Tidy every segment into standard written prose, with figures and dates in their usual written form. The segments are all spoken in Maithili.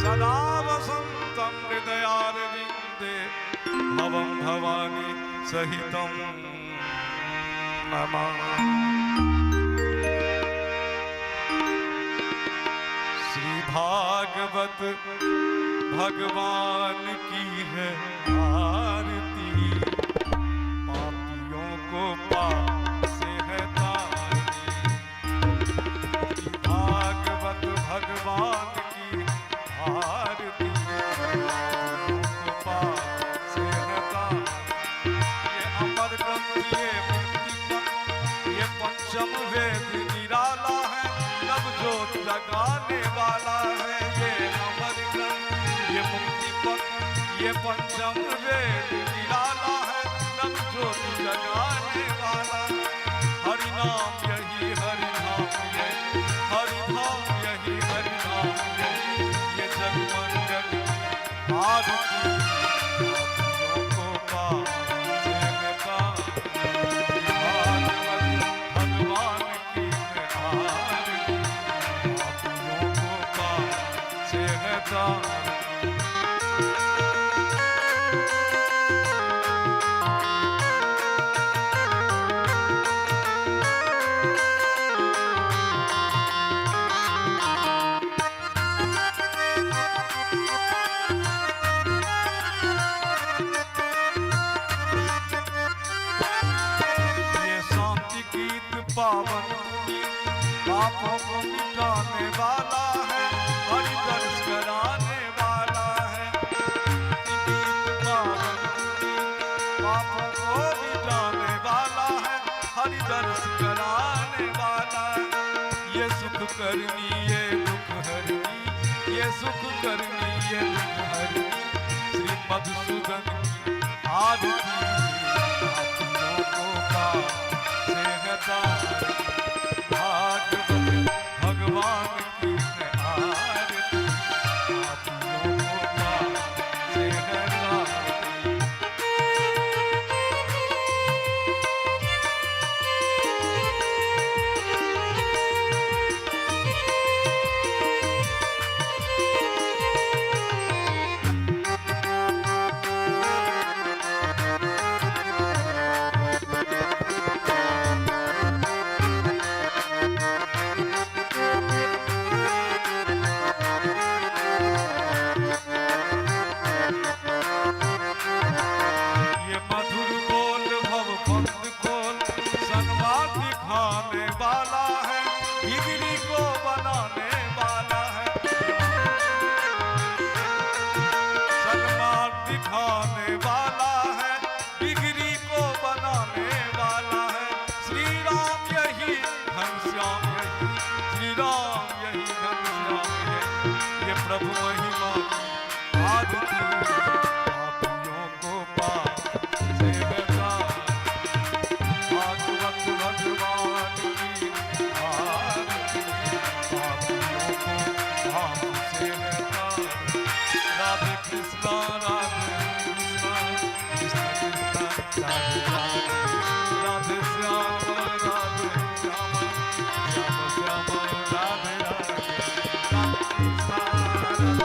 सदा वसन्तं हृदयारविन्दे भवं भवानी सहितं नमामि। श्री भागवत भगवान की है आरती, पापियों को पाप से है तारती। श्री भागवत भगवान की आरती, पापियों को पाप से है तारती। ये अमर ग्रंथ, ये मुक्ति पंथ, ये पंचम वेद निराला है, नव ज्योत जगाने वाला है। ये अमर ग्रंथ, ये मुक्ति पंथ, ये पंचम वेद निराला है, नव ज्योत जगाने वाला है। हरि नाम यही हरि धाम यही, हरि धाम यही हरि धाम यही, ये जग मंगल की आरती, पापियों को पाप से है तारती। भागवत भगवान की है आरती, पापियों को पाप से है तारती। ये शांति गीत पावन पुनीत, पापों को मिटाने वाला है, हरि दर्श कराने वाला है। गीत पावन पुनीत, पापों को मिटाने वाला है, हरि दर्श कराने वाला है। ये सुख करनी ये दुख हरनी, ये सुख करनी ये दुख हरनी, श्री मधुसूदन की आरती, पापियों को पाप से है तारती। भागवत भगवान की है आरती, पापियों को पाप से है तारती। ये मधुर बोल भव बंद खोल, सन्मार्ग दिखाने वाला है, बिगड़ी को बनाने वाला है। सन्मार्ग दिखाने वाला है, बिगड़ी को बनाने वाला है। श्री राम यही घनश्याम यही, श्री राम यही घनश्याम यही, ये प्रभु महिमा की आरती, पापियों को पाप से है तारती। भागवत भगवान की आरती, पापियों को पाप से है तारती। राधे कृष्णा राधे कृष्णा, कृष्ण कृष्ण राधे राधे, राधे श्याम राधे श्याम, श्याम श्याम राधे राधे, राधे कृष्णा राधे कृष्णा,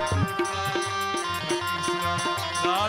कृष्ण राधे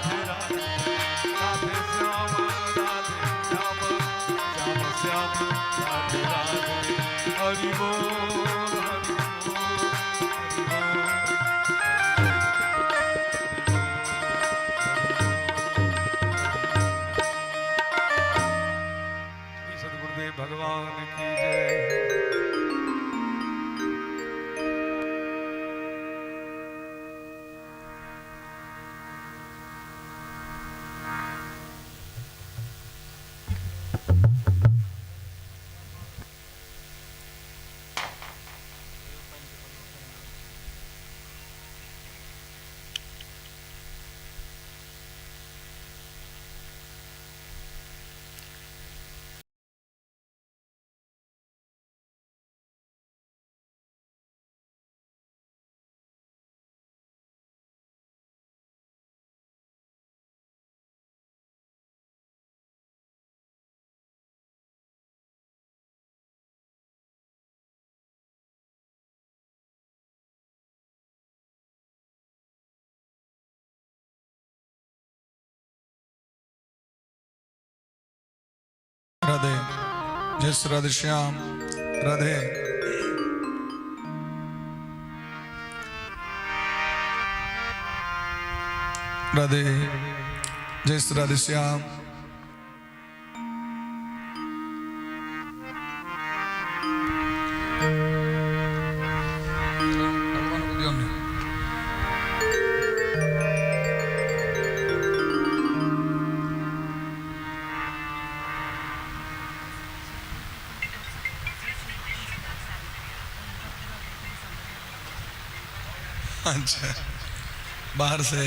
जय श्री राधे श्याम। राधे। राधे। जय श्री राधे श्याम। अच्छा, बाहर से।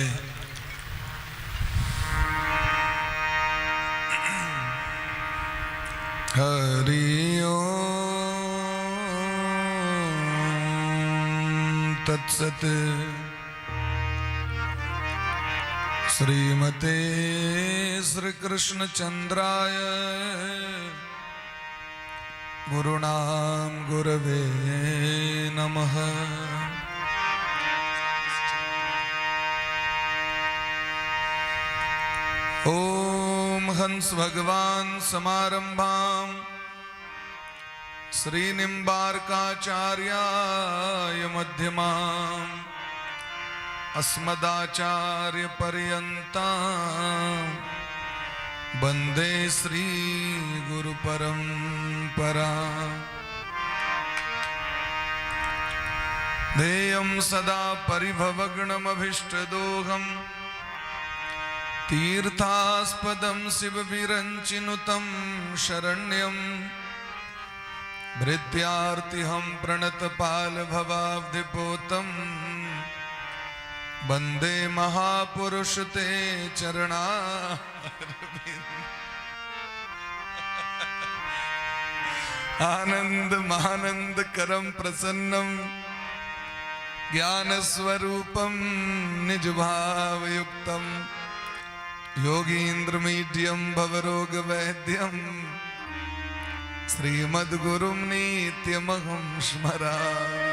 हरि ओम तत्सत। श्रीमते श्री कृष्ण चंद्राय गुरुणाम गुरवे नमः। ओम हंस भगवान समारंभाम श्री निम्बार्काचार्याय मध्यमाम अस्मदाचार्य पर्यन्ताम वंदे श्री गुरु परंपरा। ध्येयं सदा परिभवग्नमभीष्टदोहम् तीर्थास्पदं शिवविरञ्चिनुतं शरण्यं भृत्यार्तिहं प्रणतपालभवाब्धिपोतं वन्दे महापुरुष ते चरणारविन्द। आनंद महानंद करम प्रसन्नम ज्ञानस्वरूपं निजभावयुक्तं योगीन्द्रमीड्यं भवरोगवैद्यं श्रीमद्गुरुं नित्यमहं स्मरामि।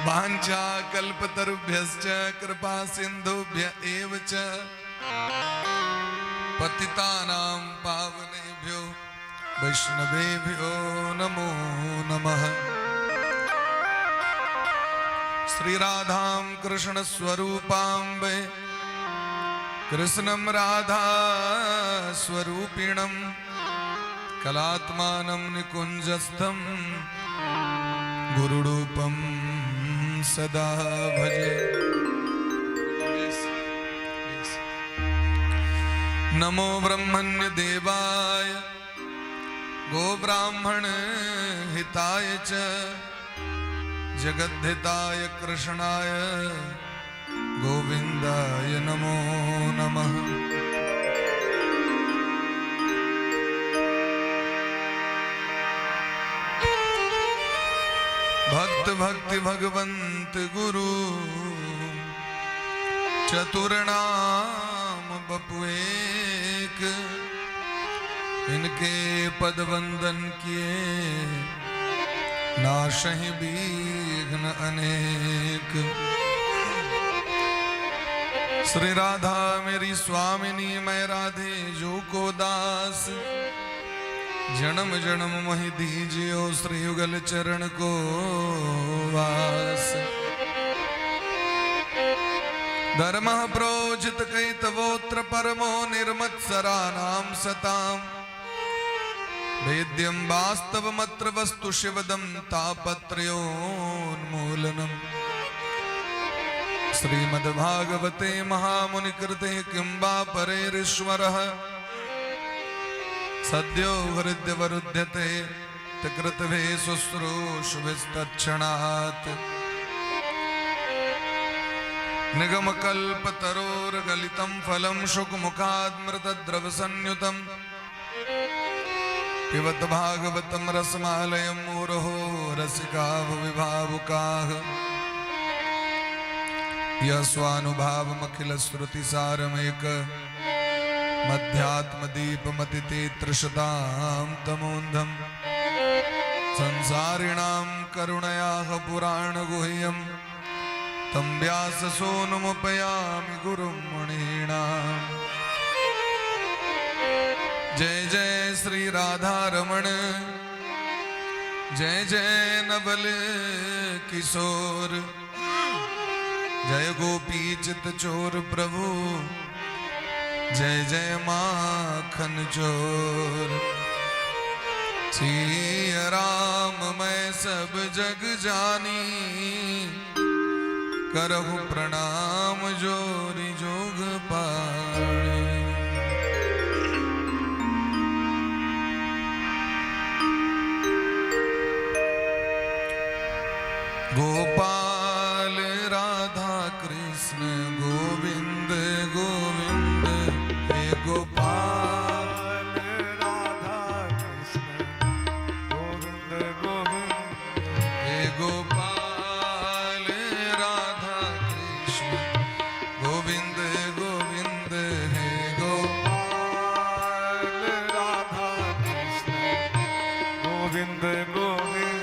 वाञ्छाकल्पतरुभ्यश्च कृपा सिन्धुभ्य एव च पतितानां पावनेभ्यो वैष्णवेभ्यो नमो नमः। श्री राधां कृष्ण स्वरूपां वै कृष्णं राधा स्वरूपिणं कलात्मानं निकुञ्जस्थं गुरुरूपं सदा भजे। नमो ब्रह्मण्य देवाय गोब्राह्मण हिताय च जगद्धिताय कृष्णाय गोविंदाय नमो नमः। भक्त भक्ति भगवंत गुरु चतुर्नाम बपु एक, इनके पद वंदन किए नाशहि विघ्न अनेक। श्री राधा मेरी स्वामिनी, मैं राधे जो को दास, जन्म जन्म मोहि दीजियो श्री युगल चरण को वास। धर्म प्रोजित कैतवोत्र परमो निर्मत्सराणां सताम वेद्यं वास्तवमत्र वस्तु शिवदं तापत्रयोन्मूलनम्। श्रीमद्भागवते महामुनिकृते किं वा परेरीश्वरः सद्यो हृद्यवरुध्यते तकृतभे शुश्रूषुभिस्तत्क्षणात्। निगमकल्पतरोर्गलितं फलं शुकमुखाद्मृतद्रवसंयुतं पिबत भागवतं रसमालयं मुहुरहो रसिका भुवि भावुकाः। यः स्वानुभावमखिलश्रुतिसारमेक मध्यात्मदीपमतितेतृषतां तमोन्धं संसारिणां करुणयाः पुराणगुह्यं तं व्याससूनुमुपयामि गुरुं मुनीनाम्। जय जय श्री राधा रमण, जय जय नवल किशोर, जय गोपी चित चोर प्रभु, जय जय माखन चोर। सिया राम मैं सब जग जानी, करहु प्रणाम जोरी जोग पाणी। गोपाल राधा कृष्ण गोविंद गोविंद, हे गोपाल राधा कृष्ण गोविंद गोविंद, हे गोपाल राधा कृष्ण गोविंद गोविंद, हे गोपाल राधा कृष्ण गोविंद गोविंद,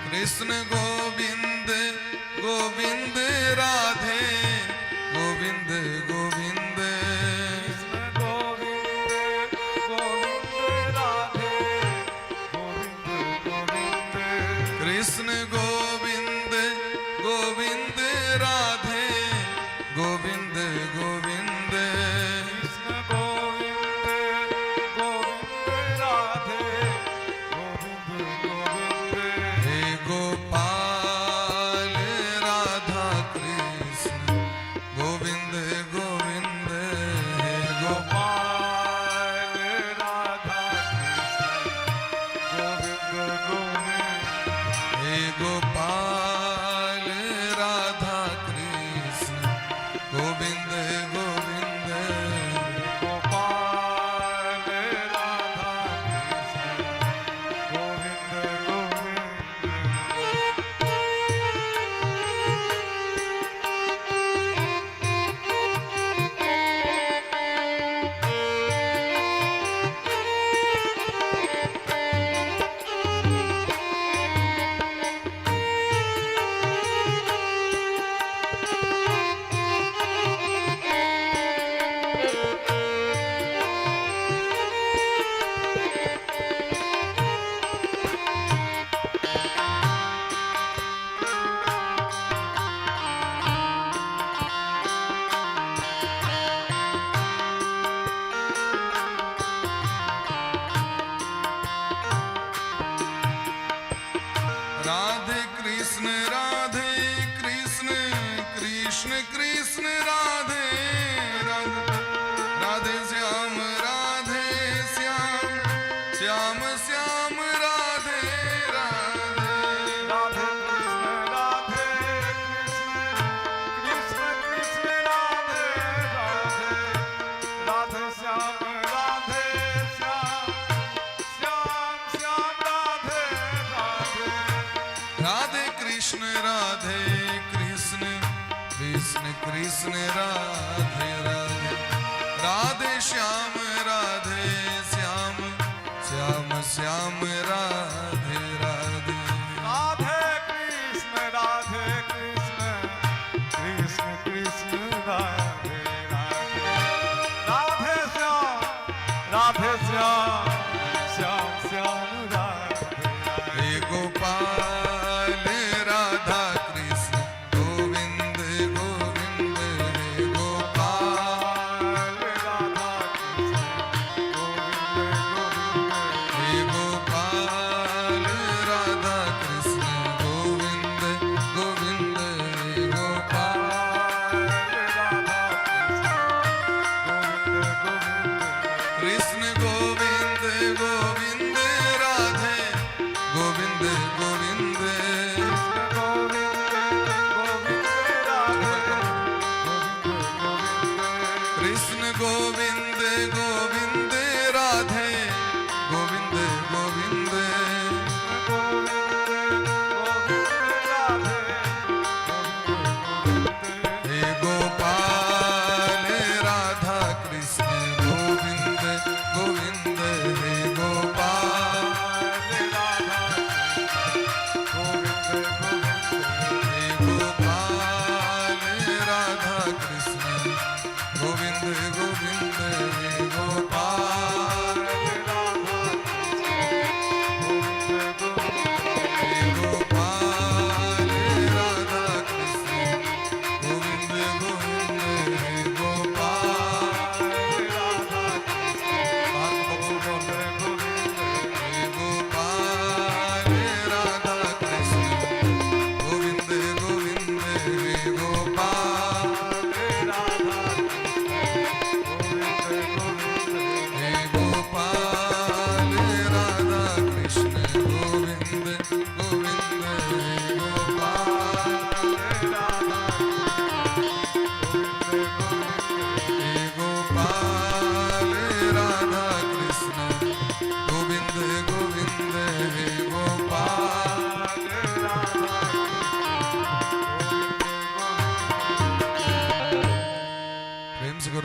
कृष्ण गोविंद गोविंद राधे गोविंद गोविंद, कृष्ण गोविंद गोविंद राधे गोविंद गोविंद, कृष्ण गोविंद गोविंद राधे गोविंद गोविंद, कृष्ण गोविंद गोविंद राधे गोविंद गोविंद, हे गोपाल राधा कृष्ण गोविंद गोविंद, हे गोपाल गोपाल राधा कृष्ण गोविंद गोविंद, हे गोपाल राधा कृष्ण गोविंद गोविंद, गोपाल राधा कृष्ण गोविंद गोविंद। राधे कृष्ण राधे कृष्ण कृष्ण कृष्ण राधे राधे, राधे श्याम राधे श्याम श्याम श्याम राधे राधे, राधे कृष्ण राधे कृष्ण कृष्ण कृष्ण राधे राधे, राधे श्याम राधे श्याम श्याम श्याम राधे राधे, राधे कृष्ण राधे कृष्ण कृष्ण कृष्ण राधे राधे, राधे श्याम राधे श्याम श्याम श्याम राधे राधे, राधे कृष्ण राधे कृष्ण कृष्ण कृष्ण राधे राधे, राधे श्याम राधे श्याम श्याम श्याम राधे राधे। हे गोपाल राधा कृष्ण गोविंद गोविंद, हे गोपाल राधा कृष्ण गोविंद गोविंद, हे गोपाल राधा कृष्ण गोविंद गोविंद,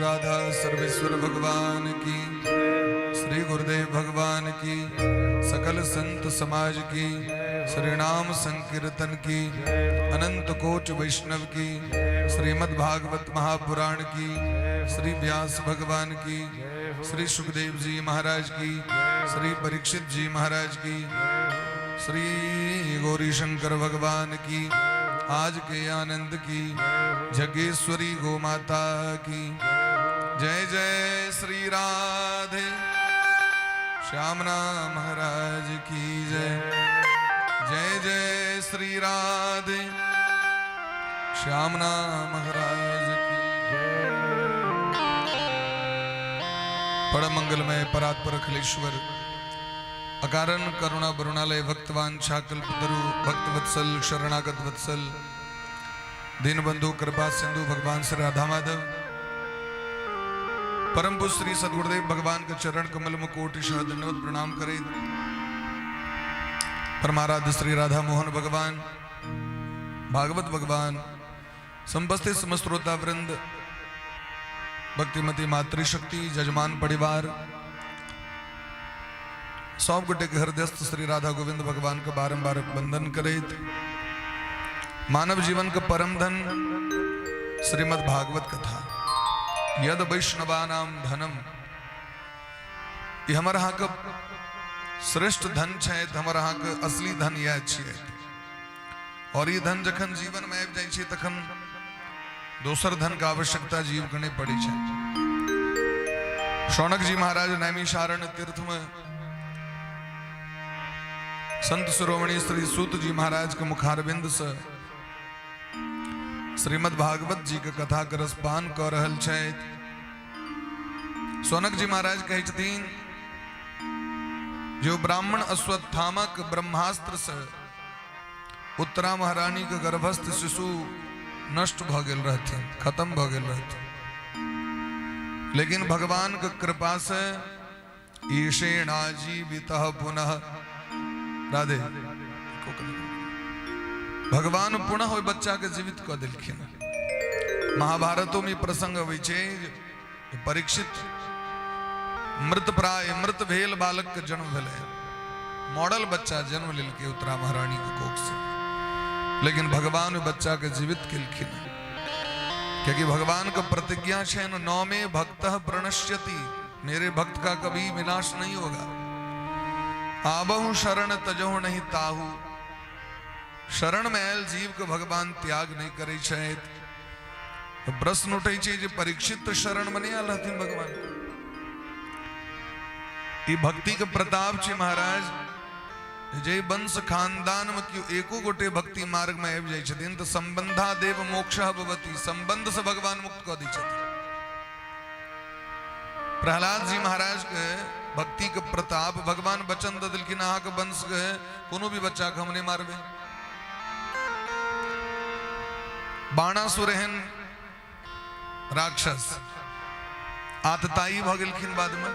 राधा सर्वेश्वर भगवान की, श्री गुरुदेव भगवान की, सकल संत समाज की, श्री नाम संकीर्तन की, अनंत कोट वैष्णव की, श्रीमद् भागवत महापुराण की, श्री व्यास भगवान की, श्री सुखदेव जी महाराज की, श्री परीक्षित जी महाराज की, श्री गौरी शंकर भगवान की, आज के आनंद की, जगेश्वरी गो माता की जय। जय श्री राधे श्यामना महाराज की जय। जय जय श्री राधे श्यामना महाराज की जय। परम मंगलमय परात्पर अखिलेश्वर अकारण करुणा वरुणालय भक्तवान छाकल्पतरु भक्तवत्सल शरणागत वत्सल दीनबंधु कृपा सिंधु भगवान श्री राधा माधव परम पूज्य श्री सदगुरुदेव भगवान के चरण कमल में कोटि दंडवत प्रणाम करे, परमाराध्य श्री राधा मोहन भगवान, भागवत भगवान, समुपस्थित समस्त श्रोता वृंद, भक्तिमती मातृशक्ति, जजमान परिवार, सब गोटे के हृदयस्थ श्री राधा गोविंद भगवान के बारंबार वंदन करैत, मानव जीवन के परम धन श्रीमद् भागवत कथा, यद वैष्णवानाम धनम, ई हमर अहाँके श्रेष्ठ धन छै। हमर अहाँके असली धन इएह छियै और ई धन जखन जीवन में आबि जाइ छै तखन दोसर धन के आवश्यकता जीव के नहि पड़ै छै। शौनक जी महाराज नैमिषारण्य तीर्थ में संत शिरोमणि श्री सूत जी महाराज के मुखारविंद से श्रीमद् भागवत जी के कथा के रसपान कऽ रहल छथि। शौनक जी महाराज कहै छथिन जो ब्राह्मण अश्वत्थामक ब्रह्मास्त्र से उत्तरा महारानी के गर्भस्थ शिशु नष्ट भऽ गेल रहथिन, खत्म भऽ गेल रहथिन, लेकिन भगवान के कृपा से ईशेणा जीवित पुनः। राधे, भगवान पुनः ओहि बच्चा के जीवित कऽ देलखिन। महाभारतो में प्रसंग अबै छै, परीक्षित मृत प्राय मृत भेल बालक के जन्म भेलै, मॉडल बच्चा जन्म लेलकै उत्तरा महारानी के कोख से, लेकिन भगवान ओहि बच्चा के जीवित केलखिन, क्योंकि भगवान के प्रतिज्ञा छै, न मे भक्त प्रणश्यति, मेरे भक्त का कभी विनाश नहीं होगा। आबहु शरण तजहु नहीं ताहू, शरण में आयल जीव के भगवान त्याग नहीं करै छथि। तऽ प्रश्न उठै छै जे परीक्षित तऽ शरण में नहि आयल रहथिन भगवान। ई भक्ति के प्रताप छै महाराज, जे वंश खानदान में केओ एको गोटे भक्ति मार्ग में आबि जाइ छथिन तऽ संबंधा देव मोक्ष भवती, संबंध से भगवान मुक्त कऽ दै छथिन। प्रहलाद जी महाराज के भक्ति के प्रताप, भगवान वचन दऽ देलखिन, अहाँके वंश के कोनो भी बच्चा के हम नहि मारबै। बाणासुर एहन राक्षस आतताई भऽ गेलखिन बादमे,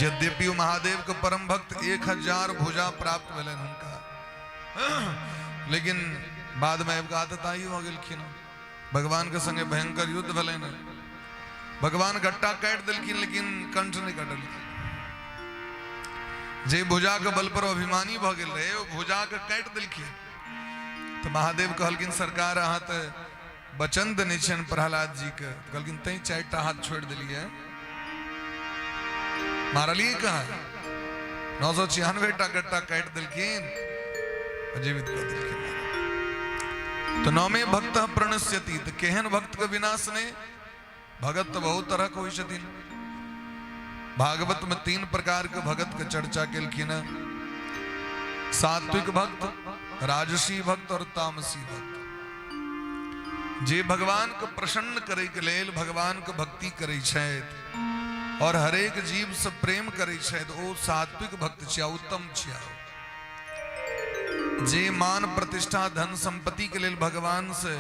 यद्यपि ओ महादेव के परम भक्त, 1000 भुजा प्राप्त भेलनि हुनका, लेकिन बादमे आबि कऽ आतताई भऽ गेलखिन। भगवान के संगे भयंकर युद्ध भेलनि, भगवान गट्टा काटि देलखिन लेकिन कंठ नहि कटलखिन। जे भुजा के बल पर अभिमानी भऽ गेल रहे, ओ भुजा के काटि देलखिन। तऽ महादेव कहलखिन, सरकार, अहाँ तऽ वचन देने छियनि प्रहलाद जी के। कहलखिन, तैं 4टा हाथ छोड़ि देलियै, मारलियै कहाँ? 996 टा गट्टा काटि देलखिन, जीवित कऽ देलखिन। तऽ नौमे भक्त प्रणश्यति, तऽ केहन भक्त के विनाश नहि? भगत तऽ बहुत तरहक होइ छथिन। भागवत में 3 प्रकार के भगत के चर्चा केलखिन हैं, सात्विक भक्त, राजसी भक्त और तामसी भक्त। जे भगवान के प्रसन्न करे के लेल भगवान के भक्ति करे छथि और हरेक जीव से प्रेम करे छथि, ओ सात्विक भक्त छिया, उत्तम छिया। जे मान प्रतिष्ठा धन संपत्ति के लेल भगवान से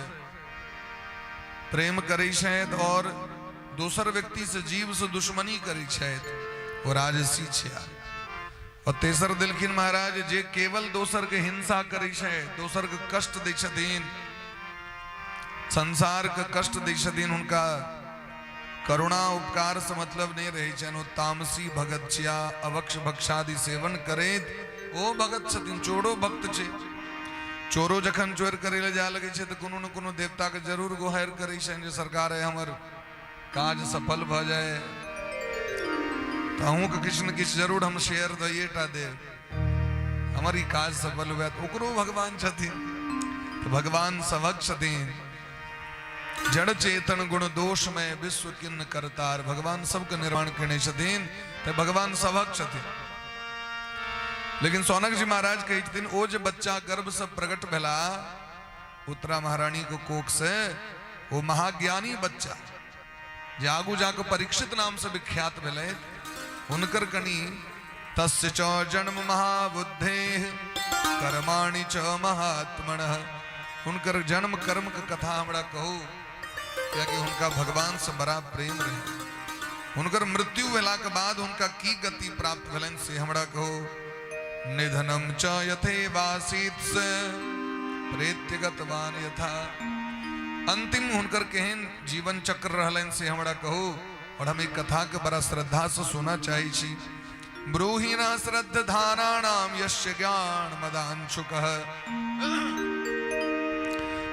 प्रेम करे छथि और दोसर व्यक्ति से, जीव से दुश्मनी करे छथि, ओ राजसी छिया। और तेसर देलखिन महाराज, जे केवल दोसर के हिंसा करे छै, दोसर के कष्ट दै छथिन, संसार के कष्ट दै छथिन, हुनका करुणा उपकार से मतलब नहीं रहे छनि। ओ तामसी भगत छिया, अभक्ष भक्षादि सेवन करैत ओ भगत छथिन, चोरो भक्त छै। चोरो जखन चोर करे ले जाय लगे छै तऽ कोनो न कोनो देवता के जरूर गोहारि करै छनि जे सरकार हमर काज सफल भऽ जाय, तऽ अहूँके किछु ने किछु जरूर हम शेयर दैए टा देब, हमर ई काज सफल हुए। तऽ ओकरो भगवान छथिन, तऽ भगवान सभक छथिन। जड़ चेतन गुण दोष में विश्व किन्न करतार, भगवान सबके निर्माण केने छथिन, तऽ भगवान सभक छथिन। लेकिन सौनक जी महाराज कहै छथिन ओ जे बच्चा गर्भ से प्रकट भेला उत्तरा महारानी के कोख से, ओ महाज्ञानी बच्चा जे आगू जाके परीक्षित नाम से विख्यात भेलै, हुनकर कनि तस्य च जन्म महाबुद्धे कर्माणि च महात्मनः, हुनकर जन्म कर्म के कथा हमरा कहू, कियाकि हुनका भगवान से बड़ा प्रेम रहे। हुनकर मृत्यु भेला के बाद हुनका की गति प्राप्त भेलनि से हमरा कहू। निधनम च यथेवासीत से प्रेत्यगतवान यथा, अंतिम हुनकर केहन जीवन चक्र रहलनि से हमरा कहू। और हम एक कथा के बड़ा श्रद्धा से सुनना चाहै छी। ब्रूहि न श्रद्धानानाम यस्य ज्ञान मदांशुकः,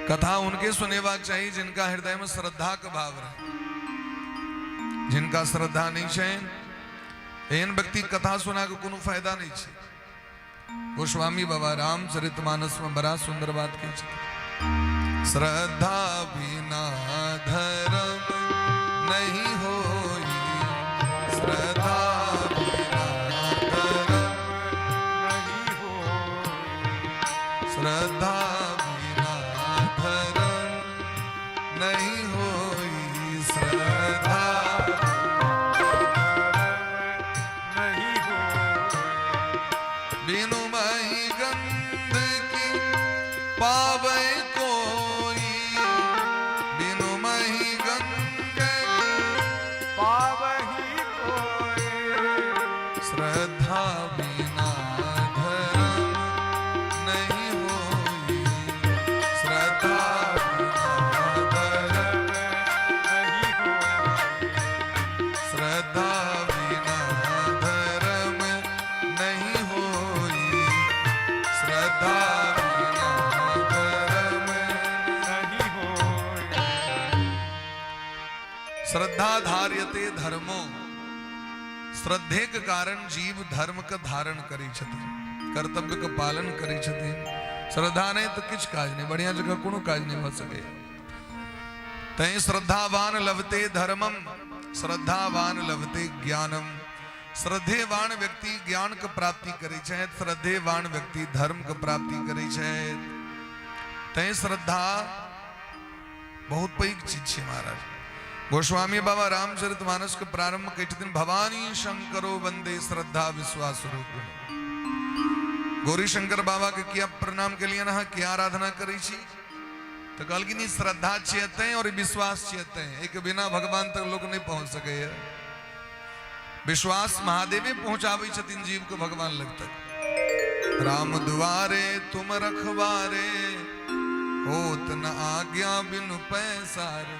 कथा उनके सुनेबाक चाही जिनका हृदय में श्रद्धा के भाव रहे। जिनका श्रद्धा नहीं छै एहन व्यक्ति कथा सुना के कोनो फायदा नहीं छै। गोस्वामी बाबा रामचरित मानस में बड़ा सुंदर बात कहै छथिन, श्रद्धा बिना धर्म नहीं होई, श्रद्धा बिना धर्म नहीं होई, श्रद्धा बिना धर्म नहीं होई, श्रद्धा नहीं होई, बिनु मही गंध की पावे कोई, बिनु मही गंध की पावही कोई, श्रद्धा बिना धर्म नहीं होई, श्रद्धा बिना धर्म नहीं होई, श्रद्धा बिना धर्म नहीं होई, श्रद्धा बिना धर्म नहीं होई। श्रद्धा धार्यते धर्मो, श्रद्धे के कारण जीव धर्म के धारण करै छथिन, कर्तव्य के पालन करै छथिन। श्रद्धा नहीं तो किछु काज नहीं, बढ़िया जगह कोनो काज नहीं भऽ सकैए। तैं श्रद्धावान लभते धर्मम, श्रद्धावान लभते ज्ञानम। श्रद्धेवान व्यक्ति ज्ञान के प्राप्ति करै छथि, श्रद्धेवान व्यक्ति धर्म के प्राप्ति करै छथि। तैं श्रद्धा बहुत पैघ चीज छै महाराज। गोस्वामी बाबा रामचरित मानस के प्रारंभ कहै छथिन, भवानी शंकरो वंदे श्रद्धा विश्वास रूप। गौरी शंकर बाबा के किया प्रणाम के लिए अहाँ किया आराधना करै छी? तऽ कहलखिन ई श्रद्धा छियै तैं और ई विश्वास छियै तैं, एहिके बिना भगवान तक लोक नहि पहुँच सकैए। विश्वास महादेवे पहुँचाबै छथिन जीव के भगवान लग तक। राम दुआरे तुम रखवारे, होत न आज्ञा बिनु पैसारे।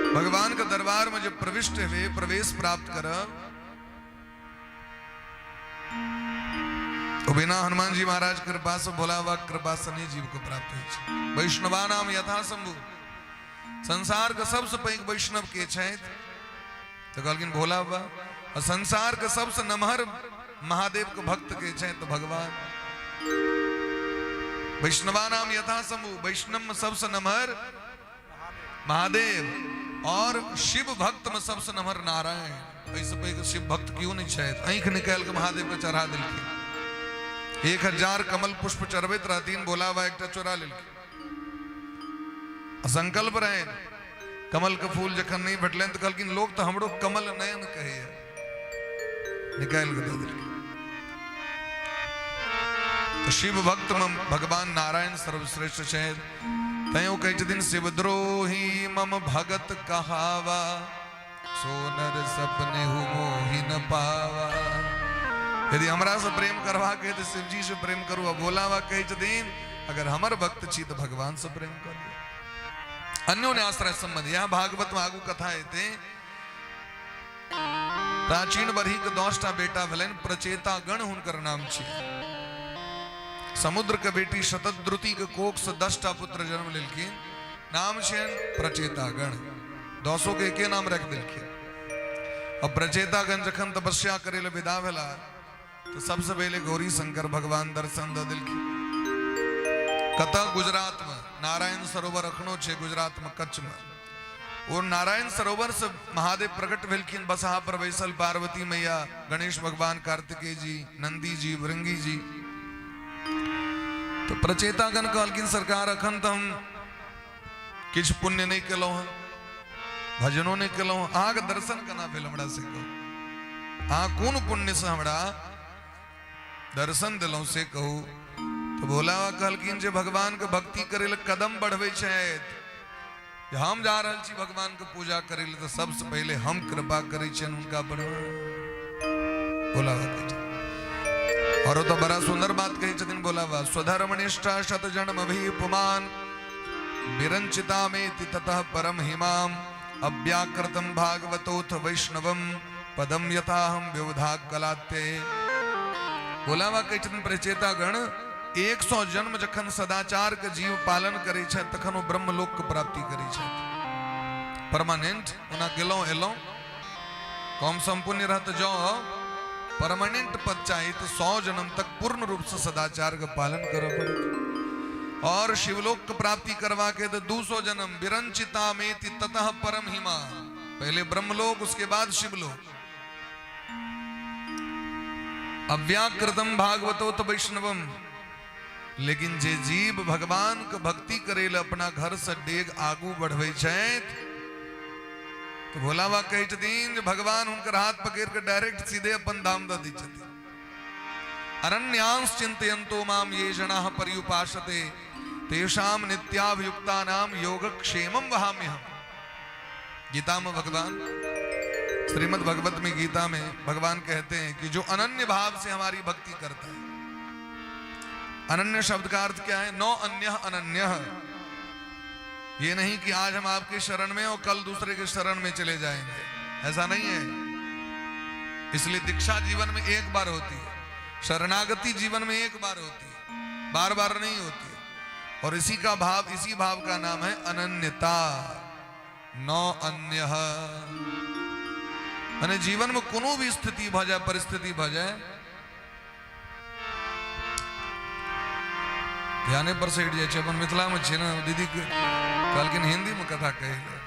भगवान के दरबार में जब प्रविष्ट हुए, प्रवेश प्राप्त करब, तो बिना हनुमान जी महाराज कृपा से, भोला बाबा कृपा से नहीं जीव को प्राप्त होइ छै। वैष्णवा नाम यथा शंभु, संसार के सबसे पैघ वैष्णव के छथि? तऽ कहलखिन भोला बाबा। आ संसार के सबसे नमहर महादेव के भक्त के छथि? तऽ भगवान। वैष्णवा नाम यथा शंभु, वैष्णव में सबसे नमहर महादेव और शिव भक्त में सबसे नमहर नारायण। एहिसँ पैघ शिव भक्त केओ नहि छथि। आँखि निकालि कऽ महादेव के चढ़ा देलखिन। 1000 कमल पुष्प चढ़बैत रहथिन, भोला बाबा एकटा चोरा लेलखिन। आ संकल्प रहनि, कमल के फूल जखन नहि भेटलनि तऽ कहलखिन लोक तऽ हमरो कमल नयन कहैया, निकालि कऽ दऽ देलखिन। तऽ शिव भक्त में भगवान नारायण सर्वश्रेष्ठ छथि। तैं ओ कहै छथिन, शिवद्रोही मम भगत कहावा, सोनर सपने who मोहि न पावा। यदि हमरा से प्रेम करबाक है तऽ शिवजी से प्रेम करू। आ भोला बाबा कहै छथिन, अगर हमर भक्त छी तऽ भगवान से प्रेम करू। अन्योन्य आश्रय संबंध, यहाँ भागवत में आगू कथा एतै। प्राचीन बरही के 10टा बेटा भेलनि, प्रचेता गण हुनकर नाम छियै। समुद्र के बेटी शतद्रुति के कोख से 10टा पुत्र जन्म लेलखिन, नाम छियनि प्रचेता गण। 10 के एके नाम रख देलखिन। अब प्रचेतागण जखन तपस्या करे ले विदा भेला तो सबसे पहले गौरी शंकर भगवान दर्शन द देलखिन। कतऽ? गुजरात में नारायण सरोवर अखनो छै गुजरात में, कच्छ में। वो नारायण सरोवर से महादेव प्रकट भेलखिन। बसहा पर बैसल पार्वती मैया, गणेश भगवान, कार्तिकेय जी, नंदी जी, भृंगी जी। तो प्रचेतागण कहलखिन सरकार अखन तो हम किछु पुण्य नहीं केलहुँ हँ, भजनो नहीं केलहुँ हँ, अहाँके दर्शन केना भेल हमरा से कहू, अहाँ कोन पुण्य से हमरा दर्शन देलहुँ से कहू। तो भोला बाबा कहलखिन जे भगवान के भक्ति करे ले कदम बढ़बै छथि, जे हम जा रहल छी भगवान के पूजा करे ले, तो सबसे पहले हम कृपा करै छियनि हुनका पर। भोला बाबा कहै छथिन। और तो बड़ा सुंदर बात कहै छथिन भोला बाबा, स्वधर्म निष्ठा शत जन्म भी पुमान विरंचिता मेति ततः परम हिमाम अव्याकृतम भागवतोथ वैष्णवम पदम यथाहम विवधा कलात्य। भोला बाबा कहै छथिन प्रचेता गण, 100 जन्म जखन सदाचार के जीव पालन करै छथि तखन ओ ब्रह्मलोक के प्राप्ति करै छथि। परमानेंट ओना गेलहुँ एलहुँ कम सम पुण्य रहत, जो परमानेंट पद चाही तो 100 जन्म तक पूर्ण रूप से सदाचार के पालन करऽ पड़त। और शिवलोक के प्राप्ति करवा के तो 200 जन्म विरंचिता मेति ततः परम हिमा, पहले ब्रह्मलोक उसके बाद शिवलोक। अव्याकृतम भागवतो तो वैष्णवम। लेकिन जे जीव भगवान के भक्ति करे ले अपना घर से डेग आगू बढ़बै छथि तो भोला बाबा कहै छथिन जे भगवान हुनकर हाथ पकड़ के डायरेक्ट सीधे अपन धाम दऽ दै छथिन। अनन्यांस चिंतयन्तो माम ये जनाः पर्युपासते तेषां नित्याभियुक्तानां योगक्षेमं वहाम्यहम्। गीता में भगवान, श्रीमद् भगवत में गीता में भगवान कहते हैं कि जो अनन्य भाव से हमारी भक्ति करता है। अनन्य शब्द का अर्थ क्या है? नो अन्य अनन्य। ये नहीं कि आज हम आपके शरण में और कल दूसरे के शरण में चले जाएंगे, ऐसा नहीं है। इसलिए दीक्षा जीवन में एक बार होती है, शरणागति जीवन में एक बार होती है, बार बार नहीं होती है। और इसी का भाव, इसी भाव का नाम है अनन्यता। नो अन्य माने जीवन में कोनो भी स्थिति भ जाए, परिस्थिति भ जाए, ध्याने पर से हटि जाइ छै। अपन मिथिला में छै ने, दीदी कहलखिन हिंदी में कथा कहै लए,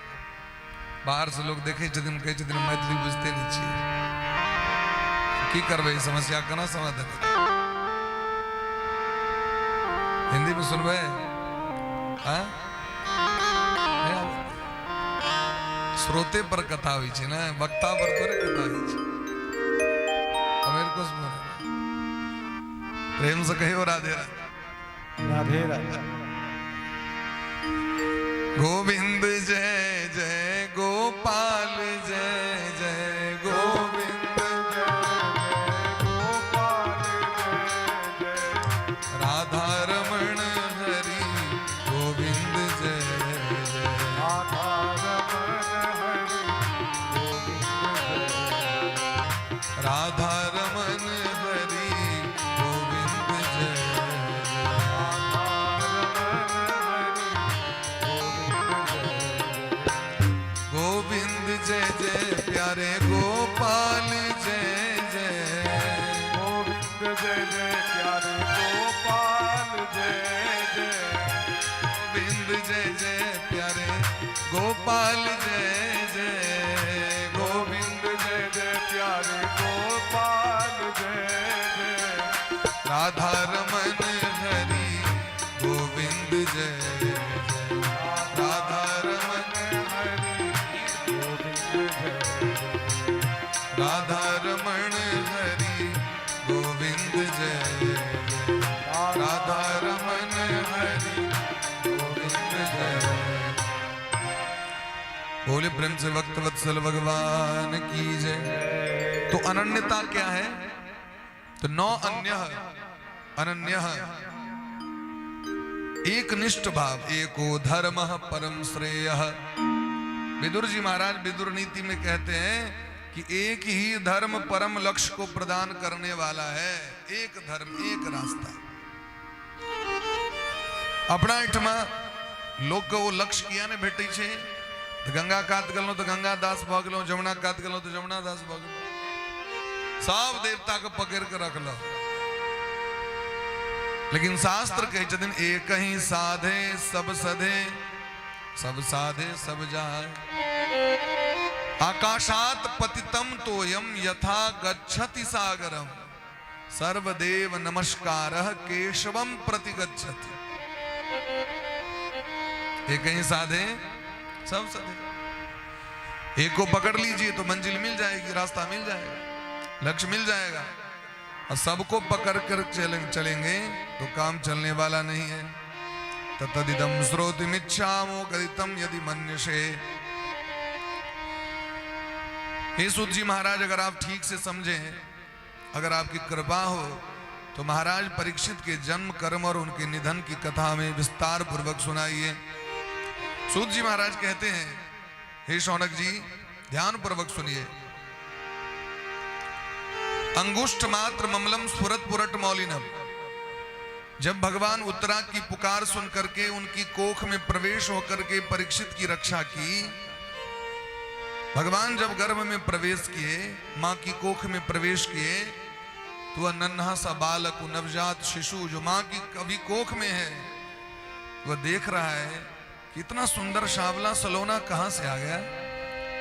बाहर से लोग देखै छथिन, कहै छथिन मैथिली बुझते नहि छियै, की करबै, ई समस्या केना समाधान हेतै? हिंदी में सुनबै? आँय? नहि आबै? श्रोते पर कथा होइ छै ने, वक्ता पर थोड़े कथा होइ छै। अमेरिको से प्रेम से कहियो राधे राधे। राधे राधे। गोविंद जय जय गोपाल जय जय गोविंद जय जय गोपाल जय जय राधा रमण हरि गोविंद जय जय राधा रमण हरि गोविंद जय राधा रमण हरि गोविंद जय जय राधा रमण हरि गोविंद जय गोविंद जय जय प्यारे गोपाल जय जय गोविंद जय जय प्यारे गोपाल जय जय गोविंद जय जय प्यारे गोपाल जय जय गोविंद गोविंद जय जय प्यारे गोपाल जय जय राधा रमन हरि गोविंद जय जय राधा रमन हरि गोविंद जय जय राधा रमण हरि गोविंद जय जय राधा रमन हरि गोविंद जय। बोले प्रेम से भक्त वत्सल भगवान की जय। तो अनन्यता क्या है? तो नौ अन्य अनन्य एक निष्ठ भाव, एको धर्म परम श्रेय। विदुर जी महाराज विदुर नीति में कहते हैं कि एक ही धर्म परम लक्ष्य को प्रदान करने वाला है। एक धर्म, एक रास्ता। अपना एहिठमा लोकके ओ लक्ष्य किया नहि भेटै छै, तऽ गंगा कात गेलहुँ तऽ गंगा दास भऽ गेलहुँ, जमुना कात गेलहुँ तऽ जमुना दास भऽ गेलहुँ, सब देवता के पकड़ के रखलहुँ। लेकिन शास्त्र कहै छथिन एक ही साधे सब सधे, सब साधे सब जाय। आकाशात पतितम तोयम यथा गच्छति सागरम, सर्वदेव नमस्कारः केशवम प्रति गच्छति। एक ही साधे सब सधे। एक को पकड़ लीजिए तो मंजिल मिल जाएगी, रास्ता मिल जाएगा, लक्ष्य मिल जाएगा। और सबको पकड़ कर चलेंगे तो काम चलने वाला नहीं है। तदिदं श्रोतुमिच्छामो गदितम यदि मन्यसे। हे सूत जी महाराज, अगर आप ठीक से समझें, अगर आपकी कृपा हो तो महाराज परीक्षित के जन्म, कर्म और उनके निधन की कथा हमें विस्तार पूर्वक सुनाइए। सूत जी महाराज कहते हैं, हे शौनक जी, ध्यान पूर्वक सुनिए। अंगुष्ठ मात्र ममलम स्फुरत पुरट मौलिनम। जब भगवान उत्तरा की पुकार सुन करके उनकी कोख में प्रवेश होकर के परीक्षित की रक्षा की, भगवान जब गर्भ में प्रवेश किए, मां की कोख में प्रवेश किए, तो वह नन्हा सा बालक, वो नवजात शिशु जो मां की कभी कोख में है, वह देख रहा है कि इतना सुंदर शावला सलोना कहां से आ गया।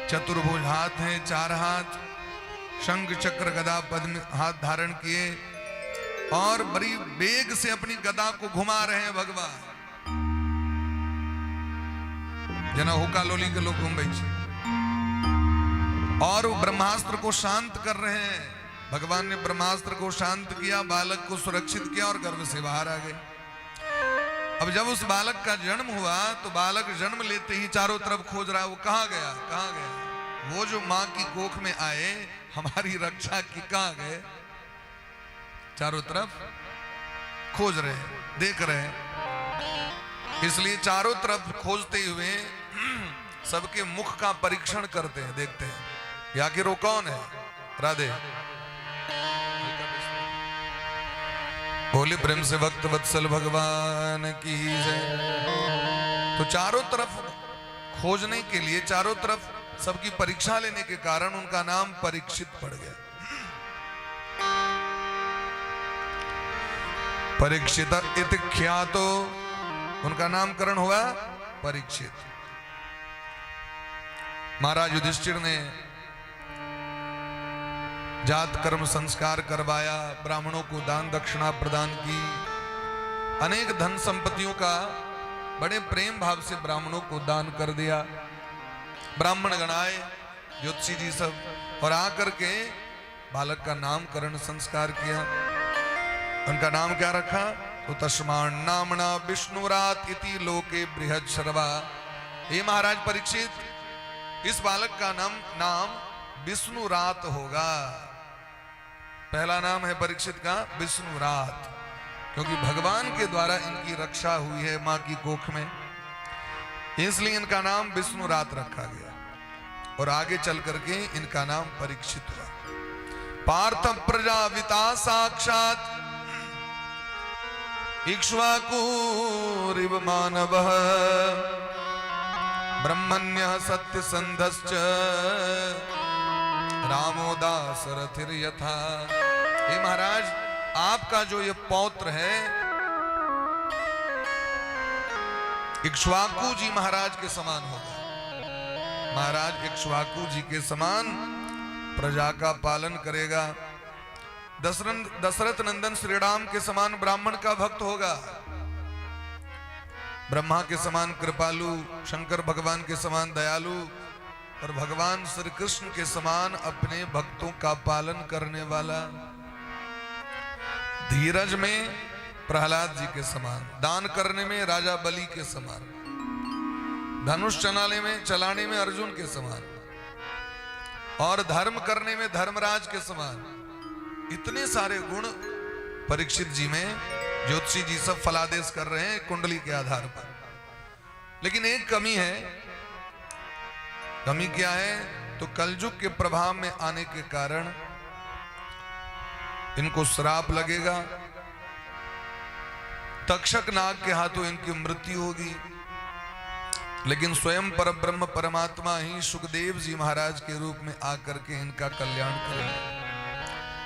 चतुर्भुज हाथ हैं, चार हाथ, शंख चक्र गदा पद्म हाथ धारण किए और बड़ी बेग से अपनी गदा को घुमा रहे हैं भगवान, जना हुक्का लोली के लोग घूमै छै। और वो ब्रह्मास्त्र को शांत कर रहे हैं। भगवान ने ब्रह्मास्त्र को शांत किया, बालक को सुरक्षित किया और गर्भ से बाहर आ गए। अब जब उस बालक का जन्म हुआ तो बालक जन्म लेते ही चारों तरफ खोज रहा है, वो कहाँ गया, कहाँ गया। वो जो मां की कोख में आए, हमारी रक्षा की, कहाँ गए। चारों तरफ खोज रहे हैं, देख रहे हैं। इसलिए चारों तरफ खोजते हुए सबके मुख का परीक्षण करते हैं, देखते हैं कि आखिर वो कौन है। राधे बोले प्रेम से भक्त वत्सल भगवान की जय। तो चारों तरफ खोजने के लिए, चारों तरफ सबकी परीक्षा लेने के कारण उनका नाम परीक्षित पड़ गया। परीक्षित इति ख्यातो, उनका नामकरण हुआ परीक्षित। महाराज युधिष्ठिर ने जात कर्म संस्कार करवाया, ब्राह्मणों को दान दक्षिणा प्रदान की, अनेक धन संपत्तियों का बड़े प्रेम भाव से ब्राह्मणों को दान कर दिया। ब्राह्मण गण आए, ज्योतिषी जी सब, और आकर के बालक का नामकरण संस्कार किया। उनका नाम क्या रखा? तो तस्मान नामना विष्णुरात इति लोके बृहच्छ्रवा। हे महाराज परीक्षित, इस बालक का नाम नाम विष्णुरात होगा। पहला नाम है परीक्षित का विष्णुरात, क्योंकि भगवान के द्वारा इनकी रक्षा हुई है मां की कोख में, इसलिए इनका नाम विष्णुरात रखा गया। और आगे चल करके इनका नाम परीक्षित हुआ। पार्थ प्रजाविता साक्षात इक्ष्वाकुरिव मानवः ब्रह्मण्यः सत्यसंधश्च रामो दाशरथिर्यथा। हे महाराज, आपका जो ये पौत्र है इक्ष्वाकु जी महाराज के समान होगा। महाराज इक्ष्वाकु जी के समान प्रजा का पालन करेगा। दशरथ दशरथ नंदन श्री राम के समान ब्राह्मण का भक्त होगा। ब्रह्मा के समान कृपालु, शंकर भगवान के समान दयालु और भगवान श्री कृष्ण के समान अपने भक्तों का पालन करने वाला। धीरज में प्रहलाद जी के समान, दान करने में राजा बलि के समान, धनुष चलाने में अर्जुन के समान और धर्म करने में धर्मराज के समान। इतने सारे गुण परीक्षित जी में ज्योतिषी जी सब फलादेश कर रहे हैं कुंडली के आधार पर। लेकिन एक कमी है। कमी क्या है? तो कलयुग के प्रभाव में आने के कारण इनको श्राप लगेगा, तक्षक नाग के हाथों इनकी मृत्यु होगी। लेकिन स्वयं परब्रह्म परमात्मा ही सुखदेव जी महाराज के रूप में आकर के इनका कल्याण करेंगे,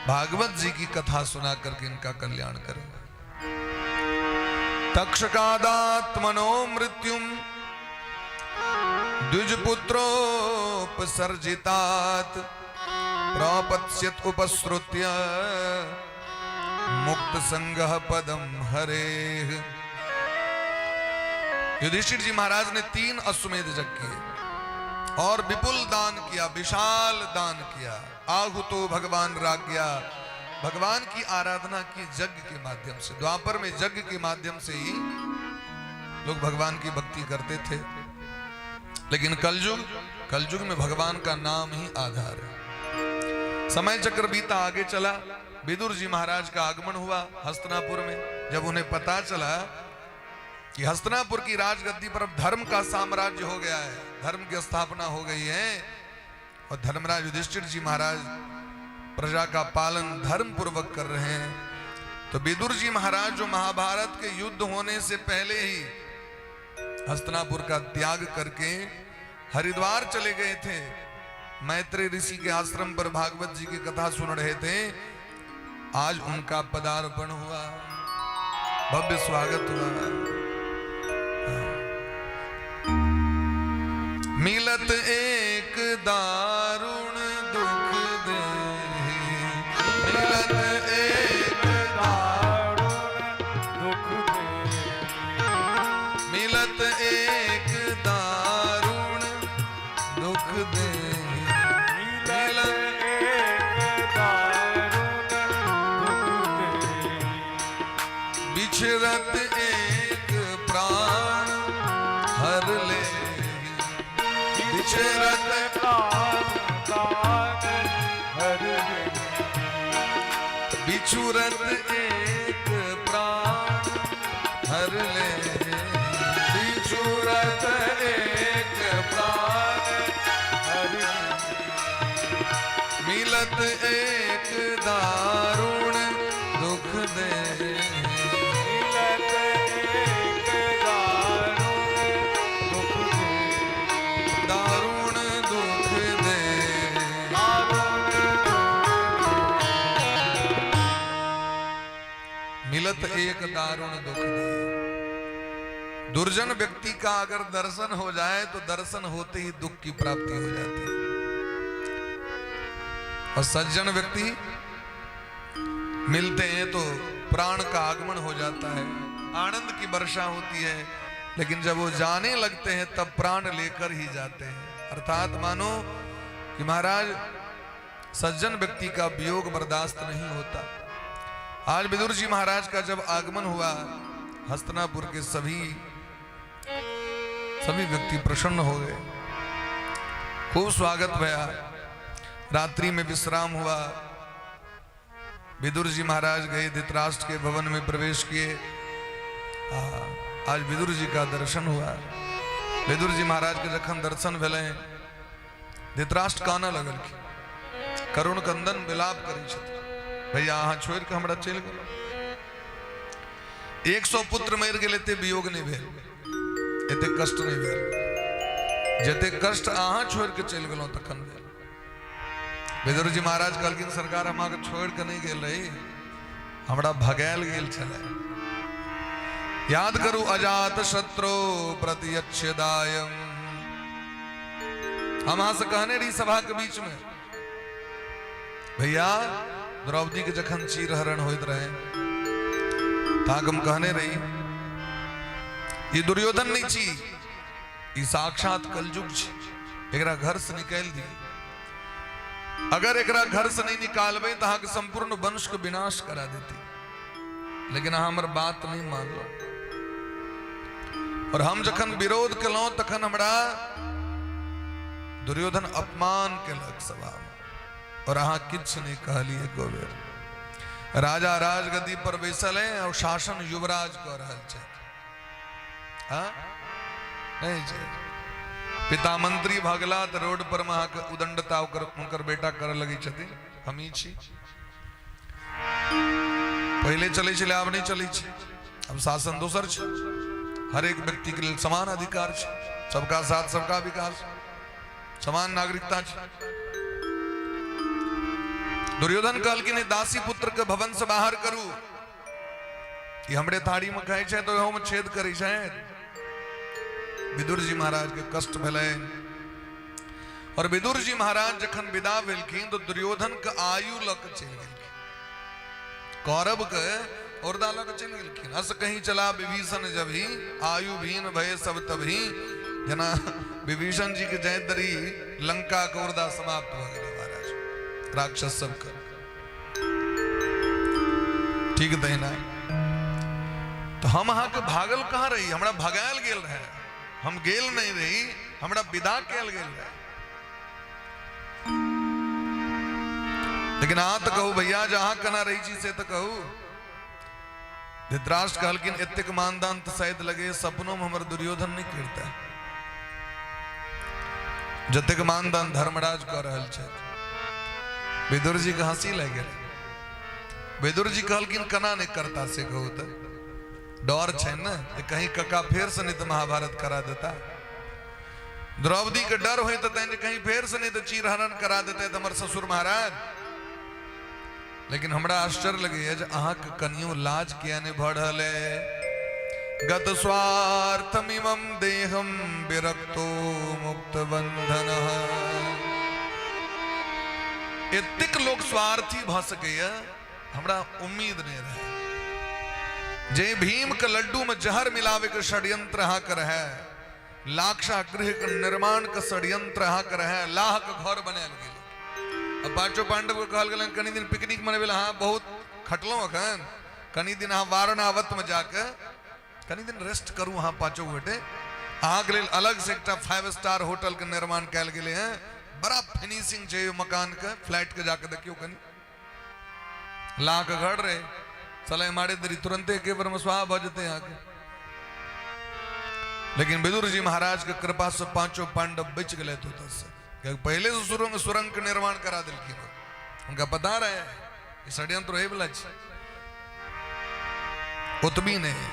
भागवत जी की कथा सुना करके इनका कल्याण करेंगे। तक्षकादात्मनो मृत्युम द्विजपुत्रोपसर्जितात् प्रापत्स्यत उपश्रुत्य मुक्त संगः पदम हरेः। युधिष्ठिर जी महाराज ने 3 अश्वमेध यज्ञ किए और विपुल दान किया, विशाल दान किया। आहुतो भगवान राज्ञा, भगवान की आराधना की यज्ञ के माध्यम से। द्वापर में यज्ञ के माध्यम से ही लोग भगवान की भक्ति करते थे, लेकिन कलयुग, कलयुग में भगवान का नाम ही आधार है। समय चक्र बीता, आगे चला, विदुर जी महाराज का आगमन हुआ हस्तिनापुर में। जब उन्हें पता चला कि हस्तिनापुर की राजगद्दी पर अब धर्म का साम्राज्य हो गया है, धर्म की स्थापना हो गई है और धर्मराज युधिष्ठिर जी महाराज प्रजा का पालन धर्म पूर्वक कर रहे हैं, तो विदुर जी महाराज जो महाभारत के युद्ध होने से पहले ही हस्तिनापुर का त्याग करके हरिद्वार चले गए थे, मैत्रेय ऋषि के आश्रम पर भागवत जी की कथा सुन रहे थे, आज उनका पदार्पण हुआ, भव्य स्वागत हुआ। मिलत एक दारुण दुख दे, मिलत एक दारुण दुख दे, मिलत एक दारुण दुख दे, मिलत एक दारुण दुख दे, बिछरत एक प्राण हर ले, बिछरत प्राण प्राण हर ले, बिछुरत एक प्राण हर ले, बिछुरत एक प्राण हर ले, मिलत एक दारुण दुख दे, मिलत एक दारुण दुख दे, दारुण दुख दे। दारुण मिलत एक दारुण दुख दे। दुर्जन व्यक्ति का अगर दर्शन हो जाए तो दर्शन होते ही दुख की प्राप्ति हो जाती है, और सज्जन व्यक्ति मिलते हैं तो प्राण का आगमन हो जाता है, आनंद की वर्षा होती है, लेकिन जब वो जाने लगते हैं तब प्राण लेकर ही जाते हैं। अर्थात मानो कि महाराज सज्जन व्यक्ति का वियोग बर्दाश्त नहीं होता। आज विदुर जी महाराज का जब आगमन हुआ, हस्तिनापुर के सभी सभी व्यक्ति प्रसन्न हो गए, खूब स्वागत भया। रात्रि में विश्राम हुआ। विदुर जी महाराज गए धृतराष्ट्र के भवन में प्रवेश किए। आज विदुर जी का दर्शन हुआ। विदुर जी महाराज के जखन दर्शन भेलै, धृतराष्ट्र कानऽ लगलखिन, करुण कंदन विलाप करै छथिन, भैया अहाँ छोड़ि के हमरा चलि गेलहुँ। 100 पुत्र मरि गेल, एते वियोग नहि भेल, एते कष्ट नहि भेल, जते कष्ट अहाँ छोड़ि के चलि गेलहुँ तखन भेल। विदुर जी महाराज कहलखिन, सरकार हम अहाँके छोड़ि के नहि गेल रही, हमरा भगायल गेल छलै। याद करू, अजात शत्रु प्रतियक्षदायम, हम अहाँ से कहने रही सभा के बीच में, भैया द्रौपदी के जखन चीरहरण होइत रहे ताक हम कहने रही, ये दुर्योधन नहीं छी, ई साक्षात कलयुग छी, एकरा घर से निकालि दिए। अगर एकरा घर से नहीं निकालबै तऽ अहाँके संपूर्ण वंश के विनाश करा देती, लेकिन अहाँ हमर बात नहीं मानलो। और हम जखन विरोध केलहुं तखन हमरा दुर्योधन अपमान केलक सभा में, और अहाँ किछु नहीं कहलिए एको बेर। राजा राजगद्दी पर बैसल है और शासन युवराज कऽ रहल छथि। हाँ? नहीं छै। पिता मंत्री भऽ गेला तऽ रोड पर मे अहाँके उदंडता ओकर हुनकर बेटा करऽ लगै छथिन। हमही छी, पहिले चलै छलै, आब नहि चलै छै। आब शासन दोसर छै, हरेक व्यक्ति के लेल समान अधिकार छै, सबका साथ सबका विकास, समान नागरिकता छै। दुर्योधन कहलखिन दासी पुत्र के भवन से बाहर करू, ई हमरे थारी में खाइ छै तऽ ओहोमे छेद करै छै। विदुर जी महाराज के कष्ट भेलै और विदुर जी महाराज जखन विदा भेलखिन तऽ दुर्योधन के आयु लऽ के चलि गेलखिन, कौरव के औरदा लऽ के चलि गेलखिन। अस कहीं चला विभीषण जभी आयु भीन भय सब तभी। जेना विभीषण जी के जाइत दरी लंका के औरदा समाप्त भऽ गेलै महाराज, राक्षस सबके ठीक तहिना। तो हम अहाँके भागल कहाँ रही, हमरा भगायल गेल रहे, हम गेल नहीं रही, हमरा विदा कयल गेल रहे। लेकिन अहाँ तऽ कहू भैया जे अहाँ केना रही छी से तऽ कहू। धृतराष्ट्र कहलखिन एतेक मानदान तऽ शायद लगे सपनो में हमर दुर्योधन नहीं करता, जतेक मानदान धर्मराज कऽ रहल छथि। विदुर जी के हंसी लागि गेल। विदुर जी कहलखिन केना नहि करता से कहू तऽ, डर छै ने जे कहीं कका फेर से नहीं तऽ महाभारत करा देता। द्रौपदी के डर होइत हेतनि जे कहीं फेर से नहीं तऽ चीरहरण करा देते हमर ससुर महाराज। लेकिन हमरा आश्चर्य लगैया जे अहाँके कनियो लाज किया नहि भऽ रहल है। गत स्वार्थमिमं देहम विरक्तो मुक्त बंधन। एतेक लोक स्वार्थी भऽ सकैया हमरा उम्मीद नहीं रहे। जे भीम के लड्डू में जहर मिलावे के षड्यंत्र अहाँके रहे, लाक्षा गृह के निर्माण के षड्यंत्र अहाँके रहे, लाह के घर बनायल गेल। अब पांचों पांडव के कहल गेलनि कनी दिन पिकनिक मनबे लए, अहाँ बहुत खटलहुँ अखन, कनी दिन अहाँ वारणावत में जाके कनी दिन रेस्ट करू। अहाँ पांचों गोटे, अहाँके लेल अलग से एकटा 5 स्टार होटल के निर्माण कयल गेलै हँ, बड़ा फिनिशिंग छै ओहि मकान के, फ्लैट के जाके देखियौ। कनी लाख घर रहे सलाह मारे दरी तुरंते एके बेर में स्वाहा भऽ जेतै अहाँके। लेकिन विदुर जी महाराज के कृपा से पांचों पांडव बचि गेलै ओतऽ से, कियाकि पहिले से सुरंग सुरंग के निर्माण करा देलखिन। हुनका पता रहे ई षड्यंत्र होय वाला छै। ओतबी नहि,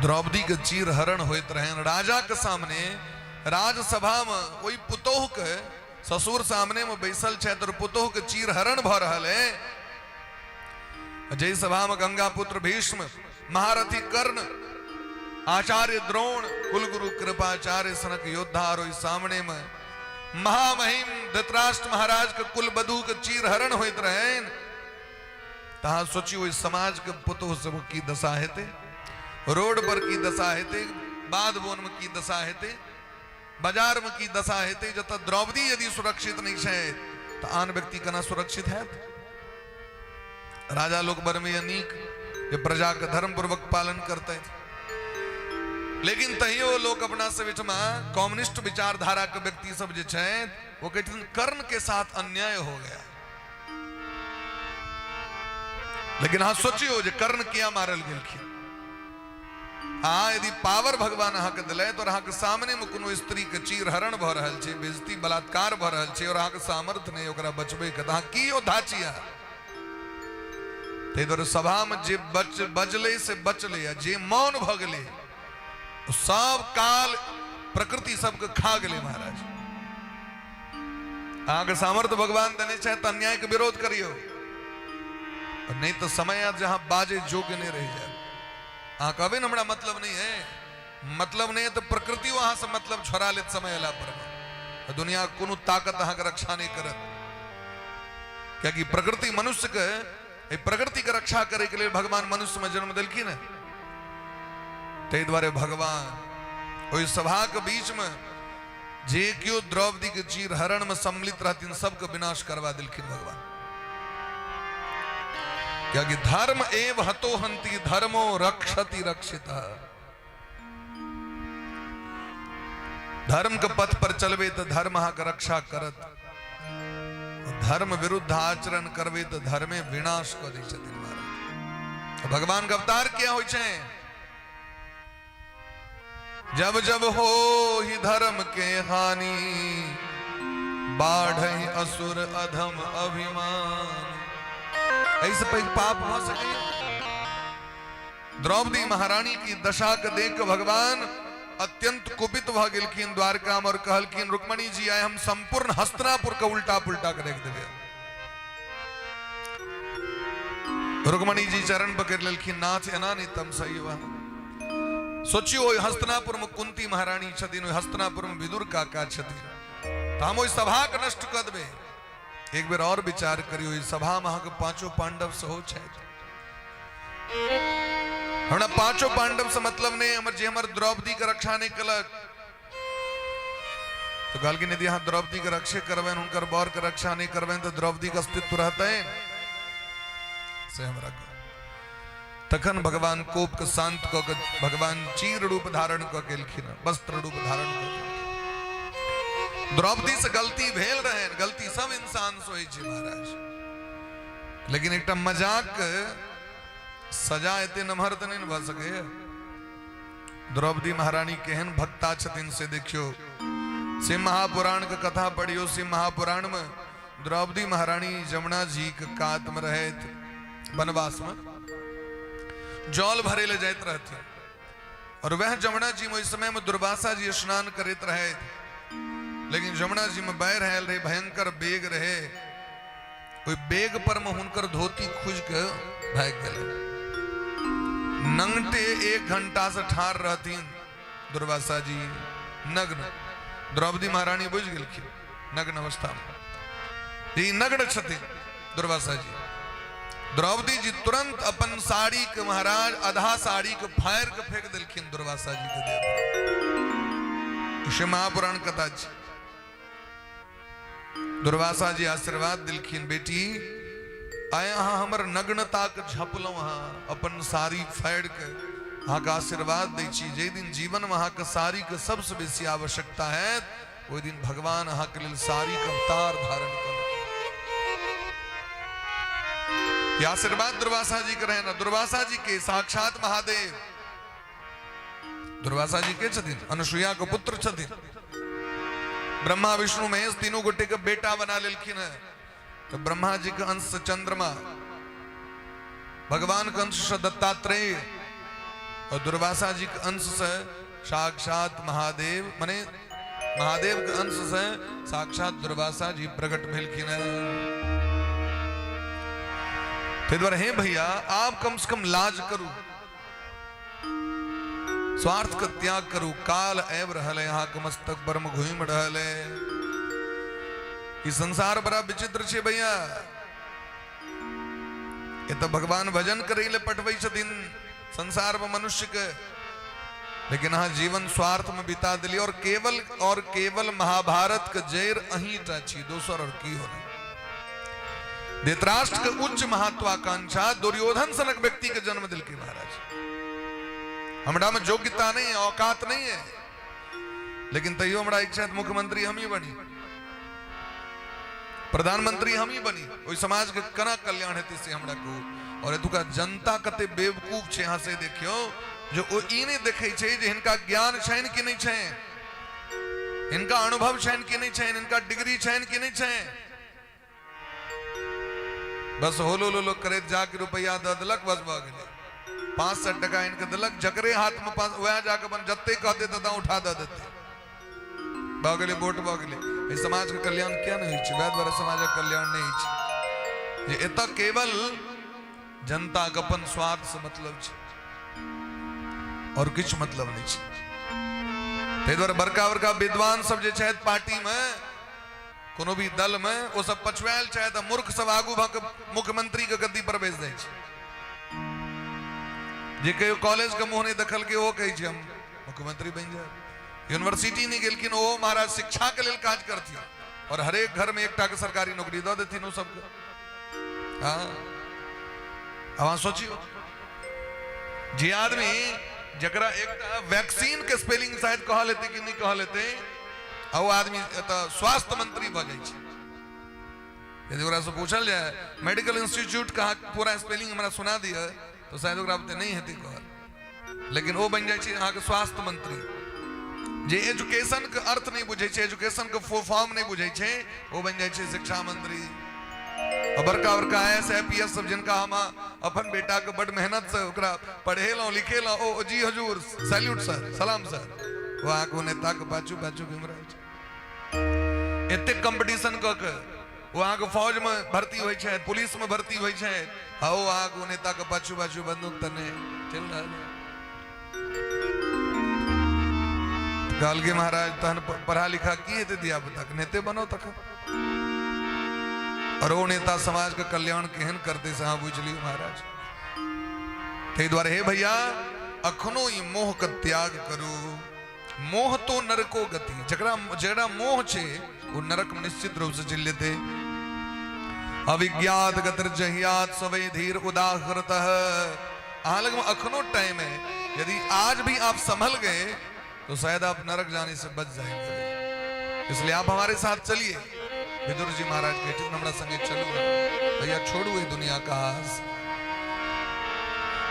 द्रौपदी के चीर हरण होइत रहनि राजा के सामने, राजसभा में ओहि पुतोह के ससुर सामने में बैसल छथि और पुतोह के चीर हरण भऽ रहल है। जय सभा में गंगा पुत्र भीष्म, महारथी कर्ण, आचार्य द्रोण, कुलगुरु कृपाचार्य सनक योद्धा और ओहि सामने में महामहिम धृतराष्ट्र महाराज के कुल बधू के चीर हरण होइत रहनि। तहाँ सोची ओहि समाज के पुतोह सब की दशा हेतै, रोड पर की दशा हेतै, बाध बोन में की दशा हेतै, बाजार में की दशा हेतै। जतऽ द्रौपदी यदि सुरक्षित नहीं छै तऽ आन व्यक्ति केना सुरक्षित हैत। राजा लोक बड़ में नीक जे प्रजा के धर्म पूर्वक पालन करते, लेकिन तहियो लोक अपना सब एहिठमा कम्युनिस्ट विचारधारा के व्यक्ति सब जे छै वो कहै छथिन कर्ण के साथ अन्याय हो गया। लेकिन अहाँ सोचियो जे कर्ण किया मारल गेलखिन। अहाँ यदि पावर भगवान अहाँके दिलथि और अहाँके सामने में कोनो स्त्री के चीर हरण भऽ रहल छै, बेइज्जती बलात्कार भऽ रहल छै और अहाँके सामर्थ्य नहि ओकरा बचबै के, तऽ अहाँ की योद्धा छी अहाँ? ताहि दुआरे सभा में जे बजलै से बचलै आ जे मौन भऽ गेलै ओ सब काल प्रकृति सबके खा गेलै महाराज। अहाँके सामर्थ्य भगवान देने छथि तऽ अन्याय के विरोध करियौ, नहीं तो समय आयत जहां बाजे योग्य नहीं रहि जायब। अहाँ कहबै ने हमरा मतलब नहीं है, मतलब नहीं है तो प्रकृति अहाँ से मतलब छोड़ा लेत समय अयला पर में। दुनिया के कोनो ताकत अहाँके रक्षा नहीं करत, कियाकि प्रकृति मनुष्य के, एहि प्रकृति के रक्षा करे के लेल भगवान मनुष्य में जन्म देलखिन है। ताहि दुआरे भगवान ओहि सभा के बीच में जे केओ द्रौपदी के चीर हरण में सम्मिलित रहथिन सबके विनाश करवा देलखिन भगवान। क्योंकि धर्म एव हतो हंति धर्मो रक्षति रक्षितः। धर्म के पथ पर चलबे तो धर्म अहाँके रक्षा करत, धर्म विरुद्ध आचरण करबे तो धर्मे विनाश कऽ दै छथिन महाराज। भगवान के अवतार किया होइ छै? जब जब हो ही धर्म के हानि, बाढ़ असुर अधम अभिमान। एहिसँ पैघ पाप भऽ सकैए? द्रौपदी महारानी की दशा के देख के भगवान अत्यंत कुपित भऽ गेलखिन द्वारका में और कहलखिन, रुक्मणी जी, आइ हम संपूर्ण हस्तिनापुर के उल्टा पुल्टा के रख देबै। रुक्मणी जी चरण पकड़ लेलखिन, नाथ, एना नहि तमसैयौ। सोचियो, ओहि हस्तिनापुर में कुंती महारानी छथिन, ओहि हस्तिनापुर में विदुर काका छथिन, तऽ हम ओहि सभा के नष्ट कऽ देबै। एक बेर और विचार करियौ, ओहि सभा में अहाँके पांचों पांडव सेहो छथि। हमरा पांचों पांडव से मतलब नहि, हमर जे हमर द्रौपदी के रक्षा नहि केलक। तऽ कहलखिन, यदि अहाँ द्रौपदी के रक्षे करबनि, हुनकर बर के रक्षा नहि करबनि, तऽ द्रौपदी के अस्तित्व रहतै? से हमरा कहू। तखन भगवान कोप के शांत कऽ के भगवान चीर रूप धारण कऽ के एलखिन, वस्त्र रूप धारण कऽ के। द्रौपदी से गलती भेल रहे, गलती सब इंसान से होइ छै महाराज, लेकिन एकटा मजाक के सजा एते नमहर तऽ नहि ने भऽ सकैए। द्रौपदी महारानी केहन भक्ता छथिन से देखियो, शिव महापुराण के कथा पढ़ियो। शिव महापुराण में द्रौपदी महारानी जमुना जी के कात में रहैत वनवास में जल भरे ले जाइत रहथिन और वह जमुना जी में ओहि समय में दुर्वासा जी स्नान करैत रहे, लेकिन जमुना जी में बाढ़ि आयल रहे, भयंकर बेग रहे। ओहि बेग पर में हुनकर धोती खुज के भागि गेलै। नंगटे एक घंटा से ठार रहथिन दुर्वासा जी, नग्न। द्रौपदी महारानी बुझि गेलखिन नग्न अवस्था में ई नग्न छथिन दुर्वासा जी। द्रौपदी जी तुरंत अपन साड़ी के महाराज आधा साड़ी के फाड़ के फेंक देलखिन दुर्वासा जी के देह पर। शिव महापुराण कथा छै। दुर्वासा जी आशीर्वाद दिलखिन, बेटी, आय अहाँ हमर नग्नता के झपलहुँ, अहाँ अपन साड़ी फाड़ि के, अहाँके आशीर्वाद दै छी, जाहि दिन जीवन में अहाँके साड़ी के सबसे बेसी आवश्यकता हैत, ओहि दिन भगवान अहाँके लेल साड़ी के अवतार धारण कर। आशीर्वाद दुर्वासा जी के रहे ना। दुर्वासा जी के साक्षात महादेव। दुर्वासा जी के छथिन? अनुसुईया के पुत्र छथिन। ब्रह्मा, विष्णु, महेश तीनू गोटे के बेटा बना लेलखिन है। तो ब्रह्मा जी के अंश से चंद्रमा, भगवान के अंश से दत्तात्रेय और दुर्वासा जी के अंश से साक्षात महादेव, माने महादेव के अंश से साक्षात दुर्वासा जी प्रकट भेलखिन है। ताहि दुआरे हे भैया, आप कम से कम लाज करू, स्वार्थ के त्याग करू। काल आबि रहल है, अहाँके मस्तक पर में घूमि रहल है। ई संसार बड़ा विचित्र छै भैया। ये तो भगवान भजन करै ले पठबै छथिन संसार में मनुष्य के, लेकिन अहाँ जीवन स्वार्थ में बिता दिली और केवल महाभारत के जड़ अहीं टा छी, दोसर और की हो। धृतराष्ट्र के उच्च महत्वाकांक्षा दुर्योधन सनक व्यक्ति के जन्म दिलके। महाराज, हमरा में योग्यता नहीं है, औकात नहीं है, लेकिन तैयो हमरा इच्छा है मुख्यमंत्री हम ही बनी, प्रधानमंत्री हम ही बनी, ओहि समाज के केना कल्याण हेतै से हमरा कहू। और एतुका जनता कते बेवकूफ छै अहाँ से देखियौ, जो ओ ई नहि देखै छै जे हिनका ज्ञान छनि कि नहि छनि, हिनका अनुभव छनि कि नहि छनि, हिनका डिग्री छनि कि नहि छनि। बस होलो लोलो करैत जाके रुपया दऽ देलक, बस भऽ गेलै। 500 टका इनके देलक, जकरे हाथ में पाँच, वएह जाके अपन जते कहते ततऽ उठा दऽ देते, भऽ गेलै, वोट भऽ गेलै। एहि समाजके कल्याण किया नहि होइ छै? वएह दुआरे समाजक कल्याण नहि होइ छै जे एतऽ केवल जनताके अपन स्वार्थ से मतलब छै और किछु मतलब नहि छै। ताहि दुआरे बड़का बड़का विद्वान सब जे छथि पार्टीमे, कोनो भी दल में, ओ सब पछुआयल छथि आ मूर्ख सब आगू भऽ के मुख्यमंत्री के गद्दी पर बैस जाइ छै। जे कहियो कॉलेज के मुंह नहि देखलकै, ओ कहै छै हम मुख्यमंत्री बनि जायब। यूनिवर्सिटी नहि गेलखिन ओ महाराज, शिक्षा के लेल काज करथिन और हरेक घर में एकटा के सरकारी नौकरी दऽ देथिन ओ सबके। हाँ, अब अहाँ सोचियो, जे आदमी जकरा एकटा वैक्सीन के स्पेलिंग शायद कहल हेतै कि नहि कहल हेतै, आ ओ आदमी एतऽ स्वास्थ्य मंत्री भऽ जाइ छै। यदि ओकरासँ पूछल जाय, मेडिकल इंस्टीट्यूट का पूरा स्पेलिंग हमरा सुना दिअ, तऽ शायद ओकरा बुते नहि हेतै कहल, लेकिन ओ बनि जाइ छै अहाँके स्वास्थ्य मंत्री। जे एजुकेशन के अर्थ नहि बुझै छै, एजुकेशन के फुल फॉर्म नहि बुझै छै, ओ बनि जाइ छै शिक्षा मंत्री। आ बड़का बड़का I S, I P S सब, जिनका हम अपन बेटा के बड मेहनत से ओकरा पढ़ेलहुँ लिखेलहुँ, ओ जी हजूर, सैल्यूट सर, सलाम सर, ओ अहाँके ओ नेता के पाछू पाछू घुमि रहल छै। एतेक कंपटीशन कऽ के ओ अहाँके फौज में भर्ती होइ छै, पुलिस में भर्ती होइ छै, आ ओ अहाँके ओ नेता के पाछू पाछू बंदूक तने चलि रहल है। कहलकै महाराज, तहन पढ़ा लिखा की हेतै धिया पुता के? नेते बनो तखन। और ओ नेता समाज के कल्याण केहन करतै से अहाँ बुझि लियौ महाराज। ताहि दुआरे हे भैया, अखनो ई मोह के त्याग करू। मोह तो नरको गति, जकरा जकरा मोह छै ओ नरक में निश्चित रूप से चलि जेतै। अविज्ञात गतिर जहियात सवै धीर उदाहृत। अहाँ लग में अखनो टाइम है, यदि आज भी आप संभल गए तो शायद आप नरक जाने से बच जाएंगे। इसलिए आप हमारे साथ चलिए। विदुर जी महाराज कहते हैं, हमरा संगे चलू भैया, छोड़ू ये दुनिया का आस।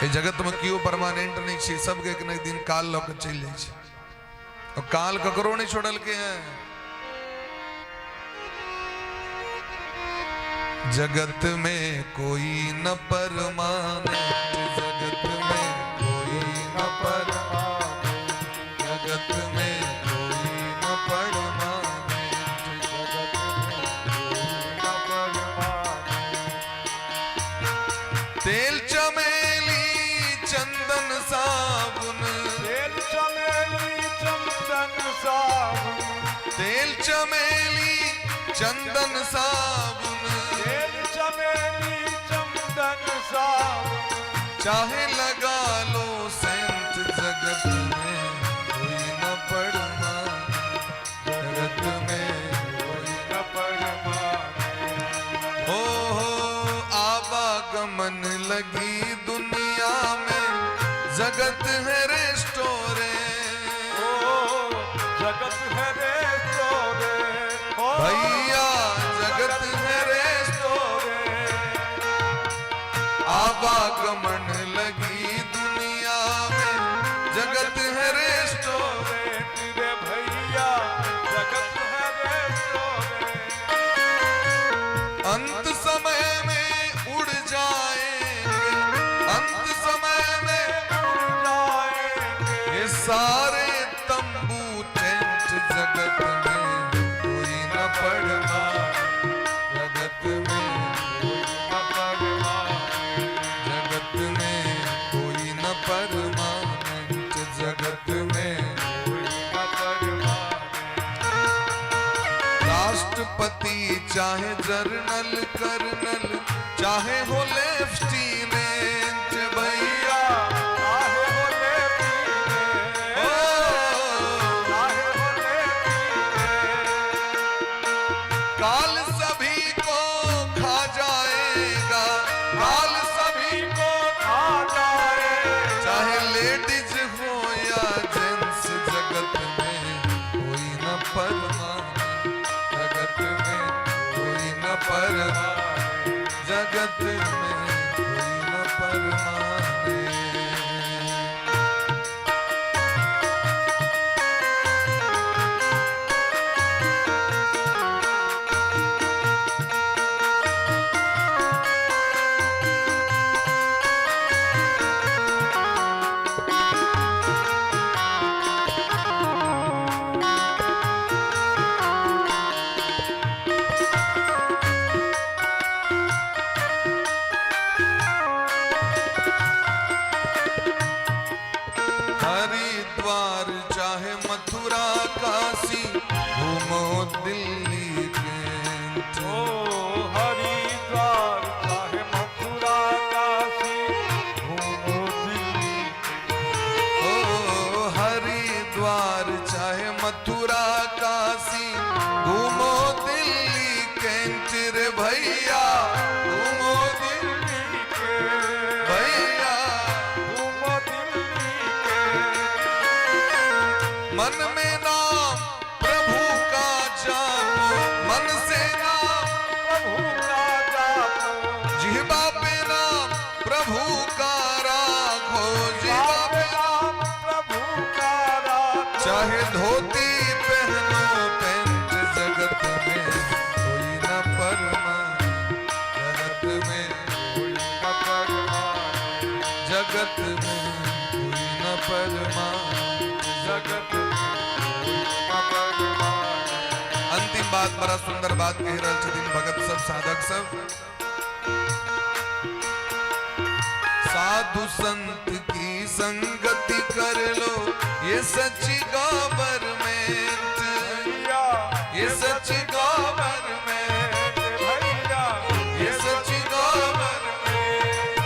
ये जगत में क्यों परमानेंट नहीं छे, सबके एक न एक दिन काल लऽ के चलि जाइ छै। और काल ककरो नहीं छोड़लके हैं। जगत में कोई न परमानेंट, जगत में कोई न परमानेंट, जगत में कोई न परमानेंट, जगत में कोई न परमानेंट। तेल चमेली चंदन साबुन, तेल चमेली चंदन साबुन, तेल चमेली चंदन साबुन, तेल चमेली चंदन साबुन, चाहे लगा लो सेंट, जगत में कोई न परमानेंट, जगत में कोई न परमानेंट। हो हो आवागमन लगी दुनिया में, जगत है रेस्टोरेंट, ओ जगत है रेस्टोरेंट, ओ भैया जगत है रेस्टोरेंट। आवागमन लगी दुनिया में, जगत है रेस्टोरेंट, रे भैया जगत है रेस्टोरेंट। अंत समय में उड़ जाएंगे, अंत समय में उड़ जाएंगे ये सारे तंबू टेंट, जगत में कोई न परमानेंट, जगत में कोई न परमानेंट, जगत में कोई न परमानेंट, जगत में कोई न परमानेंट। राष्ट्रपति चाहे जनरल कर्नल, चाहे हो लेफ्टिनेंट, भैया चाहे हो लेफ्टिनेंट, ओ चाहे हो लेफ्टिनेंट, काल सभी को खा जाएगा, काल सभी को खा जाएगा, चाहे लेडीज हो या जेंट्स, जगत में कोई न परमानेंट, जगत में कोई न परमानेंट, जगत में कोई न परमानेंट। हरिद्वार चाहे मथुरा काशी, घूमो दिल्ली कैंट, ओ हरिद्वार चाहे मथुरा काशी, घूमो दिल्ली, ओ हरिद्वार चाहे मथुरा काशी, घूमो दिल्ली कैंट रे भैया, घूमो दिल्ली दिल्ली के, भैया, घूमो दिल्ली के। मन में नाम प्रभु का जापो, मन से नाम प्रभु का जापो, जिह्वा पे नाम प्रभु का राखो, जिह्वा पे नाम प्रभु का राखो, चाहे धोती जगत में कोई न परमाने। अंतिम बात, बड़ा सुंदर बात कहि रहल छथिन भगत सब, साधक सब। साधु संत की संगति कर लो ये सच्ची गवर्नमेंट, भैया ये सच्ची गवर्नमेंट, भैया ये सच्ची गवर्नमेंट।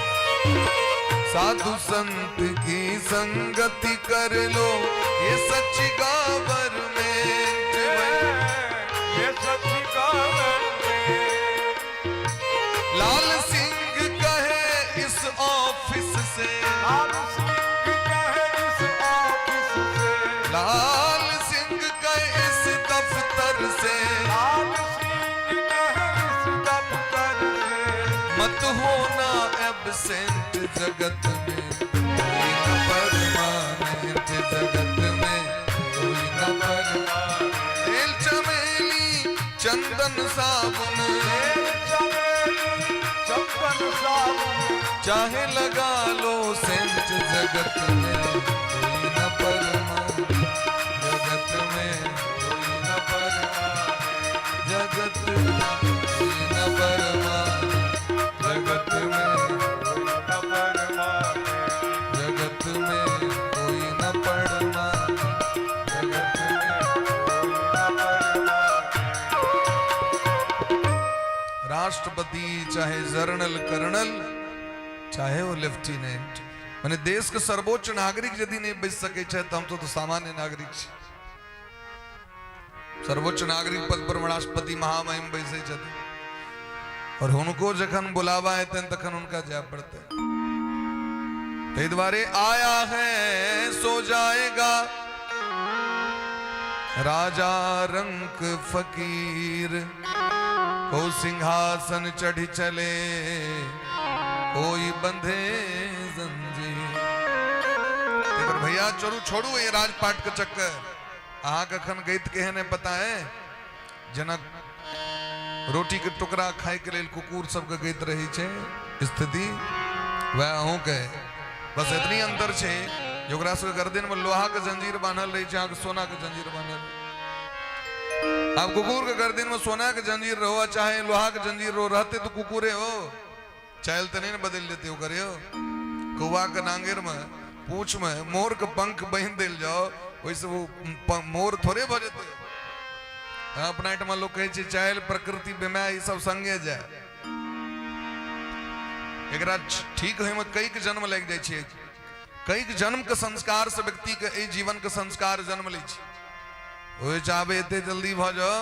साधु संत की संगति कर लो ये सच्ची गवर्नमेंट। ये सच्ची गवर्नमेंट। लाल सिंह कहे इस ऑफिस से, लाल सिंह कहे इस ऑफिस से, लाल सिंह कहे इस दफ्तर से, लाल सिंह कहे इस दफ्तर से, मत होना एबसेंट जगत में कोई न परमानेंट, जगत में कोई न परमानेंट। तेल चमेली चंदन साबुन, तेल चमेली चंदन साबुन, चाहे लगा लो सेंट, जगत में कोई न परमानेंट, जगत में कोई न परमानेंट, जगत में कोई न परमानेंट, जगत में कोई न परमाने। जगत में कोई न परमानेंट, जगत में कोई न परमाने। राष्ट्रपति चाहे जर्नल कर्नल चाहे वो लेफ्टिनेंट, माने देश के सर्वोच्च नागरिक यदि नहीं बच सके छै तऽ हम तो सामान्य नागरिक छी। सर्वोच्च नागरिक पद पर राष्ट्रपति महामहिम बैसै छथिन और हुनको जखन बुलावा एतनि तखन हुनका जाय पड़तै। ताहि दुआरे आया है सो जाएगा, राजा रंक फकीर को सिंहासन चढ़ चले, कोई बंधे जंजीर। पर भैया चोरू छोड़ू ये राजपाट के चक्कर। अहाँ कखन गैत केहन है पता है? जेना रोटी के टुकड़ा खाए के लेल कुकुर सबके गैत रही छै स्थिति, वएह अहूँ के। बस एतनी अंतर छै जे ओकरा सबके गर्दन में लोहा के जंजीर बान्हल रहे छै, अहाँके सोना के जंजीर बान्हल। आब कुकुर के गर्दन में सोना के जंजीर रहो चाहे लोहा के जंजीर रहो, रहते तो कुकुरे हो, चाइल तो नहीं ने बदल लेते ओकर। यो कौआ के नांगेर में पूछ में मोर के पंख बांधि देल जाओ, ओहिसँ वो मोर थोड़े भऽ जेतै। अपना एहिठमा लोक कहै छै चाइल प्रकृति बेमाय ई सब संगे जाय। एकरा ठीक होय में कईक जन्म लागि जाइ छै। कईक जन्म के संस्कार से व्यक्ति के एहि जीवन के संस्कार जन्म लै छै। ओहि चाहबै एते जल्दी भऽ जाओ,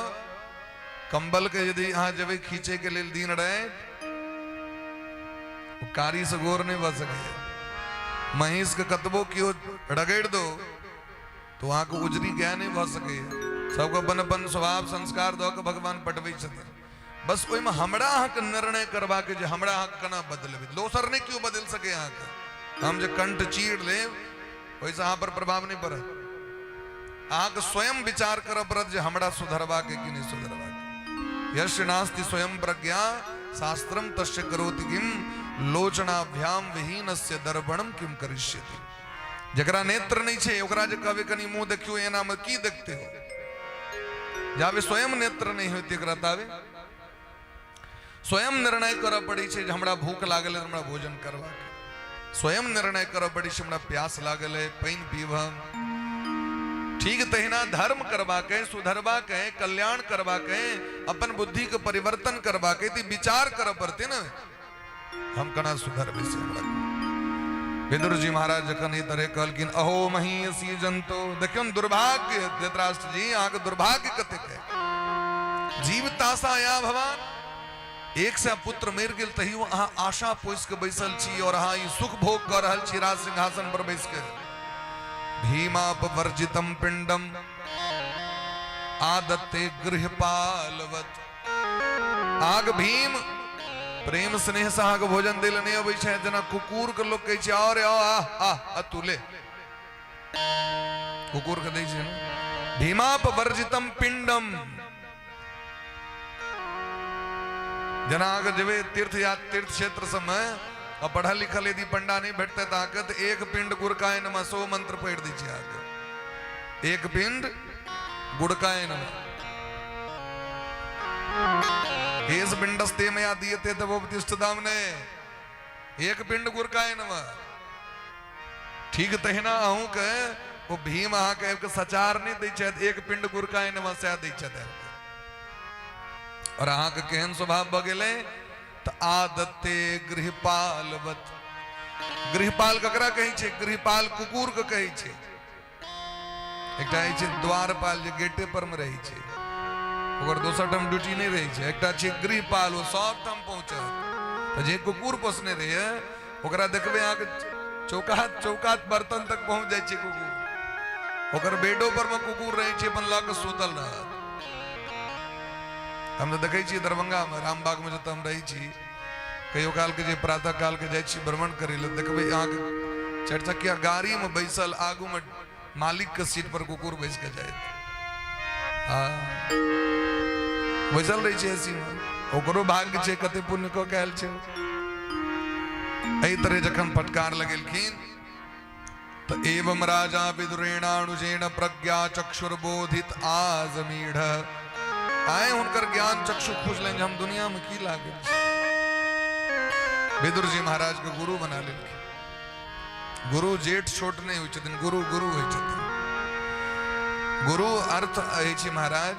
कंबल के यदि अहाँ जेबै खींचे के लेल दिन राति, ओ कारी से गोर नहीं भऽ सकैए। महींस के कतबो केओ रगड़ि दो तो अहाँके उजरी गाय नहीं भऽ सकैए। सबके अपन अपन स्वभाव संस्कार दऽ के भगवान पठबै छथिन। बस ओहिमे हमरा अहाँके निर्णय करबाक जे हमरा अहाँके केना बदलबै। दोसर नहि केओ बदलि सकैए अहाँके। हम जे कंठ चीर लेब ओहिसँ अहाँ पर प्रभाव नहि पड़त। अहाँके स्वयं विचार करऽ पड़त जे हमरा सुधरबाक कि नहि सुधरबाक। यस्य नास्ति स्वयं प्रज्ञा शास्त्रम तस्य करोति किम, लोचनाभ्याम विहीनस्य दर्पणम किम करिष्यति। जकरा नेत्र नहीं छै ओकरा जे कहबै कनि मुंह देखियो, एना में की देखते हो? जाबे स्वयं नेत्र नहीं होते एकरा ताबे स्वयं निर्णय करऽ पड़ै छै जे हमरा भूख लागल है, हमरा भोजन करबाक। स्वयं निर्णय करऽ पड़ै छै हमरा प्यास लागल है, पानि पीब हम। ठीक तहिना धर्म करबाक है, सुधरबाक है, कल्याण करबाक है, अपन बुद्धि के परिवर्तन करबाक है, तऽ विचार करऽ पड़तै ने हम केना सुधरबै से हमरा। विदुर जी महाराज जखन ई तरह कहलखिन, अहो महीयसी जंतो, देखियौ ने दुर्भाग्य धृतराष्ट्र जी, अहाँके दुर्भाग्य कतेक है। जीवताशा या भवान, एक सए पुत्र मरि गेल तहियो अहाँ आशा पोसि के बैसल छी और अहाँ ई सुख भोग कऽ रहल छी राज सिंहासन पर बैस के। भीमापवर्जितम पिंडम आदत्ते गृहपालवत। आग भीम प्रेम स्नेह से अहाँके भोजन दै लए नहि अबै छै, जेना कुकुर के लोक कहै छै आओ रे आओ, आह आह आ तू ले, कुकुर के दै छै ने। भीमापवर्जितम पिंडम, जेना अहाँके जेबै तीर्थ या तीर्थ क्षेत्र सबमे आ पढ़ल लिखल यदि पंडा नहि भेटतै तऽ अहाँके तऽ एक पिंड गुरकाय नमः सो मंत्र पढ़ि दै छै अहाँके। एक पिंड गुड़काय नमः। एस पिंडस्ते मया दीयते तवोपतिष्ठताम ने, एक पिंड गुड़काय नमः। ठीक तहिना अहूँ के ओ भीम अहाँके आबि कऽ सचार नहि दै छथि, एक पिंड गुड़काय नमः सएह दै छथि आबि कऽ। और अहाँके केहन स्वभाव भऽ गेलै तऽ आदते गृहपालवत। गृहपाल ककरा कहै छै? गृहपाल कुकुर के कहै छै। एकटा होइ छै द्वारपाल जे गेटे पर मे रहै छै, ओकर दोसर ठाम ड्यूटी नहि रहै छै। एकटा छै गृहपाल, ओ सब ठाम पहुँचत। तऽ जे कुकुर पोसने रहैए ओकरा देखबै अहाँके चौकात चौकात बर्तन तक पहुँच जाइ छै कुकुर। ओकर बेडो पर मे कुकुर रहै छै, अपन लऽ कऽ सुतल रहत। हम तऽ देखै छियै दरभंगामे रामबागमे जतऽ हम रहै छी, कहियो कालके जे प्रातः कालके जाइ छी भ्रमण करै लए, देखबै अहाँके चारि चक्किया गाड़ीमे बैसल आगूमे मालिकके सीट पर कुकुर बैस कऽ जाइत, हँ बैसल रहै छै एसीमे। ओकरो भाग्य छै, कते पुण्य कऽ के आयल छै। एहि तरह जखन फटकार लगेलखिन तऽ एवं राजा विदुरेणानुजेन प्रज्ञा चक्षुर्बोधित आजमीढ़। आए हुनकर ज्ञान चक्षु खुजलनि जे हम दुनिया में की लागल छी। विदुर जी महाराज के गुरु बना लेलखिन। गुरु जेठ छोट नहि होइ छथिन, गुरु गुरु होइ छथिन। गुरु अर्थ अछि महाराज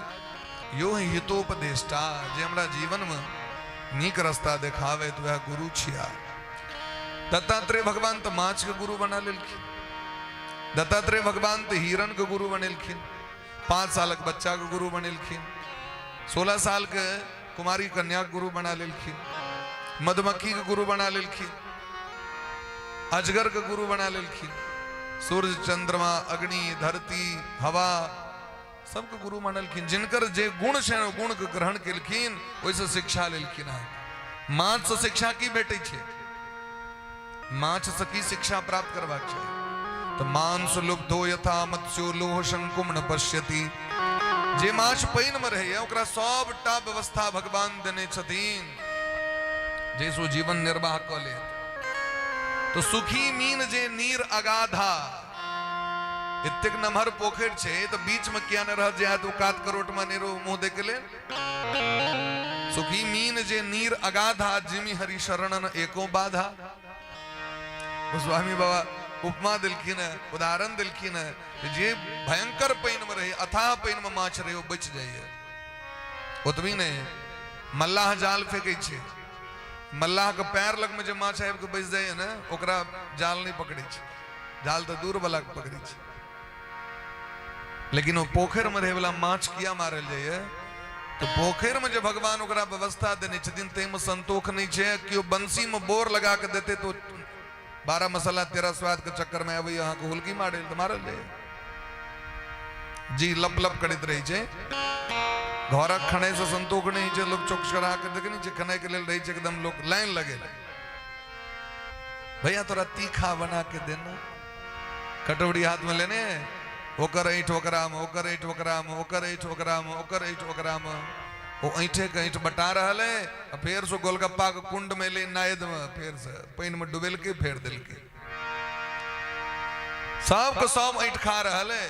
यो हितोपदेष्टा, जे हमरा जीवन में नीक रास्ता देखावे तो वह गुरु छिया। दत्तात्रेय भगवान तो माछ के गुरु बना लेलखिन, दत्तात्रेय भगवान तो हिरण के गुरु बनेलखिन, 5 सालक बच्चा के गुरु बनेलखिन, 16 साल के कुमारी कन्या के गुरु बना लेलखिन, मधुमक्खी के गुरु बना लेलखिन, अजगर के गुरु बना लेलखिन, सूर्य चंद्रमा अग्नि धरती हवा सबके गुरु मानलखिन। जिनकर जे गुण छै ओ गुण के ग्रहण केलखिन, ओहिसँ शिक्षा लेलखिन। अहाँ माछ से शिक्षा की भेटै छै? माछ से की शिक्षा प्राप्त करबाक छै? तऽ मांस लुब्धो यथा मत्स्यो लोह शंकुम न पश्यति। जे माछ पानि में रहैया ओकरा सबटा व्यवस्था भगवान देने छथिन जैसो जीवन निर्वाह कऽ लेत। तो सुखी मीन जे नीर अगाधा, एतेक नमहर पोखरि छै तऽ बीच में किया नहि रहत जे आयत ओ कात करोट में नेरो मुंह देख लेल। सुखी मीन जे नीर अगाधा, जिमि हरि शरणन एको बाधा। गोस्वामी बाबा उपमा देलखिन है, उदाहरण देलखिन है जे भयंकर पानि में रहे, अथाह पानि में माछ रहे, ओ बचि जाइए। ओतबी नहि, मल्लाह जाल फेंकै छै, मल्लाह के पैर लग में जे माछ आबि के बचि जाइए ने, ओकरा जाल नहि पकड़ै छै, जाल तऽ दूर वाला के पकड़ै छै। लेकिन ओ पोखरि में रहे वाला माछ किया मारल जाइए? तो पोखरि में जे भगवान ओकरा व्यवस्था देने छथिन ताहिमे संतोख नहि छै। केओ बंसी में बोर लगा के देते तो 12 मसाला 13 स्वाद के चक्कर में आबैया अहाँके हुलकी मारे तऽ मारल जाइए। जी लप लप करैत रहै छै। घरक खनाइ से संतोख नहि छै, लोक चौक चढ़ा के देखै नहि छै, खनाइ के लेल रहै छै एकदम लोक लाइन लगेल, भैया तोरा तीखा बना के देना, कटोरी हाथ में लेने, ओकर ऐठ ओकरा में, ओकर ऐठ ओकरा में, ओकर ऐठ ओकरा में, ओकर ऐठ ओकरा में, ओ ऐठे के ऐठ बटा रहल है। आ फेर से गोलगप्पा के कुंड में ले नायद में, फेर से पानि में डुबेलके फेर देलके, सबके सब ऐठ खा रहल है।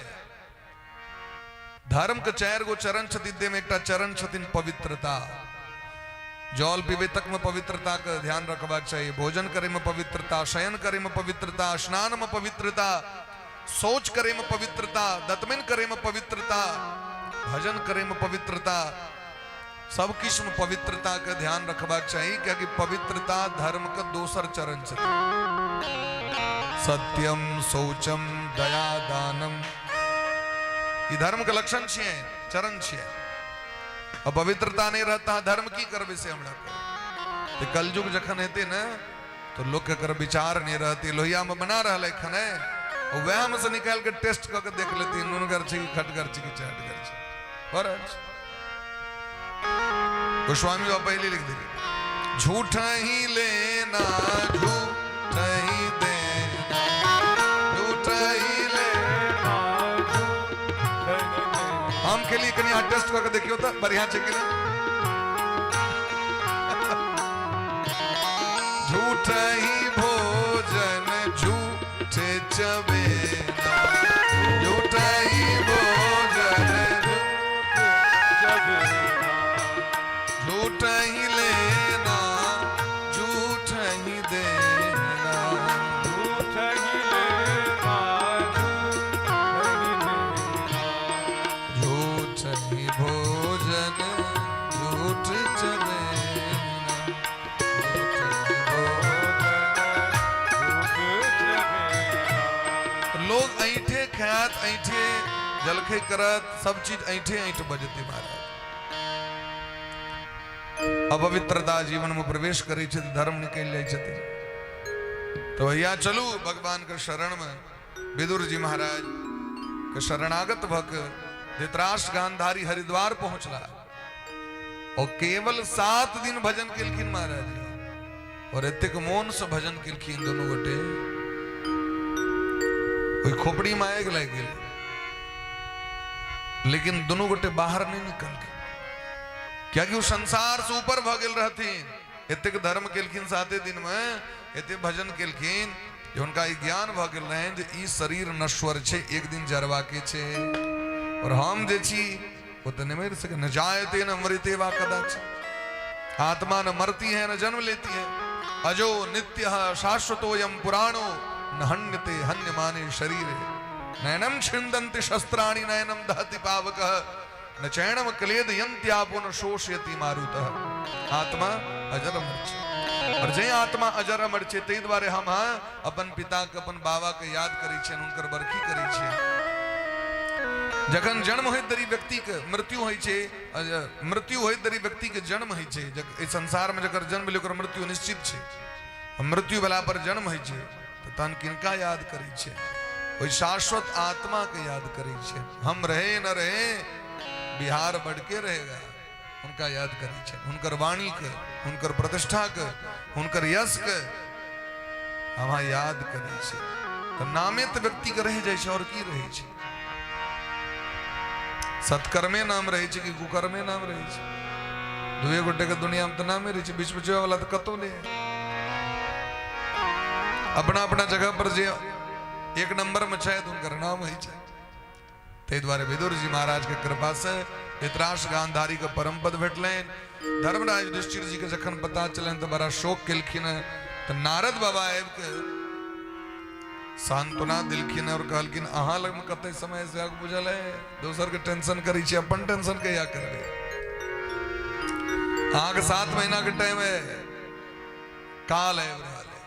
धर्म के 4 गो चरण छथिन, ताहिमे एकटा चरण छथिन पवित्रता। जल पीबे तक में पवित्रता के ध्यान रखबाक चाही, भोजन करे में पवित्रता, शयन करे में पवित्रता, स्नान में पवित्रता, शौच करे में पवित्रता, दतमिन करे में पवित्रता, भजन करे में पवित्रता, सब किछु में पवित्रता के ध्यान रखबाक चाही, कियाकि पवित्रता धर्म के दोसर चरण छथिन। सत्यम शौचम दया दानम, ई धर्म के लक्षण छियै, चरण छियै। आ पवित्रता नहीं रहता धर्म की करबै से हमरा कहू। तऽ कलयुग जखन हेतै ने तो लोक के एकर विचार नहीं रहती, लोहिया में बना रहल है खने, वएह में से निकाल के टेस्ट कऽ के देख लेती नुनगर छै कि खटगर छै कि चटगर छै। भऽ रहल छै। गोस्वामी बाबा पहले लिख देली, झूठ ही लेना झूठ ही देना, झूठ ही लेना। हम के लिए कनि अहाँ टेस्ट कऽ के देखियौ तऽ बढ़िया छै कि नहि। झूठ ही भोजन झूठ चबेना, झूठ ही झूठहि भोजन झूठ चबेना, झूठहि भोजन। लोग ऐठे खायत, ऐठे जलखै करत, सब चीज ऐठे ऐठ बजते महाराज। अपवित्रता जीवन में प्रवेश करै छै, धर्म निकलि जाइ छथिन। तो भैया चलू भगवान के शरण में। विदुर जी महाराज के शरणागत भक धृतराष्ट्र गांधारी हरिद्वार पहुंचला और केवल 7 दिन भजन केलखिन महाराज जी, और एतेक मोन से भजन केलखिन दोनों गोटे, ओहि खोपड़ी में आगि लागि गेल, लेकिन दोनों गोटे बाहर नहीं निकल के, कियाकि ओ संसार से ऊपर भऽ गेल रहथिन। एतेक धर्म केलखिन 7 दिन में, एते भजन केलखिन जे हुनका ई ज्ञान भऽ गेल रहनि जे ई शरीर नश्वर छै, एक दिन जरबा के छै, और हम जे छी ओ तऽ नहि मरि सकै। न जायते न मृते वा कदाचित, आत्मा न मरती है न जन्म लेती है, अजो नित्य शाश्वतोयम पुराणो न हन्यते हन्यमाने शरीरे, नैनम छिन्दन्ति शस्त्राणि नैनम दहति पावकः, न चैनम क्लेदयन्त्यापो न शोषयति मारुतः। आत्मा अजर अमर छै, और जे आत्मा अजर अमर छै ताहि दुआरे हम अपन पिता के, अपन बाबा के याद करै छियनि, हुनकर बरखी करै छियनि। जखन जन्म होइत देरी व्यक्ति के मृत्यु होइ छै, मृत्यु होइत देरी व्यक्ति के जन्म होइ छै। एहि संसार में जकर जन्म भेलै ओकर मृत्यु निश्चित छै, मृत्यु भेला पर जन्म होइ छै, तऽ तहन किनका याद करै छै? ओहि शाश्वत आत्मा के याद करै छै। हम रहे न रहे बिहार बढ़ के रहेगा, हुनका याद करै छै, हुनकर वाणी के, हुनकर प्रतिष्ठा के, हुनकर यश के हम याद करै छै। तऽ नामे तऽ व्यक्ति के रहि जाइ छै, और की रहै छै? सत्कर्मे नाम रहै छै कि कुकर्मे नाम रहै छै? दुए गोटे के दुनिया में तऽ नामे रहै छै, बीच बचबै वाला तऽ कतौ नहि। अपना अपना जगह पर जे एक नंबर में छथि हुनकर नाम होइ छै। ताहि दुआरे विदुर जी महाराज के कृपा से धृतराष्ट्र गांधारी के परम पद भेटलनि। धर्मराज युधिष्ठिर जी के जखन पता चलनि तऽ बड़ा शोक केलखिन। तऽ नारद बाबा आबि के सांत्वना देलखिन और कहलखिन अहाँ लग में कते समय से आग बुझल है, दोसर के टेंशन करै छी, अपन टेंशन कहिया करबै? अहाँके 7 महीना के टाइम है, काल आबि रहल है।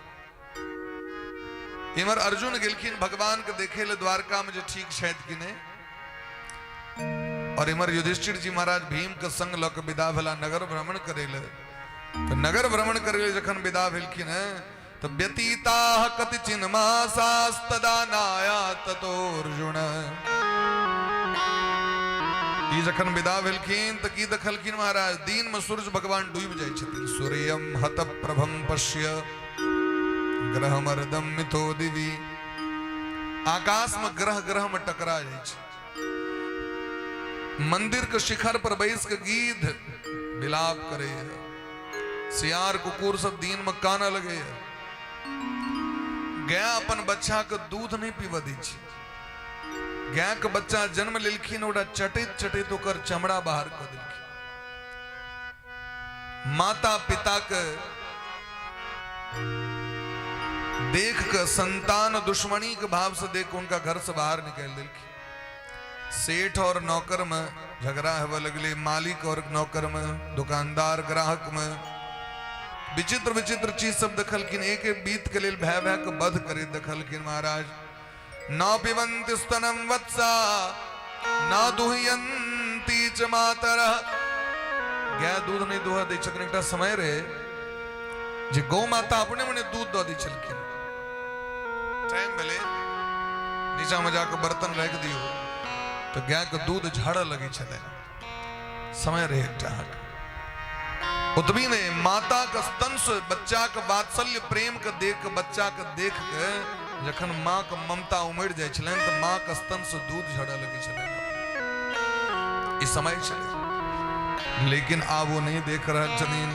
इम्हर अर्जुन गेलखिन भगवान के देखे ले द्वारका में जे ठीक छथि कि नहि, और इम्हर युधिष्ठिर जी महाराज भीम के संग लऽ के विदा भेला नगर भ्रमण करे ले। तऽ नगर भ्रमण करे ले जखन विदा भेलखिन हैं तऽ व्यतीताः कतिचिन मासास्तदा नाया ततोऽर्जुन। ई जखन विदा भेलखिन तऽ की देखलखिन महाराज? दिन में सूर्य भगवान डूबि जाइ छथिन। सूर्यम हत प्रभम पश्य ग्रहमर्दम मिथो दिवि। आकाश में ग्रह ग्रह में टकरा जाइ छै। मंदिर के शिखर पर बैस के गिद्ध विलाप करे है, सियार कुकुर सब दिन में काना लगे है। गाय अपन बच्चा के दूध नहीं पीबऽ दै छै। गाय के बच्चा जन्म लेलखिन, ओकरा चटैत चटैत ओकर चमड़ा बाहर कऽ देलखिन। माता पिता के देख के संतान दुश्मनी के भाव से देख के उनका घर से बाहर निकाल देलखिन। सेठ और नौकर में झगड़ा होवे लगले, मालिक और नौकर में, दुकानदार ग्राहक में, विचित्र विचित्र चीज सब देखलखिन। एक एक बीत के लेल भय भय के वध करे देखलखिन महाराज। न पिबन्ति स्तनम वत्सा न दुहयन्ति च मातरः। गाय दूध नहीं दुह दै छथिन। एकटा समय रहे जे गौ माता अपने मने दूध दऽ दै छलखिन। टाइम भेलै, नीचा में जाके बर्तन राखि दियौ तऽ गाय के दूध झड़ऽ लगै छलै। समय रहे एकटा अहाँके। ओतबी नहि, माता के स्तन से बच्चा के वात्सल्य प्रेम के देख के, बच्चा के देख के जखन माँ के ममता उमड़ि जाइ छलनि तऽ माँ के स्तन से दूध झड़ऽ लगै छलनि। ई समय छलै, लेकिन आब ओ नहि देख रहल छथिन।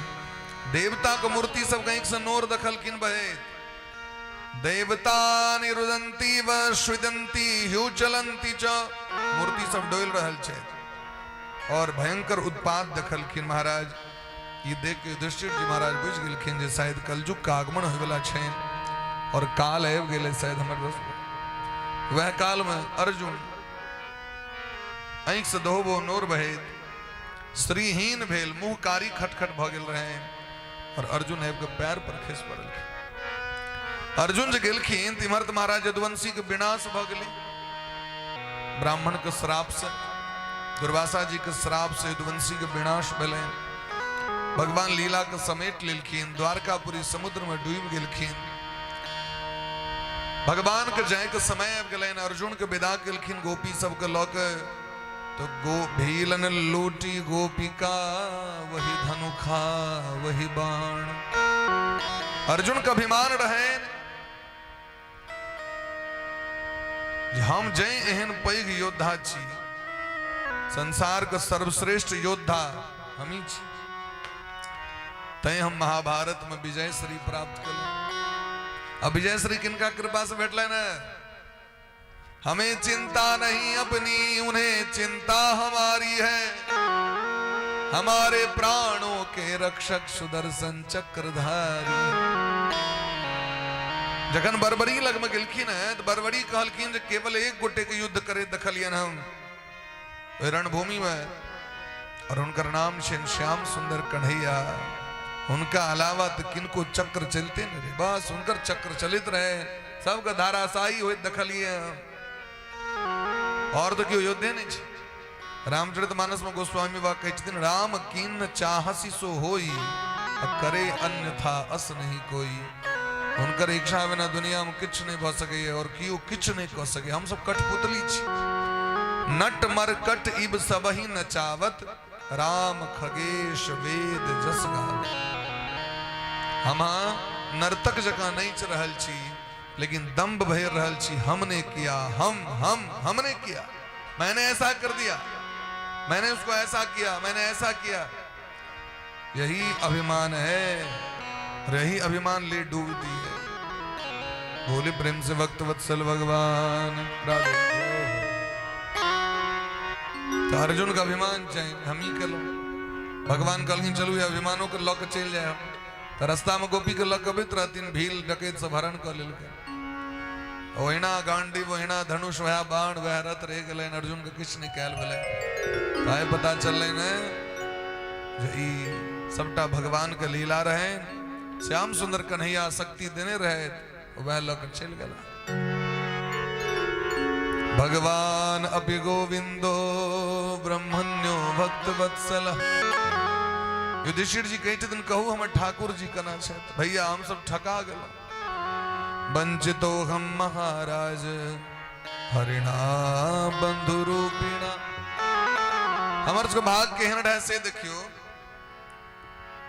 देवता के मूर्ति सब आँखि से नोर देखलखिन बहैत। देवता निरुदंती व स्विदंती ह्यूचलंती च, मूर्ति सब डोलि रहल छै और भयंकर उत्पात देखलखिन महाराज। ई देख के युधिष्ठिर जी महाराज बुझि गेलखिन जे शायद कलयुग के आगमन होयवला छनि और काल आबि गेलै शायद हमर। वह काल में अर्जुन आँखिसँ दहोबो नोर बहैत श्रीहीन भेल, मुँह कारी खटखट भऽ गेल रहनि और अर्जुन आबि कऽ पैर पर खसि पड़लखिन। अर्जुन जे गेलखिन तऽ इम्हर तऽ महाराज यदुवंशी के विनाश भऽ गेलै ब्राह्मण के श्राप से, दुर्वासा जी के श्राप से यदुवंशी के विनाश भेलै। भगवान लीला के समेट लेलखिन, द्वारकापुरी समुद्र में डूबि गेलखिन। भगवान के जाय के समय आबि गेलनि, अर्जुन के विदा केलखिन गोपी सबके लऽ के। तो गो भीलन लूटी गोपिका वही धनुखा वही बाण। अर्जुन के अभिमान रहे हम जै एहन पैघ योद्धा छी, संसार के सर्वश्रेष्ठ योद्धा हम ही छी, तैं हम महाभारत में विजय श्री प्राप्त कलहुँ। आ विजय श्री किनका कृपा से भेटलनि ने? हमें चिंता नहीं अपनी, उन्हें चिंता हमारी है, हमारे प्राणों के रक्षक सुदर्शन चक्रधारी। जखन बर्बरी लगमे गेलखिन हैं तो बर्बरी कहलखिन जे केवल एक गोटे के युद्ध करे देखलियन हम ओहि रणभूमि में, और हुनकर नाम छनि श्याम सुंदर कन्हैया। हुनका अलावा तो किनको चक्र चलते नहीं रहे, बस हुनकर चक्र चलित रहे, सबके धाराशाही होइत देखलिए हम, और तो केओ योद्धे नहीं छै। रामचरित मानस में गोस्वामी बाबा कहै छथिन, राम कीन चाहसी सो होई, आ करे अन्यथा अस नहीं कोई। हुनकर इच्छा बिना दुनिया में किछु नहीं भऽ सकैए और केओ किछु नहीं कऽ सकैए, हम सब कठपुतली छी। नट मरकट इब सबही नचावत, राम खगेश वेद जस गावत। हम नर्तक जकाँ नाचि रहल छी, लेकिन दम्भ भरि रहल छी, हमने किया, हम हम हमने किया, मैंने ऐसा कर दिया, मैंने उसको ऐसा किया, मैंने ऐसा किया। यही अभिमान है, यही अभिमान ले डूबती है। बोले प्रेम से भक्त वत्सल भगवान राधे। तो अर्जुन का अभिमान चाहे हम ही कलो। भगवान कहलखिन चलू ये अभिमानों के लऽ के चलि जाए हम। तो रास्ता में गोपी के लऽ के अबैत रहथिन, भील डकैत सब हरण कऽ लेलकै। ओहिना गांडीव, ओहिना धनुष, वएह बाण, वएह रथ रहि गेलनि, अर्जुन के किछु नहि कयल भेलै। तऽ पता चललै ने जे ई सबटा भगवान के लीला रहे, श्याम सुंदर कन्हैया शक्ति देने रहे, वह लऽ के चलि गेला। भगवान अपि गोविंदो ब्रह्मण्यो भक्त वत्सल। युधिष्ठिर जी कहै छथिन, कहू हमर ठाकुर जी केना छथि? भैया हम सब ठका गेलहुँ। वंचितो हम महाराज हरिणा बंधु रूपिणा। हमर सबके भाग केहन रहे से देखियो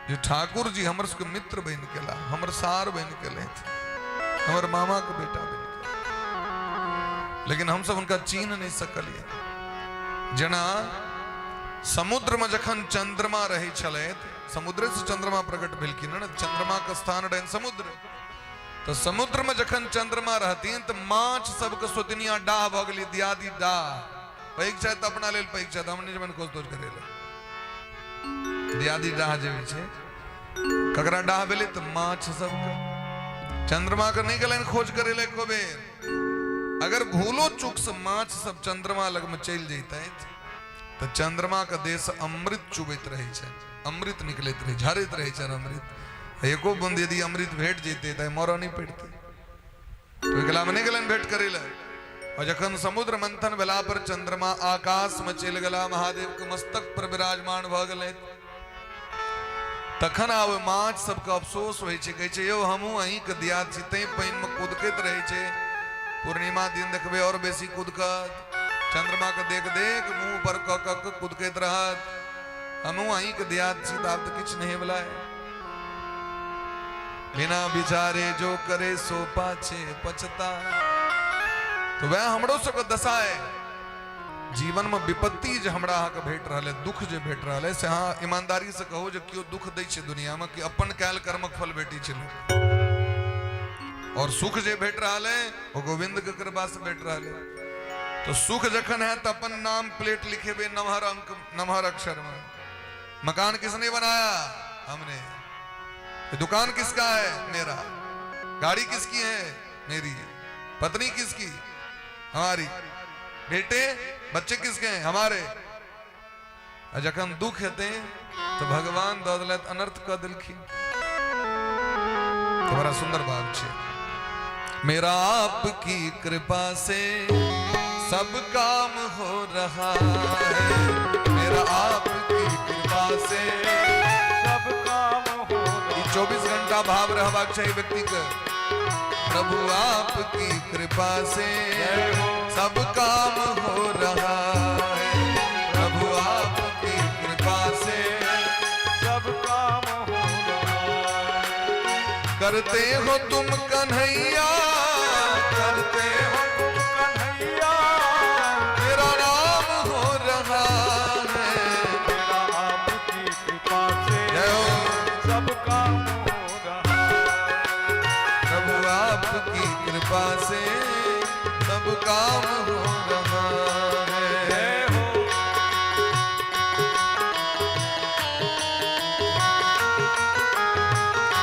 जे ठाकुर जी हमर सबके मित्र बनि गेला, हमर सार बनि गेलथि, हमर मामा के बेटा बनि गेला, लेकिन हमसब हुनका चिन्ह नहि सकलियै। जेना समुद्र में जखन चंद्रमा रहै छलथि, समुद्रे से चंद्रमा प्रकट भेलखिन ने, चंद्रमा के स्थान रहनि समुद्र, तो समुद्र में जखन चंद्रमा रहथिन तो माछ सबके सोतनिया डाह भऽ गेली, दियादी डाह पैघ छथि अपना लेल पैघ छथि, हम नहि जेबनि खोज तोज करै लए। दियादी डाह जे होइ छै, ककरा डाह भेलै? तऽ माछ सबके। चंद्रमा के नहि गेलनि खोज करै लए एको बेर। अगर भूलो चूक से माछ सब चंद्रमा लग में चलि जैतथि तऽ चंद्रमा के देह से अमृत चुबैत रहै छै, अमृत निकलैत रहै, झरैत रहै छै अमृत। एको बूंद यदि अमृत भेट जैतै तऽ मरऽ नहि पड़तै। ओहि कलामे नहि गेलनि भेंट करै लए। और जखन समुद्र मंथन भेला पर चंद्रमा आकाश में चलि गेला, महादेव के मस्तक पर विराजमान भऽ गेलै, तखन आब माछ सबके अफसोस होइ छै, कहै छै यौ हमहूँ अहीँके दियाद छी, तैं पानिमे कुदकैत रहै छै। पूर्णिमा दिन देखबै और बेसी कुदकत, चंद्रमा के देख देख मुंह पर कऽ कऽ के कुदकैत रहत। हमहूँ अहीँके दियाद छी, तऽ आब तऽ किछु नहि होइवला है। बिना विचारे जो करे सो पाछे पछता। तो वह हमरो सबके दशा है। जीवन में विपत्ति जे हमरा अहाँके भेट रहल है, दुख जे भेट रहल है, से अहाँ ईमानदारी से कहू जे केओ दुख दै छै दुनिया में कि अपन कैल कर्मक फल भेटै छै लोक? और सुख जे भेट रहल है ओ गोविंद के कृपा से भेट रहल है। तो सुख जखन है तो अपन नाम प्लेट लिखेबे नमहर अंक नमहर अक्षर में। मकान किसने बनाया? हमने। ये दुकान किसका है? मेरा। गाड़ी किसकी है? मेरी। पत्नी किसकी? हमारी। बेटे बच्चे किसके हैं? हमारे। आ जखन दुख हेतै तो भगवान दऽ देलथि, अनर्थ कऽ देलखिन। तो बड़ा सुंदर भाव छै। मेरा आपकी कृपा से सब काम हो रहा है, मेरा आपकी कृपा से सब काम हो ई 24 घंटा भाव रहबाक चाही व्यक्ति के। प्रभु आपकी कृपा से सब काम हो रहा है, प्रभु आपकी कृपा से सब काम हो रहा है। करते हो तुम कन्हैया, करते हो तुम कन्हैया, मेरा नाम हो रहा है, मेरा आपकी कृपा से जय हो। सब काम हो रहा है। प्रभु आपकी कृपा से सब काम हो रहा है। जय हो।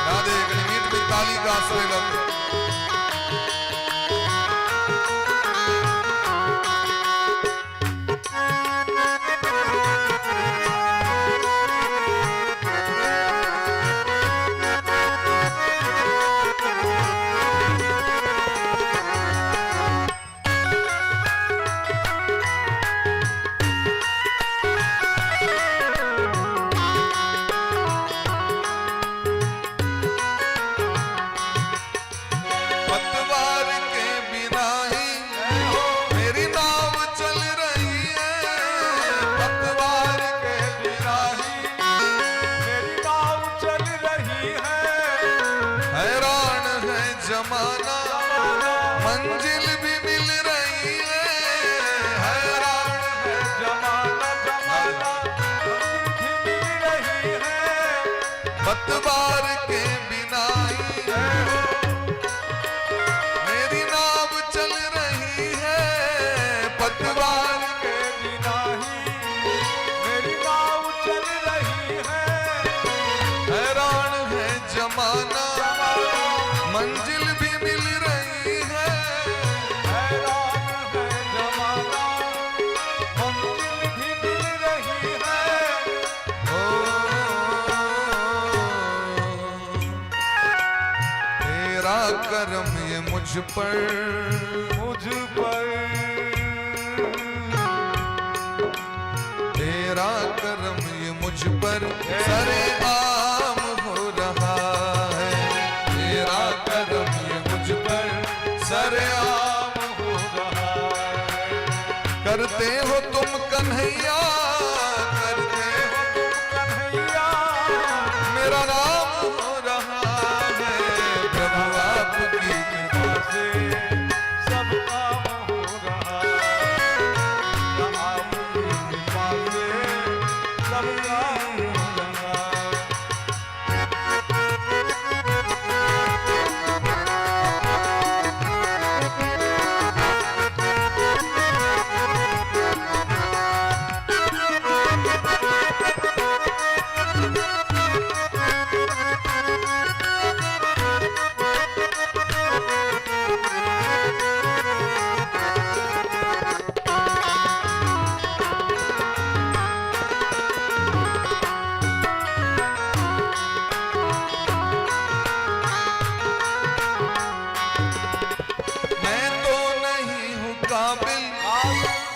राधे कनी मीट में ताली का आश्रय लग। पतवार के बिना ही मेरी नाव चल रही है, पतवार के बिना ही मेरी नाव चल रही है। हैरान है जमाना, मंजिल भी मिल रही है, हैरान है जमाना जमाना मंजिल भी मिल रही है। पतवार के बिना ही मेरी नाव चल रही है, पतवार के बिना ही मेरी नाव चल रही है। हैरान है जमाना, मंजिल भी मिल रही है। हैरान है जमाना, मंजिल भी मिल रही है। ओ, तेरा करम ये मुझ पर, मुझ पर, तेरा करम ये मुझ पर सरे आम हो रहा है, तेरा करम ये मुझ पर सरे आम हो रहा है। करते हो तुम कन्हैया, करते हो तुम कन्हैया, मेरा नाम हो रहा है, प्रभु आपकी कृपा से सब काम हो रहा है। आपकी कृपा से सब काम हो रहा है। मैं तो नहीं हूँ काबिल,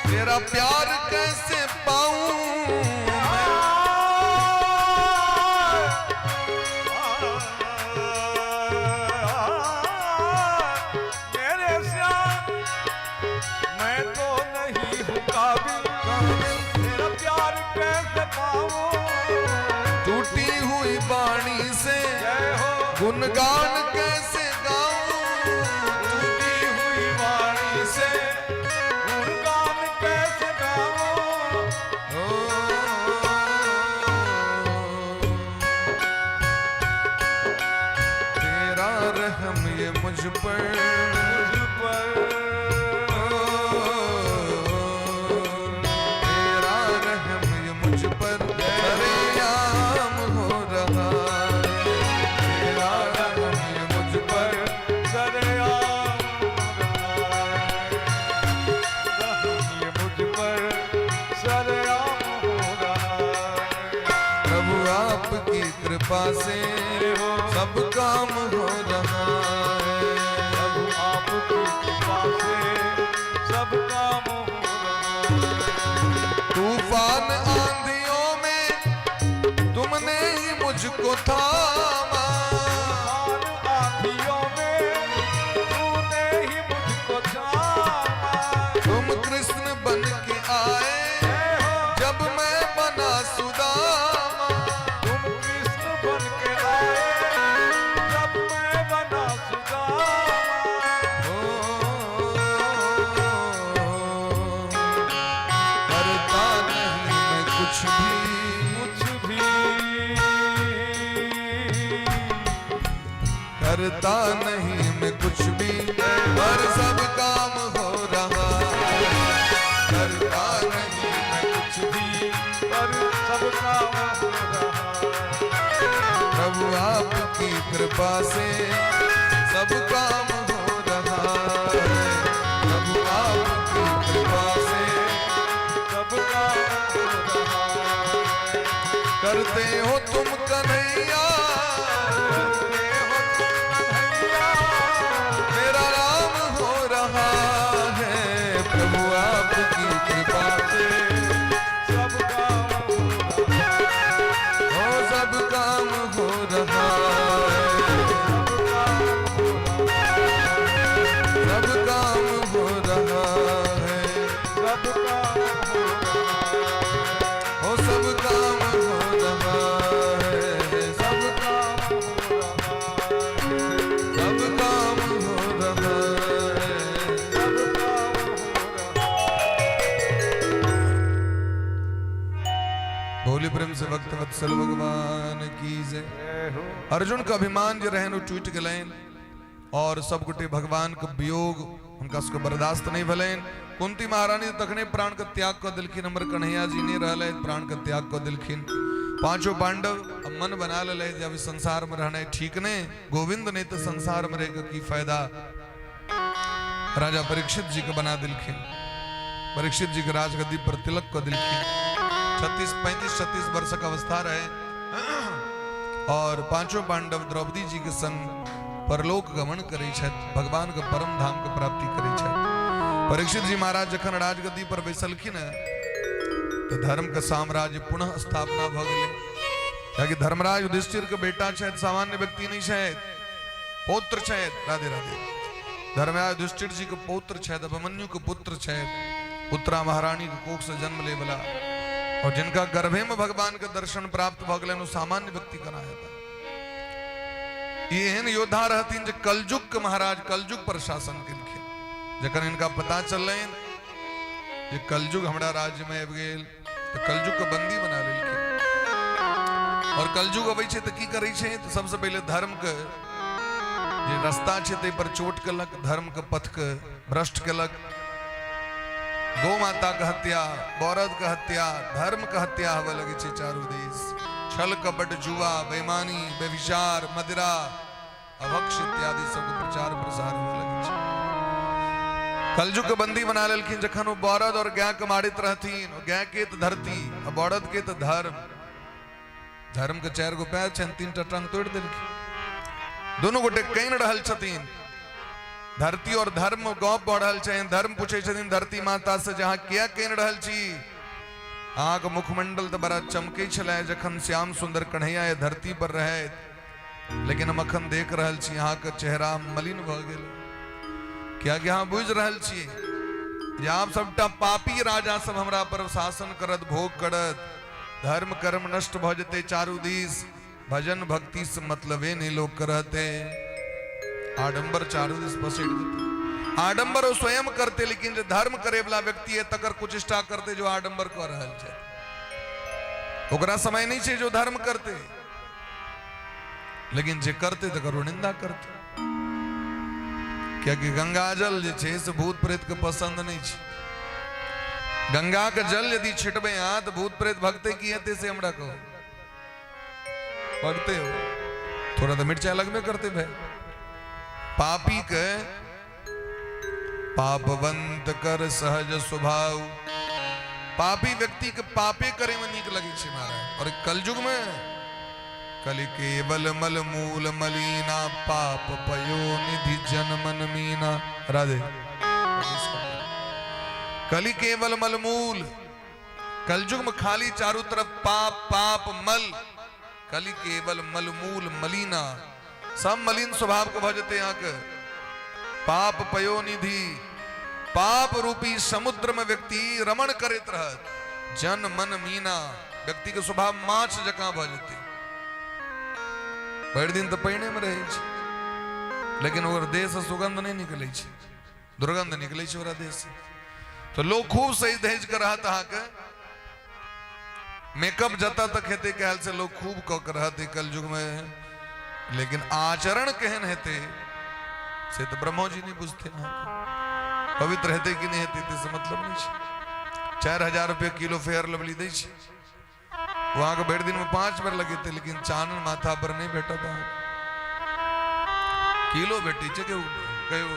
तेरा प्यार कैसे पाऊं मैं? मेरे श्याम, मैं तो नहीं हूँ काबिल, तेरा प्यार कैसे पाऊं? टूटी हुई वाणी से जय हो। गुणगान कैसे गाऊं? टूटी हुई वाणी से गुणगान कैसे गाऊं? ओ, तेरा रहम ये मुझ पर, मुझ पर, तेरा रहम ये मुझ पर सरेआम हो रहा है, तेरा रहम ये कृपा से सब काम हो रहा है। प्रभु आपकी कृपा से सब काम हो रहा है। तूफान आंधियों में तुमने ही मुझको थामा। तूफान आंधियों में तूने ही मुझको थामा। तुम कृष्ण बन के आए जब मैं बना सुदामा। तुम कृष्ण बन के आए जब मैं बना सुदामा। ओ, करता नहीं मैं कुछ भी, कुछ भी, करता नहीं मैं कुछ भी, पर सब काम हो रहा है। करता नहीं मैं कुछ भी, पर सब काम हो रहा है। प्रभु आपकी कृपा से सब काम हो रहा है। प्रभु आपकी कृपा से सब काम हो रहा है। करते हो तुम कन्हैया, करते हो तुम कन्हैया, मेरा राम हो रहा है। प्रभु आपकी कृपा से सब काम हो रहा है। हो सब काम हो रहा है। सब काम हो रहा है। सब काम हो रहा है। सब काम हो रहा है। हो सब काम हो रहा है। सब काम हो रहा है। सब काम हो रहा है। सब काम हो रहा है। भोले प्रेम से भक्त वत्सल भगवान की जय। जय हो। अर्जुन के अभिमान जे रहन ओ टूटि गेलनि और सब गोटे भगवान के वियोग हुनका सबके बर्दाश्त नहीं भेलनि। कुंती महारानी तखने प्राण के त्याग कऽ देलखिन, हमर कन्हैया जी नहीं रहलथि, प्राण के त्याग कऽ देलखिन। पांचों पांडव अब मन बना लेलथि जे अब संसार में रहनाइ ठीक नहीं, गोविंद नहीं तो संसार में रह के की फायदा। राजा परीक्षित जी के बना देलखिन, परीक्षित जी के राजगद्दी पर तिलक कऽ देलखिन। 36 35 36 वर्षक अवस्था रहे और पांचों पांडव द्रौपदी जी के संग परलोक गमन करै छथि, भगवान के परम धाम के प्राप्ति करै छथि। परीक्षित जी महाराज जखन राजगद्दी पर बैसलखिन तो धर्म के साम्राज्य पुनः स्थापना भऽ गेलै। कियाकि धर्मराज युधिष्ठिर के बेटा छथि, सामान्य व्यक्ति नहीं छथि, पौत्र छथि। राधे राधे। धर्मराज युधिष्ठिर जी के पौत्र छथि, अभिमन्यु के पुत्र छथि, उत्तरा महारानी के कोख से जन्म ले वाला, और जिनका गर्भे में भगवान के दर्शन प्राप्त भऽ गेलनि ओ सामान्य व्यक्ति केना हेता। ई एहन योद्धा रहथिन जे कलयुग के महाराज कलयुग पर शासन केलखिन। जखन इनका पता चललनि जे कलयुग हमरा राज्य में आबि गेल तऽ कलयुग के बंदी बना लेलखिन। और कलयुग अबै छै तऽ की करै छै, तऽ सबसे पहिले धर्म के जे रास्ता छै ताहि पर चोट केलक, धर्म के पथ के भ्रष्ट केलक, गौ माता के हत्या, बरद के हत्या, धर्म के हत्या होवे लगे छै चारू देश। छल कपट, जुआ, बेईमानी, व्यभिचार, मदिरा, अभक्ष इत्यादि सबके प्रचार प्रसार होवे लगे छै। कलयुग के बंदी बना लेलखिन। जखन ओ बरद और गाय के मारित रहथिन, गाय के तऽ धरती आ बरद के तऽ धर्म, धर्म के 4 गो पैर छनि, 3 टा टांग तोड़ि देलखिन। दुनू गोटे कानि रहल छथिन, धरती और धर्म गप भऽ रहल छनि। धर्म पूछै छथिन धरती माता से जे अहाँ किया कानि रहल छी, अहाँके मुखमंडल तऽ बड़ा चमकै छलै जखन श्याम सुंदर कन्हैया ये धरती पर रहैत, लेकिन हम अखन देख रहल छी अहाँके चेहरा मलिन भऽ गेल, कियाकि अहाँ बुझि रहल छी जे आब सबटा पापी राजा सब हमरा पर शासन करत, भोग करत, धर्म कर्म नष्ट भऽ जेतै चारू दिस, भजन भक्ति से मतलबे नहीं लोग करते, आडंबर चारू दिस पसरि जेतै। आडंबर ओ स्वयं करते, लेकिन जे धर्म करे वाला व्यक्ति है तकर कुचेष्टा करते जो आडंबर कऽ रहल छै, ओकरा समय नहीं छै जो धर्म करते, लेकिन जे करते तकर ओ निंदा करते। कियाकि गंगा जल जे छै से भूत प्रेत के पसंद नहीं छै। गंगा के जल यदि छिटबै अहाँ तऽ भूत प्रेत भगते की हेतै से हमरा कहू, भगते हो थोड़ा तऽ मिर्चाई लगबे करते भाई। पापी के पापवंत कर सहज स्वभाव, पापी व्यक्ति के पापे करे में नीक लगे छै महाराज। और कलयुग में कलि केवल मल मूल मलीना, पाप पयो निधि जन मन मीना। राधे। कलि केवल मलमूल, कलयुग में खाली चारों तरफ पाप पाप मल। कलि केवल मलमूल मलीना, सब मलिन स्वभाव के भऽ जेतै अहाँके। पाप पयोनिधि, पाप रूपी समुद्र में व्यक्ति रमण करैत रहत। जन मन मीना, व्यक्ति के स्वभाव माछ जकाँ भऽ जेतै। भरि दिन तऽ पानिए में रहै छै, लेकिन ओकर देह से सुगंध नहि निकलै छै, दुर्गंध निकलै छै ओकरा देह से। तऽ लोग खूब सही धैज के रहत अहाँके, मेकअप जतऽ तक हेतै कयल से लोग खूब कऽ के रहत कलयुग में, लेकिन आचरण केहन हेतै से तऽ ब्रह्मोजी नहि बुझथिन। अहाँके पवित्र हेतै कि नहि हेतै से मतलब नहि छै। 4000 रुपये किलो फेयर लवली दै छै, ओ अहाँके भरि दिनमे 5 बेर लगेतै, लेकिन चानन माथा पर नहि भेटत अहाँके। किलो भेटै छै कहियो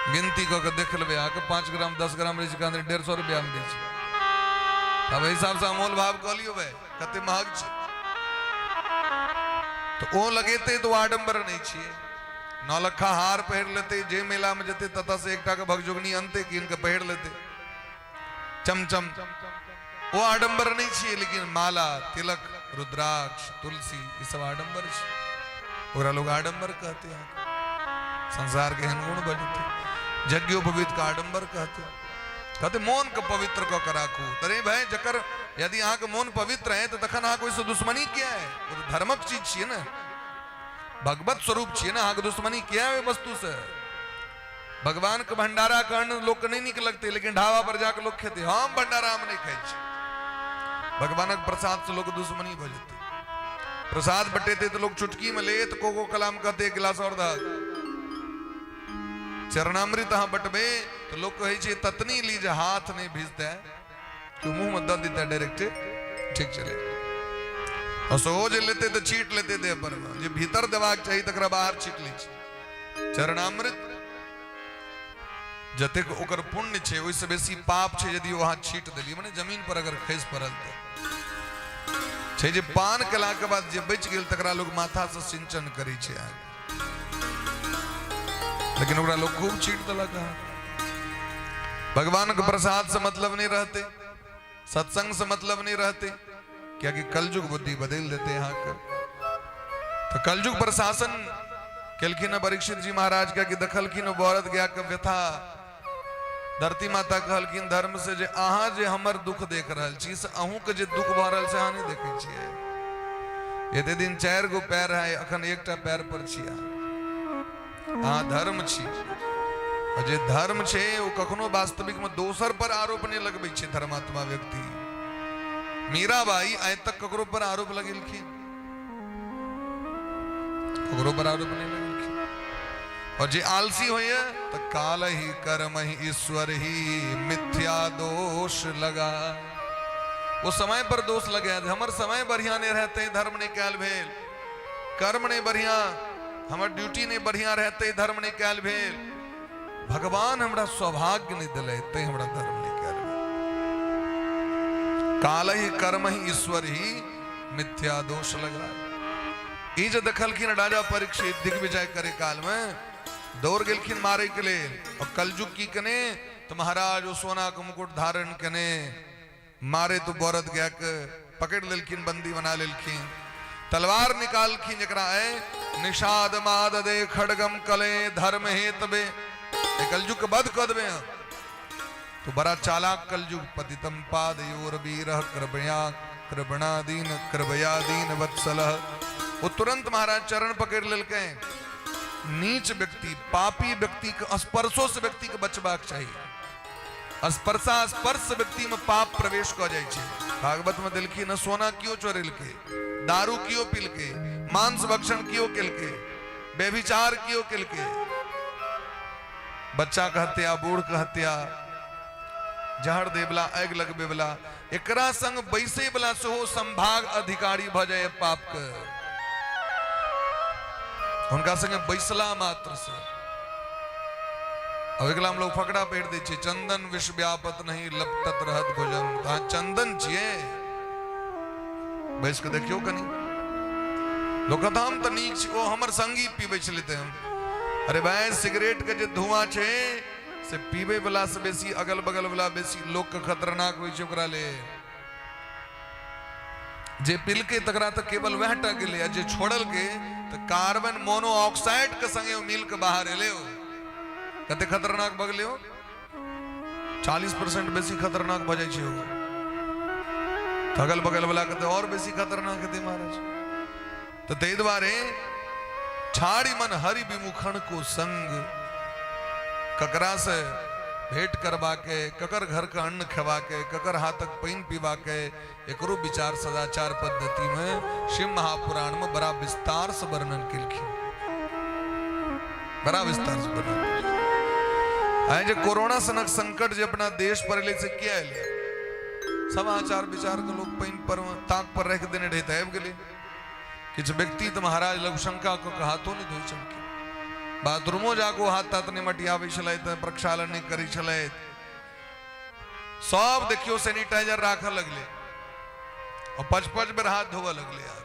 गिनती कऽ के देख लेबै अहाँके, 5 ग्राम 10 ग्राम रहै छै, 150 रुपैआमे दै छै। तब एहि हिसाबसँ अमोल भाव कऽ लियौ भाय, कते महग छै। तऽ ओ लगेतै तऽ ओ आडम्बर नहि छियै। 9 लखा हार पहिर लेतै, जे मेलामे जेतै ततऽ से एकटा के भगजोगनी अनतै, कीन के पहिर लेतै चमचम, ओ आडम्बर नहि छियै। लेकिन माला, तिलक, रुद्राक्ष, तुलसी, ई सब आडम्बर छै, ओकरा लोग आडम्बर कहते हैं। संसार के एहन गुण बजते यज्ञोपवीत के आडम्बर कहते, कहते मोन के पवित्र कऽ के राखू। अरे भाई, जकर यदि अहाँके मोन पवित्र है तऽ तखन अहाँके ओहिसँ दुश्मनी किया है? ओ तऽ धर्मक चीज छियै ने, भगवत स्वरूप छियै ने, अहाँके दुश्मनी किया है ओहि वस्तु से? भगवान के भंडारा के अन्न लोक के नहीं नीक लगते, लेकिन ढाबा पर जाके लोग खेते, हम भंडारा में नहीं खाइ छी। भगवानक प्रसाद से लोग दुश्मनी भऽ जेतै। प्रसाद बटेते तऽ लोग चुटकी में लेत, कोको कलाम कहते एक गिलास और दहक। चरणामृत अहाँ बटबे तऽ लोग कहै छै ततनी ली जे हाथ नहीं भिजते, कि मुंह में दऽ देते डायरेक्ट, ठीक चले। और सोहो जे लेते तऽ छीट लेते देह पर में, जे भीतर देबाक चाही तकरा बाहर छीट लै छै। चरणामृत जतेक ओकर पुण्य छै ओहिसँ बेसी पाप छै यदि अहाँ छीट देलियै, मने जमीन पर अगर खसि पड़ल तऽ छै जे पान केलाके बाद जे बचि गेल तकरा लोग माथासँ सिंचन करै छै अहाँके, लेकिन ओकरा लोग खूब छीट देलक। अहाँ भगवानके प्रसाद से मतलब नहीं रहते, सत्संग से मतलब नहीं रहते, कियाकि कलयुग बुद्धि बदल देते अहाँके। तो कलयुग प्रशासन केलखिन हँ परीक्षित जी महाराज, कियाकि देखलखिन बरद गाय के व्यथा। धरती माता कहलखिन धर्म से जे अहाँ जे हमर दुख देख रहल छी से अहूँ के जे दुख भऽ रहल से अहाँ नहीं देखै छियै। एते दिन 4 गो पैर है, अखन एकटा पैर पर छी अहाँ धर्म छी। आ जे धर्म छै ओ कखनो वास्तविक में दोसर पर आरोप नहीं लगबै छै। धर्मात्मा व्यक्ति मीराबाई आइ तक ककरो पर आरोप लगेलखिन? ककरो पर आरोप नहीं लगेलखिन। और जे आलसी होइए तऽ काल ही कर्म ही ईश्वर ही मिथ्या दोष लगा, वो समय पर दोष लगे, हमर समय बढ़िया नहीं रहते धर्म नहीं कैल भेल, कर्म नहीं बढ़िया, हमर ड्यूटी नहीं बढ़िया रहते धर्म नहीं कैल भेल, भगवान हमरा सौभाग्य नहीं दिले ते हमरा धर्म नहीं कैल भेल। काल ही कर्म ही ईश्वर ही मिथ्या दोष लगा। ई जे देखलखिन राजा परीक्षित दिग्विजय करे काल में दौड़ गेलखिन मारे के लेल, और कलयुग की कने तो महाराज ओ सोना के मुकुट धारण कने मारे तो बरद गया के पकड़ लेलखिन, बंदी बना लेलखिन, तलवार निकालखिन जकरा है निषाद माद दे खड़गम कले धर्म हेतबे, कलयुग के बध कऽ देबे हम। तो बड़ा चालाक कलयुग, पतितम पाद your वीर कृपया कृपणादीन कृपयादीन वत्सल, वो तुरंत महाराज चरण पकड़ लेलकै। नीच व्यक्ति पापी व्यक्ति के स्पर्शो से व्यक्ति के बचबाक चाहिए। स्पर्शा स्पर्श व्यक्ति में पाप प्रवेश कऽ जाइ छै। भागवत में देलखिन सोना क्यों चोरेलकै, दारू क्यों पीलकै, मांस भक्षण क्यों केलकै, व्यभिचार क्यों केलकै, बच्चा के हत्या, बूढ़ के हत्या, जहर देवला, आगि लगबे वाला, एकरा संग बैसे वाला सेहो संभाग अधिकारी भऽ जाय पाप के, हुनका संगे बैसला मात्र से। अब एकला हम लोग फकड़ा पहिर दै छियै, चंदन विष व्यापत नहीं लपटत रहत भुजंग। अहाँ चंदन छियै, बैस के देखियौ कनी। लोक कहत हम तऽ नीक छी, ओ हमर संगी पीबै छलै तऽ हम। अरे भाय, सिगरेट के जे धुआं छै से पीबै वाला से बेसी अगल बगल वाला बेसी लोक के खतरनाक होइ छै। ओकरा ले जे पिलकै तकरा तऽ केवल वएह टा गेलै, आ जे छोड़लकै तऽ कार्बन मोनोऑक्साइड के संगे मिल के बाहर एलै। ओ कते खतरनाक भऽ गेलै? ओ 40% बेसी खतरनाक भऽ जाइ छै। ओ अगल बगल वाला के तऽ आओर बेसी खतरनाक हेतै महाराज। तऽ ताहि दुआरे छाड़ी मन हरि विमुखन को संग, ककरा से भेंट करबाके, ककर घर के अन्न खेबाके, ककर हाथक पानि पीबाके, एकरो विचार सदाचार पद्धति में शिव महापुराण में बड़ा विस्तार से वर्णन केलखिन, बड़ा विस्तार से वर्णन। आइ जे कोरोना सनक संकट जे अपना देश पर एलै से किया एलै? सब आचार विचार के लोग पानि पर ताक पर राखि देने रहे तऽ आबि गेलै। किछु व्यक्ति तऽ महाराज लघुशंका कऽ के हाथो नहि धोइ छलखिन, बाथरूमो जाकऽ हाथ ताथ नहि मटियाबै छलथि, प्रक्षालन नहि करै छलथि। सब देखियौ सैनिटाइजर राखऽ लगलै और पाँच पाँच बेर हाथ धोबऽ लगलै। आब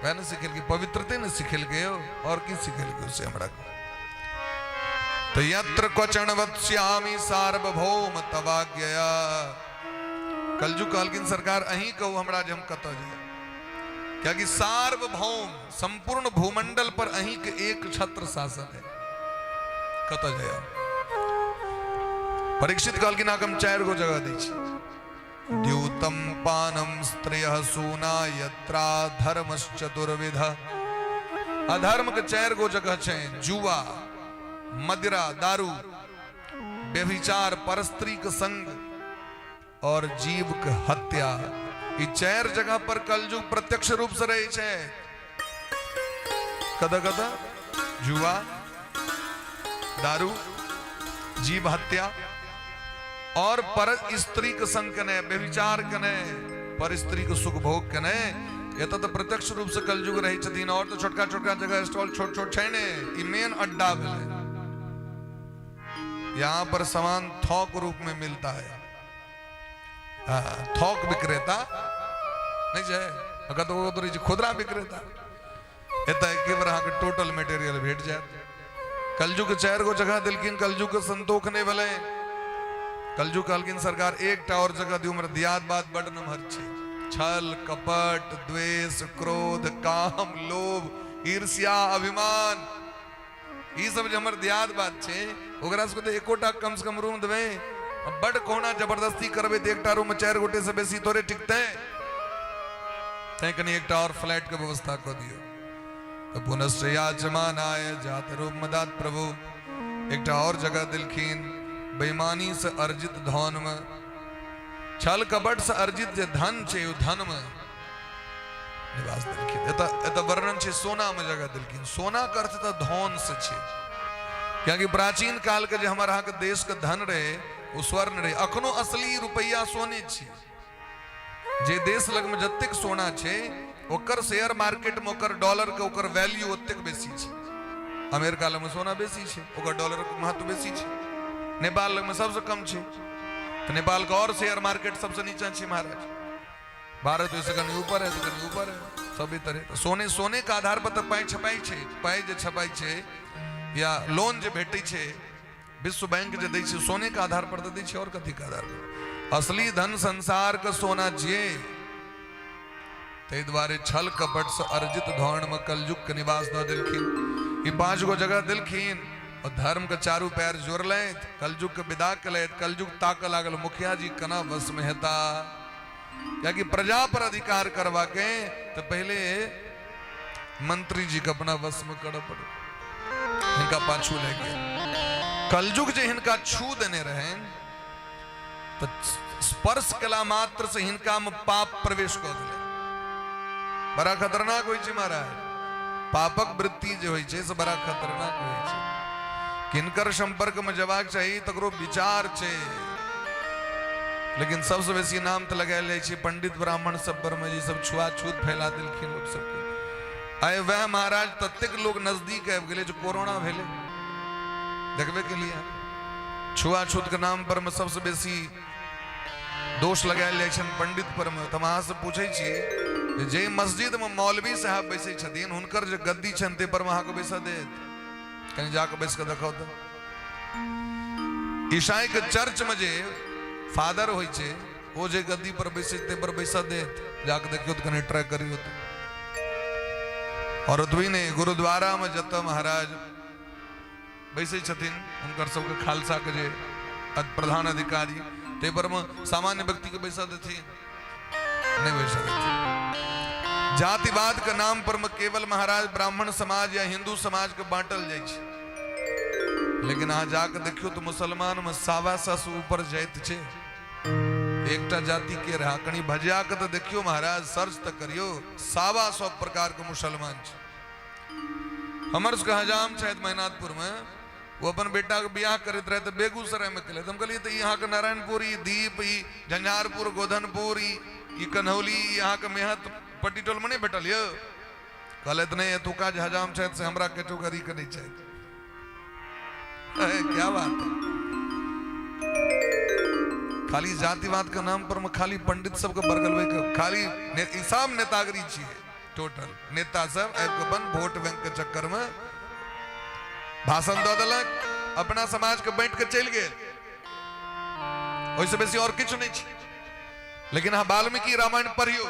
वएह ने सिखेलकै, पवित्रते ने सिखेलकै यौ, और की सिखेलकै से हमरा कहू। तऽ यत्र क्वचन वत्स्यामि सार्वभौम तवाज्ञया। कलजू कहलखिन सरकार अहीं कहू हमरा जे हम कतऽ जाय, कियाकि सार्वभौम संपूर्ण भूमंडल पर अहीं के एक छत्र शासन है, कतऽ जाय? परीक्षित कहलखिन अहाँके हम 4 गो जगह दै छी। द्यूतम पानम स्त्रिय सूना यत्रा धर्मश्चतुर्विध। अधर्म के 4 गो जगह छै, जुआ, मदिरा, दारू, व्यभिचार, परस्त्री के संग और जीव के हत्या। ई 4 जगह पर कलयुग प्रत्यक्ष रूप से रहे छै। कद कद? जुआ, दारू, जीव हत्या और पर स्त्री के संग कने व्यभिचार कने, पर स्त्री के सुख भोग कने। एतऽ तऽ प्रत्यक्ष रूप से कलयुग रहै छथिन। और तऽ छोटका छोटका जगह स्टॉल छोट छोट छै ने, ई मेन अड्डा भेलै। यहाँ पर सामान थोक रूप में मिलता है। हाँ, थोक विक्रेता नहीं छै, कतौ कतौ रहै छै खुदरा विक्रेता। एतऽ एके बेर अहाँके टोटल मटेरियल भेट जायत। कलजुग के 4 गो जगह देलखिन, कलजुग के संतोख नहीं भेलै। कलजुग कहलखिन सरकार एकटा और जगह दियौ, हमर दियाद बात बड नमहर छै। छल, कपट, द्वेष, क्रोध, काम, लोभ, ईर्ष्या, अभिमान, ई सब जे हमर दियाद बात छै, ओकरा सबके तऽ एकोटा कम से कम रूम देबै। बड कोना जबरदस्ती करबै तऽ एकटा रूम में 4 गोटे से बेसी थोड़े टिकतै, तैं कनि एकटा और फ्लैट के व्यवस्था कऽ दियौ। तऽ पुनश्च याचमानाय जात रूप मदात प्रभु, एकटा और जगह देलखिन। बेईमानी से अर्जित धन में, छल कपट से अर्जित जे धन छै, ओ धन में निवास देलखिन। एतऽ एतऽ वर्णन छै सोना में जगह देलखिन। सोना के अर्थ तऽ धन से छै, कियाकि प्राचीन काल के जे हमर अहाँके देश के धन रहे ओ स्वर्ण रहे। अखनो असली रुपैया सोने छै। जे देश लग में जतेक सोना छै ओकर शेयर मार्केट में ओकर डॉलर के ओकर वैल्यू ओतेक बेसी छै। अमेरिका लग में सोना बेसी छै, ओकर डॉलर के महत्व बेसी छै। नेपाल लग में सबसे कम छै, तऽ नेपाल के और शेयर मार्केट सबसे नीचा छै महाराज। भारत ओहिसँ कनि ऊपर है, तऽ कनि ऊपर है सभी तरह। तऽ सोने सोने के आधार पर तऽ पाइ छपाइ छै। पाइ जे छपाइ छै या लोन जे भेटै छै, विश्व बैंक जे दै छै, सोने के आधार पर तऽ दै छै, और कथी के आधार पर? असली धन संसार के सोना छियै। ताहि दुआरे छल कपट से अर्जित धन में कलयुग के निवास दऽ देलखिन। ई 5 गो जगह देलखिन और धर्म के चारू पैर जोड़लथि, कलयुग के विदा केलथि। कलयुग ताकऽ लागल मुखिया जी केना वश में हेता, कियाकि प्रजा पर अधिकार करवा के तो पहले मंत्री जी के अपना वश में करऽ पड़े। हिनका पाछू लागि गेल कलयुग। जे हिनका छू देने रहनि तऽ स्पर्श केला मात्र से हिनका में पाप प्रवेश कऽ गेलै। बड़ा खतरनाक होइ छै महाराज, पापक वृत्ति जे होइ छै से बड़ा खतरनाक होइ छै। किनकर संपर्क में जबाक चाही तकरो विचार छै, लेकिन सबसे बेसी नाम तऽ लगायल जाइ छै पंडित ब्राह्मण सब पर में, जे सब छुआछूत फैला देलखिन लोक सबके। आइ वएह महाराज ततेक लोग नजदीक आबि गेलै जे कोरोना भेलै, देखबे के लिए। छुआछूत के नाम पर में सबसे बेसी दोष लगायल जाइ छनि पंडित पर में। तऽ हम अहाँ से पूछै छी जे मस्जिद में मौलवी साहब बैसै छथिन हुनकर जे गद्दी छनि ताहि पर मे अहाँके बैसऽ देत? कनि जाके बैस कऽ देखाउ तऽ। ईसाई के चर्च में जे फादर होइ छै ओ जे गद्दी पर बैसै ताहि पर बैसऽ देत? जाके देखियौ तऽ, कनि ट्राई करियौ तऽ। और ओतबी नहि, गुरुद्वारा में जतऽ महाराज बैसै छथिन हुनकर सबके खालसा के जे प्रधान अधिकारी, ताहि पर मे सामान्य व्यक्ति के बैसऽ देथिन? नहीं बैसऽ देथिन। जातिवाद के नाम पर मे केवल महाराज ब्राह्मण समाज या हिंदू समाज के बांटल जाइ छै, लेकिन अहाँ जाके देखियौ तऽ मुसलमान में 125 से ऊपर जाति छै। एकटा जाति के रहा कनि भजिया के तऽ देखियौ महाराज, सर्च तऽ करियौ, 125 प्रकार के मुसलमान छै। हमर सबके हजाम छथि महिनाथपुर में, ओ अपन बेटा के बियाह करैत रहे तऽ बेगूसराय में केलथि। हम कहलियै तऽ ई अहाँके नारायणपुर, ई दीप, ई झंझारपुर, गोधनपुर, ई कन्हौली, ई अहाँके मेहत पट्टी टोल में नहि भेटल यौ? कहलथि नहि, एतुका जे हजाम छथि से हमरा कैटेगरी के नहि छथि। क्या बात है, खाली जातिवाद के नाम पर में खाली पंडित सबके बरगलबै के खाली ई सब नेतागिरी छियै। टोटल नेता सब आबि कऽ अपन वोट बैंक के चक्कर में भाषण दऽ देलक, अपना समाज के बांटि के चलि गेल, ओहिसँ बेसी और किछु नहि छै। लेकिन अहाँ वाल्मीकि रामायण पढ़ियौ,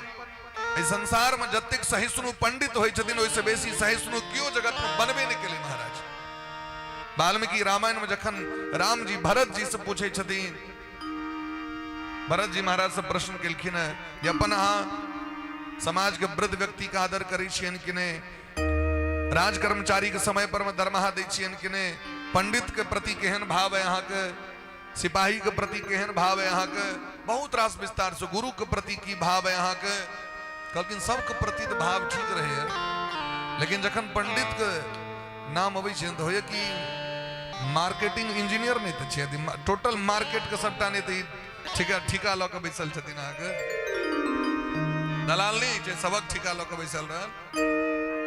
एहि संसार में जतेक सहिष्णु पंडित होइ छथिन ओहिसँ बेसी सहिष्णु केओ जगत में बनबे नहि केलै महाराज। वाल्मीकि रामायण में जखन राम जी भरत जी से पूछै छथिन, भरत जी महाराज से प्रश्न केलखिन है जे अपन अहाँ समाज के वृद्ध व्यक्ति के आदर करै छियनि कि नहि, राज कर्मचारी के समय पर में दरमाहा दै छियनि कि नहि, पंडित के प्रति केहन भाव है अहाँके, सिपाही के प्रति केहन भाव है अहाँके, बहुत रास विस्तार से गुरु के प्रति की भाव है अहाँके। कहलखिन सबके प्रति तऽ भाव ठीक रहे है, लेकिन जखन पंडित के नाम अबै छै तऽ होइए कि मार्केटिंग इंजीनियर नहि तऽ छै, टोटल मार्केट के सबटा नहि तऽ ई ठीका ठीका लऽ कऽ बैसल छथिन, अहाँके दलाल नहि छै, सबक ठीका लऽ कऽ बैसल रहल।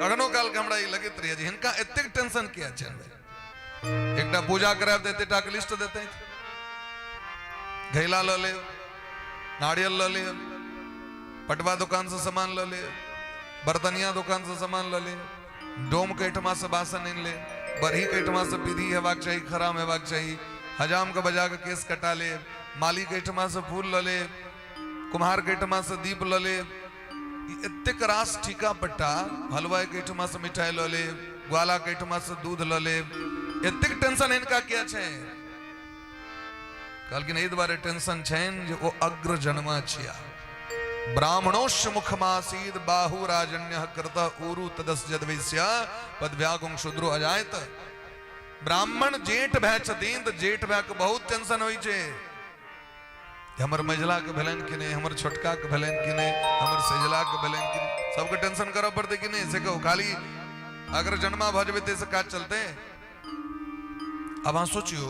कखनो काल के हमरा ई लगैत रहैए जे हिनका एतेक टेंशन किया छनि भाई? एकटा पूजा करायब तऽ एतेक टाके लिस्ट देतै, घैला लऽ लेब, नारियल लऽ लेब, पटवा दोकान से सामान लऽ लेब, बर्तनिया दोकान से सामान लऽ लेब, डोम के एहिठमा से बासन आनि लेब, बरही के एहिठमा से पीढ़ी हेबाक चाही, खराम हेबाक चाही, हजाम के बजा के केस कटा लेब, माली के एहिठमा से फूल लऽ लेब, कुम्हार के एहिठमा से दीप लऽ लेब, एतेक रास ठीका पट्टा, हलवाई के एहिठमा से मिठाई लऽ लेब, ग्वाला के एहिठमा से दूध लऽ लेब, एतेक टेंशन हिनका किया छै? कहलखिन एहि दुआरे टेंशन छनि जे ओ अग्र जन्मा छिया, ब्राह्मणोश्च मुखमासीद बाहु राजन्य कृत उरु तदस जदवैश्य पदव्यागुं शूद्रो अजायत। ब्राह्मण जेठ भय छथिन तऽ जेठ भय के बहुत टेंशन होइ छै, हमर मझिला के भेलनि कि नहि, हमर छोटका के भेलनि कि नहि, हमर सझिला के भेलनि कि नहि, सबके टेंशन करऽ पड़तै कि नहि से कहू? खाली अगर जन्मा भऽ जेबै ताहिसँ काज चलतै? अब अहाँ सोचियौ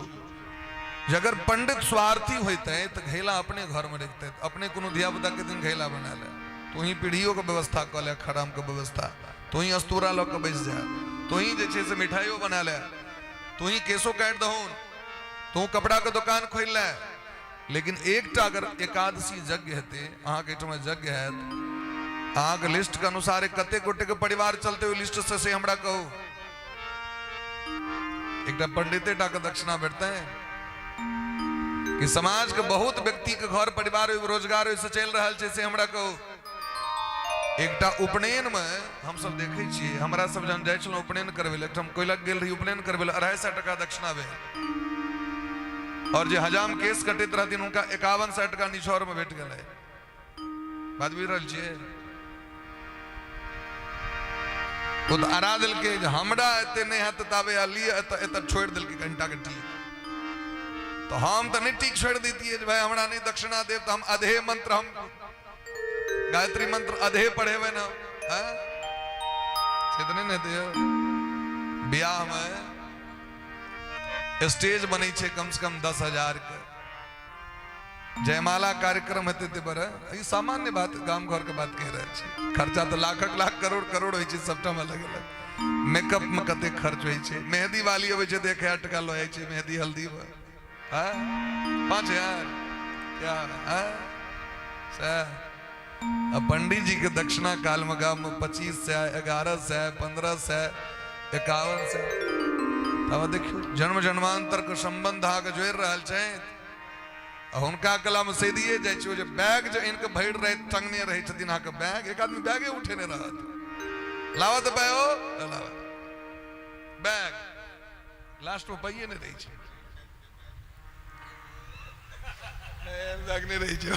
जे अगर पंडित स्वार्थी होइते तऽ घैला अपने घर में रखते, अपने कोनो धिया पुता के दिन घैला बना ले, तू ही पीढ़ियों के व्यवस्था कऽ ले, खराम के व्यवस्था, तू ही अस्तूरा लऽ के बैस जा, तू ही जे छै से मिठाइयो बना ले, तू ही केसो काटि दहुन, तू कपड़ा के दुकान खोलि ले, लेकिन एकटा अगर एकादशी यज्ञ हेतै, अहाँके एहिठमा यज्ञ हैत, अहाँके लिस्ट के अनुसार कते गोटे के परिवार चलते ओहि लिस्ट से हमरा कहू। एकटा पंडिते टा के दक्षिणा भेटतै कि समाज के बहुत व्यक्ति के घर परिवार रोजगार ओहिसँ चलि रहल छै से हमरा कहू। एकटा उपनयन में हम सब देखै छियै, हमरा सब जहन जाइ छलहुँ उपनयन करबै लए, एकठाम कोइलक गेल रही उपनयन करबै लए, 250 टका दक्षिणा भेल, और जे हजाम केस कटैत रहथिन हुनका 5100 टका निछोर में भेट गेलै। बात बुझि रहल छियै? ओ तऽ अड़ा देलकै जे हमरा एते नहि हैत ताबे आ लिअ, एतऽ एतऽ छोड़ि देलकै घंटा के टीक। तऽ हम तऽ नहि टीक छोड़ि दैतियै जे भाई हमरा नहि दक्षिणा देब तऽ हम अधे मंत्र, हम गायत्री मंत्र अधे पढ़ेबै ने, हैं? से तऽ नहि ने हेतै यौ। बियाह में स्टेज बनै छै कम से कम 10,000 के, जयमाला कार्यक्रम हेतै ते पर, ई सामान्य बात गाम घर के बात कहि रहल छी, खर्चा तऽ लाखक लाख करोड़ करोड़ होइ छै सबटा में अलग अलग, मेकअप में कते खर्च होइ छै, मेहंदी वाली अबै छै तऽ 1000 टका लऽ जाइ छै मेहंदी हल्दी में, 5000 क्या, सएह। आ पंडित जी के दक्षिणा काल में गाम में 2500, 1100, 1500, 5100। तब देखियौ जन्म जन्मांतर के संबंध अहाँके जोड़ि रहल छै आ हुनका कला में सेदिए जाइ छै जे बैग जे आनि के भरि राति टंगने रहै छथिन अहाँके बैग, एक आदमी बैगे उठेने रहत, लाबऽ तऽ पाइ हो लाबऽ बैग, लास्ट में पाइए नहि रहै छै, बैग नहि रहै छै।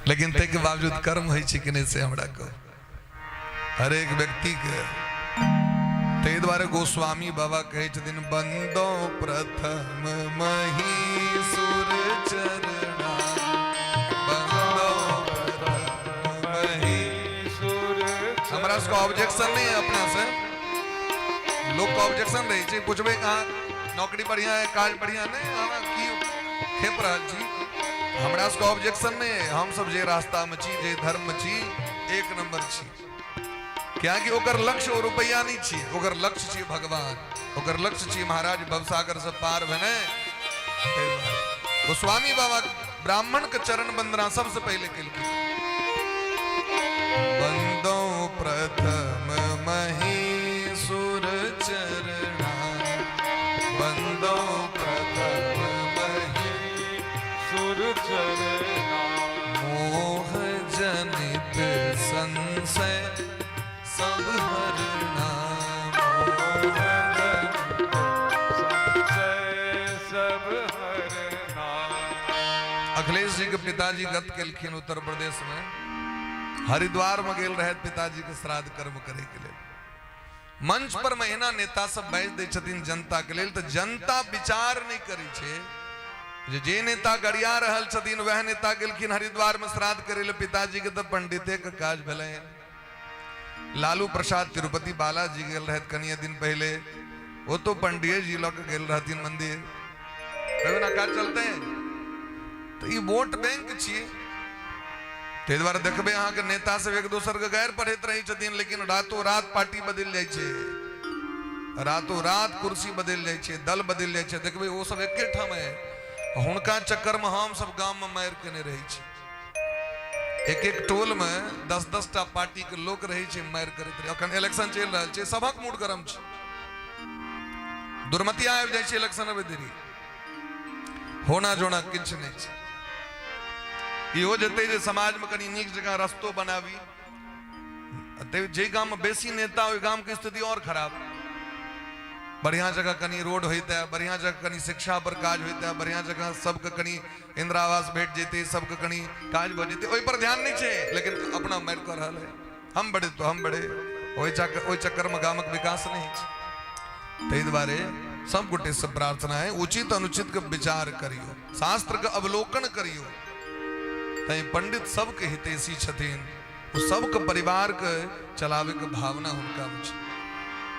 लेकिन ताहिके बावजूद कर्म होइ छै कि नहि से हमरा कहू। हरेक व्यक्ति के ताहि दुआरे गोस्वामी बाबा कहै छथिन बंदो प्रथम महीसुर चरणा, बंदो प्रथम महीसुर। हमरा सबके ऑब्जेक्शन नहीं है, अपना से लोग के ऑब्जेक्शन रहै छै। पूछबै अहाँ नौकरी बढ़िया है, काज बढ़िया नहीं, अहाँ की खेप रहल छी? हमरा सबके ऑब्जेक्शन नहीं है, हम सब जे रास्ता में छी, जे धर्म में छी, एक नंबर छी। कियाकि ओकर लक्ष्य ओ रुपैआ नहीं छी, ओकर लक्ष्य छी भगवान, ओकर लक्ष्य छी महाराज भवसागर से पार भेने। गोस्वामी बाबा ब्राह्मण के चरण वंदना सबसे पहले केलखिन। बंदो प्रथम महीसुर चरणा, बंदो प्रथम महीसुर चरणा, मोह जनित संशय सब हरना, मोह जनित संशय सब हरना। अखिलेश जी के पिताजी गत केलखिन उत्तर प्रदेश में, हरिद्वार में गेल रहे पिताजी के श्राद्ध कर्म करे के लेल। मंच पर महीना नेता सब बाजि दै छथिन जनता के लेल, तऽ जनता विचार नहि करै छै जे जे नेता गरिया रहल छथिन वएह नेता गेलखिन हरिद्वार में श्राद्ध करे ले पिताजी के, तऽ पंडिते के काज भेलै। लालू प्रसाद तिरुपति बालाजी गेल रहथि कनिए दिन पहले, वो तो पंडिये जी लऽ के गेल रहथिन मंदिर। कहियो ना काज चलते तऽ ई वोट बैंक छियै। ताहि दुआरे देखबै अहाँके नेता सब एक दोसर के गैर पढ़ैत रहै छथिन, लेकिन रातो रात पार्टी बदलि जाइ छै, रातो रात कुर्सी बदलि जाइ छै, दल बदलि जाइ छै। देखबै ओ सब एके ठाम है, हुनका चक्कर में हम सब गाम में मारि केने रहै छी। एक एक टोल में 10-10 टा पार्टी के लोक रहै छै, मारि करैत रहै। अखन इलेक्शन चलि रहल छै, सबक मूड गरम छै, दुर्मतिया आबि जाइ छै इलेक्शन अबै देरी, होना जोना किछु नहि छै। इहो जेतै जे समाजमे कनि नीक जकाँ रस्तो बनाबी, जे गाममे बेसी नेता ओहि गामके स्थिति आओर खराब। बढ़िया जगह कनि रोड होइते, बढ़िया जगह कनि शिक्षा पर काज होइते, बढ़िया जगह सबके कनि इंदिरा आवास भेट जेतै, सबके कनि काज भऽ जेतै, ओहि पर ध्यान नहि छै, लेकिन अपना मारि कऽ रहल है, हम बड़े तो हम बड़े। ओहि चक्करमे गामक विकास नहि छै। ताहि दुआरे सब गोटे से प्रार्थना है, उचित अनुचित के विचार करियो, शास्त्र के अवलोकन करियो। तैं पंडित सबके हितैषी छथिन, ओ सबके परिवार के चलावे के भावना हुनका में छै।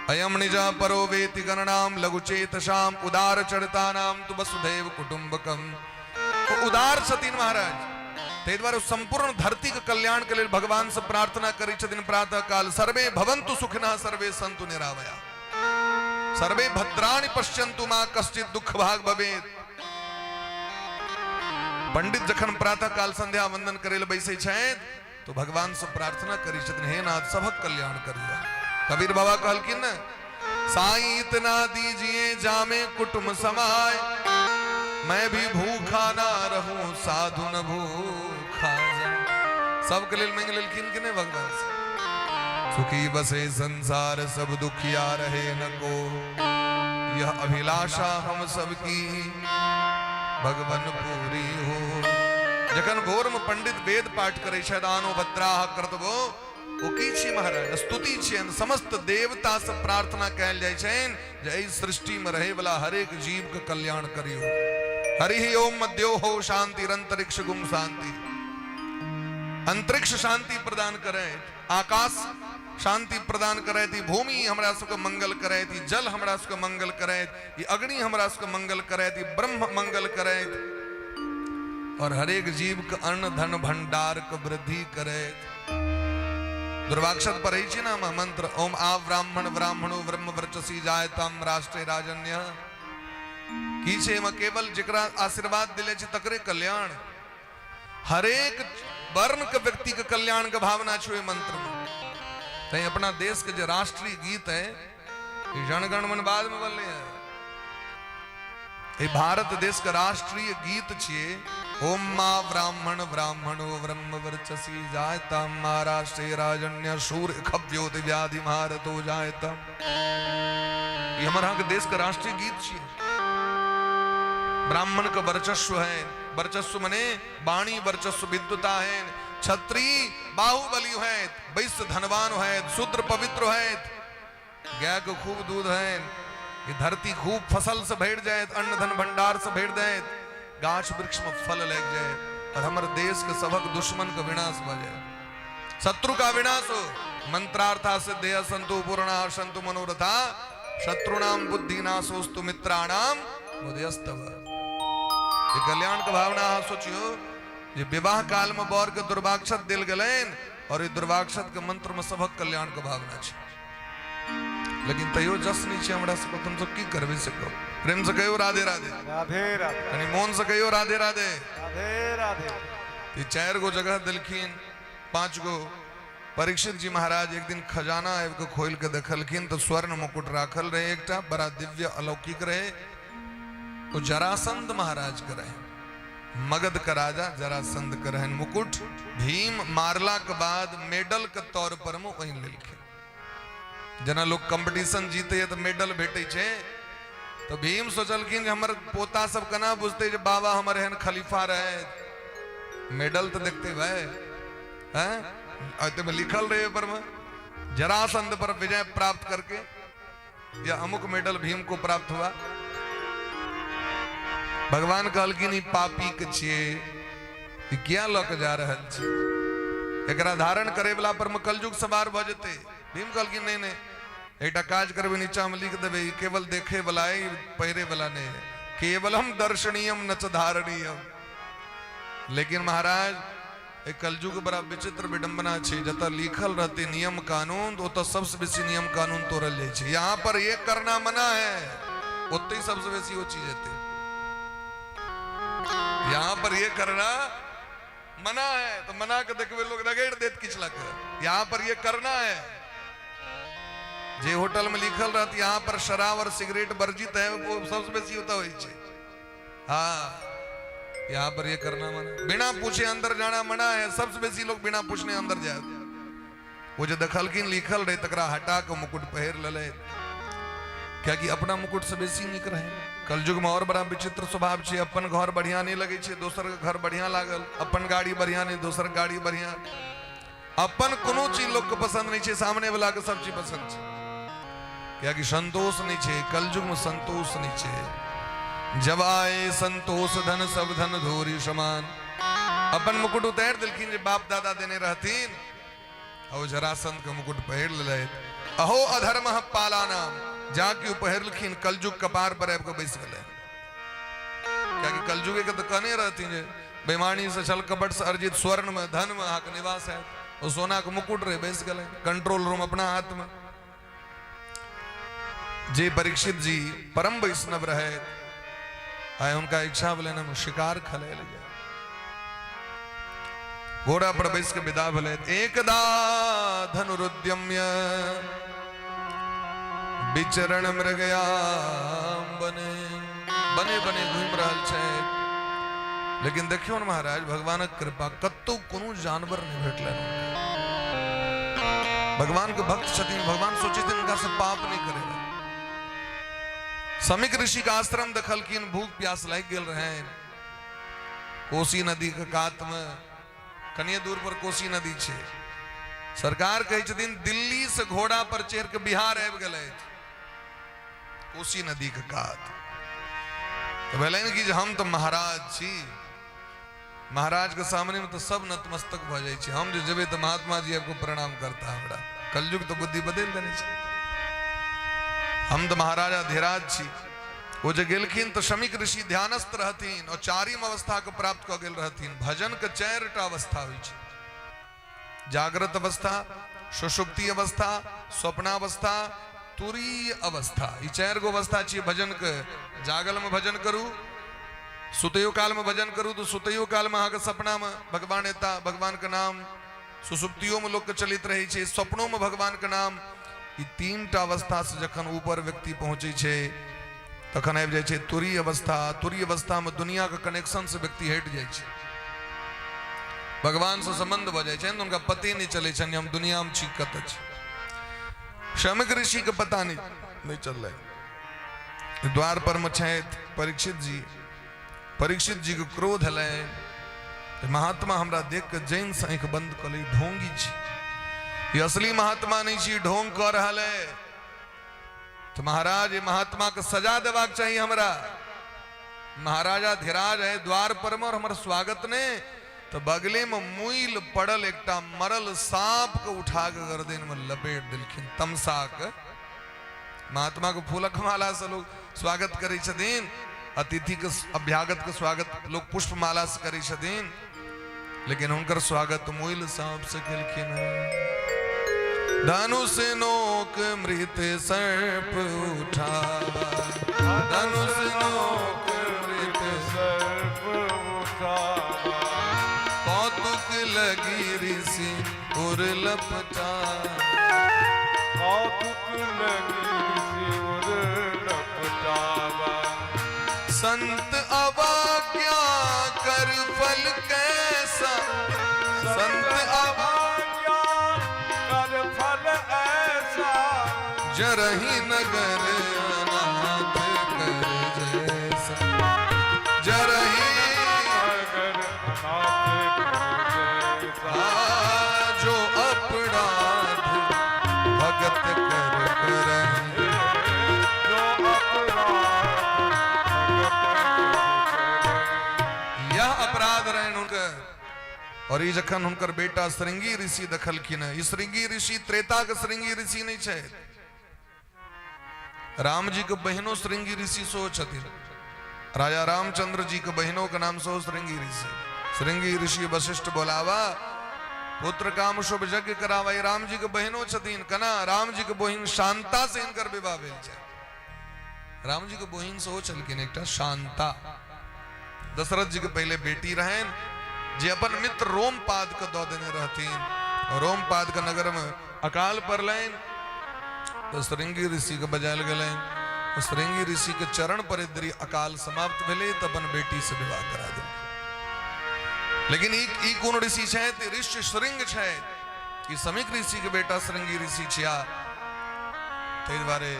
अयम निज परो वेति गणनाम लघुचेतसाम उदार चरितानाम तु वसुधैव कुटुंबकम। उदार छथिन महाराज, ताहि दुआरे संपूर्ण धरती के कल्याण के लेल भगवान से प्रार्थना करै छथिन प्रातः काल, सर्वे भवन्तु सुखिनः सर्वे सन्तु निरामया, सर्वे भद्राणि पश्यन्तु मा कश्चित् दुख भाग भवेत्। पंडित जखन प्रातः काल संध्या वंदन करे ले बैसै छथि तो भगवान से प्रार्थना करै छथिन, हे नाथ सबक कल्याण करियो। कबीर बाबा कहलखिन ने, साईं इतना दीजिए जामे कुटुंब समाय, मैं भी भूखा ना रहूं साधु न भूखा जाए। सबके लेल मांगि लेलखिन कि नहि भगवान से? सुखी बसे संसार सब दुखिया रहे न को, यह अभिलाषा हम सबकी भगवन पूरी हो। जखन भोर में पंडित वेद पाठ करे छथि, आनो भद्राह कर्तवो, ओ की छी महाराज? स्तुति छियनि। समस्त देवता से प्रार्थना कयल जाइ छनि जे एहि सृष्टि में रहे वाला हरेक जीव के कल्याण करियो। हरि ओम मध्यो हो शांति अंतरिक्ष गुम शांति, अंतरिक्ष शांति प्रदान करे, आकाश शांति प्रदान करे, भूमि हमरा सबके मंगल करे, जल हमरा सबके मंगल करे, अग्नि हमरा सबके मंगल करे, ब्रह्म मंगल करे, और हरेक जीव के अन्न धन भंडार के वृद्धि करे। दुर्वाक्षत पढ़ै छी ना हम मंत्र, ओम आ ब्राह्मण ब्राह्मणो ब्रह्म वर्चसी जायताम राष्ट्रे राजन्य। की छै एहिमे? केवल जकरा आशीर्वाद दिले छै तकरे कल्याण। हरेक वर्ण के व्यक्ति के कल्याण के भावना छै ओहि मंत्र में। तैं अपना देश के जे राष्ट्रीय गीत है, ई जनगण मन बाद में बनले है। ई भारत देश के राष्ट्रीय गीत छिए, ओम मा ब्राह्मण ब्राह्मणो ब्रह्म वर्चसी जायताम महाराष्ट्रे राजन्य शूर खव्योति व्याधि भारतो जायताम। ई हमर अहाँके देश के राष्ट्रीय गीत छिए। ब्राह्मण के वर्चस्व है, वर्चस्व मने वाणी वर्चस्व विद्वता है, क्षत्रिय बाहुबली है, वैश्य धनवान है, शूद्र पवित्र है, गाय के खूब दूध है, ये धरती खूब फसल से भर जाए, अन्न धन भंडार से भर जाए, गाछ वृक्ष में फल लग जाए और हमारे देश के सबक दुश्मन का विनाश भ जाए, शत्रु का विनाश हो। मंत्रार्था सिद्धेय संतु पूर्णा संतु मनोरथा, शत्रुणाम बुद्धि नाशोस्तु मित्राणाम उदयस्तव। ये कल्याण के भावना अहाँ सोचियो जे विवाह काल में बर के दुर्वाक्षत दिल गेलनि और ये दुर्वाक्षत के मंत्र में सबक कल्याण के भावना छै, लेकिन तैयो जस नहीं छै हमरा सबके, तुम सब की करबै से कहू। प्रेम से कहियो राधे राधे, राधे राधे, कनी मोन से कहियो राधे राधे, राधे राधे। ई 4 गो जगह देलखिन, 5 गो। परीक्षित जी महाराज एक दिन खजाना आबि के खोलि के देखलखिन तो स्वर्ण मुकुट राखल रहे एकटा, बड़ा दिव्य अलौकिक रहे। ओ जरासंध महाराज के रहे, मगध के राजा जरासंध के रहन मुकुट। भीम मारला के बाद मेडल के तौर पर में ओहि लेलखिन। जेना लोग कंपटीशन जीते तो मेडल भेटै छै, तो भीम सोचलखिन जे हमर पोता सब केना बुझते जे बाबा हमर एहन खलीफा रहे, मेडल तो देखते भाई हैं, में लिखल रहे पर में जरासंध पर विजय प्राप्त करके या अमुक मेडल भीम को प्राप्त हुआ। भगवान कहलखिन ई पापी के छियै, ई किया लऽ के जा रहल छी, एकरा धारण करे वाला पर में कलयुग सवार भऽ जेतै। भीम कहलखिन नहीं नहीं, एकटा काज करबै, नीचा में लिख देबै, ई केवल देखे वाला है, पहिरे वाला नहीं है, केवलम दर्शनीयम न च धारणीयम। लेकिन महाराज एक कलयुग बड़ा विचित्र विडंबना छै, जतऽ लिखल रहते नियम कानून ओतऽ सबसे बेसी नियम कानून तोड़ल जाइ छै। यहाँ पर ये करना मना है, ओतै सबसे बेसी ओ चीज हेतै। यहाँ पर ये करना मना है तो मना के देखबै लोग रगड़ देत किछु लग। यहाँ पर ये करना है, जे होटल में लिखल रहत यहाँ पर शराब और सिगरेट वर्जित है, वो सबसे बेसी ओतऽ होइ छै। हाँ, यहाँ पर ये करना मना, बिना पूछे अंदर जाना मना है, सबसे बेसी लोग बिना पूछने अंदर जाए। वो जो देखलखिन लिखल रहे तकरा हटा के मुकुट पहिर लेले, कियाकि अपना मुकुट से बेसी नीक रहे। कलयुग में और बड़ा विचित्र स्वभाव छै, अपन घर बढ़िया नहीं लगे छै, दोसर के घर बढ़िया लागल, अपन गाड़ी बढ़िया नहीं दोसर गाड़ी बढ़िया, अपन कोनो चीज लोग के पसंद नहीं छै, सामने वाला के सब चीज पसंद छै, कियाकि संतोष नहीं छै। कलयुग में संतोष नहीं छै। जब आए संतोष धन सब धन धोरी समान। अपन मुकुट उतारि देलखिन जे बाप दादा देने रहथिन, और जरासंध के मुकुट पहिर लेलथि। अहो अधर्म पाला नाम, जा के पहिरलखिन कलयुग कपार पर आबि के बैस गेलै, कियाकि कलयुगे के तऽ कहने रहथिन जे बेईमानी से छल कपट से अर्जित स्वर्ण में धन में अहाँके निवास है। ओ सोना के मुकुट रहे, बैस गेलै, कंट्रोल रूम अपना हाथ में। जे परीक्षित जी परम वैष्णव रहे, आए उनका इच्छा भेलनि हम शिकार खेलै लए जाय। घोड़ा पर बैस के विदा भेलै। एकदा धनुरुद्यम्य विचरण मृगया बने बने बने घूमि रहल छै। लेकिन देखियौ ने महाराज, भगवानक कृपा, कतौ कोनो जानवर नहीं भेटलनि। भगवान के भक्त छथिन, भगवान सोचै छथिन हुनका से पाप नहीं करेगा। समीक ऋषि के आश्रम देखलखिन, भूख प्यास लागि गेल रहनि। कोसी नदी के कात में, कनिए दूर पर कोसी नदी छै। सरकार कहै छथिन दिल्ली से घोड़ा पर चढ़ के बिहार आबि गेलथि, कोसी नदी के कात। तो भेलनि कि जे हम तऽ महाराज छी, महाराज के सामने में तो सब नतमस्तक भऽ जाइ छै, हम जे जेबै तऽ महात्मा जी आबि कऽ प्रणाम करता हमरा। कलयुग तऽ बुद्धि बदलि देने छै। हम तऽ महाराजा धीराज छी। ओ जे गेलखिन तऽ शमीक ऋषि ध्यानस्थ रहथिन और चारिम अवस्था के प्राप्त कऽ गेल रहथिन। भजन के 4टा अवस्था होइ छै, जागृत अवस्था, सुषुप्ति अवस्था, स्वप्नावस्था, तुरीय अवस्था। ई 4 गो अवस्था छियै भजन के। जागल में भजन करू, सुतैयो कालमे भजन करू तऽ सुतैयो कालमे अहाँके सपनामे भगवान एता, भगवानके नाम। सुसुप्तियोमे लोकके चलैत रहै छै, स्वप्नोमे भगवानके नाम। ई तीन टा अवस्था से जखन ऊपर व्यक्ति पहुँचै छै तखन आबि जाइ छै तुरीय अवस्था। तुरीय अवस्थामे दुनियाके कनेक्शन से व्यक्ति हटि जाइ छै, भगवान से संबंध भऽ जाइ छै, हुनका पते नहि चलै छनि हम दुनियामे छी कतऽ छी। शमिक ऋषि के पता नहीं नहीं चललै। द्वार पर मे छथि परीक्षित जी। परीक्षित जी के क्रोध एलै, महात्मा हमरा देख के जैन से आँखि बंद कऽ लै, ढोंगी छी, ई असली महात्मा नहीं छी, ढोंग कऽ रहल है। तो महाराज ये महात्मा के सजा देबाक चाही हमरा। महाराजा धीराज है द्वार पर में और हमर स्वागत ने, तो बगले में मुइल पड़ल एकटा मरल सांप के उठा के गर्दन में लपेट दिलखिन। तमसा के महात्मा के फूलक माला से लोग स्वागत करै छथिन, अतिथि के अभ्यागत के स्वागत लोग पुष्प माला से करै छथिन, लेकिन हुनकर स्वागत मुइल सांप से केलखिन। धनुष नोक मृत सर्प उठावा, धनुष नोक मृत सर्प उठावा, कौतुक लगी ऋषि उर लपटा, कौतुक लगी ऋषि उर लपटावा। संत अवाक्या कर फल कैसा, संत अवाक्या कर फल ऐसा, जरही नगर अनाथ कर जैसा, जरही नगर अनाथ कर जैसा, जो अपराध भगत कर करही, जो अपराध भगत कर करही। यह अपराध रहन हुनकर। और ई जखन हुनकर बेटा श्रृंगी ऋषि देखलखिन, ई श्रृंगी ऋषि त्रेता के श्रृंगी ऋषि नहीं छै, राम जी के बहिनो श्रृंगी ऋषि सेहो छथिन। राजा रामचंद्र जी के बहिनों के नाम सेहो श्रृंगी ऋषि। श्रृंगी ऋषि वशिष्ठ बोलावा, पुत्र काम शुभ यज्ञ करावा। ई राम जी के बहिनो छथिन। कना राम जी के बहिन शांता से हिनकर विवाह भेल छै। राम जी के बहिन सेहो छलखिन एकटा शांता। दशरथ जी के पहले बेटी रहन जे अपन मित्र रोमपाद के दऽ देने रहथिन। रोमपाद के नगर में अकाल पड़लनि तो श्रृंगी ऋषि के बजायल गेलनि। श्रृंगी ऋषि के चरण पर यदि अकाल समाप्त भेलै तऽ अपन बेटी से विवाह करा देलखिन। लेकिन ई कोन ऋषि छथि? ऋषि श्रृंग छथि। ई समीक ऋषि के बेटा श्रृंगी ऋषि छिया। ताहि दुआरे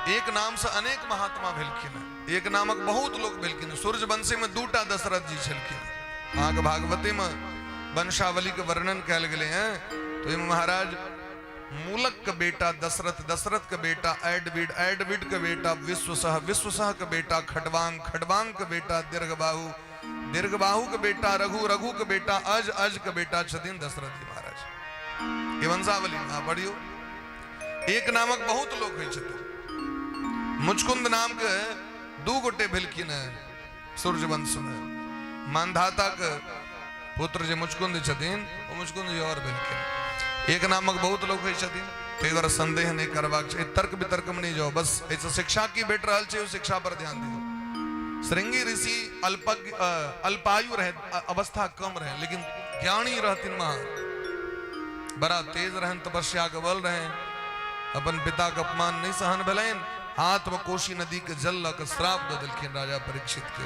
एक नाम से अनेक महात्मा भेलखिन, एक नामक बहुत लोग भेलखिन। सूर्यवंशी में दूटा दशरथ जी छलखिन। अहाँके भागवती में वंशावली के वर्णन कयल गेलै हैं, तो ओहिमे महाराज मूलक के बेटा दशरथ, दशरथ के बेटा एडविड, एडविड के बेटा विश्वसह, विश्वसह के बेटा खडवांग, खडवांग के बेटा दीर्घबाहु, दीर्घबाहु के बेटा रघु, रघु के बेटा अज, अज के बेटा छथिन दशरथ जी महाराज। ये वंशावली अहाँ पढ़ियौ। एक नामक बहुत लोग होइ छथिन। मुचकुंद नाम के दू गोटे भेलखिन हैं सूर्यवंश में। मानधाता के पुत्र जे मुचकुंद छथिन ओ मुचकुंद जी और भेलखिन। एक नामक बहुत लोग होइ छथिन, ताहि दुआरे संदेह नहि करबाक छै, तर्क वितर्क में नहि जाओ, बस एहिसँ शिक्षा की भेट रहल छै ओ शिक्षा पर ध्यान दियौ। श्रृंगी ऋषि अल्पज्ञ अल्पायु रहे, अवस्था कम रहे, लेकिन ज्ञानी रहथिन महान, बड़ा तेज रहन, तपस्या के बल रहे। अपन पिता के अपमान नहीं सहन भेलनि, हाथ में कोशी नदी के जल लऽ के श्राप दऽ देलखिन राजा परीक्षित के।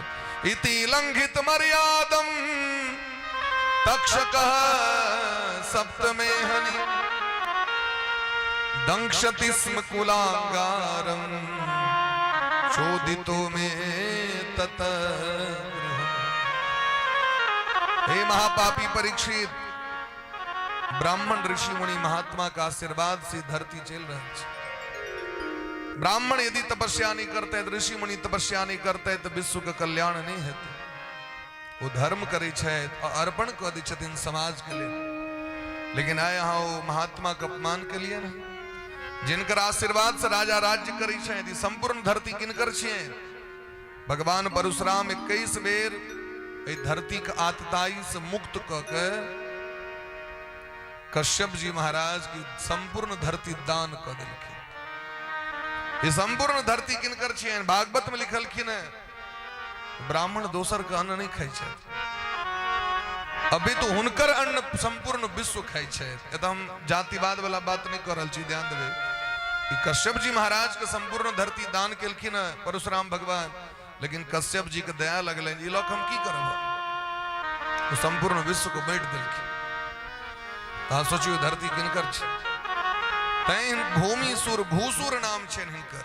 इति लंघित मर्यादम तक्षक सप्तमे हनि दंक्षति स्म कुलांगारम चोदितो मे तत। हे महापापी परीक्षित, ब्राह्मण ऋषि मुनि महात्मा का आशीर्वाद से धरती चल रहा है। ब्राह्मण यदि तपस्या नहीं करते, ऋषि मुनि तपस्या नहीं करते, तो विश्व के कल्याण नहीं हेतै। वो धर्म करै छै, अर्पण कऽ दै छथिन समाज के लिए। लेकिन आइ अहाँ ओ महात्मा के अपमान के लिए ने, जिनकर आशीर्वाद से राजा राज्य करै छै। यदि संपूर्ण धरती किनकर छियै? भगवान परशुराम 21 बेर एहि धरती के आतताई से मुक्त कऽ के कश्यप जी महाराज की संपूर्ण धरती दान कऽ देलखिन। ई संपूर्ण धरती किनकर छियनि? भागवत में लिखलखिन है। ब्राह्मण दोसर के अन्न नहि खाइ छथि। अभी तो हुनकर अन्न संपूर्ण विश्व खाइ छथि। एतऽ हम जातिवाद वाला बात नहि कऽ रहल छी, ध्यान देबै। ई कश्यप जी महाराज के संपूर्ण धरती दान केलखिन हँ परशुराम भगवान, लेकिन कश्यप जी के दया लगलनि, ई लऽ कऽ हम की करब? ओ संपूर्ण विश्व को बांटि देलखिन। तऽ अहाँ सोचियौ धरती किनकर छै? तैं भूमिसुर भूसुर नाम छनि हिनकर।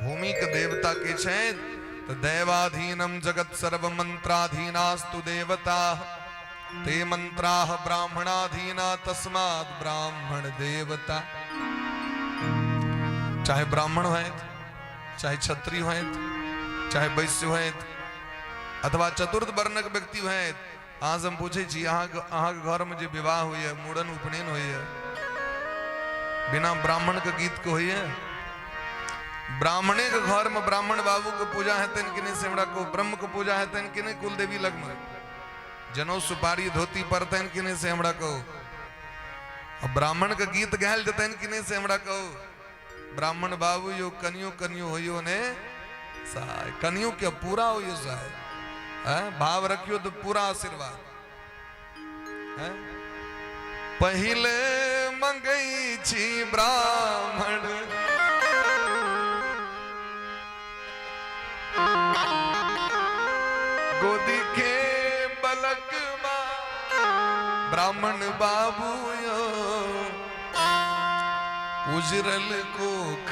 भूमि के देवता के छनि तऽ दैवाधीनम जगत सर्व मंत्राधीनास्तु देवता ते मंत्राः ब्राह्मणाधीना तस्मात् ब्राह्मण देवता। चाहे ब्राह्मण होयत, चाहे क्षत्रिय होयत, चाहे वैश्य होयत, अथवा चतुर्थ वर्णक व्यक्ति होयत। अहाँ से हम पूछै छी, अहाँके अहाँके घरमे जे विवाह होइए, मूड़न उपनयन होइए, बिना ब्राह्मण के गीत के होइए? ब्राह्मणे के घर में ब्राह्मण बाबू के पूजा हेतनि कि नहि से हमरा कहू? ब्रह्म के पूजा हेतनि कि नहि कुलदेवी लगमे? जनौ सुपारी धोती पड़तनि कि नहि से हमरा कहू? आ ब्राह्मण के गीत गायल जेतनि कि नहि से हमरा कहू? ब्राह्मण बाबू यो कनियो कनियो होइयो ने सहाय, कनियो के पूरा होइयो सहाय। हैं, भाव रखियो तो पूरा आशीर्वाद। हैं, पहिले मंगई छी ब्राह्मण गोदी के बलक ब्राह्मण बाबू यो उजरल कोख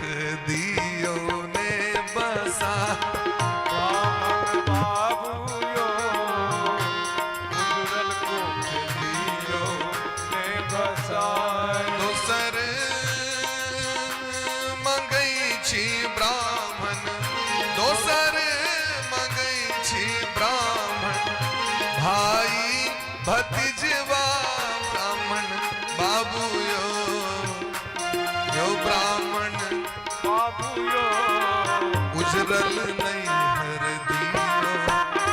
दियो ने बसा। ब्राह्मण बाबू यो उजरल कोख दियो ने बसाय। दोसर मंगई छी ब्राह्मण, दोसर मंगई छी ब्राह्मण भाई भतीजवा ब्राह्मण बाबू यो, यो ब्राह्मण बाबू यो उजरल नहीं हर दियो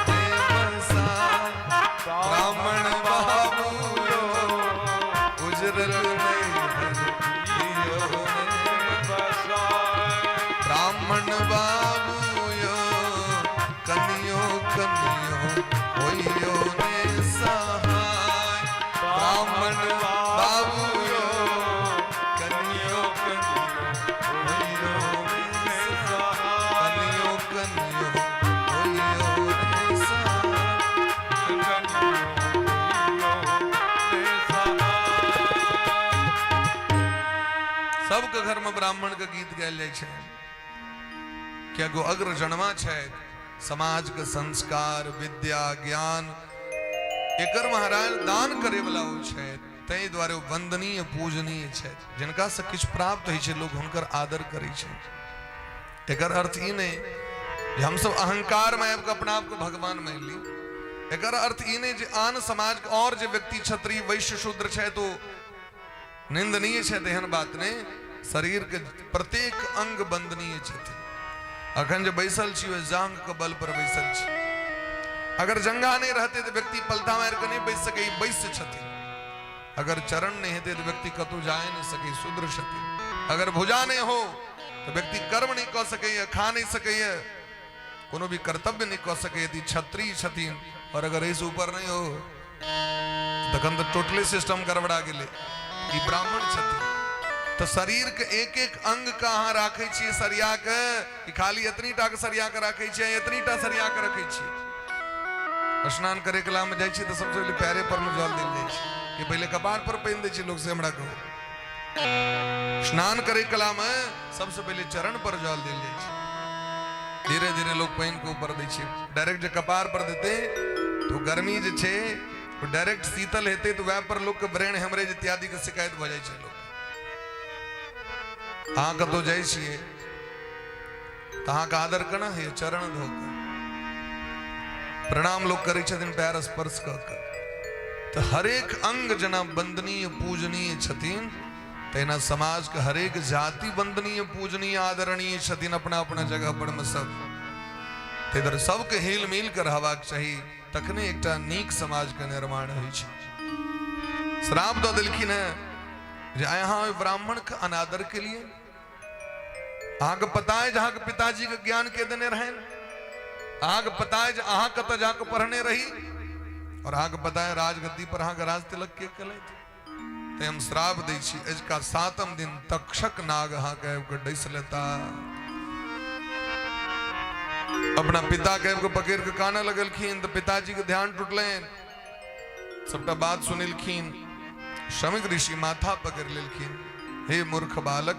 ने बसा। ब्राह्मण बाबू यो उजरल नहीं हर दियो ने बसा। ब्राह्मण बाबू यो कनियो कनियो होइयो ने सहाय। ब्राह्मण बाबू यो कनियो कनियो होइयो ने सहाय। कनियो कनियो होइयो ने सहाय। सबके घर में ब्राह्मण के गीत गायल जाइ छै, कियाकि अग्र जन्मा छै समाज के संस्कार विद्या ज्ञान एकर महाराज दान करे वाला ओ छै, ताहि दुआरे ओ वंदनीय पूजनीय छै। जिनका से किछु प्राप्त होइ छै लोग हुनकर आदर करै छै। एकर अर्थ ई नहि जे हमसब अहंकार में आबि कऽ अपना आपके भगवान मानि ली। एकर अर्थ ई नहि जे आन समाज के और जे व्यक्ति क्षत्रिय वैश्य शूद्र छै तो निंदनीय छै, एहन बात नहि। शरीर के प्रत्येक अंग वंदनीय छथिन। अखन जे बैसल छी ओहि जांग के बल पर बैसल छी। अगर जंगा नहीं रहते तो व्यक्ति पलथा मारि के नहीं बैस सके, बैस छथिन। अगर चरण नहीं हेतै तो व्यक्ति कतौ जाए नहीं सके, शूद्र छथिन। अगर भुजा नहीं हो तो व्यक्ति कर्म नहीं कऽ सकैए, खा नहीं सकैए, कोनो भी कर्तव्य नहीं कऽ सकैए यदि क्षत्रिय छथिन। और अगर एहिसँ ऊपर नहीं हो तखन तऽ टोटली सिस्टम गड़बड़ा गेलै। ई ब्राह्मण छथिन तऽ शरीर के एक एक अंग के अहाँ राखै छियै सरिया के, कि खाली एतनी टा के सरिया के राखै छियै, एतनी टा सरिया के रखै छियै? स्नान करे के लामे जाइ छियै तऽ सबसँ पहिले पैरे पर मे जल देल जाइ छै कि पहिले कपार पर पानि दै छै लोग, से हमरा कहू। स्नान करे कला में सबसे पहिले चरण पर जल देल जाइ छै। धीरे धीरे लोग पानि के ऊपर दै छै। डायरेक्ट जे कपार पर देते तो गर्मी जे छै डायरेक्ट शीतल हेतै तऽ वएह पर लोक के ब्रेन हेमरेज इत्यादि के शिकायत भऽ जाइ छै। लोक अहाँ कतौ जाइ छियै तऽ अहाँके आदर केना होइए? चरण धो कऽ प्रणाम लोक करै छथिन, पैर स्पर्श कऽ कऽ। तऽ हरेक अंग जेना वंदनीय पूजनीय छथिन, तहिना समाज के हरेक जाति वंदनीय पूजनीय आदरणीय छथिन अपना अपना जगह पर में सब। ताहि दुआरे सबके हिल मिल के रहबाक चाही, तखने एकटा नीक समाज के निर्माण होइ छै। श्राप दऽ देलखिन हेँ जे अहाँ ओहि ब्राह्मण के अनादर के लिए, अहाँके पता है जे अहाँके पिताजी के ज्ञान के देने रहनि? अहाँके पता है जे अहाँ कतऽ जाके पढ़ने रही और अहाँके पता है राजगद्दी पर अहाँके राज तिलक के केलथि। ते हम श्राप दै छी, अजुका 7म दिन तक्षक नाग अहाँके आबि कऽ डसि लेता। अपना पिता के आबि कऽ पकड़ि कऽ कानऽ लगलखिन तऽ पिताजी के ध्यान टूटलनि, सबटा बात सुनेलखिन। शमिक ऋषि माथा पकड़ि लेलखिन, हे मूर्ख बालक,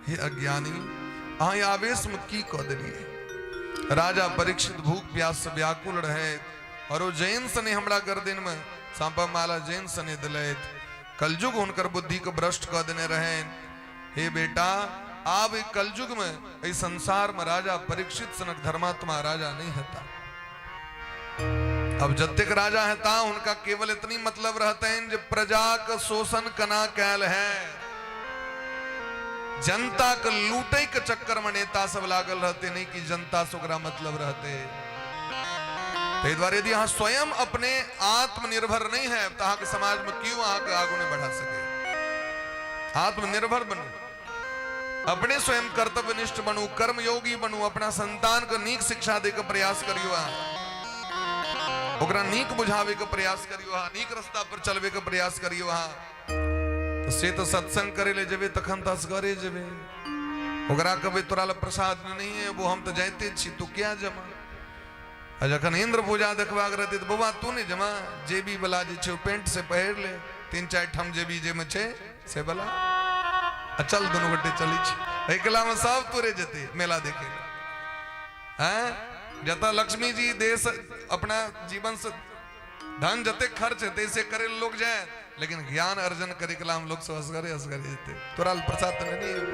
हे अज्ञानी, अहाँ आवेश में की कऽ देलियै? राजा परीक्षित भूख प्यास से व्याकुल रहे और ओ जैन सने हमरा गर्दन में सांपा माला जैन सने दिलथि। कलयुग हुनकर बुद्धि के भ्रष्ट कऽ देने रहनि। हे बेटा, आब एहि कलयुग में एहि संसार में राजा परीक्षित सनक धर्मात्मा राजा नहीं हेता। अब जतेक राजा हेता हुनका केवल इतनी मतलब रहतनि जे प्रजा के शोषण केना कैल है, जनता के लूटे के चक्कर में नेता सब लागल रहते, नहीं कि जनता से ओकरा मतलब रहते। ताहि दुआरे यदि अहाँ स्वयं अपने आत्मनिर्भर नहीं है तो अहाँके समाज में क्यों अहाँके आगू नहीं बढ़ा सके। आत्मनिर्भर बनू, अपने स्वयं कर्तव्यनिष्ठ बनू, कर्मयोगी बनू, अपना संतान के नीक शिक्षा दे के प्रयास करियो, अहाँ ओकरा नीक बुझावे के प्रयास करियो, अहाँ नीक रास्ता पर चलबे के प्रयास करियो। अहाँ तो से तो सत्संग करे ले जेबे तखन तो असगरे जेबे, ओकरा कहबै तोरा लए प्रसाद नहीं है वो हम तो जाइते छी, तू क्या जमा। आ जखन इंद्र पूजा देखबाक रहतै तऽ बौआ तू नहि जमा, जेबी वाला जे छै पेंट से पहिर ले, 3-4 ठाम जेबी जेमे छै से वाला, आ चल दुनू गोटे चलै छी, एकला में सब तोरे जेतै मेला देखे ले। हैं जतऽ लक्ष्मी जी देश अपना जीवन से धन जते खर्च हेतै से करे लोग जाए, लेकिन ज्ञान अर्जन करे के हम लोग सब असगरे असगरे जेतै, तोरा प्रसाद तऽ नहीं एबो।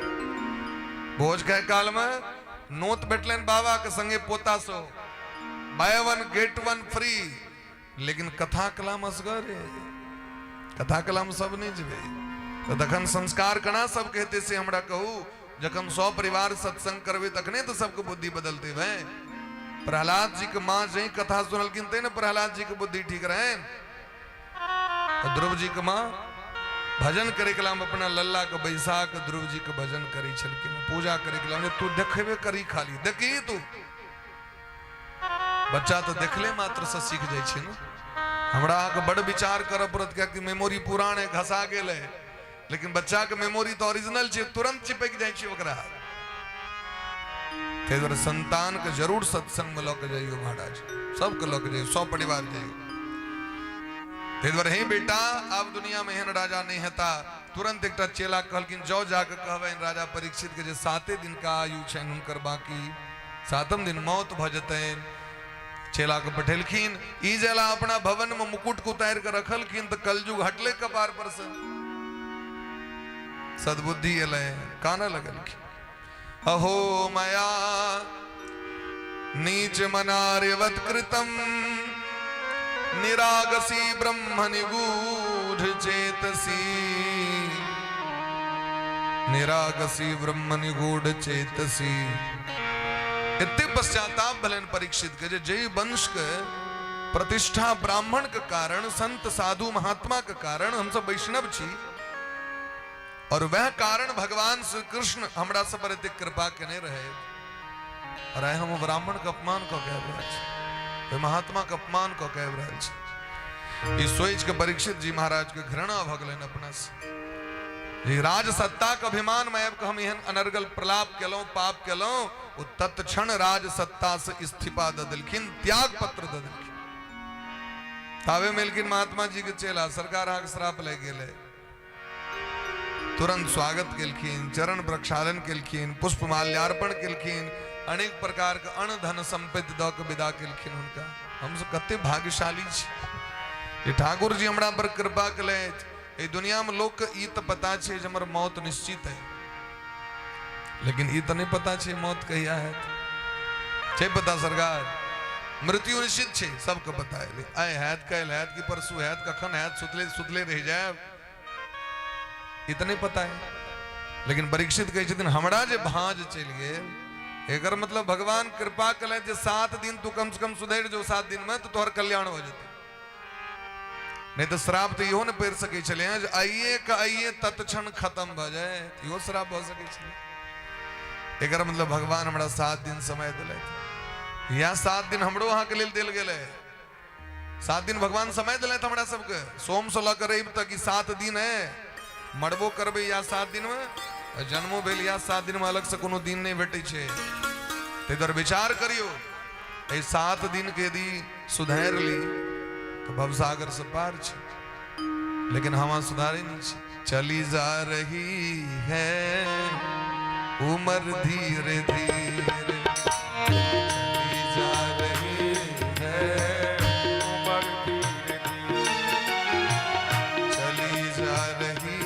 भोज खाय काल में नोत भेटलनि बाबा के संगे पोता सो, by one get one free, लेकिन कथा कलाम असगरे, कथा कलाम सब नहीं जेबै। तऽ तखन संस्कार केना सबके हेतै से हमरा कहू? जखन 100 परिवार सत्संग करबै तखने तऽ सबके बुद्धि बदलतै भाई। प्रहलाद जी के माँ जे कथा सुनलखिन ते ने प्रहलाद जी के बुद्धि ठीक रहनि। ध्रुव जी के माँ भजन करे के नाम अपना लल्ला के बैसा के ध्रुव जी के भजन करै छलखिन, पूजा करे के नाम, तू देखबे करी खाली देखी तू बच्चा तो देखले मात्र से सीख जाइ छै ने। हमरा अहाँके बड़ विचार करऽ पड़त कियाकि मेमोरी पुरान है, घसा गेल है, लेकिन बच्चा के मेमोरी तो ओरिजिनल छै, तुरंत चिपकि जाइ छै ओकरा। ताहि दुआरे संतान के जरूर सत्संग में लऽ के जइयौ महाराज, सबके लऽ के जइयौ, सब परिवार जइयौ। ताहि दुआरे हे बेटा, आब दुनिया में एहन राजा नहीं हेता। तुरंत एकटा चेला कहलखिन जाओ जाके कहबनि राजा परीक्षित के जे 7 दिन का आयु छनि हुनकर, बाकी 7म दिन मौत भऽ जेतनि। चेला के पठेलखिन, ई जेला अपना भवन में मुकुट के उतारि के रखलखिन तऽ कलयुग हटले कपार पर से, सद्बुद्धि एलै, कानऽ लगलखिन, अहो मया नीच मनार्यवत कृतम निरागसी ब्रह्म निगूढ़ चेतसी, निरागसी ब्रह्म निगूढ़ चेतसी। एते पश्चाताप भेलनि परीक्षित के जे जय वंश के प्रतिष्ठा ब्राह्मण के कारण, संत साधु महात्मा के कारण हम सब वैष्णव छी, और वह कारण भगवान श्री कृष्ण हमरा सब पर एते कृपा केने रहे, और आइ हम ब्राह्मण के अपमान कऽ के आबि रहल छी, ओहि महात्मा के अपमान कऽ के आबि रहल छी। ई सोचि के परीक्षित जी महाराज के घृणा भऽ गेलनि अपना से। राज सत्ता के अभिमान में आबि कऽ हम एहन अनर्गल प्रलाप केलहुँ, पाप केलहुँ। ओ तत्क्षण राज सत्ता से इस्तीफा दऽ देलखिन, त्याग पत्र दऽ देलखिन। ताबे मिलखिन महात्मा जी के चेला, सरकार अहाँके श्राप लागि गेलै। तुरंत स्वागत केलखिन, चरण प्रक्षालन केलखिन, पुष्प माल्यार्पण केलखिन, अनेक प्रकार के अन्न धन संपत्ति दऽ के विदा केलखिन हुनका। हमसब कते भाग्यशाली छी जे ठाकुर जी हमरा पर कृपा केलथि। एहि दुनिया में लोक के ई तऽ पता छै जे हमर मौत निश्चित है, लेकिन ई तऽ नहि पता छै मौत कहिया हैत। छै पता सरकार? मृत्यु निश्चित छै, सबके पता है। आइ हैत, काल्हि हैत कि परसू हैत, कखन हैत, सुतले सुतले रहि जायब, ई तऽ नहि पता है। लेकिन परीक्षित कहै छथिन हमरा जे भाँज चलि गेल, एकर मतलब भगवान कृपा केलथि जे 7 दिन तू कम से कम सुधरि जो, 7 दिन में तो तोहर कल्याण हो जेतै। नहीं तो श्राप तो इहो ने पढ़ि सकै छलै जे आइए के आइए तत्क्षण खत्म भऽ जाए, इहो श्राप भऽ सकै छलै। एकर मतलब भगवान हमरा 7 दिन समय देलथि। या 7 दिन हमरो अहाँके लेल देल गेल है। 7 दिन भगवान समय दिलथि हमरा सबके, सोम से लऽ कऽ रवि तक ई 7 दिन है। मरबो करबै या 7 दिन में, जन्मो भेल या 7 दिन में, अलग से कोनो दिन नहीं भेटै छै। ताहि दुआरे विचार करियौ, एहि 7 दिन के यदि सुधारि ली तऽ भवसागर से पार छै। लेकिन हम सुधारे नहीं छी। चली जा रही है उम्र धीरे धीरे, चली जा रही है उम्र धीरे धीरे, चली जा रही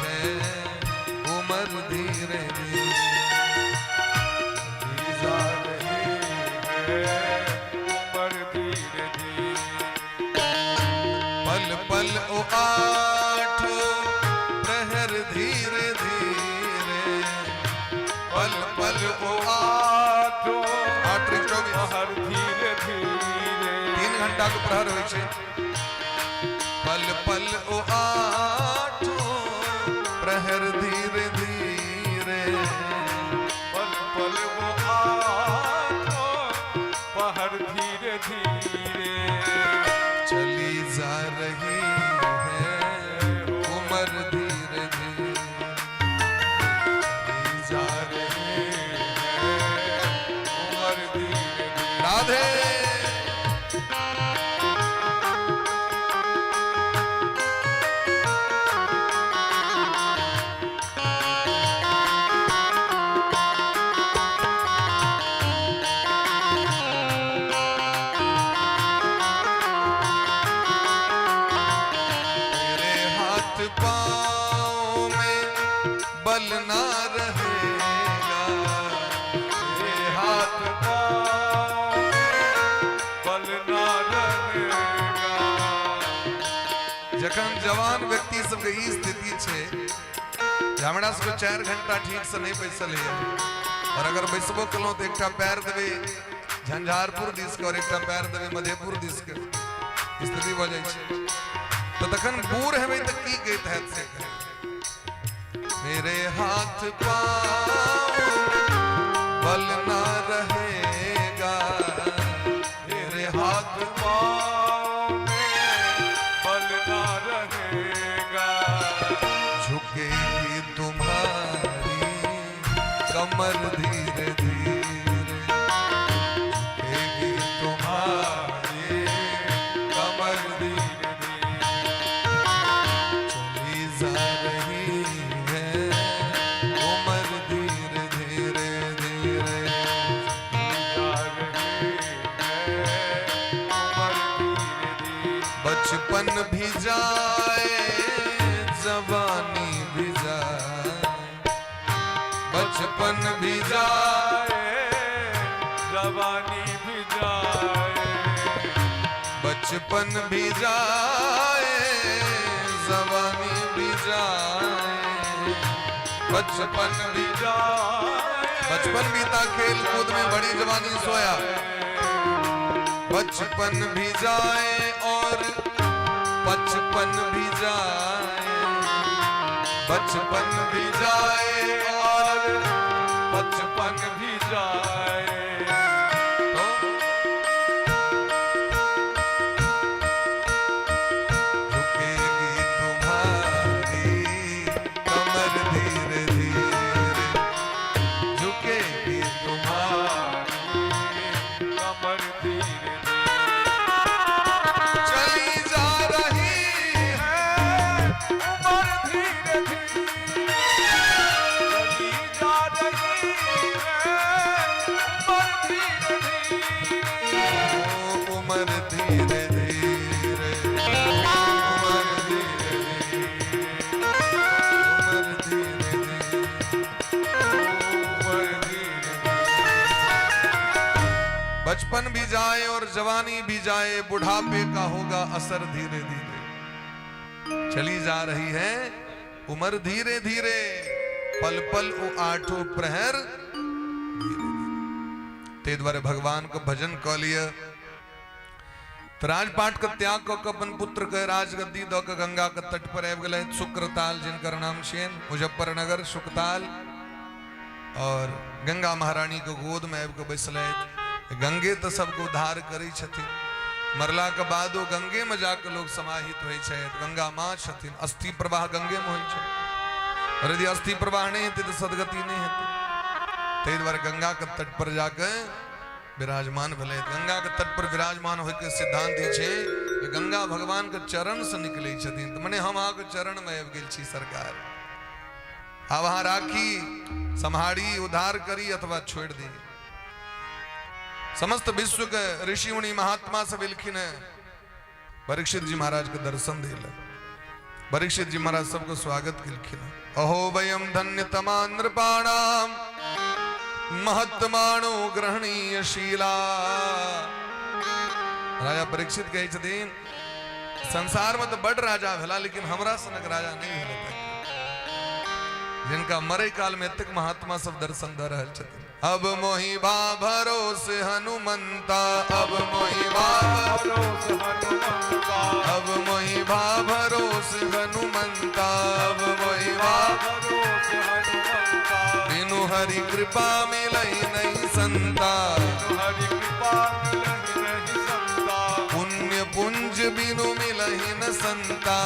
है उम्र धीरे धीरे, चली जा रही है उम्र धीरे धीरे। पल पल ओ आठो प्रहर धीरे धीरे, पल पल ओ आठो 8 त्रिक 24, प्रहर धीरे धीरे, 3 घंटा के प्रहर होइ छै। पल पल ओ आठो प्रहर धीरे धीरे, पल पल वो आठो पहर धीरे धीरे, चली जा रही है उम्र धीरे धीरे, चली जा रही है उम्र धीरे धीरे। राधे। तेरे हाथ पाँव में बल ना रहेगा, तेरे हाथ पाँव में बल ना रहेगा। जखन जवान व्यक्ति सबके ई स्थिति छै जे हमरा सबके 4 घंटा ठीक से नहीं बैसल होइए, और अगर बैसबो केलहुँ तऽ एकटा पैर देबै झंझारपुर दिस के और एकटा पैर देबै मधेपुर दिस के, स्थिति भऽ जाइ छै। तऽ तखन बूढ़ हेबै तऽ की गैत हैत से कहै। मेरे हाथ पाँव बल ना रहेगा, मेरे हाथ पाँव में बल ना रहेगा, झुकेगी तुम्हारी कमर धीरे धीरे, झुकेगी तुम्हारी कमर धीरे धीरे चली जा रही है उम्र धीरे धीरे धीरे, जा रही है उम्र धीरे धीरे। बचपन भी जाए जवानी भी जाए, बचपन भी जाए जवानी भी जाए, बचपन भी जाए जवानी भी जाए, बचपन भी जाए, बचपन बीता खेल कूद में, बड़ी जवानी सोया। बचपन भी जाए और बचपन भी जाए, बचपन भी जाए और बचपन भी जाए, तो झुकेगी तुम्हारी कमर धीरे धीरे, झुकेगी तुम्हारी कमर धीरे धीरे। चली जा रही है उम्र धीरे धीरे चली जा रही है, उम्र धीरे धीरे, उम्र धीरे धीरे, उम्र धीरे धीरे, उम्र धीरे धीरे, उम्र धीरे। बचपन भी जाए और जवानी भी जाए, बुढ़ापे का होगा असर धीरे धीरे। चली जा रही है उम्र धीरे धीरे, पल पल ओ आठों प्रहर धीरे धीरे। ताहि दुआरे भगवान के भजन कऽ लिअ। तऽ राजपाट के त्याग कऽ के अपन पुत्र के राजगद्दी दऽ के गंगा के तट पर आबि गेलथि। शुक्रताल जिनकर नाम छियनि, मुजफ्फरनगर शुकताल, और गंगा महारानी के गोद में आबि के बैसलथि। गंगे तऽ सबके उद्धार करै छथिन। मरलाके बादो गंगेमे जाके लोक समाहित होइ छथि। गंगा माँ छथिन, अस्थि प्रवाह गंगेमे होइ छै। आओर यदि अस्थि प्रवाह नहि हेतै तऽ सदगति नहि हेतै। ताहि दुआरे गंगाके तट पर जाके विराजमान भेलै। गंगाके तट पर विराजमान होइके सिद्धांत ई छै जे गंगा भगवानके चरणसँ निकलै छथिन, तऽ मने हम अहाँके चरणमे आबि गेल छी सरकार। आब अहाँ राखी, सम्हारी, उद्धार करी अथवा छोड़ि दी। समस्त विश्व के ऋषि मुनि महात्मा सब एलखिन है परीक्षित जी महाराज के दर्शन दिल। परीक्षित जी महाराज सबको स्वागत केलखिन। अहो वयम धन्यतमा नृपाणाम महत्माणो ग्रहणीय शीला। राजा परीक्षित कहै छथिन संसार में तो बड़ राजा भेला, लेकिन हमरा सनक राजा नहीं भेल तक, जिनका मरे काल में एतेक महात्मा सब दर्शन दऽ रहल छथिन। अब मोहि बा भरोस हनुमंता, अब मोहि बा भरोस हनुमंता, अब मोहि बा भरोस हनुमंता, अब मोहि बा भरोस हनुमंता, बिनु हरि कृपा मिलई नहीं संता, हरि कृपा मिलहि नहीं संता, पुण्य पुंज बिनु मिलहि न संता,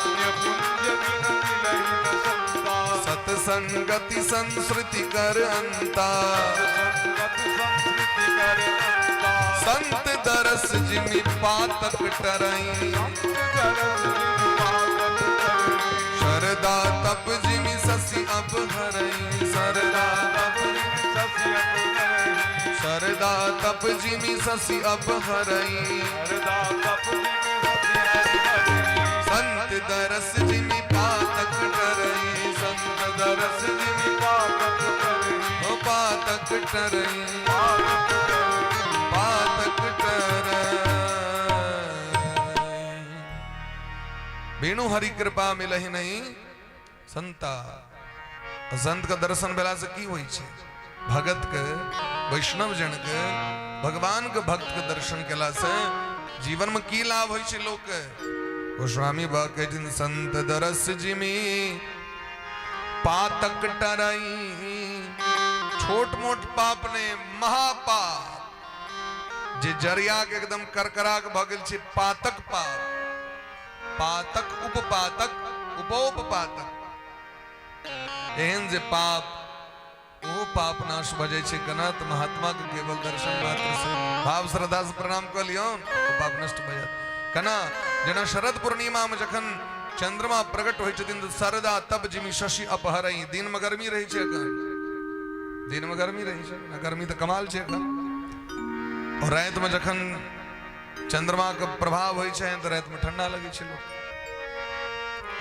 पुण्य पुंज बिनु मिलहि न संता, सत्संगति संस्कृति कर अंता, संगति संस्कृति कर अंता, संत दरस जिमि पातक टरई, संत दरस जिमि पातक टरई, शरदा तप जिमि शशि अपहरई, शरदा तप जिमि शशि अपहरई, शरदा तप जिमि शशि अपहरई, शरदा तप जिमि शशि अपहरई, संत दरस जिमि पातक टरई, संत दरस जिमि पातक टरई, ओ पातक टरई, पातक टरई, पातक टरई। बिनु हरि कृपा मिलहि नहीं संता। संत के दर्शन भेला से की होइ छै? भगत के, वैष्णव जन के, भगवान के भक्त के दर्शन केला से जीवन में की लाभ होइ छै लोक के? गोस्वामी बाबा कहै छथिन संत दरस जिमी पातक टरई। छोट मोट पाप ने, महापाप जे जरिया के एकदम करकरा के भऽ गेल छै, पातक पाप, पातक उपपातक उपोपपातक, एहन जे पाप, ओ पाप नाश भऽ जाइ छै केना? तऽ महात्मा के केवल दर्शन मात्र से, भाव श्रद्धा से प्रणाम कऽ लियौ, ओ पाप नष्ट भऽ जायत। केना? जेना शरद पूर्णिमा में जखन चंद्रमा प्रकट होइ छथिन तऽ शरदा तब जिमि शशि अपहरई। दिन में गर्मी रहै छै एखन, दिन में गर्मी रहै छै ने, गर्मी तऽ कमाल छै एखन। और राति में जखन चंद्रमा के प्रभाव होइ छै तऽ राति में ठंडा लगै छै लोक।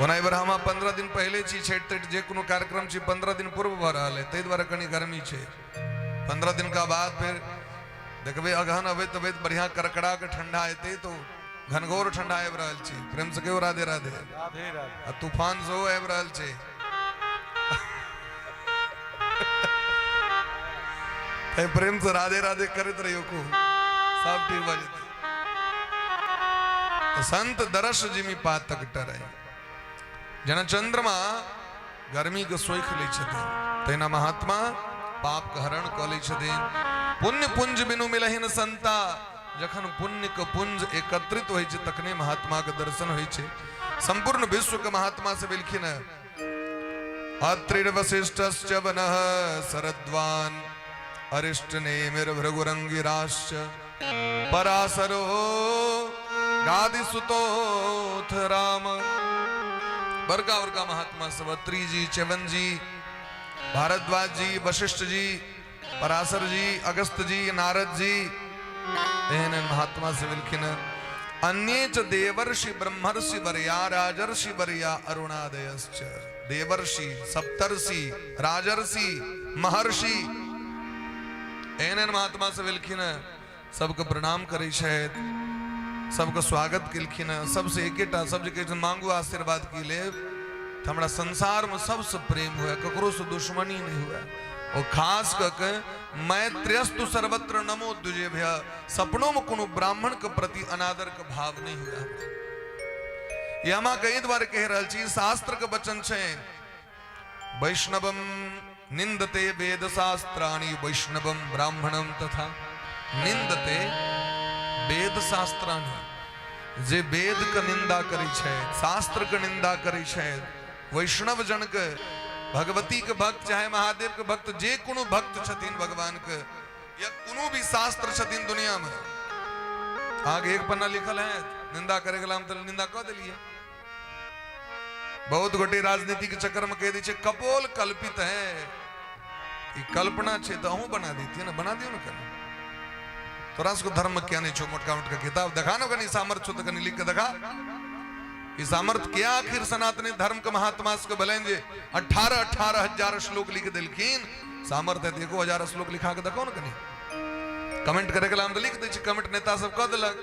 ओना एहि बेर हम 15 दिन पहिले छी, छठि तठि जे कोनो कार्यक्रम छी 15 दिन पूर्व भऽ रहल है, ताहि दुआरे कनि गर्मी छै। 15 दिन का बाद फेर देखबै अगहन अबैत अबैत बढ़िया कड़कड़ा के ठंडा एतै, तो घनघोर ठंडा आबि रहल छै। प्रेम से कहियौ राधे राधे। राधे राधे। आ तूफान सेहो आबि रहल छै। तैं प्रेम से राधे राधे करैत रहियौ, खूब सब ठीक भऽ जेतै। तऽ संत दरस जिमि पातक टरै। जेना चंद्रमा गर्मी के सोखि लै छथिन, तहिना महात्मा पाप के हरण कऽ लै छथिन। पुण्य पुंज बिनु मिलहिन संता। जखन पुण्य के पुंज एकत्रित होइ छै तखने महात्मा के दर्शन होइ छै। संपूर्ण विश्व के महात्मा से भेलखिन है अत्रिर्वशिष्ठश्च वनः शरद्वान अरिष्टनेमिर्भृगुरङ्गिराश्च पराशरो गादिसुतोऽथ राम। बड़का बड़का महात्मा सब, अत्रि जी, च्यवन जी, भारद्वाज जी, वशिष्ठ जी, पराशर जी, अगस्त जी, नारद जी, एहन एहन महात्मा से भेलखिन। अन्ये च देवर्षि ब्रह्मर्षि वर्या राजर्षि वर्या अरुणादयश्च। देवर्षि, सप्तर्षि, राजर्षि, महर्षि, एहन एहन महात्मा सब एलखिन। सबके प्रणाम करै छथि, सबके स्वागत केलखिन। सबसे एकेटा सब जे कहै छथिन मांगू आशीर्वाद की लेब, तऽ हमरा संसारमे सबसँ प्रेम हुए, ककरोसँ दुश्मनी नहि हुए, और खास कऽ के मैत्र्यस्तु सर्वत्र नमो द्विजेभ्य, सपनोमे कोनो ब्राह्मण के प्रति अनादर के भाव नहि हुए हमरा। ई हम अहाँके एहि दुआरे कहि रहल छी, शास्त्र के वचन छै वैष्णवम निंदते वेद शास्त्राणि वैष्णवम ब्राह्मणम तथा। निंदते वेद शास्त्राणि, जे वेद के निंदा करै छै, शास्त्र के निंदा करै छै, वैष्णव जन के, भगवती के भक्त चाहे महादेव के भक्त, जे कोनो भक्त छथिन भगवान के या कोनो भी शास्त्र छथिन दुनिया में, आगे एक पन्ना लिखल है निंदा करे के हम तो निंदा कऽ देलियै। बहुत गोटे राजनीति के चक्कर में कह दै छै कपोल कल्पित है, ई कल्पना छै तऽ अहूँ बना दैतियै ने, बना दियौ ने कनि। तोरा सबके धर्म में क्या नहीं छो, मोटका मोटका किताब देखा ना कनि, सामर्थ्य छो तऽ कनि लिख के देखा। ई सामर्थ्य क्या आखिर सनातनी धर्म के महात्मा सबके भेलनि जे 18-18 हजार श्लोक लिख देलखिन। सामर्थ्य है तऽ 1000 श्लोक लिखा के देखो ने कनि। कमेंट करे के हम तऽ लिख दै छी, कमेंट नेता सब कऽ देलक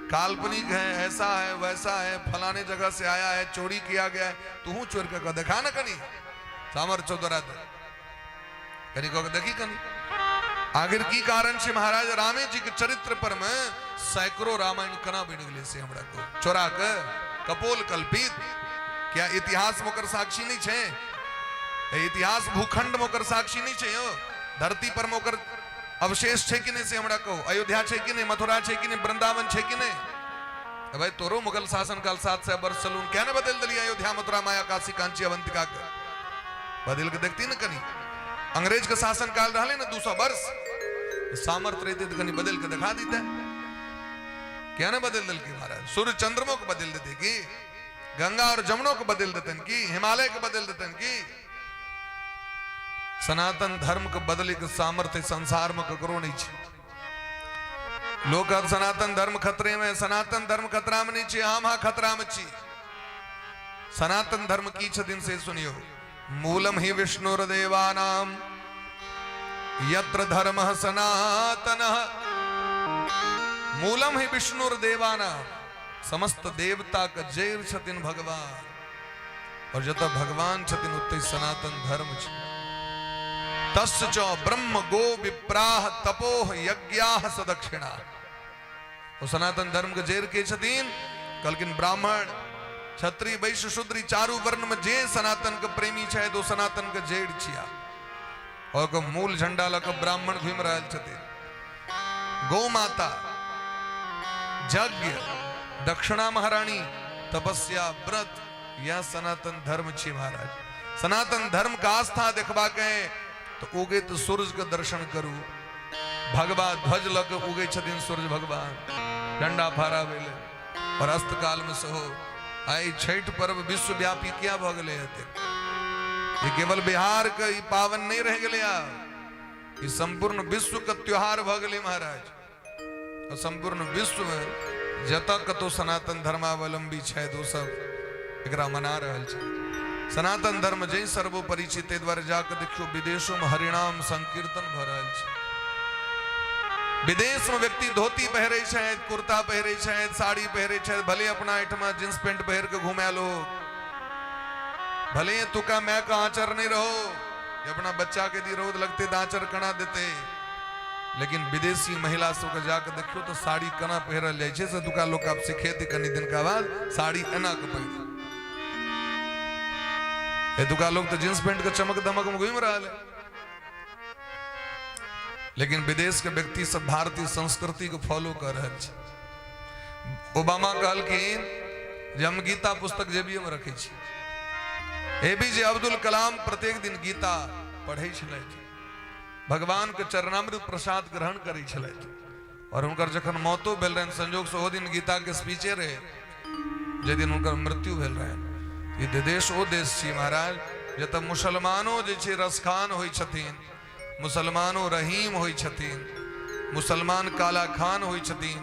काल्पनिक है, ऐसा है वैसा है, फलाने जगह से आया है, चोरी किया गया है। तू चोर के कह देखा ना कनि, सामर्थ्य छौ तोरा तऽ कनि कऽ के देखी कनि। आखिर की कारण छै महाराज रामे जी के चरित्र पर में सैकड़ों रामायण केना बनि गेलै से हमरा कहू? चोरा के कपोल कल्पित। क्या इतिहास में ओकर साक्षी नहीं छै? इतिहास भूखंड में ओकर साक्षी नहीं छै? यौ धरती पर में ओकर अवशेष छै कि नहीं से हमरा कहू? अयोध्या छै कि नहीं, मथुरा छै कि नहीं, वृंदावन छै कि नहीं? भाई तोरो मुगल शासन काल 700 वर्ष चलू, क्या ने बदल दिलियै अयोध्या मथुरा माया काशी कांची अवंतिका के? बदल के देखती ने कनी। अंग्रेज के शासन काल रहले ने 200 वर्ष, सामर्थ्य रहते तो कनी बदल के दिखा देते। क्या ने बदल दिल की महाराज? सूर्य चंद्रमो के बदल देते की, गंगा और जमुनो के बदल देतन की, हिमालय के बदल देतन की? सनातन धर्म के बदले के सामर्थ्य संसार में ककरो नहीं छै। लोग कहत सनातन धर्म खतरे में, सनातन धर्म खतरा में नहीं छै, हम हाँ खतरा में छी। सनातन धर्म की छथिन से सुनियो। मूलम ही विष्णुर्देवानाम यत्र धर्म सनातन। मूलम ही विष्णुर्देवानाम, समस्त देवता के जड़ छथिन भगवान, और जतऽ भगवान छथिन ओतै सनातन धर्म छै। तस्य च ब्रह्म गो विप्राह तपोह यज्ञाह सदक्षिणा। ओ सनातन धर्म के जड़ के छथिन? कहलखिन ब्राह्मण क्षत्रिय वैश्य शूद्र चारू वर्ण में जे सनातन के प्रेमी छथि ओ सनातन के जड़ छिया। और ओकर मूल झंडा लऽ कऽ ब्राह्मण घुमि रहल छथिन। गौ माता, यज्ञ, दक्षिणा महारानी, तपस्या, व्रत, यह सनातन धर्म छी महाराज। सनातन धर्म का आस्था देखबा के तो उगैत सूरज के दर्शन करू। भगवा ध्वज लऽ के उगै छथिन सूरज भगवान झंडा फहराबै ले, और अस्त काल में सेहो। आइ छठि पर्व विश्वव्यापी किया भऽ गेलै एतेक? ई केवल बिहार के ई पावन नहीं रहि गेलै आब, ई संपूर्ण विश्व के त्योहार भऽ गेलै महाराज। और संपूर्ण विश्व में जतऽ कतौ सनातन धर्मावलंबी छथि ओ सब एकरा मना रहल छै। सनातन धर्म जै सर्वोपरि छै, ताहि दुआरे जाके देखियौ विदेशो में हरिनाम संकीर्तन भऽ रहल छै। विदेश में व्यक्ति धोती पहिरे छथि, कुर्ता पहिरे छथि, साड़ी पहिरे छथि, भले अपना एहिठमा जींस पेंट पहिर के घुमे लोग, भले तुका my का आंचर नहीं रहो, अपना बच्चा के दी रौद लगते तऽ आंचर कना देते, लेकिन विदेशी महिला सबके जाके देखियौ तऽ साड़ी केना पहिरल जाइ छै से तुका लोक आब सिखेतै कनि दिनका बाद, साड़ी एना के पहिर। एतुका लोग तऽ जींस पेंट के चमक दमक में घूमि रहल है, लेकिन विदेश के व्यक्ति सब भारतीय संस्कृति के फॉलो कर रहल छै। ओबामा कहलखिन जे हम गीता पुस्तक जेबीए में रखै छी। एपीजे अब्दुल कलाम प्रत्येक दिन गीता पढ़ै छलथि, भगवान के चरणामृत प्रसाद ग्रहण करै छलथि, और हुनकर जखन मौतो भेल रहनि, संजोग से ओ दिन गीता के स्पीचे रहे जे दिन हुनकर मृत्यु भेल रहनि। ई देश ओ देश छी महाराज जतऽ मुसलमानो जे छै रसखान होइ छथिन, मुसलमानो रहीम होइ छथिन, मुसलमान काला खान होइ छथिन,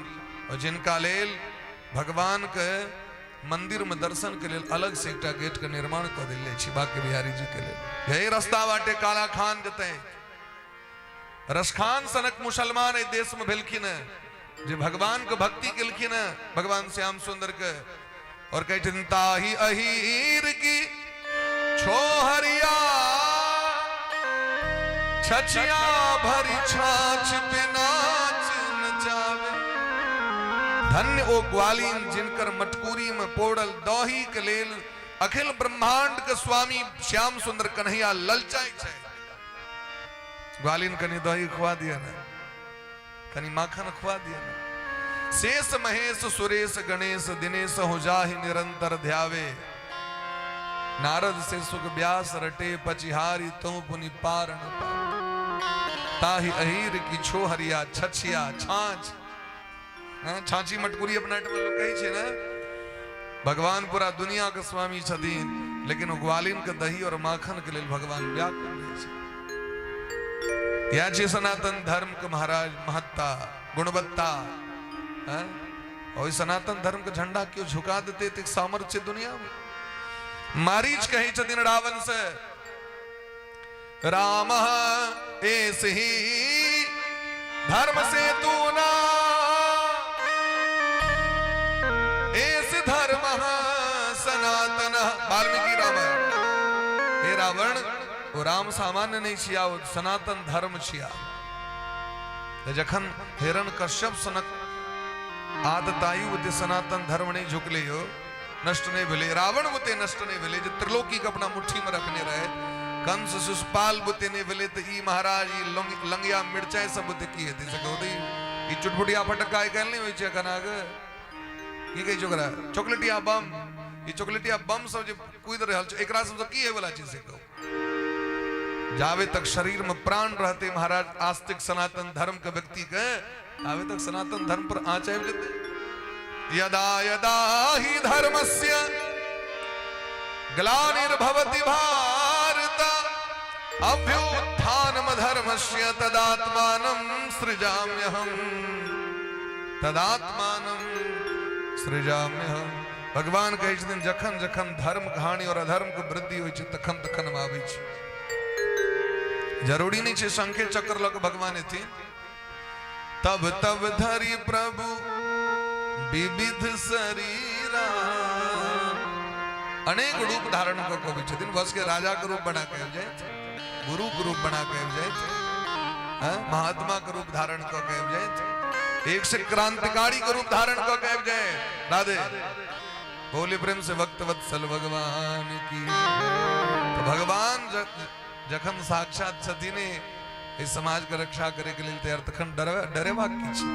और जिनका लेल भगवान के मंदिर में दर्शन के लेल अलग से एकटा गेट के निर्माण कऽ देल जाइ छै बाके बिहारी जी के लेल। यही रास्ता बाटे काला खान जेतै। रसखान सनक मुसलमान एहि देश में भेलखिन है जे भगवान के भक्ति केलखिन है, भगवान श्याम सुंदर के, और कहै छथिन ताही अहीर की छोहरिया छछिया भरी छाछ पे नाच नचावे। धन्य ओ ग्वालिन जिनकर मटकूरी में पोड़ल दही के लेल अखिल ब्रह्मांड के स्वामी श्याम सुंदर कन्हैया ललचाई छै। ग्वालिन कनि दही खुआ दिया ने, कनि माखन खुआ दिअ ने। शेष महेश सुरेश गणेश दिनेश हो जाहि निरंतर ध्यावे, नारद से सुख व्यास रटे पचिहारी तो पुनि पार न पावे। ताहि अहीर की छोहरिया छछिया छाछ, छाछी मटकुरी अपना लोग कहै छै ने। भगवान पूरा दुनिया के स्वामी छथिन, लेकिन ओ ग्वालिन के दही और माखन के लेल भगवान व्याकुल रहै छै। इएह छै सनातन धर्म के महाराज महत्ता, गुणवत्ता। और सनातन धर्म के झंडा क्यों झुका देते एतेक सामर्थ्य दुनिया में। मारीच कहै छथिन रावण से, राम एस ही धर्म से तू ना, एस धर्म सनातन। वाल्मीकि रामायण। हे रावण, ओ राम सामान्य नहीं छिया, ओ सनातन धर्म छिया। जखन हिरण कश्यप सनक आदतायु बुते सनातन धर्म नहीं झुकले हो, नष्ट नहीं भेलै, रावण बुते नष्ट नहीं भेलै जे त्रिलोकी के अपना मुट्ठी में रखने रहे, कंस शिशुपाल बुते नहीं भेलै, तऽ ई महाराज ई लंगिया मिरचाई सब बुते की हेतै से कहू तऽ ई चुटपुटिया फटक्का आइ काल्हि नहि होइ छै एखन अहाँके की कहै छै ओकरा, चॉकलेटिया बम। ई चॉकलेटिया बम सब जे कूदि रहल छै, एकरा सबसँ की होयवला छै से कहू। जावे तक शरीर में प्राण रहते महाराज आस्तिक सनातन धर्म के व्यक्ति के, तावे तक सनातन धर्म पर आँच आबि जेतै। यदा यदा ही धर्मस्य ग्लानिर्भवति भारत अभ्युत्थानम धर्मस्य तदात्मानं सृजाम्यहम्, तदात्मानं सृजाम्यहम्। भगवान कहै छथिन जखन जखन धर्म हानि और अधर्म के वृद्धि होइ छै तखन तखन हम आबै छी। जरूरी नहि छै शंखे चक्र लऽ कऽ भगवान एथिन। तब तब धरि प्रभु विविध शरीरा, अनेक रूप धारण कऽ कऽ अबै छथिन। बस के राजा के रूप बना के आबि जाइत, गुरु के रूप बना के आबि जाइत, महात्मा के रूप धारण कऽ के आबि जाइत, एक से क्रांतिकारी के रूप धारण कऽ के आबि जाइत। राधे बोले प्रेम से भक्त वत्सल भगवान की। तो भगवान जखन साक्षात छथिन एहि समाज के रक्षा करे के लेल तैयार, तखन डरेबाक की छै?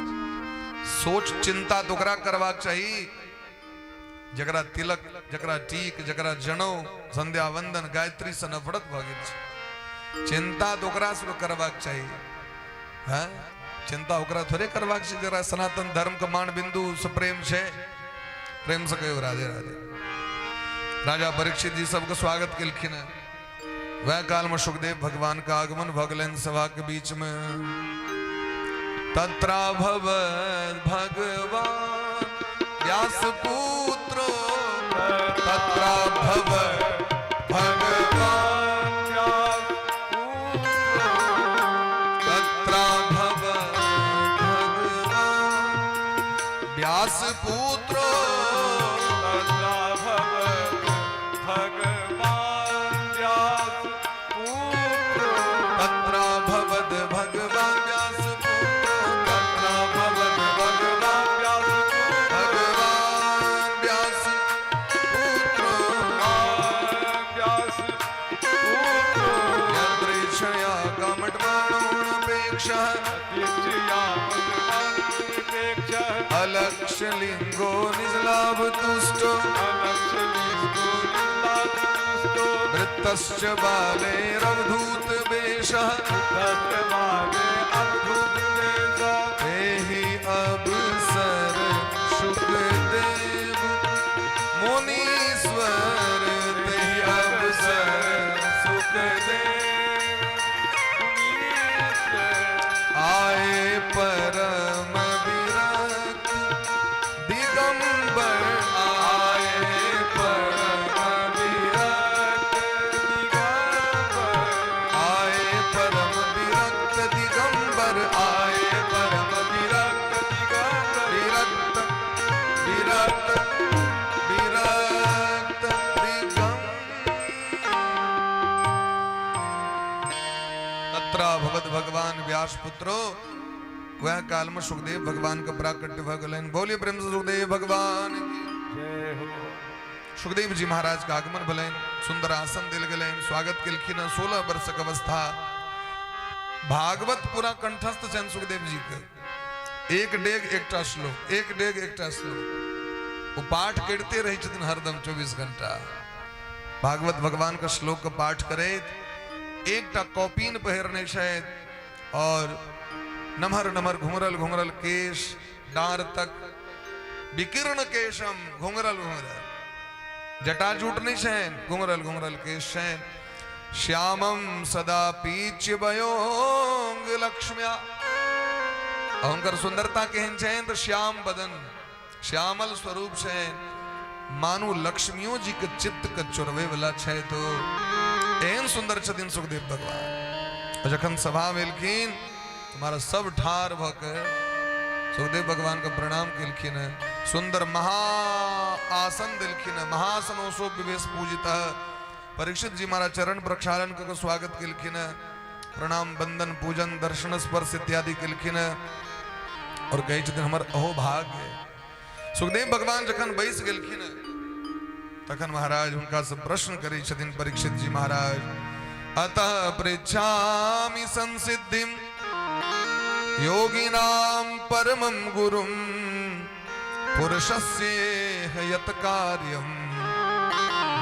सोच चिंता तऽ ओकरा करबाक चाही जकरा तिलक, जकरा टीक, जकरा जनौ, संध्या वंदन, गायत्री से नफरत भऽ गेल छै। चिंता तऽ ओकरा से करबाक चाही। हाँ, चिंता ओकरा थोड़े करबाक छै जकरा सनातन धर्म के मान बिंदु से प्रेम छै। प्रेम से कहियो राधे राधे। राजा परीक्षित जी सबके स्वागत केलखिन हैं। वह काल में सुखदेव भगवान का आगमन भऽ गेलनि सभा के बीच में। तत्रा भवद भगवान व्यास पुत्रो, तत्रा भवद भगवान व्यास पुत्रो, तत्रा भवद भगवान व्यास पुत्रो, तत्रा भवद भगवान व्यास पुत्रो, तत्रा भवद भगवान व्यास पुत्रो, तत्रा भवद भगवान व्यास पुत्रो, भगवान व्यास पुत्रो, व्यास पुत्रो, यदृच्छया कमटमाणोऽनपेक्षः दीक्षया भगवानपेक्ष अलक्ष्यलिङ्गो निजलाभतुष्टो अलक्ष्यलिङ्गो निजलाभतुष्टो वृत्तश्च बालेरवधूतवेषः वृत्तश्च अवधूतवेषः तेहि अवसर सुखदेव मुनीश्वर, तेहि अवसर सुखदेव मुनीश्वर आए परम विरक्त दिगंबर, आए परम विरक्त दिगंबर, आए परम विरक्त दिगंबर, आए परम विरक्त दिगंबर, विरक्त विरक्त विरक्त दिगंबर। तत्रा भवद भगवान व्यास पुत्रो। वह काल में सुखदेव भगवान का प्राकट्य भऽ गेलनि। बोलिए प्रेम से सुखदेव भगवान की। जय हो। सुखदेव जी महाराज का आगमन भेलनि, सुंदर आसन देल गेलनि, स्वागत केलखिन। 16 वर्षक अवस्था, भागवत पूरा कंठस्थ छनि सुखदेव जी के। एक डेग एकटा श्लोक, एक डेग एकटा श्लोक, ओ पाठ करिते रहै छथिन हरदम 24 घंटा। भागवत भगवान के श्लोक के पाठ करैत एकटा कॉपीन पहिरने छथि और नमहर नमहर घुंघरल घुंघरल केश, डाँर तक विकीर्ण केशम, घुंघरल घुंघरल, जटाजूट नहीं छनि, घुंघरल घुंघरल केश छनि। श्यामम सदा पीच बयोंग लक्ष्म्या, हुनकर सुंदरता केहन छनि तऽ श्याम बदन, श्यामल स्वरूप छनि, मानू लक्ष्मियों जी के चित्त के चोरबै वाला छै। तो एहन सुंदर छथिन सुखदेव भगवान। जखन सभा में एलखिन तुम्हारा सब ठार भऽ के सुखदेव भगवान के प्रणाम केलखिन है, सुंदर महा आसन देलखिन है, महासनोसो विवेश पूजित। परीक्षित जी महाराज चरण प्रक्षालन कऽ के स्वागत केलखिन है, प्रणाम बंदन पूजन दर्शन स्पर्श इत्यादि केलखिन है और कहै छथिन हमर अहो भाग्य। सुखदेव भगवान जखन बैस गेलखिन तखन महाराज हुनका से प्रश्न करै छथिन परीक्षित जी महाराज, अतः पृच्छामि संसिद्धिम योगिनाम परमं गुरुम पुरुषस्य यत कार्यम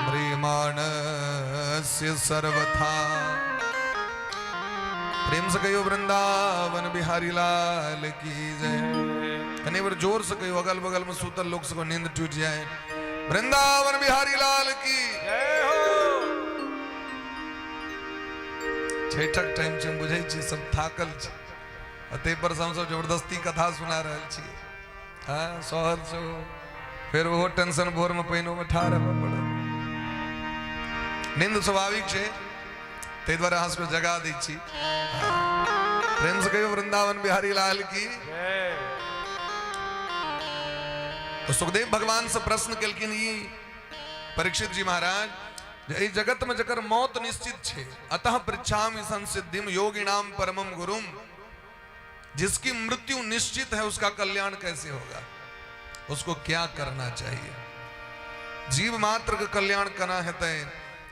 म्रियमाणस्य सर्वथा। प्रेम से कहियो वृंदावन बिहारी लाल की जय। कनी बेर जोर से कहियो, अगल बगल में सुतल लोग सबके नींद टूट जाए। वृंदावन बिहारी लाल की जय हो। छठक टाइम छै, हम बुझै छियै सब थाकल छै, आ ताहि पर से हमसब जबरदस्ती कथा सुना रहल छियै। हँ, सहल सेहो, फेर ओहो टेंशन, भोर में पानिओ में ठाढ़ हेबऽ पड़त। नींद स्वाभाविक छै, ताहि दुआरे अहाँ सबके जगा दै छी। प्रेम से कहियो वृंदावन बिहारी लाल की जय। तो सुखदेव भगवान से प्रश्न केलखिन ई परीक्षित जी महाराज जे एहि जगत में जकर मौत निश्चित छै, अतः पृच्छामि संसिद्धिम योगिनाम परमम गुरुम, जिसकी मृत्यु निश्चित है उसका कल्याण कैसे होगा, उसको क्या करना चाहिए? जीव मात्र के कल्याण केना हेतै,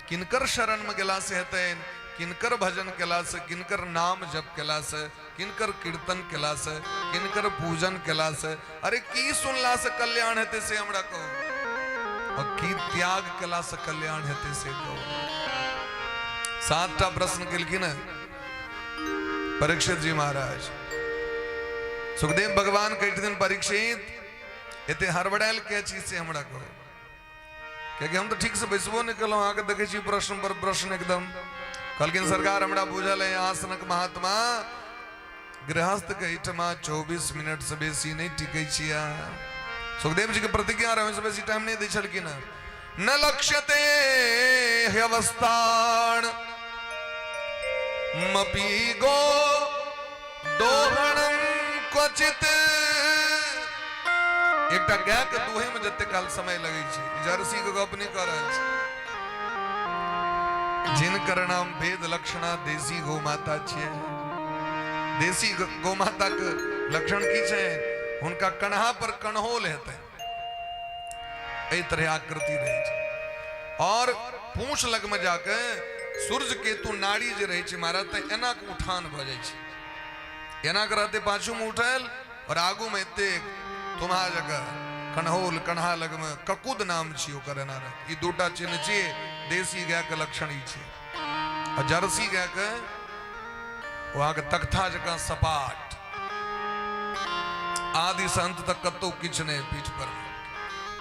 किनकर शरण में गेला से हेतै, किनकर भजन केला से, किनकर नाम जप केला से, किनकर कीर्तन केला से, किनकर पूजन केला से, अरे की सुनला से कल्याण हेतै से हमरा कहू, और की त्याग केला से कल्याण हेतै से कहू। 7टा प्रश्न केलखिन है परीक्षित जी महाराज। सुखदेव भगवान कहै छथिन परीक्षित, एते हड़बड़ायल के चीज से हमरा कहू, कियाकि हम तऽ ठीक से बैसबो नहि केलहुँ, अहाँके देखै छी प्रश्न पर प्रश्न एकदम। कहलखिन सरकार हमरा बुझल है आसनक महात्मा गृहस्थ के एहिठमा 24 मिनट से बेसी नहि टिकै छी अहाँ। सुखदेव जी के प्रतिज्ञा रहै, ओहिसँ बेसी टाइम नहि दै छलखिन हँ। न लक्ष्यते ह्यवस्थान मपी गो दोहणम क्वचित। एकटा गाय के दुहे में जते काल समय लगै छै, जर्सी के गप नहि कऽ रहल छी, जिनकर नाम वेद लक्षणा देसी गौ माता छियै। देसी गौ माता के लक्षण की छै? हुनका कन्हा पर कन्होल हेतै, एहि तरह आकृति रहै छै, और पूछ लग में जाके सूर्य केतु नाड़ी जे रहै छै महाराज, तऽ एना के उठान भऽ जाइ छै, एना के रहते पाछू में उठल और आगू में एते तुम्हा जगह कन्हौल कन्हा लग में ककुद नाम छी ओकर, एना रहत। ई दूटा चिन्ह छियै देसी गाय के लक्षण ई छै। आ जर्सी गाय के ओ अहाँके तख्ता जकाँ सपाट, आदि से अंत तक कतौ किछु नहि पीठ पर।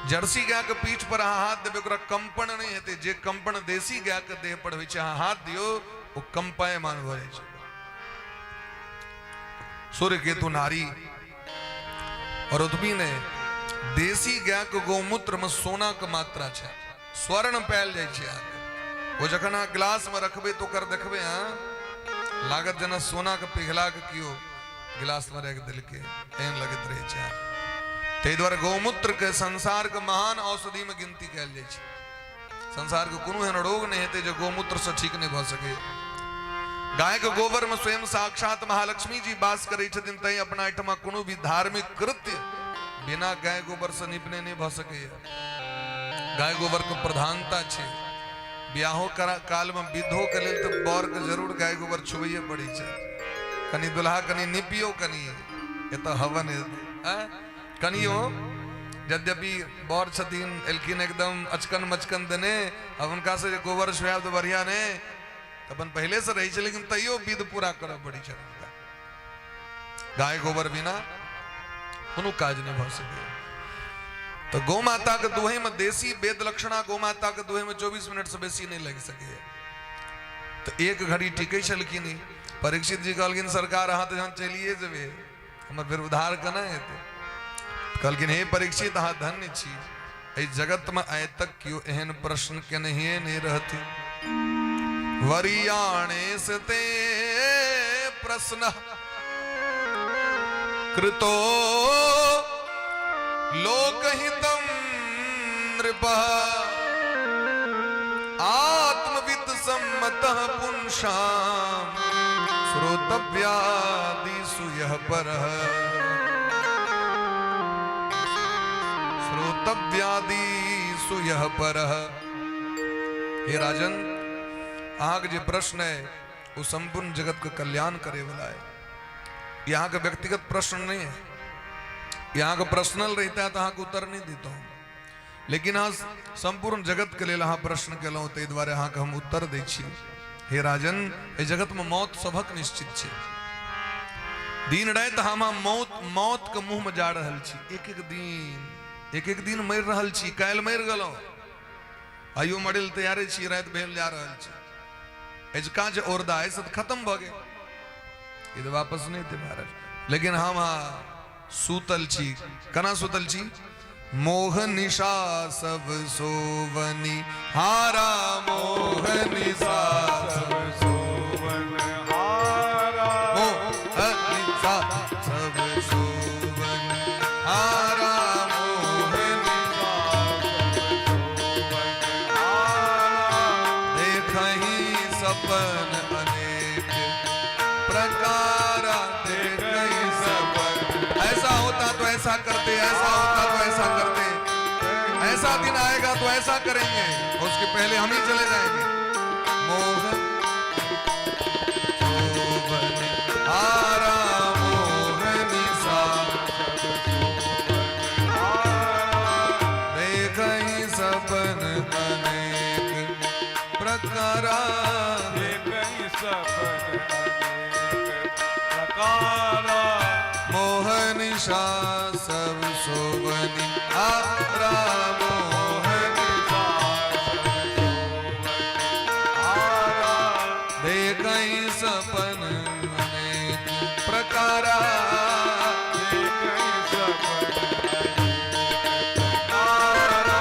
जर्सी गाय के पीठ पर अहाँ हाथ देबै ओकरा कंपन नहि हेतै, जे कंपन देसी गाय के देह पर होइ छै, अहाँ हाथ दियौ ओ कंपायमान भऽ जाइ छै। सूर्य केतु नारी और ओतबी नहि, देसी गाय के गौमूत्र में सोना के मात्रा छै, स्वर्ण पायल जाइ छै अहाँके। ओ जखन अहाँ गिलास में रखबै तऽ ओकर देखबै अहाँ, लागत जेना सोना के पिघला के केओ गिलास में राखि देलकै, एहन लगैत रहै छै। ताहि दुआरे गौमूत्र के संसार के महान औषधि में गिनती कयल जाइ छै। संसार के कोनो एहन रोग नहि हेतै जे गौमूत्र से ठीक नहि भऽ सकै। गाय के गोबर में स्वयं साक्षात महालक्ष्मी जी वास करै छथिन, तैं अपना एहिठमा कोनो भी धार्मिक कृत्य बिना गाय गोबर से निपने नहि भऽ सकैया। गाय गोबर के प्रधानता छै। बियाहो काल में विधो के लेल तऽ बर के जरूर गाय गोबर छुबैये पड़ै छै, कनि दुल्हा कनि निपियो, कनि एतऽ हवन हेतै। कनियो यद्यपि बर छथिन एलखिन एकदम अचकन मचकन देने, अब हुनका से जे गोबर छुआयब तऽ बढ़िया ने, तऽ अपन पहिले से रहै छै, लेकिन तैयो विध पूरा करऽ पड़ै छै हुनका। गाय गोबर बिना कोनो काज नहि भऽ सकैए। तऽ गौ माता के दुहै में देसी वेद लक्षणा गौ माता के दुहै में 24 मिनट से बेसी नहि लागि सकैए। तऽ एक घड़ी टिकै छलखिन ई। परीक्षित जी कहलखिन सरकार अहाँ तऽ जहन चलिए जेबै हमर फेर उद्धार केना हेतै? कहलखिन हे परीक्षित अहाँ धन्य छी, एहि जगत में आइ तक केओ एहन प्रश्न केनहिए नहि रहथिन। वरियाणे से ते प्रश्न कृतो लोकहितम नृपः आत्मविद सम्मतः पुंसाम श्रोतव्यादिषु यः परः श्रोतव्यादिषु यः परः। हे राजन, अहाँके जे प्रश्न है वो संपूर्ण जगत के कल्याण करे वाला है। यहाँ के व्यक्तिगत प्रश्न नहीं है। यहाँ के पर्सनल रहता है तो अहाँके उत्तर नहीं देता हूँ, लेकिन अहाँ संपूर्ण जगत के लेल अहाँ प्रश्न केलहुँ, ताहि दुआरे अहाँके हम उत्तर दै छी। हे राजन, एहि जगत में मौत सभक निश्चित छै। दिन राति हम मौत मौत के मुंह में जा रहल छी। एक एक दिन एक एक दिन मरि रहल छी। काल्हि मरि गेलहुँ, आइयो मरै लए तैयारे छी, राति भेल जा रहल छै। अजुका जे औरदा है से तऽ खत्म भऽ गेल, ई तऽ वापस नहि एतै महाराज। लेकिन हम सुतल छी। केना सुतल छी? मोह निशा सब सोवनी हारा, मोह निशा सब सोवन हारा, मोह निशा सब सोवन हारा, मोह निशा सब सोवन हारा, देखहि सपन अनेक प्रकारा, देखहि सपन। ऐसा होता तो ऐसा करते, ऐसा होता तो ऐसा करते, ऐसा दिन आएगा तो ऐसा करेंगे, उसके पहले हम ही चले जाएंगे। मोह सोवन हारा, मोह निशा देखहि सपन अनेक प्रकारा, देखहि सपन अनेक प्रकारा, मोह निशा सब सोवनी हारा, मोह निशा सब सोवन हारा, देखहि सपन अनेक प्रकारा, देखहि सपन अनेक प्रकारा,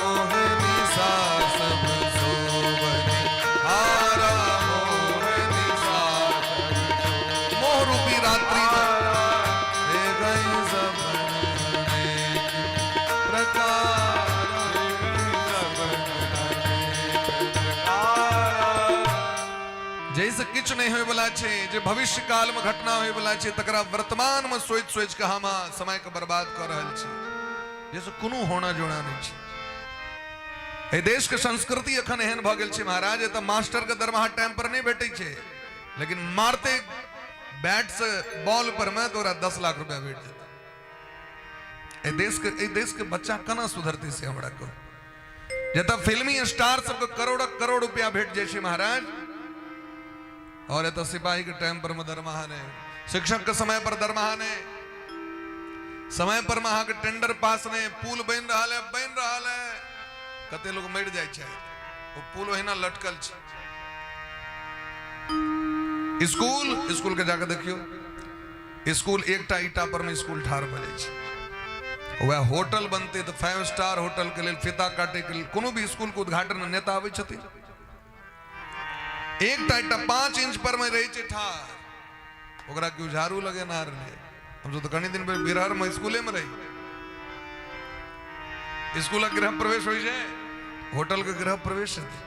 मोह निशा सब सोवनी हारा, मोह निशा मोह रूपी रात्रि में देखहि सपन अनेक प्रकारा। देखहि सपन अनेक प्रकारा। जाहिसँ किछु नहि होयवला छै, जे भविष्य काल में घटना होयवला छै, तकरा वर्तमान में सोचि सोचि कऽ हम समय के बर्बाद कऽ रहल छी, जाहिसँ कोनो होना जोना नहि छै। एहि देश के संस्कृति एखन एहन भऽ गेल छै महाराज, एतऽ मास्टर के दरमाहा टाइम पर नहि भेटै छै, लेकिन मारते बैट से बॉल पर में तो ओकरा 10 लाख रुपया भेट जेतै। एहि देश के बच्चा केना सुधरतै से हमरा कहू। जतऽ फिल्मी स्टार सबके करोड़ करोड़ रुपया भेट जाइ छै महाराज, और एतऽ सिपाही के टाइम पर में दरमाहा नहि, शिक्षक के समय पर दरमाहा नहि, समय पर में अहाँके टेंडर पास नहि, पुल बनि रहल है, बनि रहल है, कते लोग मरि जाइ छै, ओ पुल ओहिना लटकल छै। स्कूल स्कूल के जाके देखियौ, स्कूल एकटा ईटा पर में स्कूल ठाढ़ भऽ जाइ छै। वएह होटल बनतै तऽ 5 स्टार होटल के लेल फीता काटे के लेल कोनो भी स्कूल के उद्घाटन में नेता आबै छथिन, एकटा एकटा 5 इंच पर में रहै छै ठाढ़, ओकरा केओ झाड़ू लगेनहार नहि। हमसब तऽ कनि दिन पहिले बिरहर में स्कूले में रही, स्कूलक गृह प्रवेश होइ छै, होटल के गृह प्रवेश हेतै।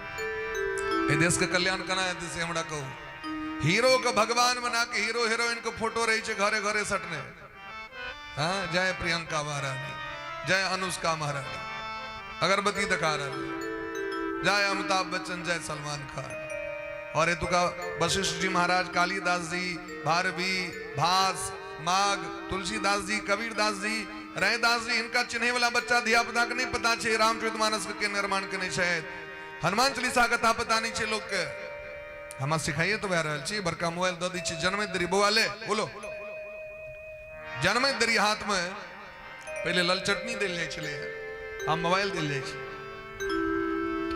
एहि देश के कल्याण केना हेतै से हमरा कहू। हीरो के भगवान बना के हीरो हीरोइन के फोटो रहै छै घरे घरे सटने। हाँ, जय प्रियंका महारानी, जय अनुष्का महारानी, अगरबत्ती देखा रहल, जय अमिताभ बच्चन, जय सलमान खान। और एतुका वशिष्ठ जी महाराज, कालिदास जी, भारवी, भास, माघ, तुलसीदास जी, कबीरदास जी, रैदास जी, हिनका चिन्हे वाला बच्चा धिया पुता के नहीं पता छै। रामचरितमानस के निर्माण केने छथि, हनुमान चालीसा कथा पता नहीं छै लोक के। हम सिखाइए तो भए रहल छी। बड़का मोबाइल दऽ दै छी जन्मैत देरी, बौआ ले बोलो, जन्मैत देरी हाथ में पहिले ललचटनी देल जाइ छलै, आब मोबाइल देल जाइ छै।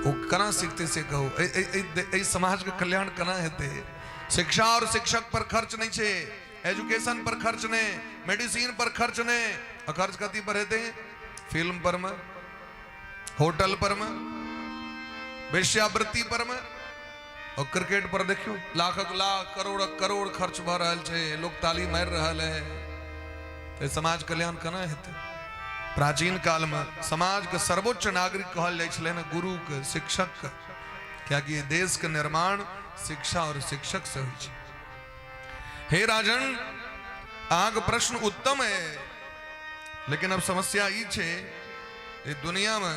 ओ केना सीखतै से कहू? एहि समाजके कल्याण केना हेतै? शिक्षा और शिक्षक पर खर्च नहि छै, एजुकेशन पर खर्च नहि, मेडिसिन पर खर्च नहि, आ खर्च कथी पर हेतै? फिल्म पर मे, होटल पर मे, वेश्यावृत्ति पर मे और क्रिकेट पर। देखियौ, लाखक लाख, करोड़क करोड़ खर्च भऽ रहल छै, लोक ताली मारि रहल है। तऽ समाज कल्याण केना हेतै? प्राचीन कालमे समाजके सर्वोच्च नागरिक कहल जाइ छलै ने गुरुके, शिक्षकके, कियाकि देशके निर्माण शिक्षा और शिक्षक से होइ छै। हे राजन, अहाँके प्रश्न उत्तम है, लेकिन अब समस्या ई छै जे दुनियामे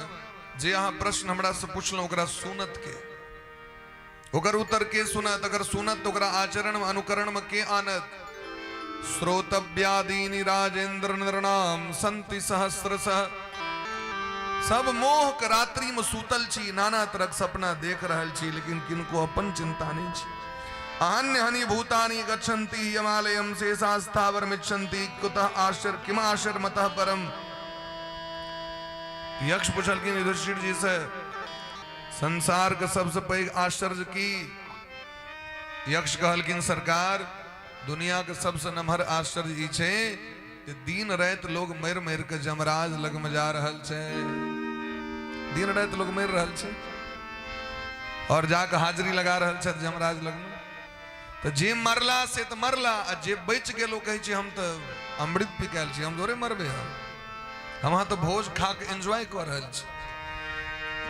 जे अहाँ प्रश्न हमरा से पुछलहुँ, ओकरा सुनत के? ओकर उत्तर के सुनत? अगर सुनत तो ओकरा आचरण में, अनुकरण में के आनत? श्रोतव्यादीनि राजेंद्र नृणाम संति सहस्रशः। सब मोह के रात्रि में सूतल छी, नाना तरहक सपना देख रहल छी, लेकिन किनको अपन चिंता नहीं छी। अहन्य हनि भूतानि गच्छन्ति यमालयम शेषास्थावरमिच्छन्ति कुतः आश्चर्य किम आश्चर्य मतः परम। यक्ष पुछलखिन युधिष्ठिर जी से, संसार के सबसे पैघ आश्चर्य की? यक्ष कहलखिन, सरकार, दुनिया के सबसे नमहर आश्चर्य ई छै जे दिन राति लोग मरि मरि के जमराज लग में जा रहल छै। दिन राति लोग मरि रहल छै और जाके हाजिरी लगा रहल छथि जमराज लग में। तऽ जे मरला से तऽ मरला, आ जे बचि गेल ओ कहै छै, हम तऽ अमृत पी के आयल छी, हम थोड़े मरबै, हम अहाँ तऽ भोज खा के एंजॉय कऽ रहल छी।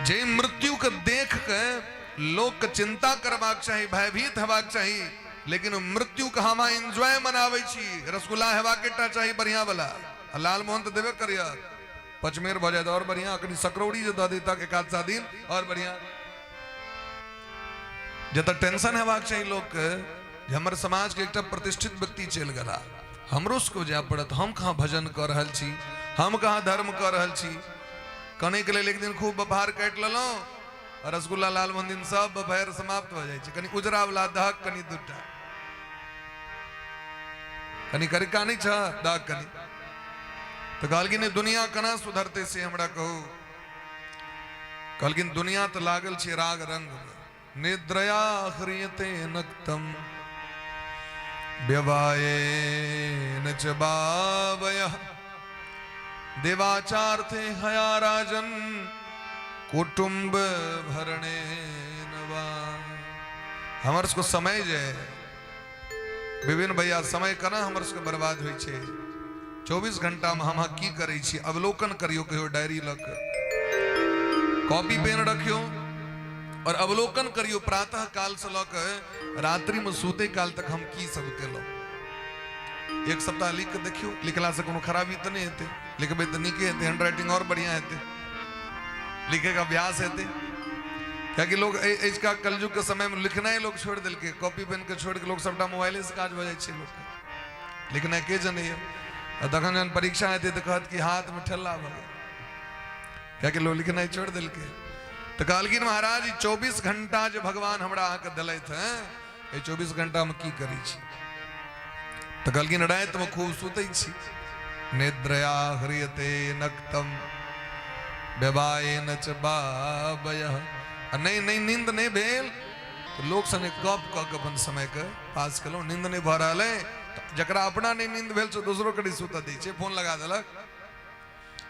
जे मृत्यु के देख के लोक के चिंता करबाक चाही, भयभीत हेबाक चाही, लेकिन मृत्यु के हम एंजॉय मनाबै छी। रसगुल्ला हेबाक टा चाही बढ़िया वाला, आ लालमोहन तऽ देबे करिय, पचमेर भऽ जायत और बढ़िया, कनि सकरौड़ी जे दऽ देतक एक आध सा दिन और बढ़िया। जतऽ टेंशन हेबाक चाही लोकके जे हमर समाजके एकटा प्रतिष्ठित व्यक्ति चलि गेला, हमरो सबके जाय पड़त, हम कहाँ भजन कऽ रहल छी, हम कहाँ धर्म कऽ रहल छी? कनेके लेल एक दिन खूब बफार काटि लेलहुँ आ रसगुल्ला लालमोहन दिन सब बफार समाप्त भऽ जाइ छै। कनि उजरा वाला दहक, कनि दूटा कनि करिका नहि छ दहक कनि। तऽ कहलखिन, नहि, दुनिया केना सुधरतै से हमरा कहू। कहलखिन, दुनिया तऽ लागल छै राग रंग मे। निद्रया ह्रियते नक्तम व्यवायेन च बावयः देवाचार्थे हया राजन कुटुम्ब भरणेन वा। हमर सबके समय जे है विभिन्न भैया, समय केना हमर सबके बर्बाद होइ छै? 24 घंटामे हम अहाँ की करै छी, अवलोकन करियौ। कहियो डायरी लऽ कऽ, कॉपी पेन रखियौ और अवलोकन करियौ, प्रातः काल से लऽ कऽ रात्रिमे सुते काल तक हम की सब केलहुँ। एक सप्ताह लिख कऽ देखियौ। लिखलासँ कोनो खराबी तऽ नहि हेतै, लिखबै तऽ नीके हेतै, हैंड राइटिंग और बढ़िया हेतै, लिखे के अभ्यास हेतै। कियाकि लोग एहिका कलयुग के समय में लिखनाइ लोग छोड़ि देलकै। कॉपी पेन के छोड़ि के लोग सबटा मोबाइले से काज भऽ जाइ छै। लोकके लिखनाइ के जनैया? आ तखन जहन परीक्षा हेतै तऽ कहत कि हाथमे ठेला भऽ गेल, कियाकि लोग लिखनाइ छोड़ि देलकै। तऽ कहलखिन, महाराज, ई 24 घंटा जे भगवान हमरा अहाँके देलथि हेँ, एहि 24 घंटामे की करै छी? तऽ कहलखिन, रातिमे खूब सुतै छी। निद्रया ह्रियते नक्तम व्यवायन च बाबयः। आ नहि नहि नींद नहि भेल तऽ लोक सने गप कऽ के अपन समयके पास केलहुँ। नींद नहि भऽ रहल अइ तऽ जकरा अपना नहि नींद भेल से दोसरो के नहि सुतऽ दै छै, फोन लगा देलक।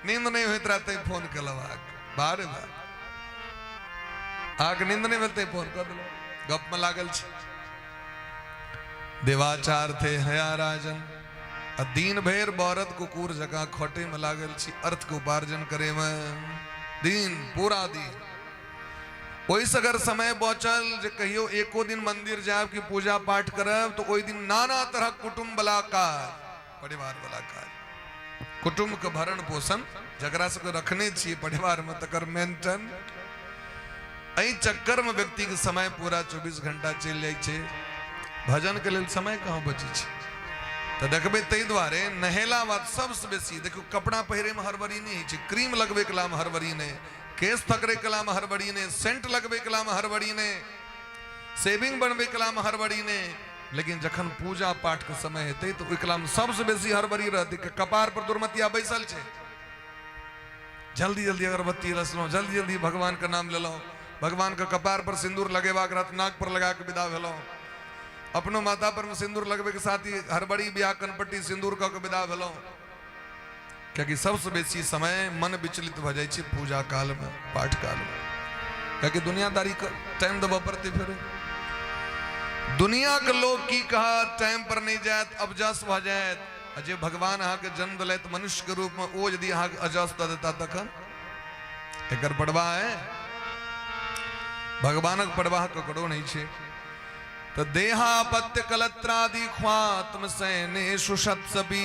नींद नहि होइत रहतै, फोन केलहुँ अहाँके, बारे बार अहाँके नींद नहि भेल तैं फोन कऽ देलहुँ, गपमे लागल छी। देवाचार थे हया राजन, आ दिन भरि बरद कुकुर जकाँ खटे में लागल छी, अर्थ के उपार्जन करे में दिन पूरा दिन। ओहिसँ अगर समय बचल जे कहियो एको दिन मंदिर जायब कि पूजा पाठ करब, तऽ ओहि दिन नाना तरहक कुटुम्ब वाला काज, परिवार वाला काज, कुटुम्ब के भरण पोषण, जकरा सबके रखने छियै परिवार में तकर मेंटेन, एहि चक्कर में व्यक्ति के समय पूरा 24 घंटा चलि जाइ छै। भजन के लेल समय कहाँ बचै छै? तऽ देखबै ताहि दुआरे नहेला बाद सबसँ बेसी देखियौ कपड़ा पहिरैमे हड़बड़ी नहि होइ छै, क्रीम लगबै कलामे हड़बड़ी नहि, केश पकड़ै कलामे हड़बड़ी नहि, सेंट लगबै कलामे हड़बड़ी नहि, सेविंग बनबै कलामे हड़बड़ी नहि, लेकिन जखन पूजा पाठके समय हेतै तऽ ओहि कलामे सबसँ बेसी हड़बड़ी रहतै। कपार पर दुर्मतिया बैसल छै, जल्दी जल्दी अगरबत्ती रसलहुँ, जल्दी जल्दी भगवानके नाम लेलहुँ, भगवानके कपार पर सिन्दूर लगेबाक रहत नाक पर लगा कऽ विदा भेलहुँ, अपनो माथा पर में सिन्दूर लगबे के साथ ही हड़बड़ी बियाह कनपट्टी सिन्दूर कऽ के विदा भेलहुँ, कियाकि सबसँ बेसी समय मन विचलित भऽ जाइ छै पूजा कालमे, पाठ कालमे, कियाकि दुनियादारीके टाइम देबऽ पड़तै। फेर दुनियाके लोग की कहत, टाइम पर नहि जायत, अबजस भऽ जायत। आ जे भगवान अहाँके जन्म देलथि मनुष्यके रूपमे, ओ यदि अहाँके अजस दऽ देता तखन एकर परवाह है? भगवानक परवाह ककरो नहि छै। तऽ देहापत्य कलत्रादि ख्वात्म सैनेषु सत्सपि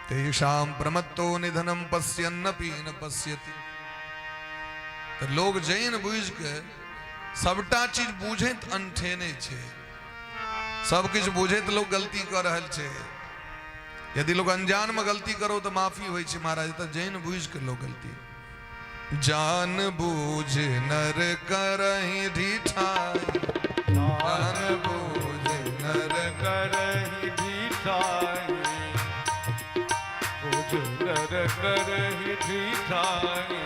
तेषां प्रमत्तो निधनम पश्यन्नपि न पश्यति। तऽ लोग जैन बुझि के सबटा चीज बुझैत अनठेने छै, सब किछु बुझैत लोग गलती कऽ रहल छै। यदि लोग अनजान में गलती करो तऽ माफी होइ छै महाराज, तऽ जैन बुझि के लोग गलती जान बूझ नर करहि ढिठाई, जान बूझ नर करहि ढिठाई, बूझ नर करहि ढिठाई,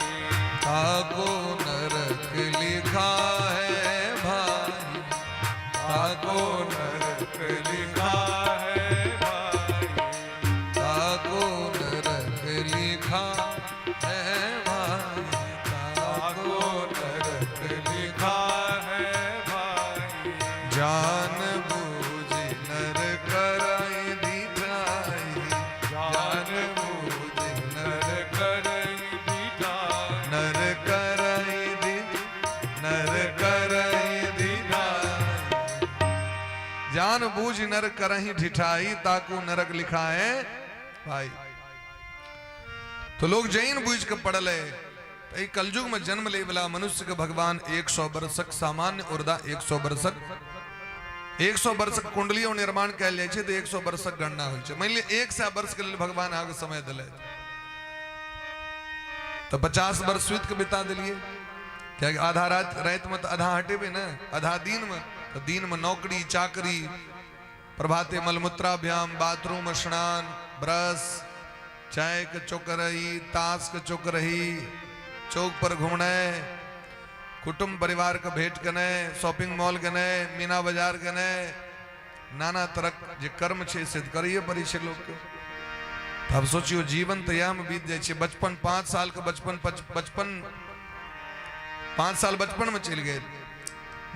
ताको नरक लिखा है भाई, ताको नरक लिखा है भाई, ताको नरक लिखा है भाई, ताको नरक लिखा है भाई, जान बूझ नर करई ढिठाई, जान बूझ नर करई ढिठाई, नर करई ढि नर करई ढिठाई, जान बूझ नर करही ढिठाई, ताकू नरक लिखा है भाई। तो लोग जैन बुझ के पड़ल है। एहि कलयुग में जन्म ले वाला मनुष्य के भगवान 100 वर्षक सामान्य उर्दा 100 वर्षक 100 वर्षक कुंडली निर्माण कयल जाइ छै तऽ 100 वर्षक गणना होइ छै। मानि लिअ 100 वर्ष के लेल भगवान अहाँके समय देलथि तऽ 50 वर्ष सुति के बिता देलियै, कियाकि आधा राति रातिमे तऽ आधा हटेबै ने, आधा दिनमे, तऽ दिनमे नौकरी चाकरी, प्रभाते मलमूत्राभ्याम, बाथरूम स्नान, ब्रश, चाय के चौकरही, ताश के चौकरही, चौक पर घूमनाइ, कुटुम्ब परिवार के भेंट केनाइ, शॉपिंग मॉल गेनाइ, मीना बाजार गेनाइ, नाना तरहक जे कर्म छै से करैए पड़ै छै लोकके। तऽ आब सोचियौ जीवन तऽ इएहमे बीत जाइ छै। बचपन 5 साल के बचपन, बचपन 5 साल बचपन में चलि गेल,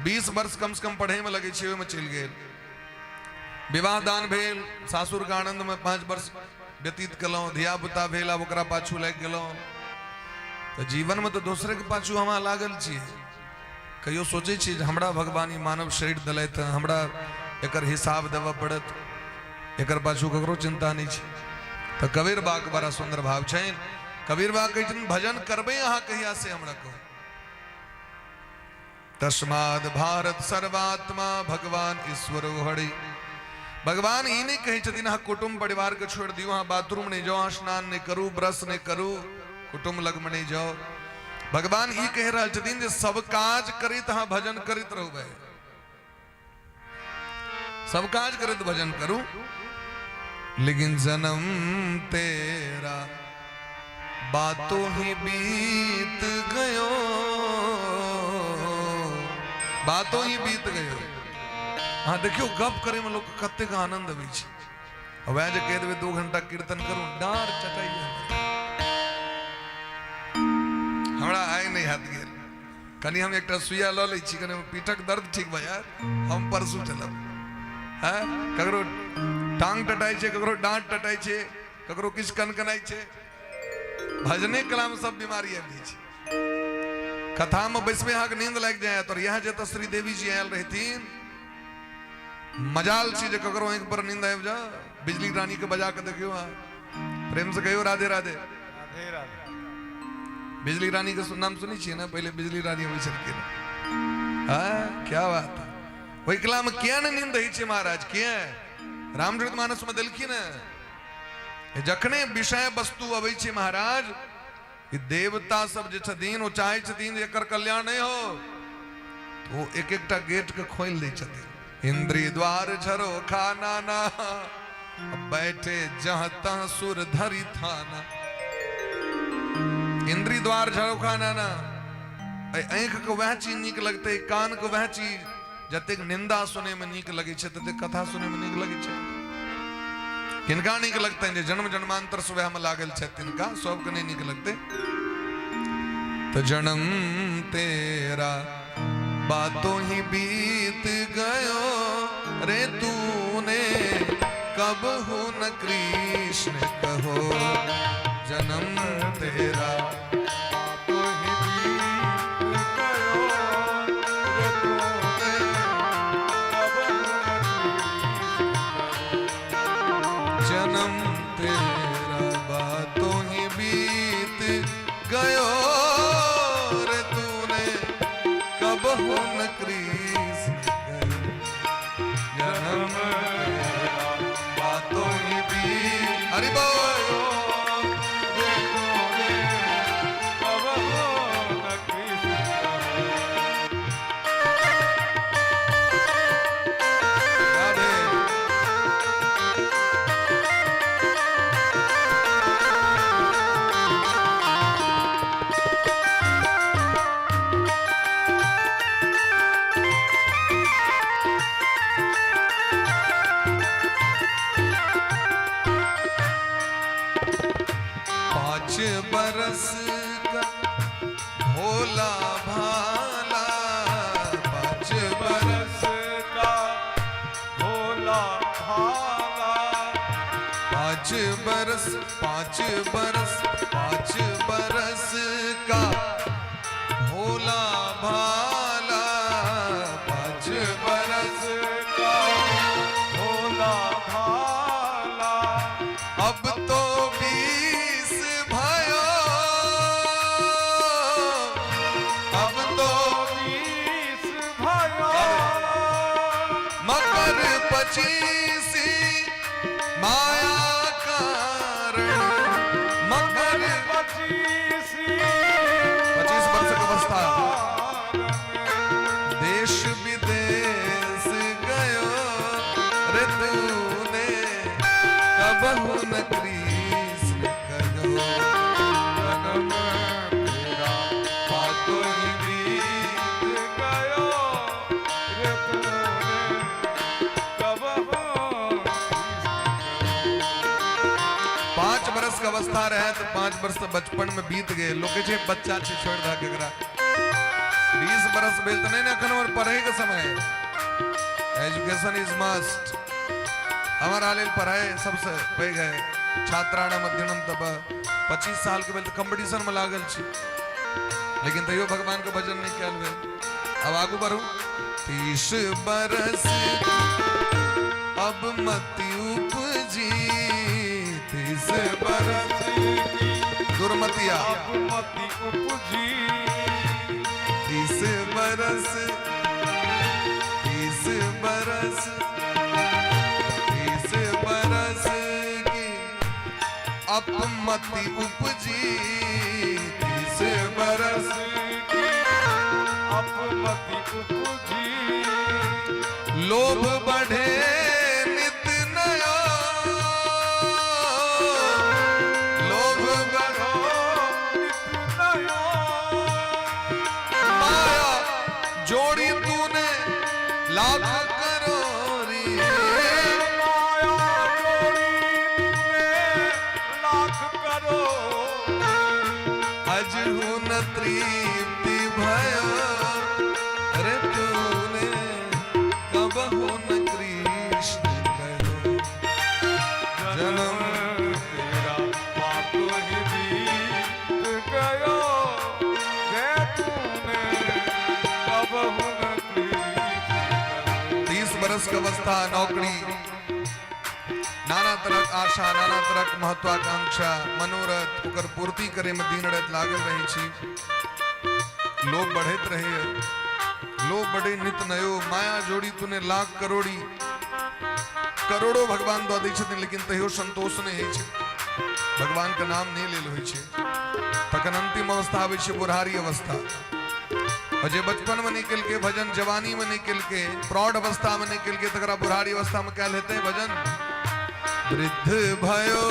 20 वर्ष कम से कम पढ़े में लगै छै, ओहिमे चलि गेल। विवाह दान भेल, सासुर के आनंद में 5 वर्ष व्यतीत केलहुँ, धिया पुता भेल, आब ओकरा पाछू लागि गेलहुँ। तऽ जीवन में तऽ दोसरे के पाछू हम लागल छी। कहियो सोचै छी जे हमरा भगवान ई मानव शरीर देलथि हँ, हमरा एकर हिसाब देबऽ पड़त, एकर पाछू ककरो चिंता नहि छै। तऽ कबीर बाबा के बड़ा सुंदर भाव छनि। कबीर बाबा कहै छथिन भजन करबै अहाँ कहिया से हमरा कहू। तस्माद भारत सर्वात्मा भगवान ईश्वर हरि। भगवान ई नहि कहै छथिन अहाँ कुटुम्ब परिवार के छोड़ि दियौ, अहाँ बाथरूम नहि जाउ, अहाँ स्नान नहि करू, ब्रश नहि करू, कुटुम्ब लगमे नहि जाउ। भगवान ई कहि रहल छथिन जे सब काज करैत अहाँ भजन करैत रहू भाई, सब काज करैत भजन करू, लेकिन जन्म तेरा बातों ही बीत गयो, बातों ही बीत गयो। हाँ देखियो गप करे में लोग कतेक आनंद अबै छै। वएह जे कहि देबै 2 घंटा कीर्तन करू, डाँर चटाइए हमरा आइ नहि हैत गेल, कनि हम एकटा सुइया लऽ लै छी, कनि पीठक दर्द ठीक भऽ जायत, हम परसू चलब। हँ ककरो टांग टटाइ छै, ककरो डाँट टटाइ छै, ककरो किछु कनकनाइ छै, भजने कलामे सब बीमारी आबि जाइ छै। कथामे बैसबै अहाँके नींद लागि जायत। और यहाँ जतऽ श्रीदेवी जी आयल रहथिन, मजाल छै जे ककरो आँखि पर नींद आबि जाए। बिजली रानी के बजा के देखियौ अहाँ, प्रेम से कहियौ राधे राधे। राधे राधे। बिजली रानी के नाम सुनै छियै ने? पहिले बिजली रानी अबै छलखिन। हाँ क्या बात है, ओहि कला में किया ने नींद होइ छै महाराज, किया? रामचरित मानसमे देलखिन ने, जखने विषय वस्तु अबै छै महाराज, ई देवता सब जे छथिन ओ चाहै छथिन जे एकर कल्याण नहि हो, तो ओ एक एकटा गेट के खोलि दै छथिन। इंद्री द्वार झरो खाना ना, बैठे जह तह सुर धरी थाना। इंद्री द्वार झरोखा नाना, आँखि के वएह चीज नीक लगतै, कान के वएह चीज। जतेक निंदा सुनै में नीक लगै छै ततेक कथा सुनै में नीक लगै छै। किनका नीक लगतनि जे जन्म जन्मांतर से वएह में लागल छथि, तिनका सबके नहि नीक लगतै। तो जन्म तेरा बातों ही बीत गयो रे, तूने कब हो न कृष्ण कहो। जन्म तेरा तो ही बीत गयो रे, तूने कब न कृष्ण कहो। जन्म तेरा बातों ही बीत गयो रे, तूने कब हो न कृष्ण कहो। जन्म तेरा बातों ही बीत, हरि बोल। रे तूने कब न कृष्ण कहो। राधे। पांच बरस का भोला भाला, पांच बरस बरस का भोला भाला, पांच बरस, पांच बरस, पांच बरस का भोला भाला, पांच बरस का भोला भाला, अब तो 20 भयो, अब तो 20 भयो, मकर 25 माया कारण, मकर 25 25 वर्ष की अवस्था, देश विदेश गयो रे, तूने कबहु न कृष्ण कहो। जन्म तेरा बातों ही बीत गयो रे, तूने कब हो 5 बरस के अवस्था रहे तो 5 वर्ष तो बचपन में बीत गए। लोग कहै छै बच्चा छै, छोड़ दे एकरा। 20 बरस भेल तऽ नहि ने, एखन हमर पढ़ै के समय है। Education is must. हमारा लेल पढ़ाई सबसे पैघ है। छात्राणाम अध्ययनम तब। 25 साल के भेल तऽ कंपटीशन में लागल छी, लेकिन तैयो भगवान के भजन नहीं कयल भेल। अब आगू बढ़ू। 30 बरस अब मति उपजी, 30 बरस की दुर्मतिया अब मति उपजी, 30 बरस, 30 बरस, 30 बरस की अपमति उपजी, 30 बरस की अपमति उपजी, लोभ बढ़े नित नयो, लोभ बढ़ो नित नयो, माया जोड़ी तूने लाख करोरी, माया जोड़ी तूने लाख करो, अजहु न तृप्ति भयो रे, तूने कबहु न कृष्ण कहो। जन्म तेरा बातों ही बीत गयो रे, तूने कबहु न कृष्ण कहो। 30 बरस के अवस्था, नौकरी, नाना तरह आशा, नाना तरह महत्वाकांक्षा, मनोरथ, ओकर पूर्ति करे में दिन राति लागल रहै छी। लोभ बढ़ैत रहैए। लोभ बढ़े नित नयो, माया जोड़ी तूने लाख करोड़ी। करोड़ो भगवान दऽ दै छथिन, लेकिन तैयो संतोष नहि होइ छै, भगवानके नाम नहि लेल होइ छै। तखन अंतिम अवस्था आबै छै बुढ़ारी अवस्था। और जे बचपन में नहीं केलकै भजन, जवानी में नहीं केलकै, प्रौढ़ अवस्था में नहीं केलकै, तकरा बुढ़ारी अवस्था में कैल हेतै भजन? वृद्ध भयो,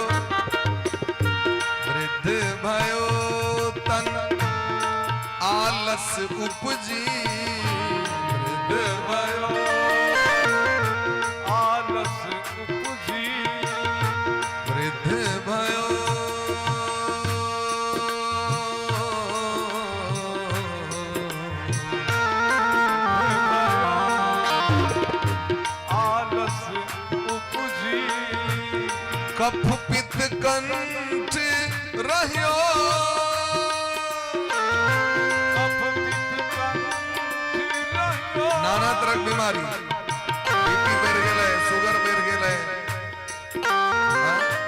वृद्ध भयो तन आलस उपजी, वृद्ध भयो आलस उपजी, वृद्ध भयो आलस उपजी, कफ पित्त कंठ रह्यो, कफ पित्त कंठ रह्यो, नाना तरहक बीमारी, बीपी बढ़ि गेलै, शुगर बढ़ि गेलै,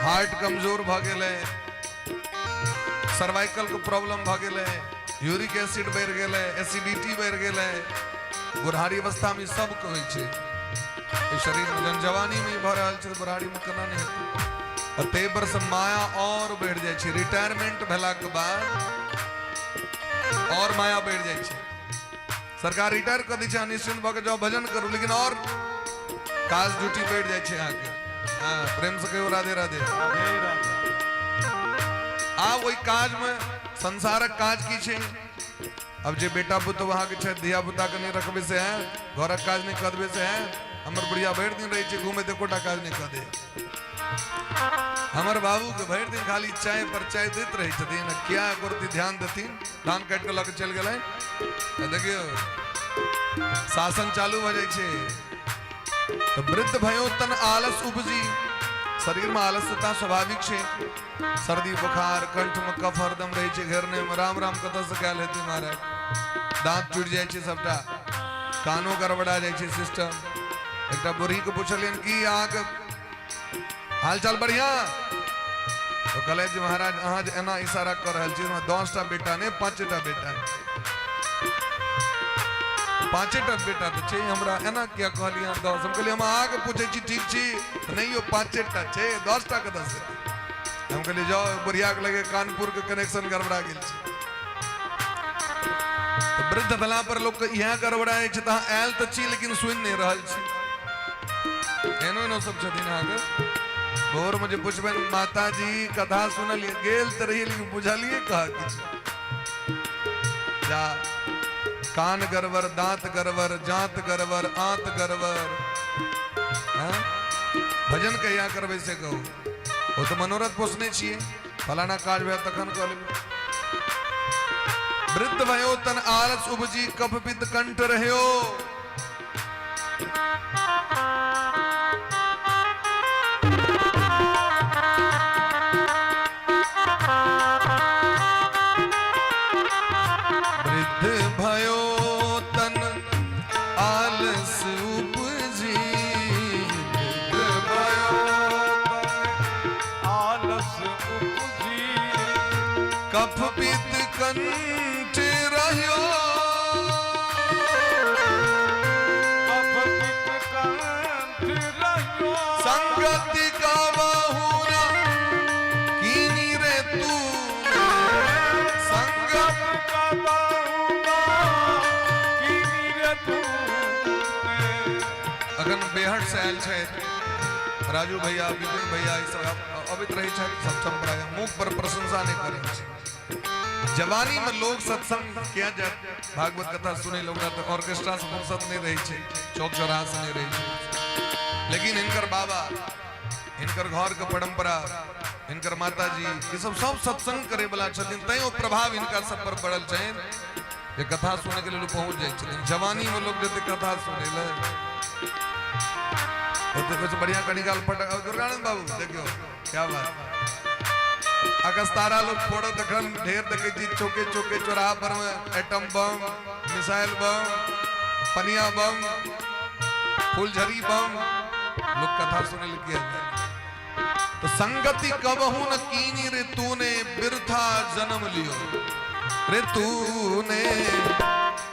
हार्ट कमजोर भऽ गेलै, सर्वाइकल के प्रॉब्लम भऽ गेलै, यूरिक एसिड बढ़ि गेलै, एसिडिटी बढ़ि गेलै। बुढ़ारी अवस्था में ई सबके होइ छै। एहि शरीर में जहन जवानी में ई भऽ रहल छै तऽ बुढ़ारी में केना नहि हेतै? आ ताहि पर से माया और बढ़ि जाइ छै। रिटायरमेंट भेलाके बाद और माया बढ़ि जाइ छै। सरकार रिटायर कऽ दै छै, अहाँ निश्चिंत भऽ के जाउ, भजन करू, लेकिन और काज ड्यूटी बढ़ि जाइ छै अहाँके। हँ, प्रेम से कहियौ राधे राधे। राधे राधे। आब ओहि काजमे संसारक काज की छै? अब जे बेटा पुतोह अहाँके छथि, धिया पुताके नहि रखबै से है, घरक काज नहि कऽ देबै से है। हमर बुढ़िया भरि दिन रहै छै घूमैत, एकोटा काज नहि कऽ दे। हमर बाबूके भरि दिन खाली चाय पर चाय दैत रहै छथिन, आ किया एको रत्ती ध्यान देथिन? धान काटि कऽ लऽ कऽ चलि गेलै। आ देखियौ, शासन चालू भऽ जाइ छै। तऽ वृद्ध भयो तन आलस उपजी, शरीरमे आलस्यता स्वाभाविक छै। सर्दी बुखार, कंठ में कफ हरदम रहै छै घेरने में, राम राम कतऽ से कयल हेतै महाराज? दांत टूटि जाइ छै सबटा, कानो गड़बड़ा जाइ छै सिस्टम। एकटा बूढ़ी के पुछलियनि की अहाँके हालचाल बढ़िया? तो कहले जे महाराज, अहाँ जे एना इशारा कऽ रहल छी, हमरा 10टा बेटा नहि, 5टा बेटा, 5टा बेटा तऽ छै हमरा, एना किया कहलियै अहाँ 10? हम कहलियै हम अहाँके पूछै छी ठीक छी? नहि यौ, 5टा छै, 10टा कतऽ से? हम कहलियै जाउ, बुढ़िया के लगे कानपुर के कनेक्शन गड़बड़ा गेल छै। तऽ वृद्ध भेला पर लोक के इएह गड़बड़ाइ छै। तऽ अहाँ आयल तऽ छी, लेकिन सुनि नहि रहल छी। एहनो एहनो सब छथिन अहाँके। भोरमे जे पुछबनि माताजी कथा सुनलियै? गेल तऽ रहियै, लेकिन बुझलियै कहा किछु? जा, कान गड़बड़, दांत गड़बड़, जात गड़बड़, आंत गड़बड़, हँ? भजन कहिया करबै से कहू? ओ तऽ मनोरथ पोसने छियै, फलाना काज भेल तखन कऽ लेबै। वृद्ध भयो तन आलस उपजी, कफ पित्त कंठ रह्यो, वृद्ध भयो तन आलस उपजी, वृद्ध भयो आलस उपजी, कफ पित्त कंठ रह्यो, कफ पित्त कंठ रह्यो, संगति का बहुरा कीनी रे तू संगत का बहुना कीनी रे तू। अखन बेहट से आयल छथि राजू भैया, विपिन भैया, ई सब अबैत रहै छथि सत्संग पर। मुख पर प्रशंसा नहि करै छै। जवानी में लोग सत्संग किया जाए भागवत कथा सुनै लोग तऽ ऑर्केस्ट्रा से फुर्सत नहि रहै छै, चौक चौराहा से नहि रहै छै। लेकिन हिनकर बाबा, हिनकर घर के परंपरा, हिनकर माताजी, ई सब सब सत्संग करे वाला छथिन, तैं ओ प्रभाव हिनका सब पर पड़ल छनि जे कथा सुनै के लेल पहुंच जाइ छथिन। जवानी में लोग जेते कथा सुनै ले ओते कुछ बढ़िया कनी काल फटक। दुर्गानंद बाबू देखियो, क्या बात! अगस्तारा लोग फोड़त तखन ढेर देखै छी चौके चौके चौराहा पर में एटम बम, मिसाइल बम, पनिया बम, फुलझड़ी बम। लोग कथा सुनै ले किया जाए? तो संगति कबहू न कीनी रे तूने, बिरथा जन्म लियो रे तूने,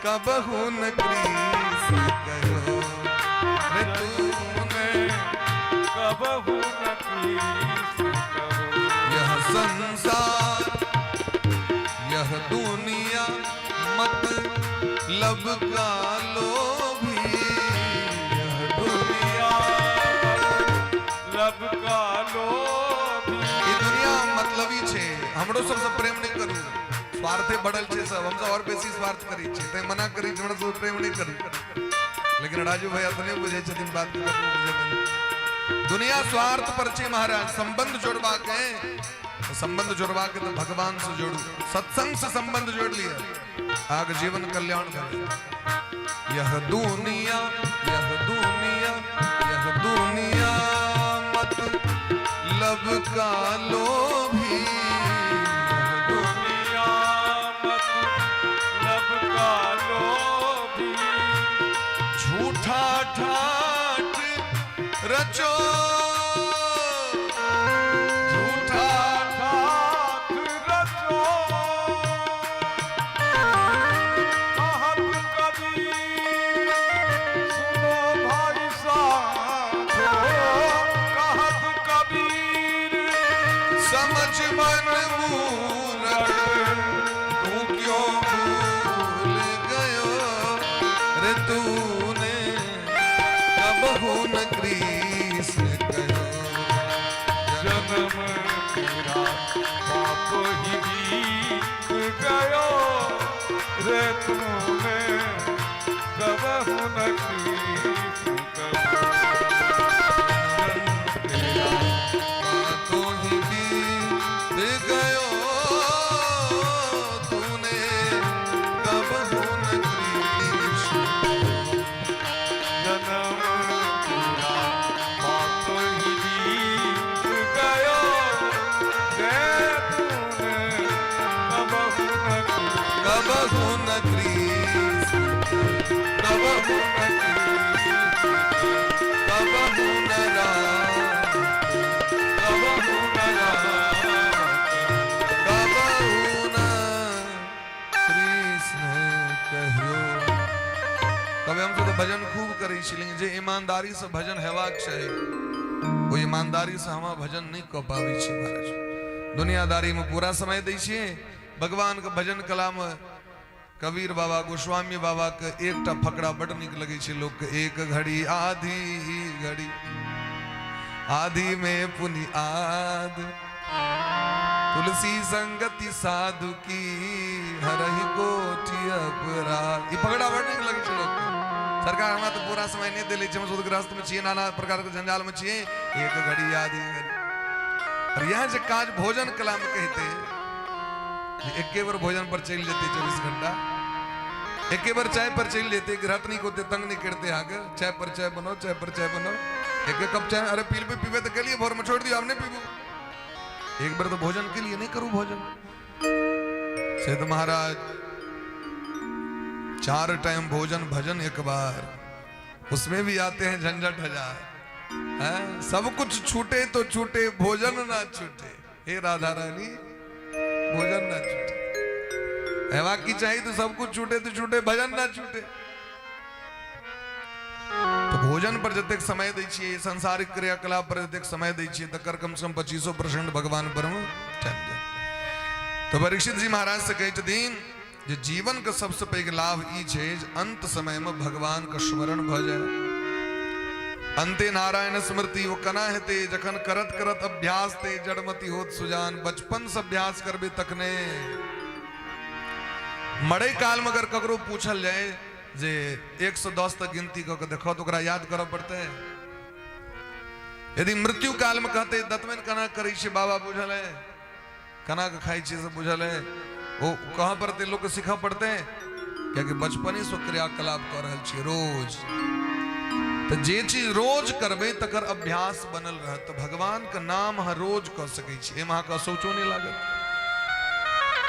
कबहू न क्रीस कहो रे तूने। कबहु न कृष्ण कहो। यह संसार यह दुनिया मतलब का लोभी, यह दुनिया मतलब का लोभी। ई दुनिया मतलबी छै, हमरो सबसँ प्रेम नहि करू, स्वार्थे बढ़ल छै सब, हमसब आओर बेसी स्वार्थ करै छियै, तैं मना करै छी हमरा सबसँ प्रेम नहि करू। लेकिन राजू भैया तऽ नहि बुझै छथिन बात के, ककरो बुझेबै। दुनिया स्वार्थ पर छै महाराज। संबंध जोड़बाक है तऽ संबंध जोड़बाक तऽ भगवान से जोड़ू, सत्संग से संबंध जोड़ लिअ, अहाँके जीवन कल्याण भऽ जायत। यह दुनिया यह दुनिया यह दुनिया मतलब का लोभी, यह दुनिया मतलब का लोभी। झूठा ठाठ रचो, झूठा ठाठ रचो, कहत कबीर सुनो भाई साधो, कहत कबीर समझ मन मूरख तू क्यों भूल गयो रे, तूने कबहू न कृष्ण कहो। जन्म तेरा पाप ही बीत गयो रे, तूने कबहु न कृष्ण कहो। तेरा तो ही बीत गयो, तूने कबहू न कृष्ण जन्म तेरा पाप ही बीत गयो रे, तूने कबहु न कबहू न कृष्ण, कबहू न कृष्ण, कबहू न राम, कबहू न राम, कबहू न कृष्ण कहियो। कभी हमसब तऽ भजन खूब करै छी, लेकिन जे ईमानदारी से भजन हेबाक चाही ओ ईमानदारी से हम भजन नहि कऽ पाबै छी महाराज। दुनियादारी में पूरा समय दै छियै, भगवान के भजन कला में कबीर बाबा गोस्वामी बाबा के एकटा फकरा बड नीक लगै छै लोक के, एक घड़ी आधी घड़ी आधी में पुनि आध, तुलसी संगति साधु की हरहि कोटि अपराध। ई फकरा बड नीक लगै छै लोक के। सरकार हमरा तऽ पूरा समय नहि देले छै, हम सब गृहस्थ में छियै, नाना प्रकार के जंजाल में छियै, एक घड़ी आधी घड़ी। और यहाँ जे काज भोजन कला में कहते जे एके बेर भोजन पर चलि जेतै 24 घंटा, एके बेर चाय पर चलि जेतै, गृहस्थनी को ओते तंग नहि करते अहाँके, चाय पर चाय बनाओ, चाय पर चाय बनाओ, एक एक कप चाय, अरे पी पीबे तऽ केलिए भोर में, छोड़ दियो, आब नहि पीबू, एक बेर तऽ भोजन के लिए नहि करू भोजन। से तऽ महाराज 4 टाइम भोजन भजन एक बार, उसमें भी आते हैं झंझट हजार हैं? सब कुछ छूटे तो छूटे, भोजन ना छूटे, हे राधा रानी भोजन ना छूटे। हेवा की चाहिए तो सब कुछ छूटे तो छूटे, भजन ना छूटे। तो भोजन पर जतेक समय दै छियै, सांसारिक क्रियाकलाप पर जतेक समय दै छियै, तकर कम से कम 25% भगवान पर में टाइम दे। तो परीक्षित जी महाराज से कहै छथिन जे जीवन के सबसे पैघ लाभ ई छै जे अंत समय में भगवान के स्मरण भऽ जाय। अंते नारायण स्मृति वो केना हेतै? जखन करत करत अभ्यास ते जड़मति होत सुजान। बचपन से अभ्यास करबे तखने। मरे काल में अगर ककरो पूछल जाय जे 1 से 10 तक गिनती कऽ के देखो, तऽ ओकरा याद करऽ पड़तै। यदि मृत्यु काल में कहते दतमनि केना करै छै बाबा बुझल है, केना के खाइ छियै से बुझल है, ओ कहाँ पड़तै? लोक के सीखऽ पड़तै, कियाकि बचपने से क्रियाकलाप कऽ रहल छियै रोज। तऽ जे चीज रोज करबै तकर अभ्यास बनल रहत। तऽ भगवान के नाम अहाँ रोज कऽ सकै छी, एहिमे अहाँके असौचो नहि लागत,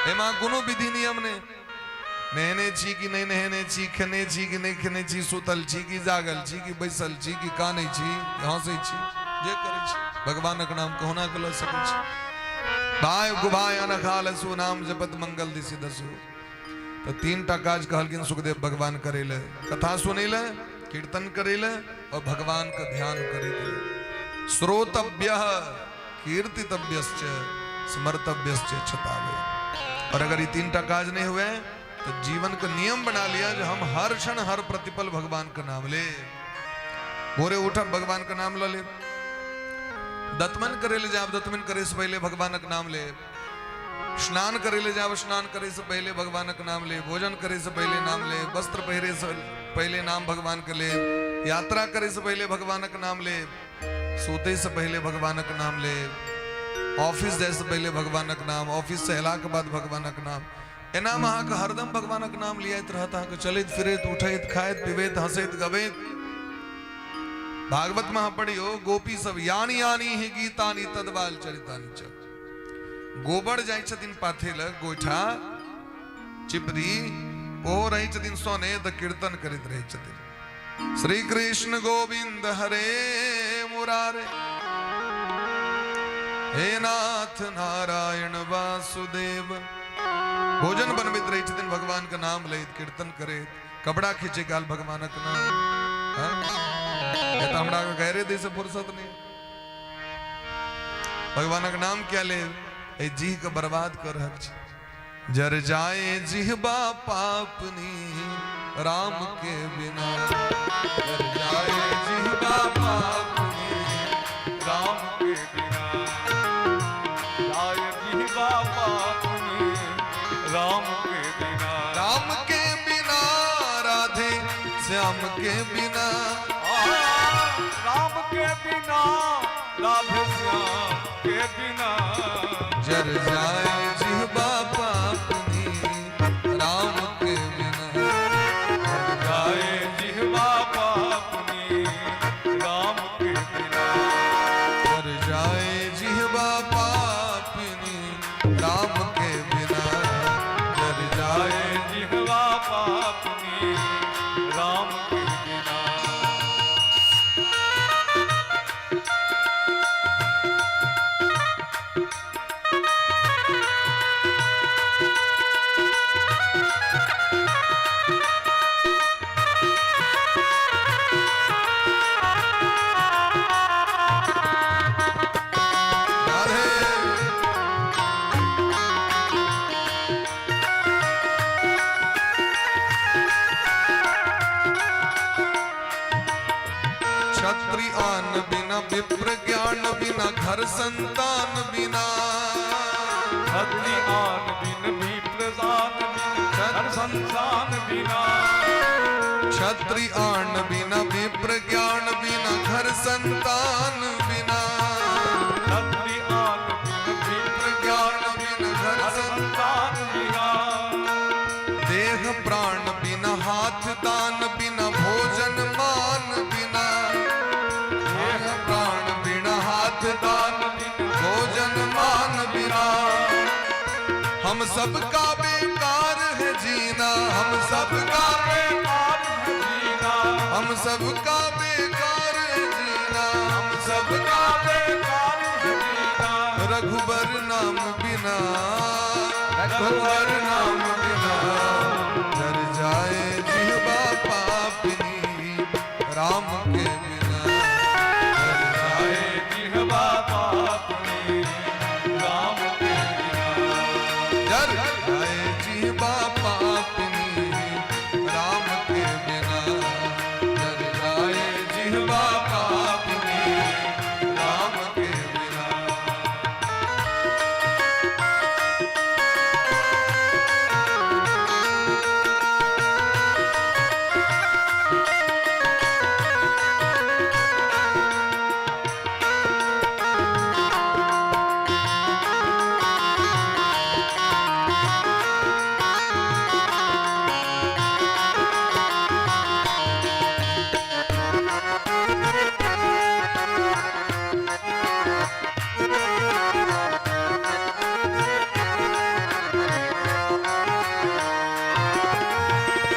एहिमे अहाँ कोनो विधि नियम नहि, नहेने छी कि नहि नहेने छी, खेने छी कि नहि खेने छी, सुतल छी कि जागल छी, कि बैसल छी, कि कानै छी कि हंसै छी, जे करै छी भगवानक नाम कहुना के लऽ सकै छी। भाय गुभाय अनखाल सु नाम जपत मंगल दिशि दसु। तऽ तीन टा काज कहलखिन सुखदेव भगवान करै लए, कथा सुनै लए, कीर्तन करै लए और भगवान के ध्यान करै के लिए। श्रोतव्य कीर्तितव्यश्च स्मर्तव्यश्च छतावे। और अगर ये 3टा काज नहीं हुए तो जीवन का नियम बना लिया जो हम हर क्षण हर प्रतिपल भगवान का नाम ले। भोरे उठब भगवान का नाम ल ले, दतमन करे ले जाब दतमन करे से पहले भगवान का नाम ले, स्नान करे ले जाब स्नान करे से पहले भगवान का नाम ले, भोजन करे से पहले नाम ले, वस्त्र पहिरे से पहले नाम भगवान के ले, यात्रा करे से पहले भगवान का नाम ले, सोते से पहले भगवान का नाम ले, ऑफिस जाए से पहले भगवान का नाम, ऑफिस से अयला के बाद भगवान का नाम। एना में अहाँके हरदम भगवानक नाम लियाइत रहत, अहाँके चलैत फिरैत उठैत खाइत पीबैत हंसैत गबैत। भागवत में अहाँ पढ़ियो गोपी सब यानी यानी ही गीतानी तदबाल चरितानी च। गोबर जाइ छथिन पाथे लग गोइठा चिपरी, ओहो रहै छथिन सोने तऽ कीर्तन करैत रहै छथिन, श्री कृष्ण गोविंद हरे मुरारे, हे नाथ नारायण वासुदेव। भोजन बनबैत रहै छथिन भगवान के नाम लैत कीर्तन करैत, कपड़ा खींचे काल भगवानक नाम। तऽ हमरा गैरे दै से फुर्सत नहीं, भगवानक नाम क्या ले, एहि जीह के बर्बाद कर रहल छी। जर जाए जिहबा पापनी राम के बिना, जर जाए जिहबा पापनी राम के बिना, जाए जिहबा पापनी राम के बिना, राम के बिना राधे श्याम के बिना, राम के बिना राधे श्याम के बिना, जर जाए जिहबा पापनी राम के बिना, जर जाए जिहबा पापनी राम के बिना, जर जाए जिहबा पापनी राम के बिना, जर जाए जिहबा पापनी राम के बिना। राधे। क्षत्रि आन बिना विप्र ज्ञान बिना घर संतान बिना, क्षत्रि आन बिन विप्र ज्ञान बिन घर संतान बिना, क्षत्रि आन बिना विप्र ज्ञान बिना घर संतान बिना, क्षत्रि आन बिन विप्र ज्ञान बिना घर संतान बिना, देह प्राण बिना हाथ दान बिना भोजन मान बिना, देह प्राण बिना हाथ दान बिना भोजन मान बिना, हम सबका बेकार है जीना, हम सबका बेकार है जीना, हम सबका बेकार है जीना, हम सबका बेकार है जीना, रघुबर नाम बिना, रघुबर नाम बिना, जर जाए जिहबा पापिनी राम के बिना, जर जाए जिहबा पापिनी राम के बिना, जर जाए जिहबा पापिनी राम के बिना, जर जाए जिहबा पापिनी राम के बिना।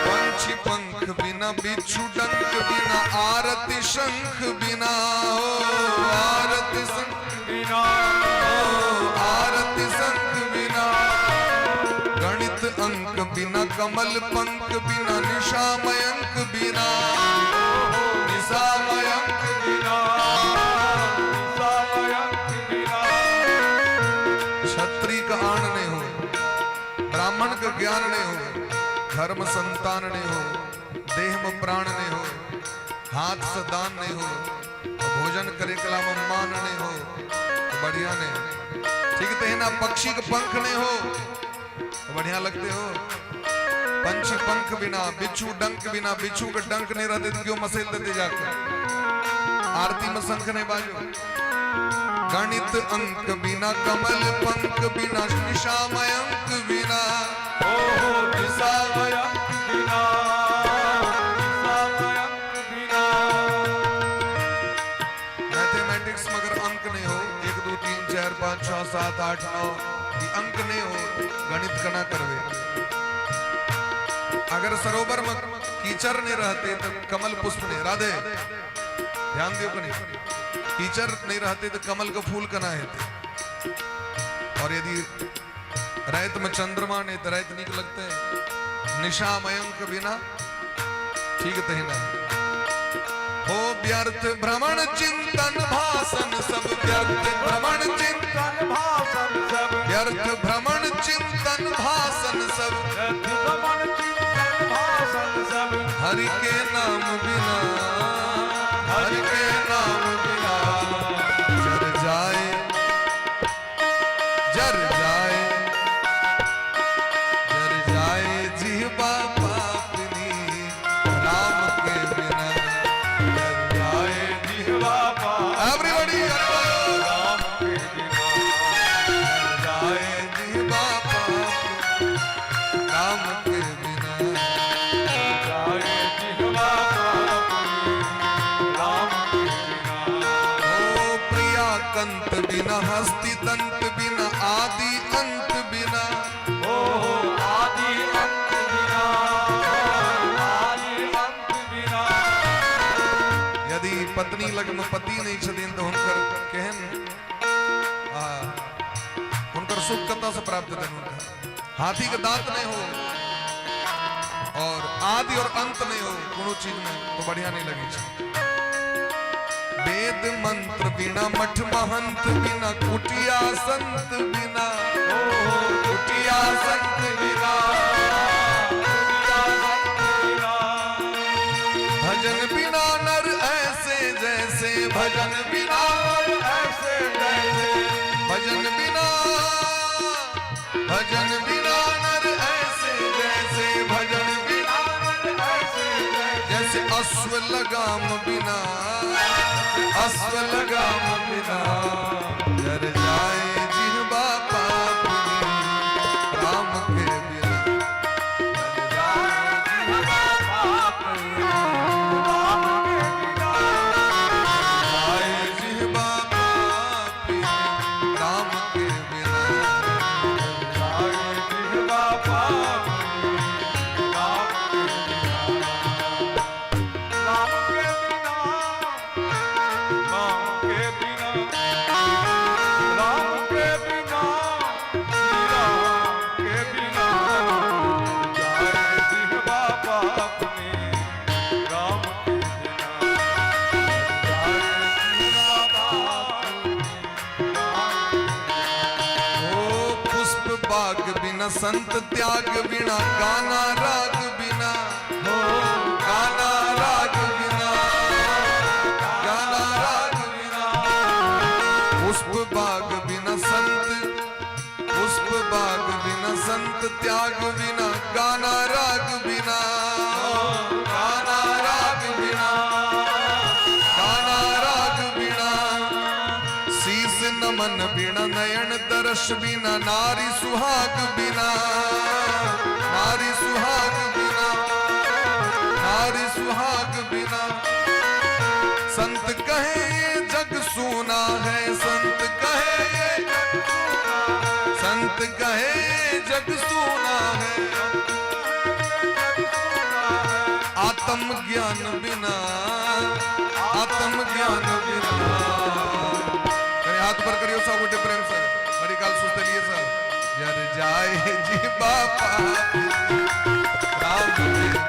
पंछी पंख बिना बिच्छू डंक बिना आरती शंख बिना, ओ आरती शंख बिना, ओ आरती शंख बिना, गणित अंक बिना कमल पंख बिना निशा मयंक बिना, निशा मयंक बिना, घर में संतान नहीं हो, देह में प्राण नहीं हो, हाथ से दान नहीं हो, भोजन करे कला में मान नहीं हो, तो बढ़िया नहीं। ठीक तहिना पक्षी के पंख नहीं हो तो बढ़िया लगते हो। पंछी पंख बिना, बिच्छू डंक बिना, बिच्छू के डंक नहीं रहते तो क्यों मसेल देते जाकर। आरती में शंख नहीं बाजो। गणित अंक बिना, कमल पंख बिना, निशा मयंक बिना, ओ दिशा मयंक बिना, दिशा मयंक बिना। मैथमेटिक्स में अगर अंक नहीं हो, 1 2 3 4 5 6 7 8 9 ये अंक नहीं हो, गणित कना करवे। अगर सरोवर में कीचड़ नहीं रहते तो कमल पुष्प नहीं। राधे ध्यान दियो कनी, कीचड़ नहीं रहते तो कमल का फूल कना हेते। और यदि रात में चंद्रमा नहीं तो रात निक लगते हैं। निशा मयंक बिना ठीक तहिना हो। व्यर्थ भ्रमण चिंतन भाषण सब, व्यर्थ भ्रमण चिंतन भाषण सब, व्यर्थ भ्रमण चिंतन भाषण सब, व्यर्थ भ्रमण चिंतन भाषण सब, हरि के नाम बिना, हरि के नाम बिना जर जाए, जर जाए, जर जाए जिह्वा पापनी राम के बिना, जर जाए जिह्वा पाप एवरीबॉडी राम के बिना, जाए जिह्वा पाप राम के बिना, जाए जिह्वा पाप राम के बिना। ओ प्रिया कंत बिना, हस्ति दंत बिना, आदि अंत बिना, ओ आदि अंत बिना, आदि अंत बिना। यदि पत्नी लगमे पति नहीं छथिन तऽ हुनकर केहन आ हुनकर सुख कतऽ से प्राप्त हेतनि। हुनका हाथी के दांत नहीं हो और आदि और अंत नहीं हो कोनो चीज में तो बढ़िया नहीं लगे छै। वेद मंत्र बिना, मठ महंत बिना, कुटिया संत बिना, ओ कुटिया संत बिना, कुटिया संत बिना, भजन बिना नर ऐसे जैसे, भजन बिना नर ऐसे जैसे, भजन बिना, भजन बिना नर ऐसे जैसे, भजन बिना नर ऐसे जैसे, जैसे अश्व लगाम बिना, अश्व लगाम बिना, जर जाए जिह्वा पापनी राम के बिना, जर जाए जिह्वा पाप राम के बिना, जाए जिह्वा पापनी राम के बिना, जाए जिह्वा पाप राम के बिना, राम के बिना, राम के बिना, राम के बिना, श्री राम के बिना, जाए जिह्वा पाप राम के बिना, जाए जिह्वा पाप राम के बिना। ओ पुष्प बाग बिना, संत त्याग बिना, गाना राग बिना, हो गाना राग बिना, गाना राग बिना, पुष्प बाग बिना संत, पुष्प बाग बिना संत त्याग बिना, गाना राग बिना, गाना राग बिना, गाना राग बिना, शीस नमन बिना, नयन दर्श बिना, नारी सुहाग बिना, नारी सुहाग बिना, नारी सुहाग बिना, संत कहे जग सूना है, संत कहे संत कहे जग सूना है, आत्म ज्ञान बिना, आत्म ज्ञान बिना। कनी हाथ पर करियो सब गोटे प्रेम से, बड़ी काल सुतलिए सब। जर जाए जिह्वा पापी राम के बिना।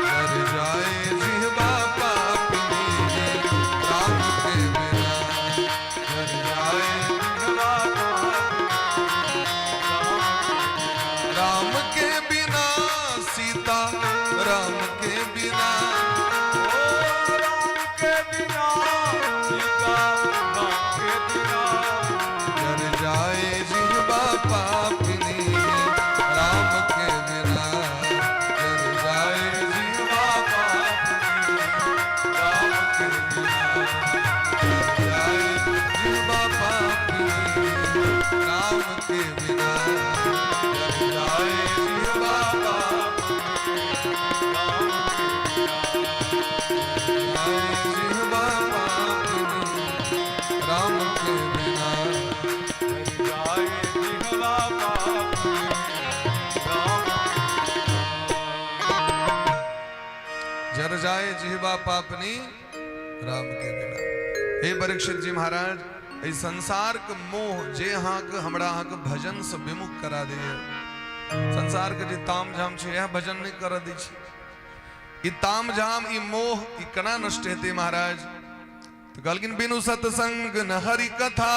जर जाए जिह्वा पापी राम के बिना, जर जाए। जाए जिहवा पापनी राम के बिना। हे परीक्षित जी महाराज, एहि संसार के मोह जे अहाँके हमरा अहाँके भजन से विमुख करा दैए, संसार के जे ताम झाम छै इएह भजन नहि करऽ दै छै। ई ताम झाम, ई मोह, ई केना नष्ट हेतै महाराज? तऽ कहलखिन बिनु सत्संग न हरि कथा,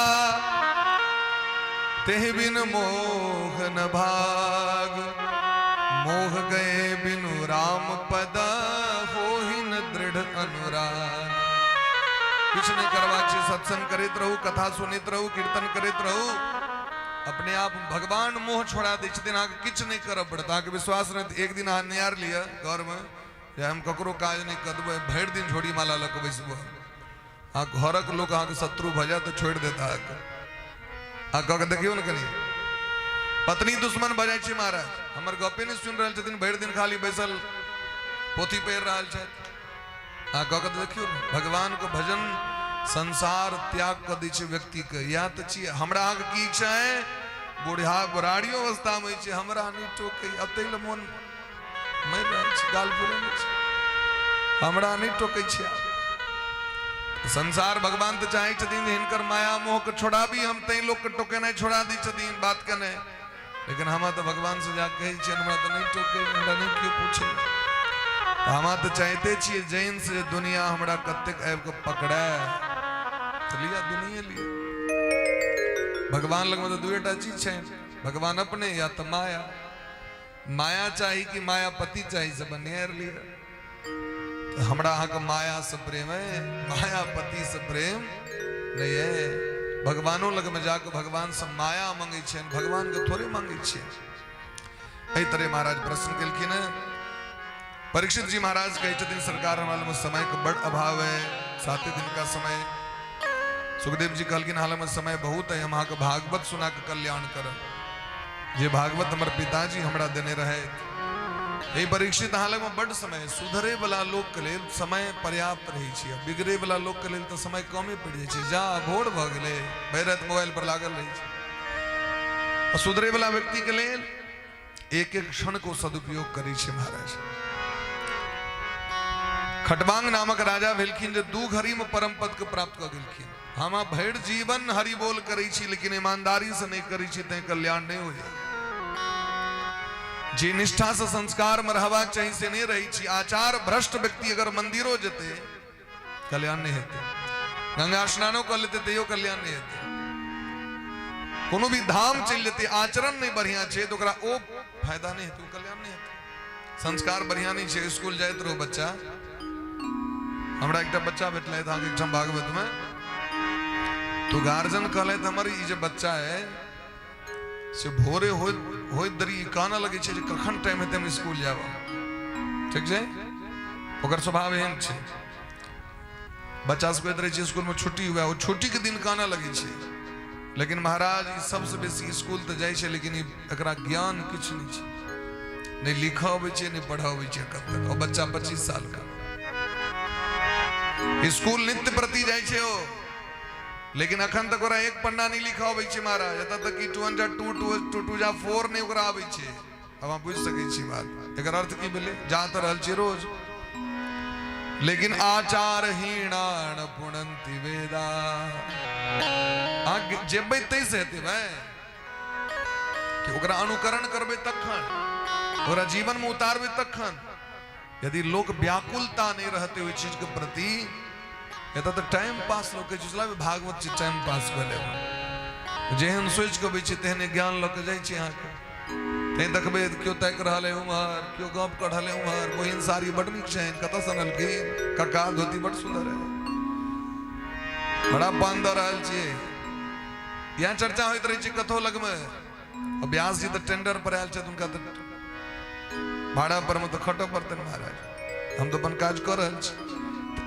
तेह बिन मोह न भाग, मोह गए बिनु राम पद, होहि न दृढ़ अनुराग। किछु नहि करबाक छै, सत्संग करैत रहू, कथा सुनैत रहू, कीर्तन करैत रहू, अपने आप भगवान मोह छोड़ा दै छथिन। अहाँके किछु नहि करऽ पड़त। अहाँके विश्वास नहि तऽ एक दिन अहाँ निहार लिअ घरमे जे हम ककरो काज नहि कऽ देबै, भरि दिन झोरी माला लऽ कऽ बैसबो। अहाँ घरक लोक अहाँके शत्रु भऽ जायत तऽ छोड़ि देत अहाँके। अहाँ कऽ के देखियौ ने कनि, पत्नी दुश्मन भऽ जाइ छै। महाराज हमर गपे नहि सुनि रहल छथिन, भरि दिन खाली बैसल पोथी पढ़ि रहल छथि। अहाँ कऽ के देखियौ ने, भगवानके भजन संसार त्याग कऽ दै छै व्यक्तिके। इएह तऽ छियै। हमरा अहाँके की इच्छा है? बुढ़ा बुढ़ारियो अवस्थामे होइ छै, हमरा नहि टोकै, अब ताहि लए मोन मरि रहल छै, गाल फुलेने छै, हमरा नहि टोकै छै आब। संसार भगवान तऽ चाहै छथिन जे हिनकर माया मोहके छोड़ाबी हम, तैं लोकके टोकेनाइ छोड़ा दै छथिन, बात केनाइ। लेकिन हमरा तऽ भगवान से जा कहै छियनि, हमरा तऽ नहि टोकै, हमरा नहि केओ पूछै। तऽ हमरा तऽ चाहिते छियै जैन से जे दुनिया हमरा कतेक आबि कऽ पकड़ै तऽ लिअ, दुनिये लिअ। भगवान लगमे तऽ दुएटा चीज छै, भगवान अपने या तऽ माया। माया चाही कि मायापति चाही, से बनियार लिअ। तऽ हमरा अहाँके मायासँ प्रेम है, मायापतिसँ प्रेम नहि है। भगवानो लगमे जाकऽ भगवानसँ माया मंगै छियनि, भगवानके थोड़े मंगै छियनि। एहि तरह महाराज प्रश्न केलखिन हेँ। परीक्षित जी महाराज कहै छथिन, सरकार हमरा लगमे समयके बड़ अभाव है, 7 दिन का समय। सुखदेव जी कहलखिन हालमे समय बहुत है, हम अहाँके भागवत सुना कऽ कल्याण करब, जे भागवत हमर पिताजी हमरा देने रहे। हे परीक्षित, अहाँ लगमे बड्ड समय, सुधरे वाला लोक के लेल समय पर्याप्त रहै छै, बिगड़े वाला लोक के लेल तऽ समय कमे पड़ि जाइ छै। जा भोर भऽ गेलै, भरि राति मोबाइल पर लागल रहै छै। आ सुधरे वाला व्यक्ति के लेल एक एक क्षण को सदुपयोग करै छै। महाराज खटवांग नामक राजा भेलखिन जे 2 घड़ी में परम पद के प्राप्त कऽ गेलखिन। हम भरि जीवन हरि बोल करै छी, लेकिन ईमानदारी से नहि करै छी, तैं कल्याण नहि होइए। जे निष्ठा से संस्कार में रहबाक चाही से नहि रहै छी। आचार भ्रष्ट व्यक्ति अगर मंदिरो जेतै कल्याण नहि हेतै, गंगा स्नानो कऽ लेतै तैयो कल्याण नहि हेतै, कोनो भी धाम चलि जेतै, आचरण नहि बढ़िया छै तऽ ओकरा ओ फायदा नहि हेतै, ओ कल्याण नहि हेतै। संस्कार बढ़िया नहि छै, स्कूल जाइत रहो बच्चा। हमरा एकटा बच्चा भेटलै अहाँके एकठाम भागवतमे, तो गार्जियन कहलथि हमर ई जे बच्चा है से भोरे होइत होइत देरी कानऽ लगै छै जे कखन टाइम हेतै हम स्कूल जायब। ठीक छै, ओकर स्वभाव एहन छै। बच्चा सब कहैत रहै छै स्कूलमे छुट्टी हुए, ओ छुट्टीके दिन कानऽ लगै छै। लेकिन महाराज ई सबसँ बेसी स्कूल तऽ जाइ छै, लेकिन ई एकरा ज्ञान किछु नहि छै, नहि लिखऽ अबै छै, नहि पढ़ऽ अबै छै एखन तक। ओ बच्चा 25 सालके, स्कूल नित्य प्रति जाइ छै ओ, लेकिन अखन तक ओकरा एक पन्ना नहि लिखऽ अबै छै महाराज। एतऽ तक कि 2 1 जा 2, 2 2 2 जा 4 नहि ओकरा आबै छै। आब अहाँ बुझि सकै छी बात, एकर अर्थ की भेलै? जा तऽ रहल छी रोज, लेकिन आचारहीणान पुनन्ति वेदा। अहाँ जेबै ताहिसँ हेतै भाय कि ओकरा अनुकरण करबै तखन, ओकरा जीवनमे उतारबै तखन। यदि लोक व्याकुलता नहि रहतै ओहि चीजके प्रति, एतऽ तऽ टाइम पास लोक कहै छै, भागवत छै टाइम पास कऽ लेब। जेहन सोचि कऽ अबै छै तेहने ज्ञान लऽ कऽ जाइ छै अहाँके। तैं देखबै केओ ताकि रहल है उम्हर, केओ गप कऽ रहल है उम्हर। बहिन साड़ी बड नीक छनि, कतऽसँ अनलखिन? कक्का धोती बड सुन्दर है, बड़ा पान दऽ रहल छियै। इएह चर्चा होइत रहै छै कथो लगमे। व्यास जी तऽ टेंडर पर आयल छथि, हुनका तऽ भाड़ा पर मे तऽ खटऽ पड़तनि महाराज। हम तऽ अपन काज कऽ रहल छी।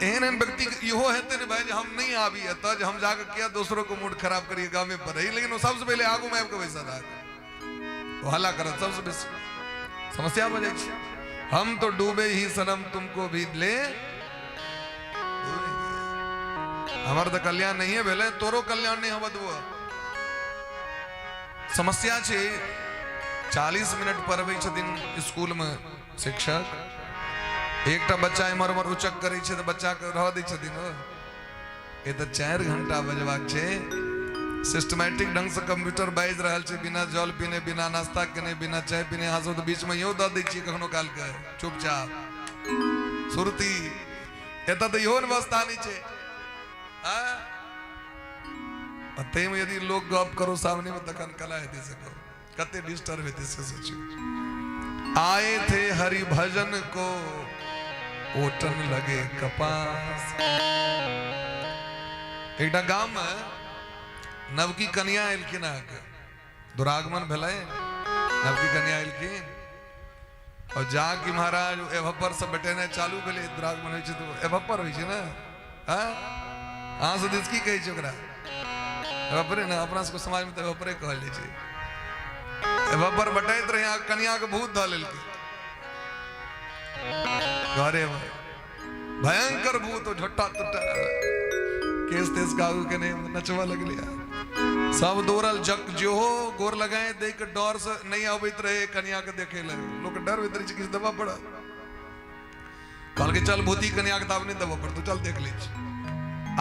एहन एहन व्यक्ति के इहो हेतै ने भाई जे हम नहि आबी एतऽ, जे हम जाकऽ किया दोसरो के मूड खराब करियै, गामे पर रही। लेकिन ओ सबसँ पहिले आगूमे आबि कऽ बैसत, अहाँके ओ हल्ला करत, सबसँ बेसी समस्या भऽ जाइ छै। हम तो डूबे ही सनम तुमको भी ले, हमर तऽ कल्याण नहिए भेलै, तोरो कल्याण नहि होबऽ देबो। समस्या छै, 40 मिनट पढ़बै छथिन स्कूलमे शिक्षक, एकटा बच्चा एम्हर उम्हर उचक करै छै तऽ बच्चाके रहऽ दै छथिन ओ। ए तऽ 4 घंटा बजबाक छै। सिस्टमेटिक ढंग से कंप्यूटर बाजि रहल छै, बिना जल पीने, बिना नाश्ता केने, बिना चाय पीने। अहाँ सब तऽ बीचमे इहो दऽ दै छियै कखनो कालके चुपचाप सुरती। एतऽ तऽ इहो व्यवस्था नहि छै। आ ताहिमे यदि लोक गप करो सामनेमे तखन कला हेतै से कहू, कते डिस्टर्ब हेतै से सोचियौ। आए थे हरि भजन को ओटन लगे कपास। एकटा गाममे नवकी कनिया एलखिन, अहाँके दुरागमन भेलै, नवकी कनिया एलखिन और जाके महाराज एभप्पर सब बटेनाइ चालू भेलै। दुरागमन होइ छै तऽ एभप्पर होइ छै ने? हँ, अहाँ सब दिस की कहै छै ओकरा? एभप्परे ने? अपना सबके समाजमे तऽ एभप्परे कहल जाइ छै। एभप्पर बटैत रहे, अहाँ कनिया के भूत धऽ लेलकै घरे में। भयंकर भूत, झोटा तोटा केस तेस कागू के नहीं नचबऽ लगलै। सब दौड़ल, जक जेहो गोर लगाए दे के डर से नहीं अबैत रहे कनिया के देखे ले। लोक डर होइत रहे छै किछु देबऽ पड़त। कहलकै चल भूती कनिया के तऽ आब नहि देबऽ पड़तौ, चल देख लै छी।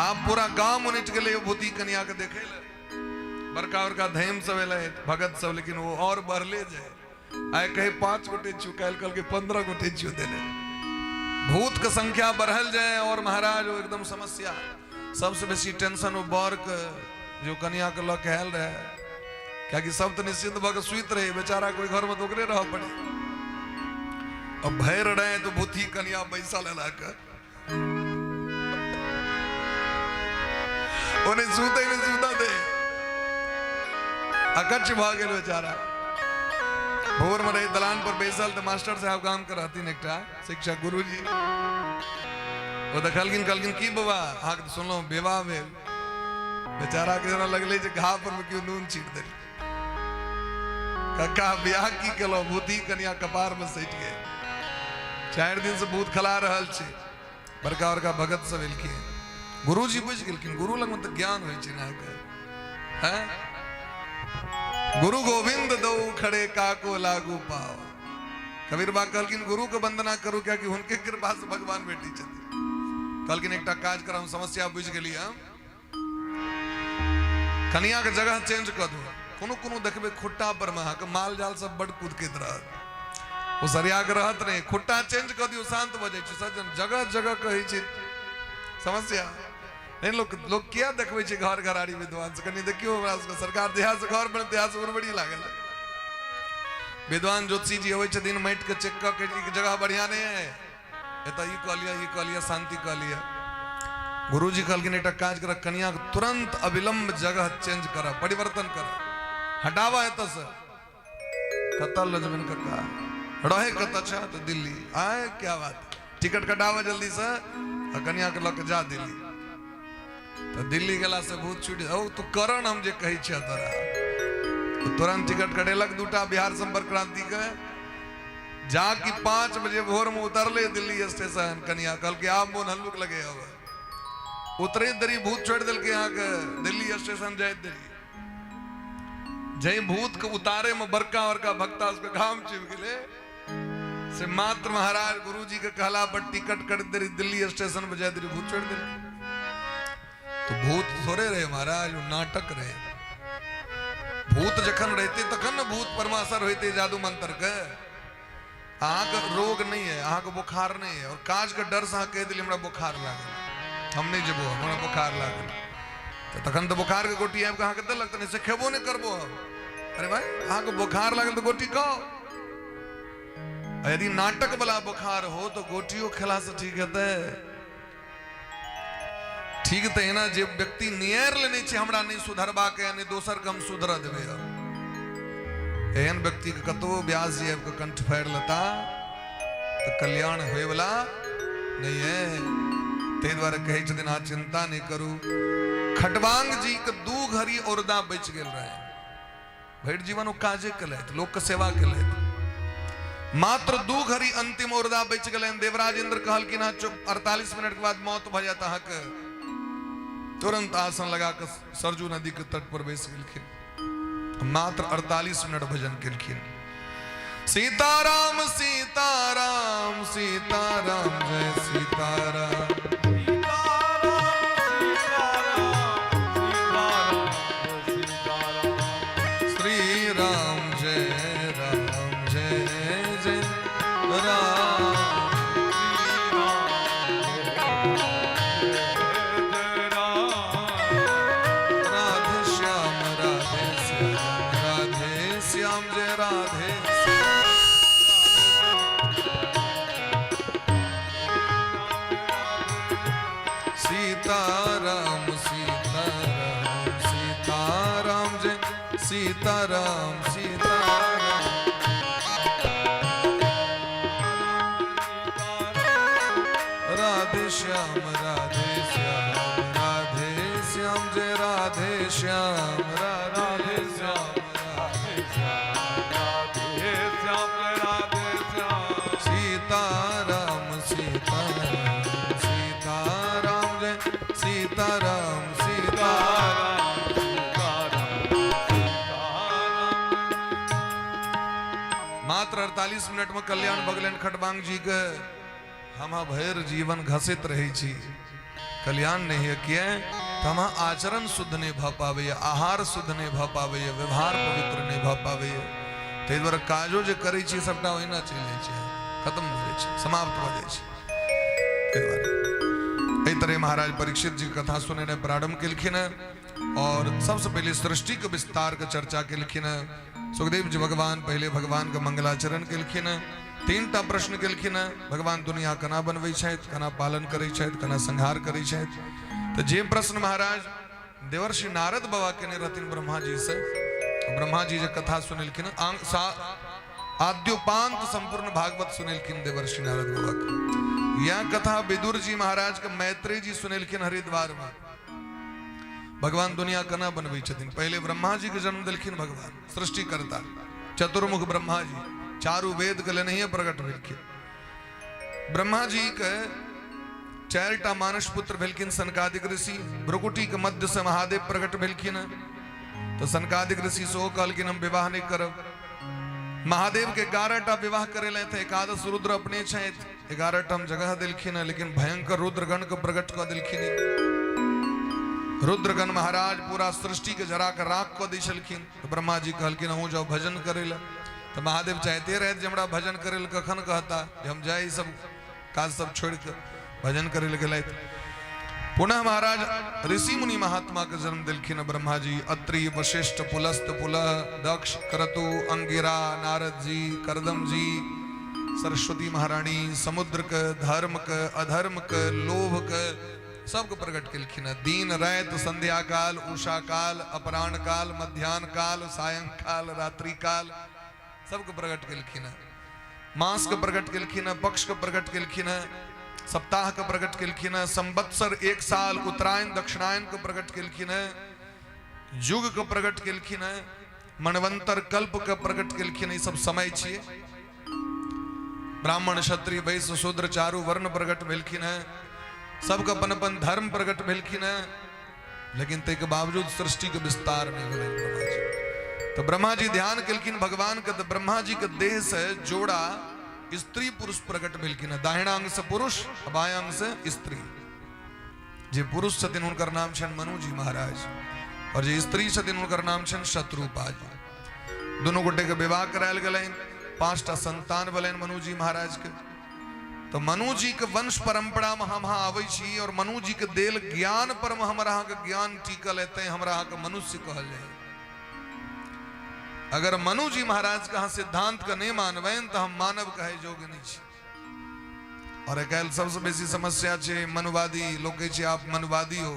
आब पूरा गाम उनटि गेलै भूती कनिया के देखे ले। बड़का बड़का धैम सब एलै, भगत सब, लेकिन वो और बढ़ले जाए। आइ कहे 5 गोटे छियो, काल्हि कहलकै 15 गोटे छियो देने। भूत के संख्या बढ़ल जाए और महाराज वो एकदम समस्या। सबसे बेसी टेंशन वो बर के जो कनिया के लऽ के आयल रहे, कियाकि सब तऽ निश्चिंत भऽ के सुति रहे, बेचारा कोई घर में तऽ ओकरे रहऽ पड़े। अब भरि रहे तो भूती कनिया बैसल एला के ओने सुते ने सुता दे, अकच्छ भऽ गेल बेचारा। भोर में रहे दलान पर बैसल तऽ मास्टर साहब गाम के रहथिन एकटा शिक्षक गुरुजी, ओ देखलखिन, कहलखिन की बाबा अहाँके तऽ सुनलहुँ विवाह भेल। बेचारा के जेना लगलै जे घाव पर मे केओ नून छीट देलकै। कक्का बियाह की केलहुँ, भूती कनिया कपार में सटि गेल, 4 दिन से भूत खला रहल छै। बड़का बड़का भगत सब एलखिन, गुरुजी बुझि गेलखिन। गुरु लगमे तऽ ज्ञान होइ छै ने अहाँके। हैं गुरु गोविंद दो खड़े काको लागू पाओ। कबीर बा कहलखिन गुरु के वंदना करू, कियाकि हुनके कृपा से भगवान भेटी छथिन। कहलखिन एकटा काज कर, हम समस्या बुझि गेली, हम कनिया के जगह चेंज कऽ दू। कोनो कोनो देखबै खुट्टा पर मे अहाँके माल जाल सब बड कुदकैत रहत, ओ सरिया के रहत नहि, खुट्टा चेंज कऽ दियौ, शांत भऽ जाइ छै। सज्जन जगह जगह कहै छै समस्या नहि। लोक लोक किया देखबै छै घर घराड़ी विद्वान से? कनि देखियौ हमरा सबके सरकार जहिया से घर बने तहिया से उर्वरी लागल। विद्वान ज्योतिषी जी अबै छथिन, माटि के चेक कऽ के ई जगह बढ़िया नहि है, एतऽ ई कऽ लिअ, ई कऽ लिअ, शांति कऽ लिअ। गुरुजी कहलखिन एकटा काज कर, कनिया के तुरंत अविलंब जगह चेंज कर, परिवर्तन कर, हटावा एतऽ से। कतऽ लऽ जेबनि कक्का? रहे कतऽ छै? तऽ दिल्ली। आय क्या बात, टिकट कटाबऽ जल्दी से आ कनिया के लऽ के जा दिल्ली। तऽ दिल्ली गेला से भूत छूटि। ओ तू करण हम जे कहै छियै तोरा। तुरंत टिकट कटेलक दूटा बिहार संपर्क क्रांति के, जा कि 5 बजे भोर में उतरले दिल्ली स्टेशन। कनिया कहलकै आब मोन हल्लुक लगे। अब उतरे देरी भूत छोड़ि देलकै अहाँके दिल्ली स्टेशन जाइत देरी। जै भूत के उतारे में बड़का बड़का भक्ता सबके घाम चुभि गेलै, से मात्र महाराज गुरुजी के कहला पर टिकट कट देरी दिल्ली स्टेशन पर जाइत देरी भूत छोड़ि देलकै। तो भूत थोड़े रहे महाराज, वो नाटक रहे। भूत जखन रहते तखन ने भूत पर असर होते जादू मंत्र के। अहाँके रोग नहीं है, अहाँके बुखार नहीं है और काज के डर से अहाँ कहि देलियै हमरा बुखार लागल, हम नहीं जेबो, हमरा बुखार लागल, तऽ तखन तऽ बुखार के गोटी आबि कऽ अहाँके देलक तऽ नहि से खेबो नहि करबो हम। अरे भाई अहाँके बुखार लागल तऽ गोटी खाओ। यदि नाटक वाला बुखार हो तो गोटियो खेला से ठीक हेतै? ठीक तऽ एना जे व्यक्ति नियर लेने छै हमरा नहि सुधरबाक है, नहि दोसर के हम सुधरऽ देबै, अब एहन व्यक्ति के कतबो व्यास जी आबि कऽ कंठ फाड़ि लेता तऽ कल्याण होयवला नहि है। ताहि दुआरे कहै छथिन अहाँ चिंता नहि करू। खटवांग जी के 2 घड़ी औरदा बचि गेल रहे, भरि जीवन ओ काजे केलथि, लोक के सेवा केलथि, मात्र 2 घड़ी अंतिम औरदा बचि गेलनि। देवराज इंद्र कहलखिन हँ 48 मिनट के बाद मौत भऽ जायत अहाँके। तुरंत आसन लगा कऽ सरजू नदी के तट पर बैस गेलखिन, मात्र 48 मिनट भजन केलखिन। सीताराम सीताराम सीताराम जय सीताराम। श्री राम जय राम जय जय राम। राधे श्याम राधे श्याम राधे श्याम जय राधे श्याम। सीताराम सीताराम सीताराम जय सीताराम सीताराम। राधे श्याम राधे श्याम राधे श्याम जय राधे श्याम राधे श्याम राधे सीताराम सीताराम सीताराम जय सीताराम सीताराम। मात्र 48 मिनट में कल्याण भगलनि खटबांग जी के। हम भरि जीवन घसैत रहै छी, कल्याण नहि है। किया तऽ हम आचरण शुद्ध नहि भऽ पाबैए, आहार शुद्ध नहि भऽ पाबैए, व्यवहार पवित्र नहि भऽ पाबैए। ताहि दुआरे काजो जे करै छी सबटा ओहिना चलि जाइ छै, खत्म भऽ जाइ छै, समाप्त भऽ जाइ छै। ताहि दुआरे एहि तरह महाराज परीक्षित जी कथा सुनेनाइ प्रारंभ केलखिन हेँ और सबसे पहिले सृष्टि के विस्तार के चर्चा केलखिन हेँ। सुखदेव जी भगवान पहिले भगवान के मंगलाचरण केलखिन हेँ, तीन टा प्रश्न केलखिन हेँ। भगवान दुनिया केना बनबै छथि, केना पालन करै छथि, केना संहार करै छथि। तऽ जे प्रश्न महाराज देवर्षि नारद बाबा केने रहथिन ब्रह्मा जी से, ब्रह्मा जी जे कथा सुनेलखिन, आद्योपांत संपूर्ण भागवत सुनेलखिन देवर्षि नारद बाबा के। यह कथा विदुर जी महाराज के मैत्रेय जी सुनेलखिन हरिद्वार में। भगवान दुनिया केना बनबै छथिन, पहिले ब्रह्मा जी के जन्म देलखिन भगवान सृष्टिकर्ता चतुर्मुख ब्रह्मा जी, चारू वेद के लेनहिए प्रकट भेलखिन। ब्रह्मा जी के चारिटा मानस पुत्र भेलखिन सनकादिक ऋषि। भ्रुकुटी के मध्य से महादेव प्रकट भेलखिन। तो सनकादिक ऋषि सेहो कहलखिन हम विवाह नहीं करब। महादेव के 11 टा विवाह करे ले थे, एकादश रुद्र अपने छथि, 11 टा हम जगह देलखिन, लेकिन भयंकर रुद्रगण के प्रकट कऽ देलखिन। रुद्रगण महाराज पूरा सृष्टि के जरा के राख कऽ दै छलखिन। तो ब्रह्मा जी कहलखिन अहूँ जाओ भजन करे ला। तो महादेव चाहते रहे जे हमरा भजन करे ला कखन कहता जे हम जाई, सब काज सब छोड़ के भजन करे ला गेलथि। पुनः महाराज ऋषि मुनि महात्मा के जन्म देलखिन ब्रह्मा जी, अत्रि, वशिष्ठ, पुलस्त, पुलह, दक्ष, क्रतु, अंगिरा, नारद जी, करदम जी, सरस्वती महारानी, समुद्र के, धर्म के, अधर्म के, लोभ के, सबके प्रकट केलखिन। दिन राति, संध्या काल, उषा काल, अपराह्न काल, मध्यान्ह काल, सायंकाल, रात्रि काल, सबके प्रकट केलखिन। मास के प्रकट केलखिन, पक्ष के प्रकट केलखिन, सप्ताह के प्रकट केलखिन, संवत्सर एक साल, उत्तरायण दक्षिणायन के प्रकट केलखिन, युग के प्रकट केलखिन, मनवंतर कल्प के प्रकट केलखिन। ई सब समय छियै। ब्राह्मण, क्षत्रिय, वैश्य, शूद्र, चारू वर्ण प्रकट भेलखिन हैं, सबके अपन अपन धर्म प्रकट भेलखिन हैं, लेकिन ताहिके बावजूद सृष्टि के विस्तार नहीं भेलै ब्रह्मा जी। तो ब्रह्मा जी ध्यान केलखिन भगवान के, तो ब्रह्मा जी के देह से जोड़ा स्त्री पुरुष प्रकट भेलखिन हैं, दाहिना अंग से पुरुष, बायां अंग से स्त्री। जे पुरुष छथिन हुनकर नाम छनि मनु जी महाराज और जे स्त्री छथिन हुनकर नाम छनि शत्रुपा जी। दुनू गोटे के विवाह करायल गेलनि, 5टा संतान भेलनि मनु जी महाराज के। तो मनु जी के वंश परंपरा में हम अहाँ आबै छी और मनु जी के देल ज्ञान पर में हमरा अहाँके ज्ञान टिकल हेतै, हमरा अहाँके मनुष्य कहल जाय। अगर मनु जी महाराज के अहाँ सिद्धांत के नहीं मानबनि तऽ हम मानव कहै योग्य नहीं छी। और आइ काल्हि सबसँ बेसी समस्या छै मनुवादी लोग कहै छै आप मनुवादी हो,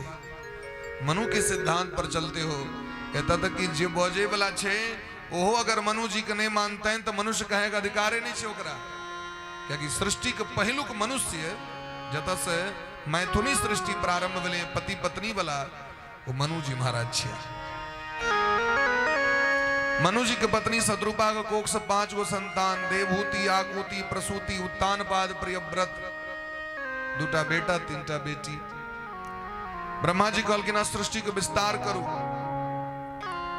मनु के सिद्धांत पर चलते हो। एतऽ तक कि जे बजै वाला छै ओहो अगर मनु जी के नहीं मानतनि तऽ मनुष्य कहै के अधिकारे नहीं छै ओकरा। कियाकि सृष्टि के पहिलुक मनुष्य जतऽ से मैथुनी सृष्टि प्रारंभ भेलै पति पत्नी वाला, ओ मनु जी महाराज छियै। मनु जी के पत्नी शत्रुपा के कोख से 5 गो संतान, देवहूति, आकुति, प्रसूति, उत्तानपाद, प्रियव्रत, 2टा बेटा 3टा बेटी। ब्रह्मा जी कहलखिन सृष्टि के विस्तार करू।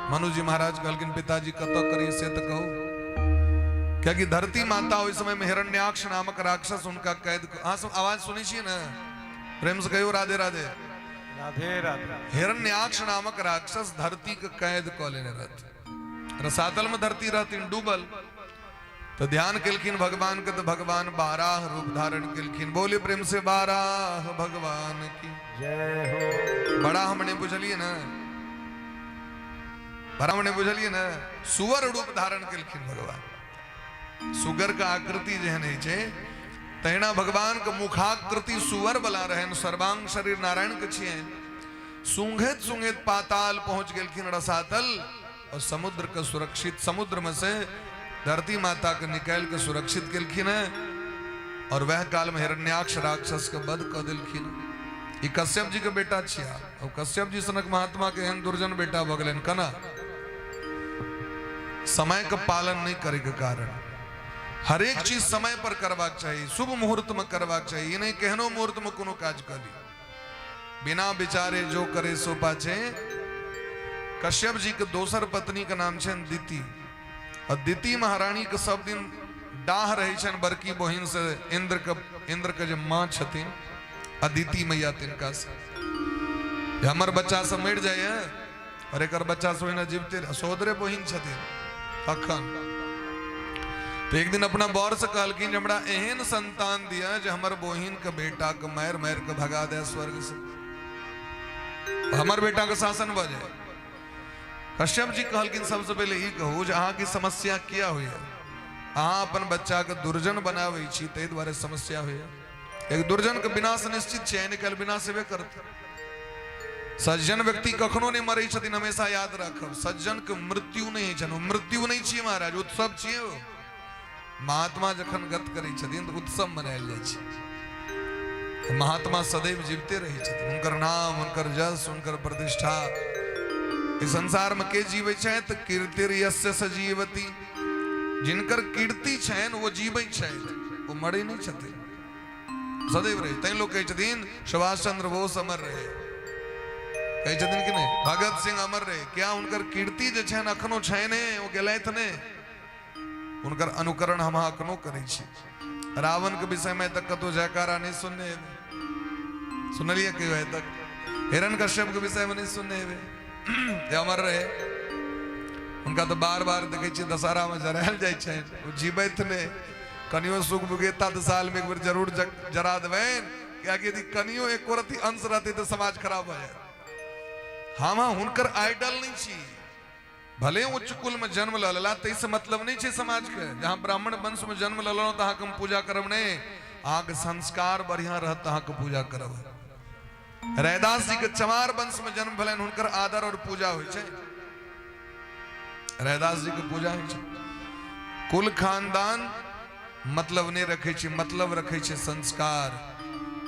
मनु जी महाराज कहलखिन पिताजी कतऽ करी से तऽ कहू। कियाकि धरती माता ओहि समय में हिरण्याक्ष नामक राक्षस हुनका कैद। अहाँ सब आवाज सुनै छियै ने? प्रेम से कहियौ राधे राधे। राधे राधे। हिरण्याक्ष नामक राक्षस धरती के कैद कऽ लेने रहथिन। रसातल में धरती रहथिन डूबल। तो ध्यान केलखिन भगवान के, तो भगवान बाराह रूप धारण केलखिन। बोले प्रेम से बाराह भगवान की जय हो। बड़ा हमने बुझलिए ना, बड़ा हमने बुझलिए ना, सुअर रूप धारण केलखिन भगवान। सुगर के आकृति जेहन होइ छै तहिना भगवान के मुखाकृति सुअर वाला रहन। सर्वांग शरीर नारायण के छियनि। सूंघैत सूंघैत पाताल पहुंच गेलखिन रसातल, और समुद्र के सुरक्षित, समुद्र में से धरती माता के निकालि के सुरक्षित केलखिन है। और वह काल में हिरण्याक्ष राक्षस के वध कऽ देलखिन। ई कश्यप जी के बेटा छिया, और कश्यप जी सनक महात्मा के एहन दुर्जन बेटा भऽ गेलनि केना? समय के पालन नहीं करे के कारण। हरेक चीज समय पर करबाक चाही, शुभ मुहूर्त में करबाक चाही। ई नहीं केहनो मुहूर्त में कोनो काज करी, बिना विचारे जो करे सो पाछे। कश्यप जी के दोसर पत्नी के नाम छनि दिति, और दिति महारानी के सब दिन डाह रहे छनि बड़की बहिन से, इंद्र के जे माँ छथिन अदिति मैया, तिनका से जे हमर बच्चा सब मरि जाइए और एकर बच्चा सब ओहिना जीवते रह-, सोदरे बहिन छथिन। तखन तो एक दिन अपना बर से कहलखिन जे हमरा एहन संतान दिया जे हमर बहिन के बेटा के मारि मारि के भगा दे स्वर्ग से, हमर बेटा के शासन भऽ जाए। कश्यप जी कहलखिन सबसे पहले ई कहू जे अहाँके समस्या किया होइए? अहाँ अपन बच्चा के दुर्जन बनाबै छी, ताहि दुआरे समस्या होइए। एक दुर्जन के विनाश निश्चित छै, आइ काल्हि विनाश हेबे करतै। सज्जन व्यक्ति कखनो नहि मरै छथिन, हमेशा याद राखब। सज्जन के मृत्यु नहि होइ छनि, मृत्यु नहि छियै महाराज, उत्सव छियै ओ। महात्मा जखन गत करै छथिन तऽ उत्सव मनायल जाइ छै। महात्मा सदैव जीविते रहै छथिन, हुनकर नाम, हुनकर जस, हुनकर प्रतिष्ठा। इस संसार में के जीवे छथि? कीर्तिर्यस्य सजीवति, जिनकर कीर्ति छनि वो जीबै छथि, वो मरै नहि छथिन, सदैव रहे। तैं लोग कहै छथिन सुभाष चंद्र बोस अमर रहे, कहै छथिन कि नहि? भगत सिंह अमर रहे। क्या हुनकर कीर्ति जे छनि अखनो छनि, ओ गेलथि नहि? हुनकर अनुकरण हम अखनो करै छी। रावण के विषय में तक कतौ जयकारा नहीं सुनने हेबै, सुनलियै कहियो आइ तक? हिरण्यकश्यप के विषय में नहीं सुनने हेबै जे अमर रहे। हुनका तऽ बार बार देखै छियै दशहरा में जरायल जाइ छनि, ओ जीवैत नहि। कनियो सुख भुगेता तऽ साल में एक बेर जरूर जरा देबनि, कियाकि यदि कनियो एको रत्ती अंश रहतै तऽ समाज खराब भऽ जायत। हम हुनकर आइडल नहीं छी, भले उच्च कुल में जन्म लऽ लेला ताहिसँ मतलब नहि छै समाजके। जहाँ ब्राह्मण वंश में जन्म लेलहुँ तऽ अहाँके हम पूजा करब नहि, अहाँके संस्कार बढ़िआँ रहत तऽ अहाँके पूजा करब। रैदास जी के चमार वंश में जन्म भेलनि, हुनकर आदर और पूजा होइ छै, रैदास जी के पूजा होइ छै। कुल खानदान मतलब नहि रखै छै, मतलब रखै छै संस्कार,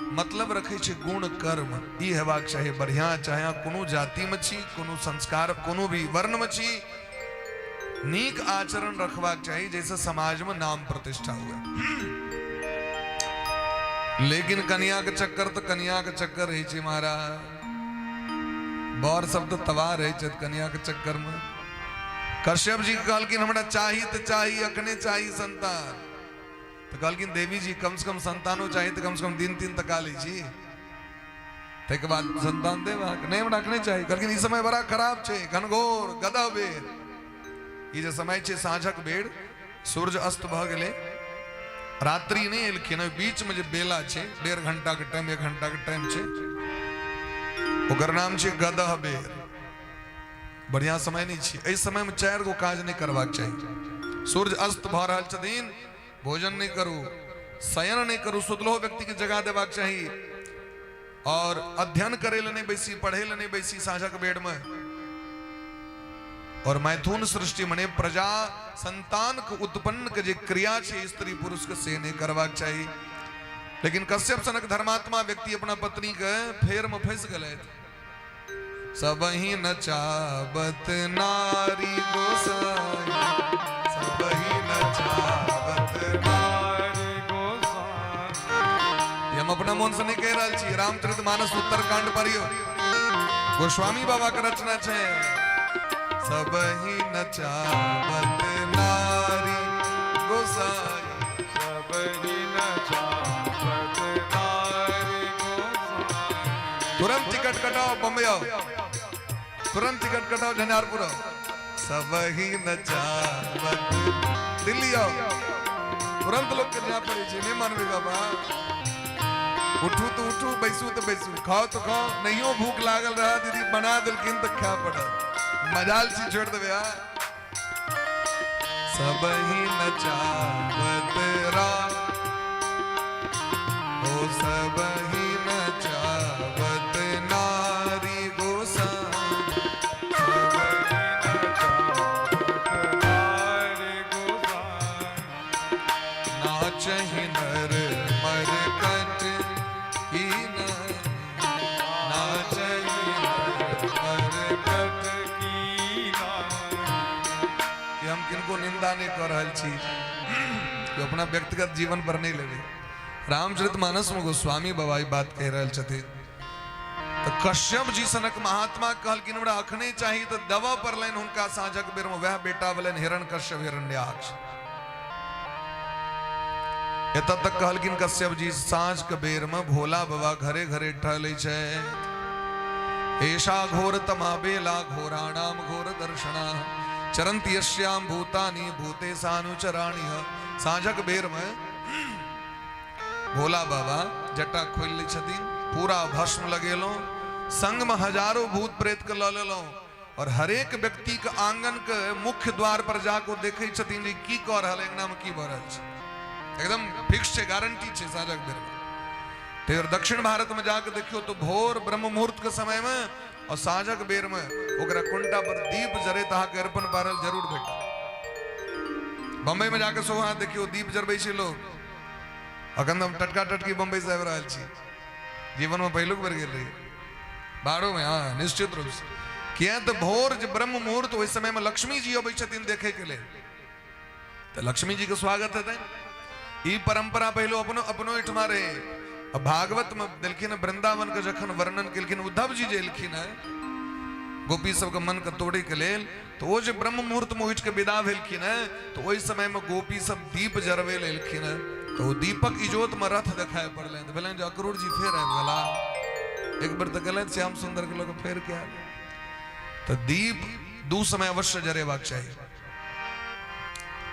मतलब रखै छै गुण कर्म। ई हेबाक चाही बढ़िया, चाहे अहाँ कोनो जातिमे छी, कोनो संस्कार, कोनो भी वर्णमे छी, नीक आचरण रखबाक चाही जाहिसँ समाजमे नाम प्रतिष्ठा हुए। लेकिन कनिया के चक्कर तऽ कनिया के चक्कर रहै छै महाराज, बर सब तऽ तबाह रहै छथि कनिया के चक्कर में। कश्यप जी कहलखिन हमरा चाही तऽ चाही, अखने चाही संतान। तऽ कहलखिन देवी जी कम से कम संतानो चाही तऽ कम से कम दिन तीन तका लै छी, ताहिके बाद संतान देब अहाँके। नहि, हमरा अखने चाही। कहलखिन ई समय बड़ा खराब छै, घनघोर गदह बेर, ई जे समय छै साँझक बेर, सूर्य अस्त भऽ गेलै, रात्रि नहि एलखिन, ओहि बीचमे जे बेला छै, 1.5 घंटा के टाइम, 1 घंटा के टाइम छै, ओकर नाम छै गदह बेर। बढ़िया समय नहीं छै। एहि समय में 4 गो काज नहीं करबाक चाही। सूर्य अस्त भऽ रहल छथिन, भोजन नहीं करू, शयन नहीं करू, सुतलो व्यक्ति के जगा देबाक चाही, और अध्ययन करे ले नहीं बैसी, पढ़े ले नहीं बैसी साँझक बेर में। और मैथुन सृष्टि मने प्रजा संतान के उत्पन्न के जे क्रिया छै स्त्री पुरुष के, से नहीं करबाक चाही। लेकिन कश्यप सनक धर्मात्मा व्यक्ति अपना पत्नी के फेर में फंस गेलथि। सबही नचाबत नारी गोसाई, सबही नचाबत नारी गोसाई। हम अपना मन से नहीं कह रहल छी, रामचरित मानस उत्तरकांड पढ़ियो, गोस्वामी बाबा के रचना छै। सबही नचाबत नारी गोसाई। तुरंत टिकट कटाओ बम्बई आओ, तुरंत टिकट कटाओ झंझारपुर आओ, सब ही नचावत दिल्ली आओ, तुरंत लोग के जाय पड़े छै। नहि मानबै बाबा, उठू तऽ उठू, बैसू तऽ बैसू, खाओ तऽ खाओ, नहियो भूख लागल रहा दीदी बना देलखिन तऽ खाय पड़त, मजाल छी छोड़ि देबै। आ सब ही नचावत राम ओ सब ही नचावत नारी गोसाई, सब ही नचावत नारी गोसाई, नाचहि नर मरकट की नाचहि नर मरकट की कि हम किनको निंदा नहीं कर रहल छी, कि अपना व्यक्तिगत जीवन पर नहीं लेबै। रामचरित मानस में गोस्वामी बाबा ई बात कहि रहल छथिन। तऽ कश्यप जी सनक महात्मा कहलखिन हमरा अखने चाही, तऽ दबा पड़लनि हुनका साँझक बेर में, वएह बेटा भेलनि हिरण कश्यप हिरण्याक्ष। एतऽ तक कहलखिन कश्यप जी साँझ के बेर में भोला बाबा घरे घरे टहलै छै, ऐसा घोर तमा बेला घोराणाम घोर दर्शना चरंत यश्याम भूतानि भूते सानुचराणि। साँझक बेर में भोला बाबा जटा खोलि लै छथिन, पूरा भस्म लगेलहुँ, संग में हजारों भूत प्रेत के लऽ लेलहुँ और हरेक व्यक्ति के आंगन के मुख्य द्वार पर जाके देखे छथिन जे की कऽ रहल, अंगना में की भऽ रहल छै। एकदम फिक्स छै, गारंटी छै साँझक बेर में। तो दक्षिण भारत में जाके देखियो तो भोर ब्रह्म मुहूर्त के समय में और साँझक बेर में ओकरा कुंटा पर दीप जरैत अहाँके अरिपन पारल जरूर भेटत। बम्बई में जाके सेहो अहाँ देखियो दीप जरबै छै लोग। अखन हम टटका टटकी बम्बई से आबि रहल छी, जीवन में पहिलुक बेर गेल रही बाहरो में। हाँ निश्चित रूप से, किया तऽ भोर जे ब्रह्म मुहूर्त ओहि समय में लक्ष्मी जी अबै छथिन देखे के लेल, तऽ लक्ष्मी जी के स्वागत हेतनि। ई परंपरा पहिलो अपनो अपनो एहिठमा रहे। आ भागवत में देलखिन वृंदावन के जखन वर्णन केलखिन उद्धव जी जे एलखिन है गोपी सबके मन के तोड़े के लेल, तो ओ जे ब्रह्म मुहूर्त में उठि के विदा भेलखिन है तो ओहि समय में गोपी सब दीप जरबे लेल एलखिन है, तो ओ दीपक इजोत में रथ देखाय पड़लनि। तऽ भेलनि जे अक्रूर जी फेर आबि गेला, एक बेर तऽ गेलथि श्याम सुंदर के लोग फेर के आबि। तऽ दीप दू समय अवश्य जरेबाक चाही,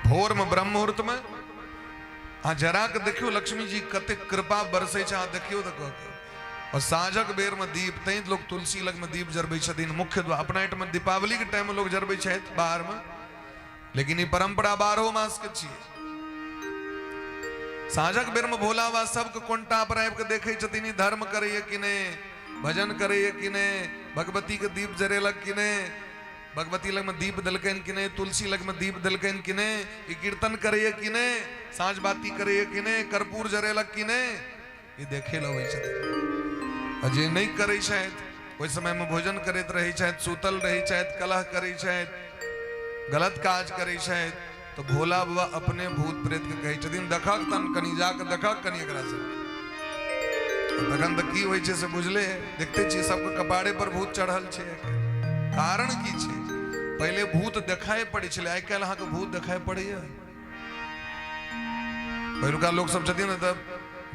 भोर में ब्रह्म मुहूर्त में अहाँ जरा के देखियो लक्ष्मी जी कतेक कृपा बरसै छै, अहाँ देखियो तऽ कह के। और साँझक बेर में दीप, तैं लोग तुलसी लग में दीप जरबै छथिन मुख्य द्वार। अपना एहिठाम दीपावली के टाइम में लोग जरबै छथि बाहर में, लेकिन ई परंपरा बारहो मास के छियै। साँझक बेर में भोला बाबा सबके कोनटा पर आबि के देखै छथिन ई धर्म करैए कि नहि, भजन करैए कि नहि, भगवती के दीप जरेलक कि नहि, भगवती लग में दीप देलकनि कि नहि, तुलसी लग में दीप देलकनि कि नहि, ई कीर्तन करैए कि नहि, साँझ बाती करैए कि नहि, कर्पूर जरेलक कि नहि, ई देखे लए अबै छथिन। आ जे नहि करै छथि ओहि समयमे भोजन करैत रहै छथि, सुतल रहै छथि, कलह करै छथि, गलत काज करै छथि, तऽ भोला बाबा अपने भूत प्रेतके कहै छथिन देखक तन कनि जाके देखक कनि एकरा से। तखन तऽ की होइ छै से बुझले देखते छियै, सबके कपारे पर भूत चढ़ल छै। कारण की छै? पहिले भूत देखाइ पड़ै छलै, आइ काल्हि अहाँके भूत देखाइ पड़ैया? पहिलुका लोक सब छथिन ने तऽ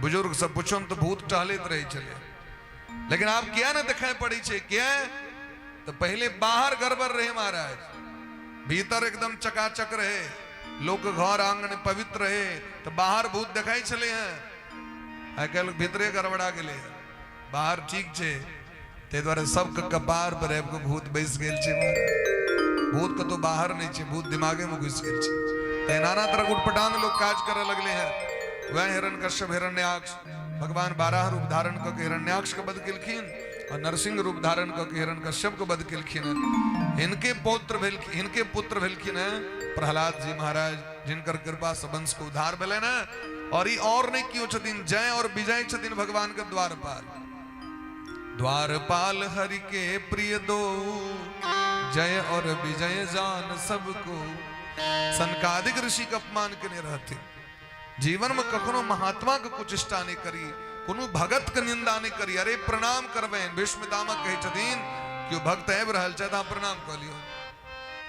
बुजुर्ग सब पुछो तऽ भूत टहलैत रहै छलै, लेकिन आब किया ने देखाइ पड़ै छै? किया तऽ पहिले बाहर गड़बड़ रहे महाराज, भीतर एकदम चकाचक रहे, लोक घर आंगन पवित्र रहे, तऽ बाहर भूत देखाइ छलै हैं। आइ काल्हि भीतरे गड़बड़ा गेलै, बाहर ठीक छै, ताहि दुआरे सबके कपार पर आबि कऽ भूत बैस गेल छै महाराज। भूत कतौ बाहर नहि छै, भूत दिमागे में घुसि गेल छै। तैं नाना तरहक उटपटांग लोग काज करऽ लगले हैं। वएह हिरण कश्यप हिरण्याक्ष, भगवान बाराह रूप धारण कऽ के हिरण्याक्ष के वध केलखिन और नरसिंह रूप धारण कऽ के हिरण कश्यप के वध केलखिन। हिनके पौत्र भेल, हिनके पुत्र भेलखिन हैं प्रहलाद जी महाराज, जिनकर कृपा से वंश के उद्धार भेलनि हैं। और ई और नहि केओ छथिन, जय और विजय छथिन भगवान के द्वारपाल। द्वारपाल हरि के प्रिय दो, जय और विजय जान सबको। सनकादिक ऋषि के अपमान केने रहथिन। जीवन में कखनो महात्मा के कुचेष्टा नहीं करी, कोनो भगत के निंदा नहीं करी। अरे प्रणाम करबनि, भीष्म पितामह कहै छथिन कि भक्त आबि रहल छथि, अहाँ प्रणाम कऽ लियौ।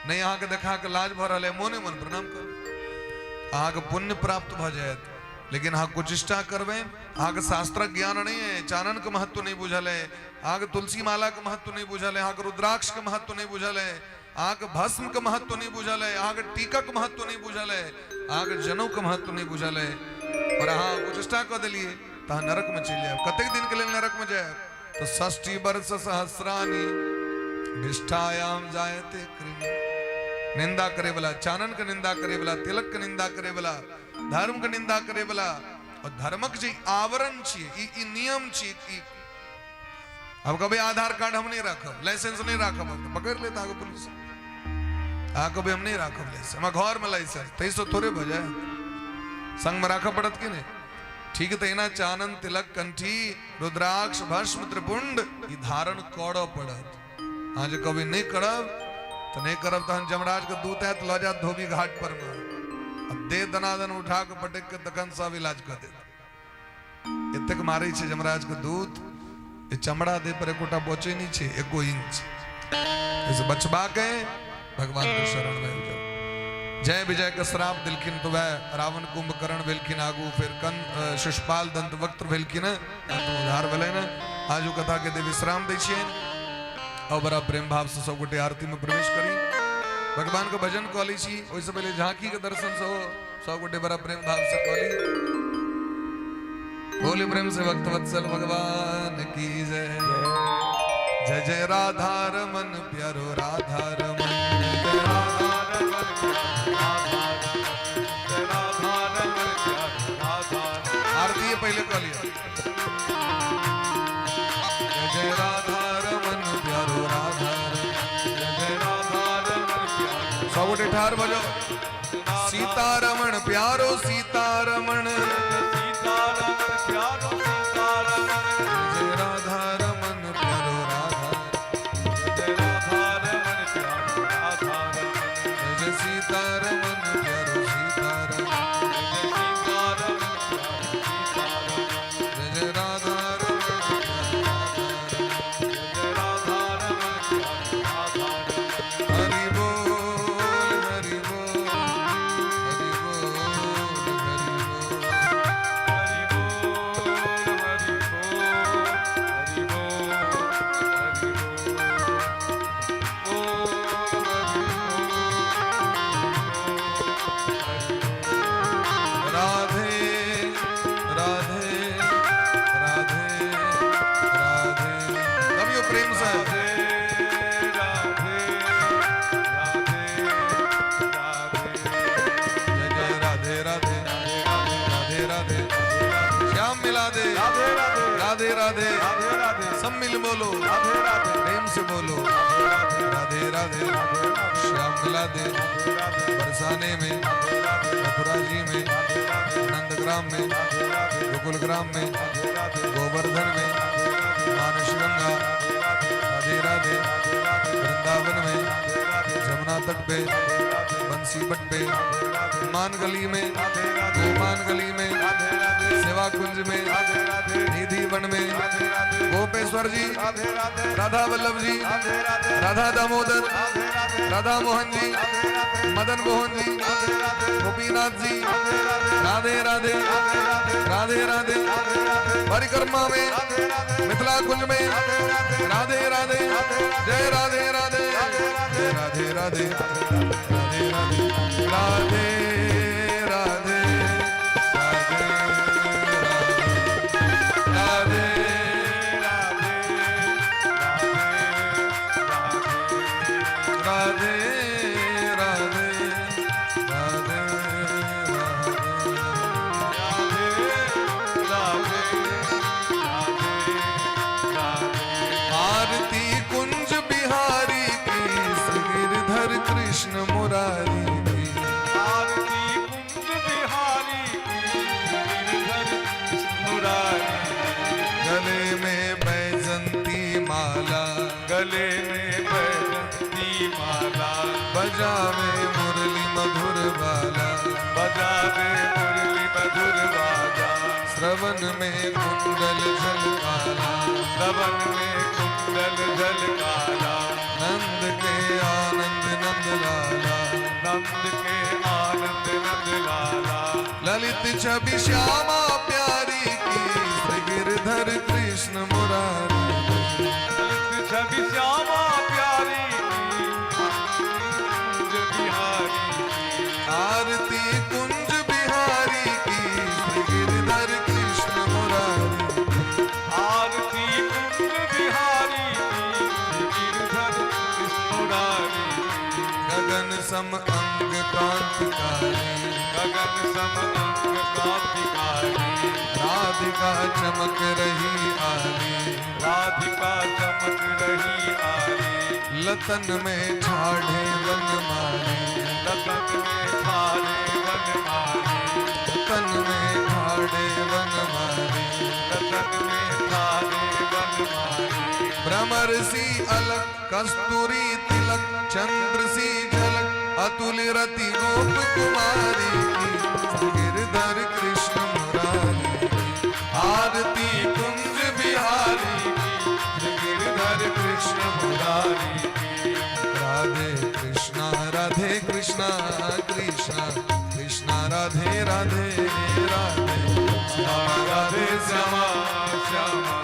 नहीं अहाँके देखा के लाज भऽ रहल है, मोने मन प्रणाम कऽ लियौ, अहाँके पुण्य प्राप्त भऽ जायत। लेकिन अहाँ कुचिष्टा करबै, अहाँके शास्त्रक ज्ञान नहि है, चानन के महत्व नहि बुझल है, अहाँके तुलसी माला के महत्व नहि बुझल है, अहाँके रुद्राक्ष के महत्व नहि बुझल है, अहाँके भस्म के महत्व नहि बुझल है, अहाँके टीका के महत्व नहि बुझल है, अहाँके जनउ के महत्व नहि बुझल है, और अहाँ कुचेष्टा कऽ देलियै तऽ अहाँ नरक में चलि जायब। कतेक दिन के लेल नरक में जायब? तऽ षष्ठी वर्ष सहस्रानी निष्ठायाम जायते कृमि। निंदा करे वाला, चानन के निंदा करे वाला, तिलक के निंदा करे वाला, धर्म के निंदा करे वाला, और धर्मक जे आवरण छी, ई नियम छी, ई अब कभी आधार कार्ड हम नहीं राखब, लाइसेंस नहीं राखब, तो पकड़ लेता आगे पुलिस। आ कभी हम नहीं राखब लाइसेंस, हमारे घर में लाइसेंस तैसो थोड़े भ जाए, संग में राखब पड़त कि नहीं? ठीक है, तहिना चानन तिलक कंठी रुद्राक्ष भस्म त्रिपुंड ई धारण करऽ पड़त। अहाँ जे कभी नहीं करब तो नहीं करब, तहन जमराज के दूत आयत लऽ जायत धोबी घाट पर में, आ दे दनादन उठा के पटक के तखन सब इलाज कऽ देत। एतेक मारै छै जमराज के दूत, ए चमड़ा दे पर एकोटा बचे नहीं छै, एको इंच। एहिसँ बचबा के भगवान के शरण में जाओ। जय विजय के श्राप दिलखिन तो वह रावण कुंभकर्ण भेलखिन, आगू फिर कन शिशुपाल दंतवक्त्र भेलखिन, उद्धार भेलै ने। आजू कथा के दे विश्राम दै छियनि और बड़ा प्रेम भाव से सब गोटे आरती में प्रवेश करी, भगवान के भजन कऽ लै छी। ओहिसँ पहिले झांकी के दर्शन सेहो सब गोटे बड़ा प्रेम भाव से कऽ ली। बोले प्रेम से भक्त वत्सल भगवान की जय। जय जय राधा रमन प्यारो राधा रमन, जय राधा रमन जय राधा रमन प्यारो राधा। आरती पहले कह लिया। जय जय राधा रमन प्यारो राधा रमन, जय जय राधा रमन प्यारो। सब गोटे ठार भऽ जाओ। सीतारमण प्यारो सीतारमण, सीतारमण प्यारो सीतारमण, जय राधा रमन प्यारो राधा, जय राधा रमन प्यारो राधा रमन, जय सीतारमण प्यारो सीतारमण, जय सीतारमण प्यारो सीतारमण, जय राधा रमन प्यारो राधा रमन, जय राधा रमन प्यारो राधा रमन। हरि बोल हरि बोल हरि बोल हरि बोल हरि बोल हरि बोल हरि बोल हरि बोल हरि बोल हरि बोल। राधे राधे राधे राधे। कभियो प्रेम से राधे राधे राधे राधे। जय जय राधे राधे राधे राधे श्याम मिला दे राधे राधे राधे राधे राधे राधे सब मिल बोलो राधे राधे प्रेम से बोलो राधे राधे राधे श्याम मिला दे। राधे बरसाने में, मथुरा जी में, नंदग्राम में, गोकुल ग्राम में, गोवर्धन में, मानस गंगा राधे राधे, वृंदावन में, जमुना तट पे, बंसी बट पे, मान गली में, गोमान गली में, सेवा कुंज में, निधि वन में, गोपेश्वर जी, राधा वल्लभ जी, राधा दामोदर, राधा मोहन जी, मदन मोहन जी, गोपीनाथ जी, राधे राधे राधे राधे। परिक्रमा में, मिथिला कुंज में, राधे राधे जय राधे राधे जय राधे राधे राधे राधे राधे राधे राधे राधे राधे राधे राधे राधे राधे। आरती कुंज बिहारी की, श्री गिरधर कृष्ण मुरारी की। आरती कुंज बिहारी की, गिरधर कृष्ण मुरारी। गले में बैजंती माला, गले में बैजंती माला, बजावे मुरली मधुर बाला, बजावे मुरली मधुर बाजा, श्रवण में कुंडल झलकाला, श्रवण में कुंडल झलकाला, नंद के आनंद नंद लाला, नंद के आनंद नंद लाला, ललित छवि श्यामा प्यारी की, श्री गिरधर कृष्ण मुरारी। ललित छवि श्यामा प्यारी की, कुंज बिहारी की। आरती कुंज बिहारी की, श्री गिरधर कृष्ण मुरारी। आरती कुंज बिहारी की, श्री गिरधर कृष्ण मुरारी की। गगन सम अंग कांतिकारी, गगन सम अंग कांतिकारी। राधिका चमक रही आली, राधिका चमक रही आली। लतन में ठाढ़े वनमाली, लतन में ठाड़े वनमाली। लतन में ठाढ़े वनमाली। लतन में ठाड़े वनमाली। भ्रमर सी अलग कस्तूरी तिलक, चंद्र सी झलक अतुल रति गोप कुमारी की, गिरधर कृष्ण मुरारी की। आरती कुंज बिहारी की, गिरधर कृष्ण मुरारी की। राधे कृष्णा राधे कृष्णा कृष्णा कृष्णा राधे राधे राधे श्यामा राधे श्यामा श्यामा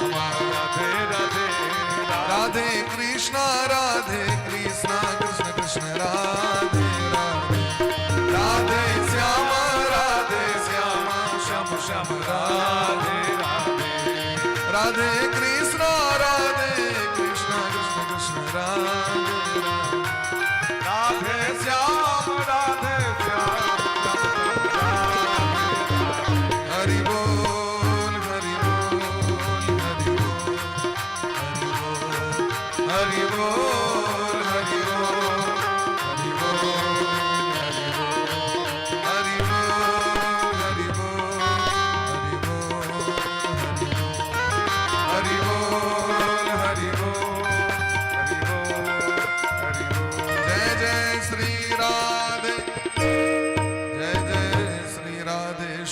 श्यामा राधे राधे। राधे कृष्णा राधे कृष्णा कृष्ण कृष्ण राधे राधे, राधे श्यामा राधे श्यामा श्याम श्याम राधे राधे राधे। राधे कृष्णा राधे कृष्णा कृष्ण कृष्ण राधे राधे। राधे श्याम राधे श्याम श्याम राधे। हरि बोल हरि बोल हरि बोल हरि बोल हरि बोल।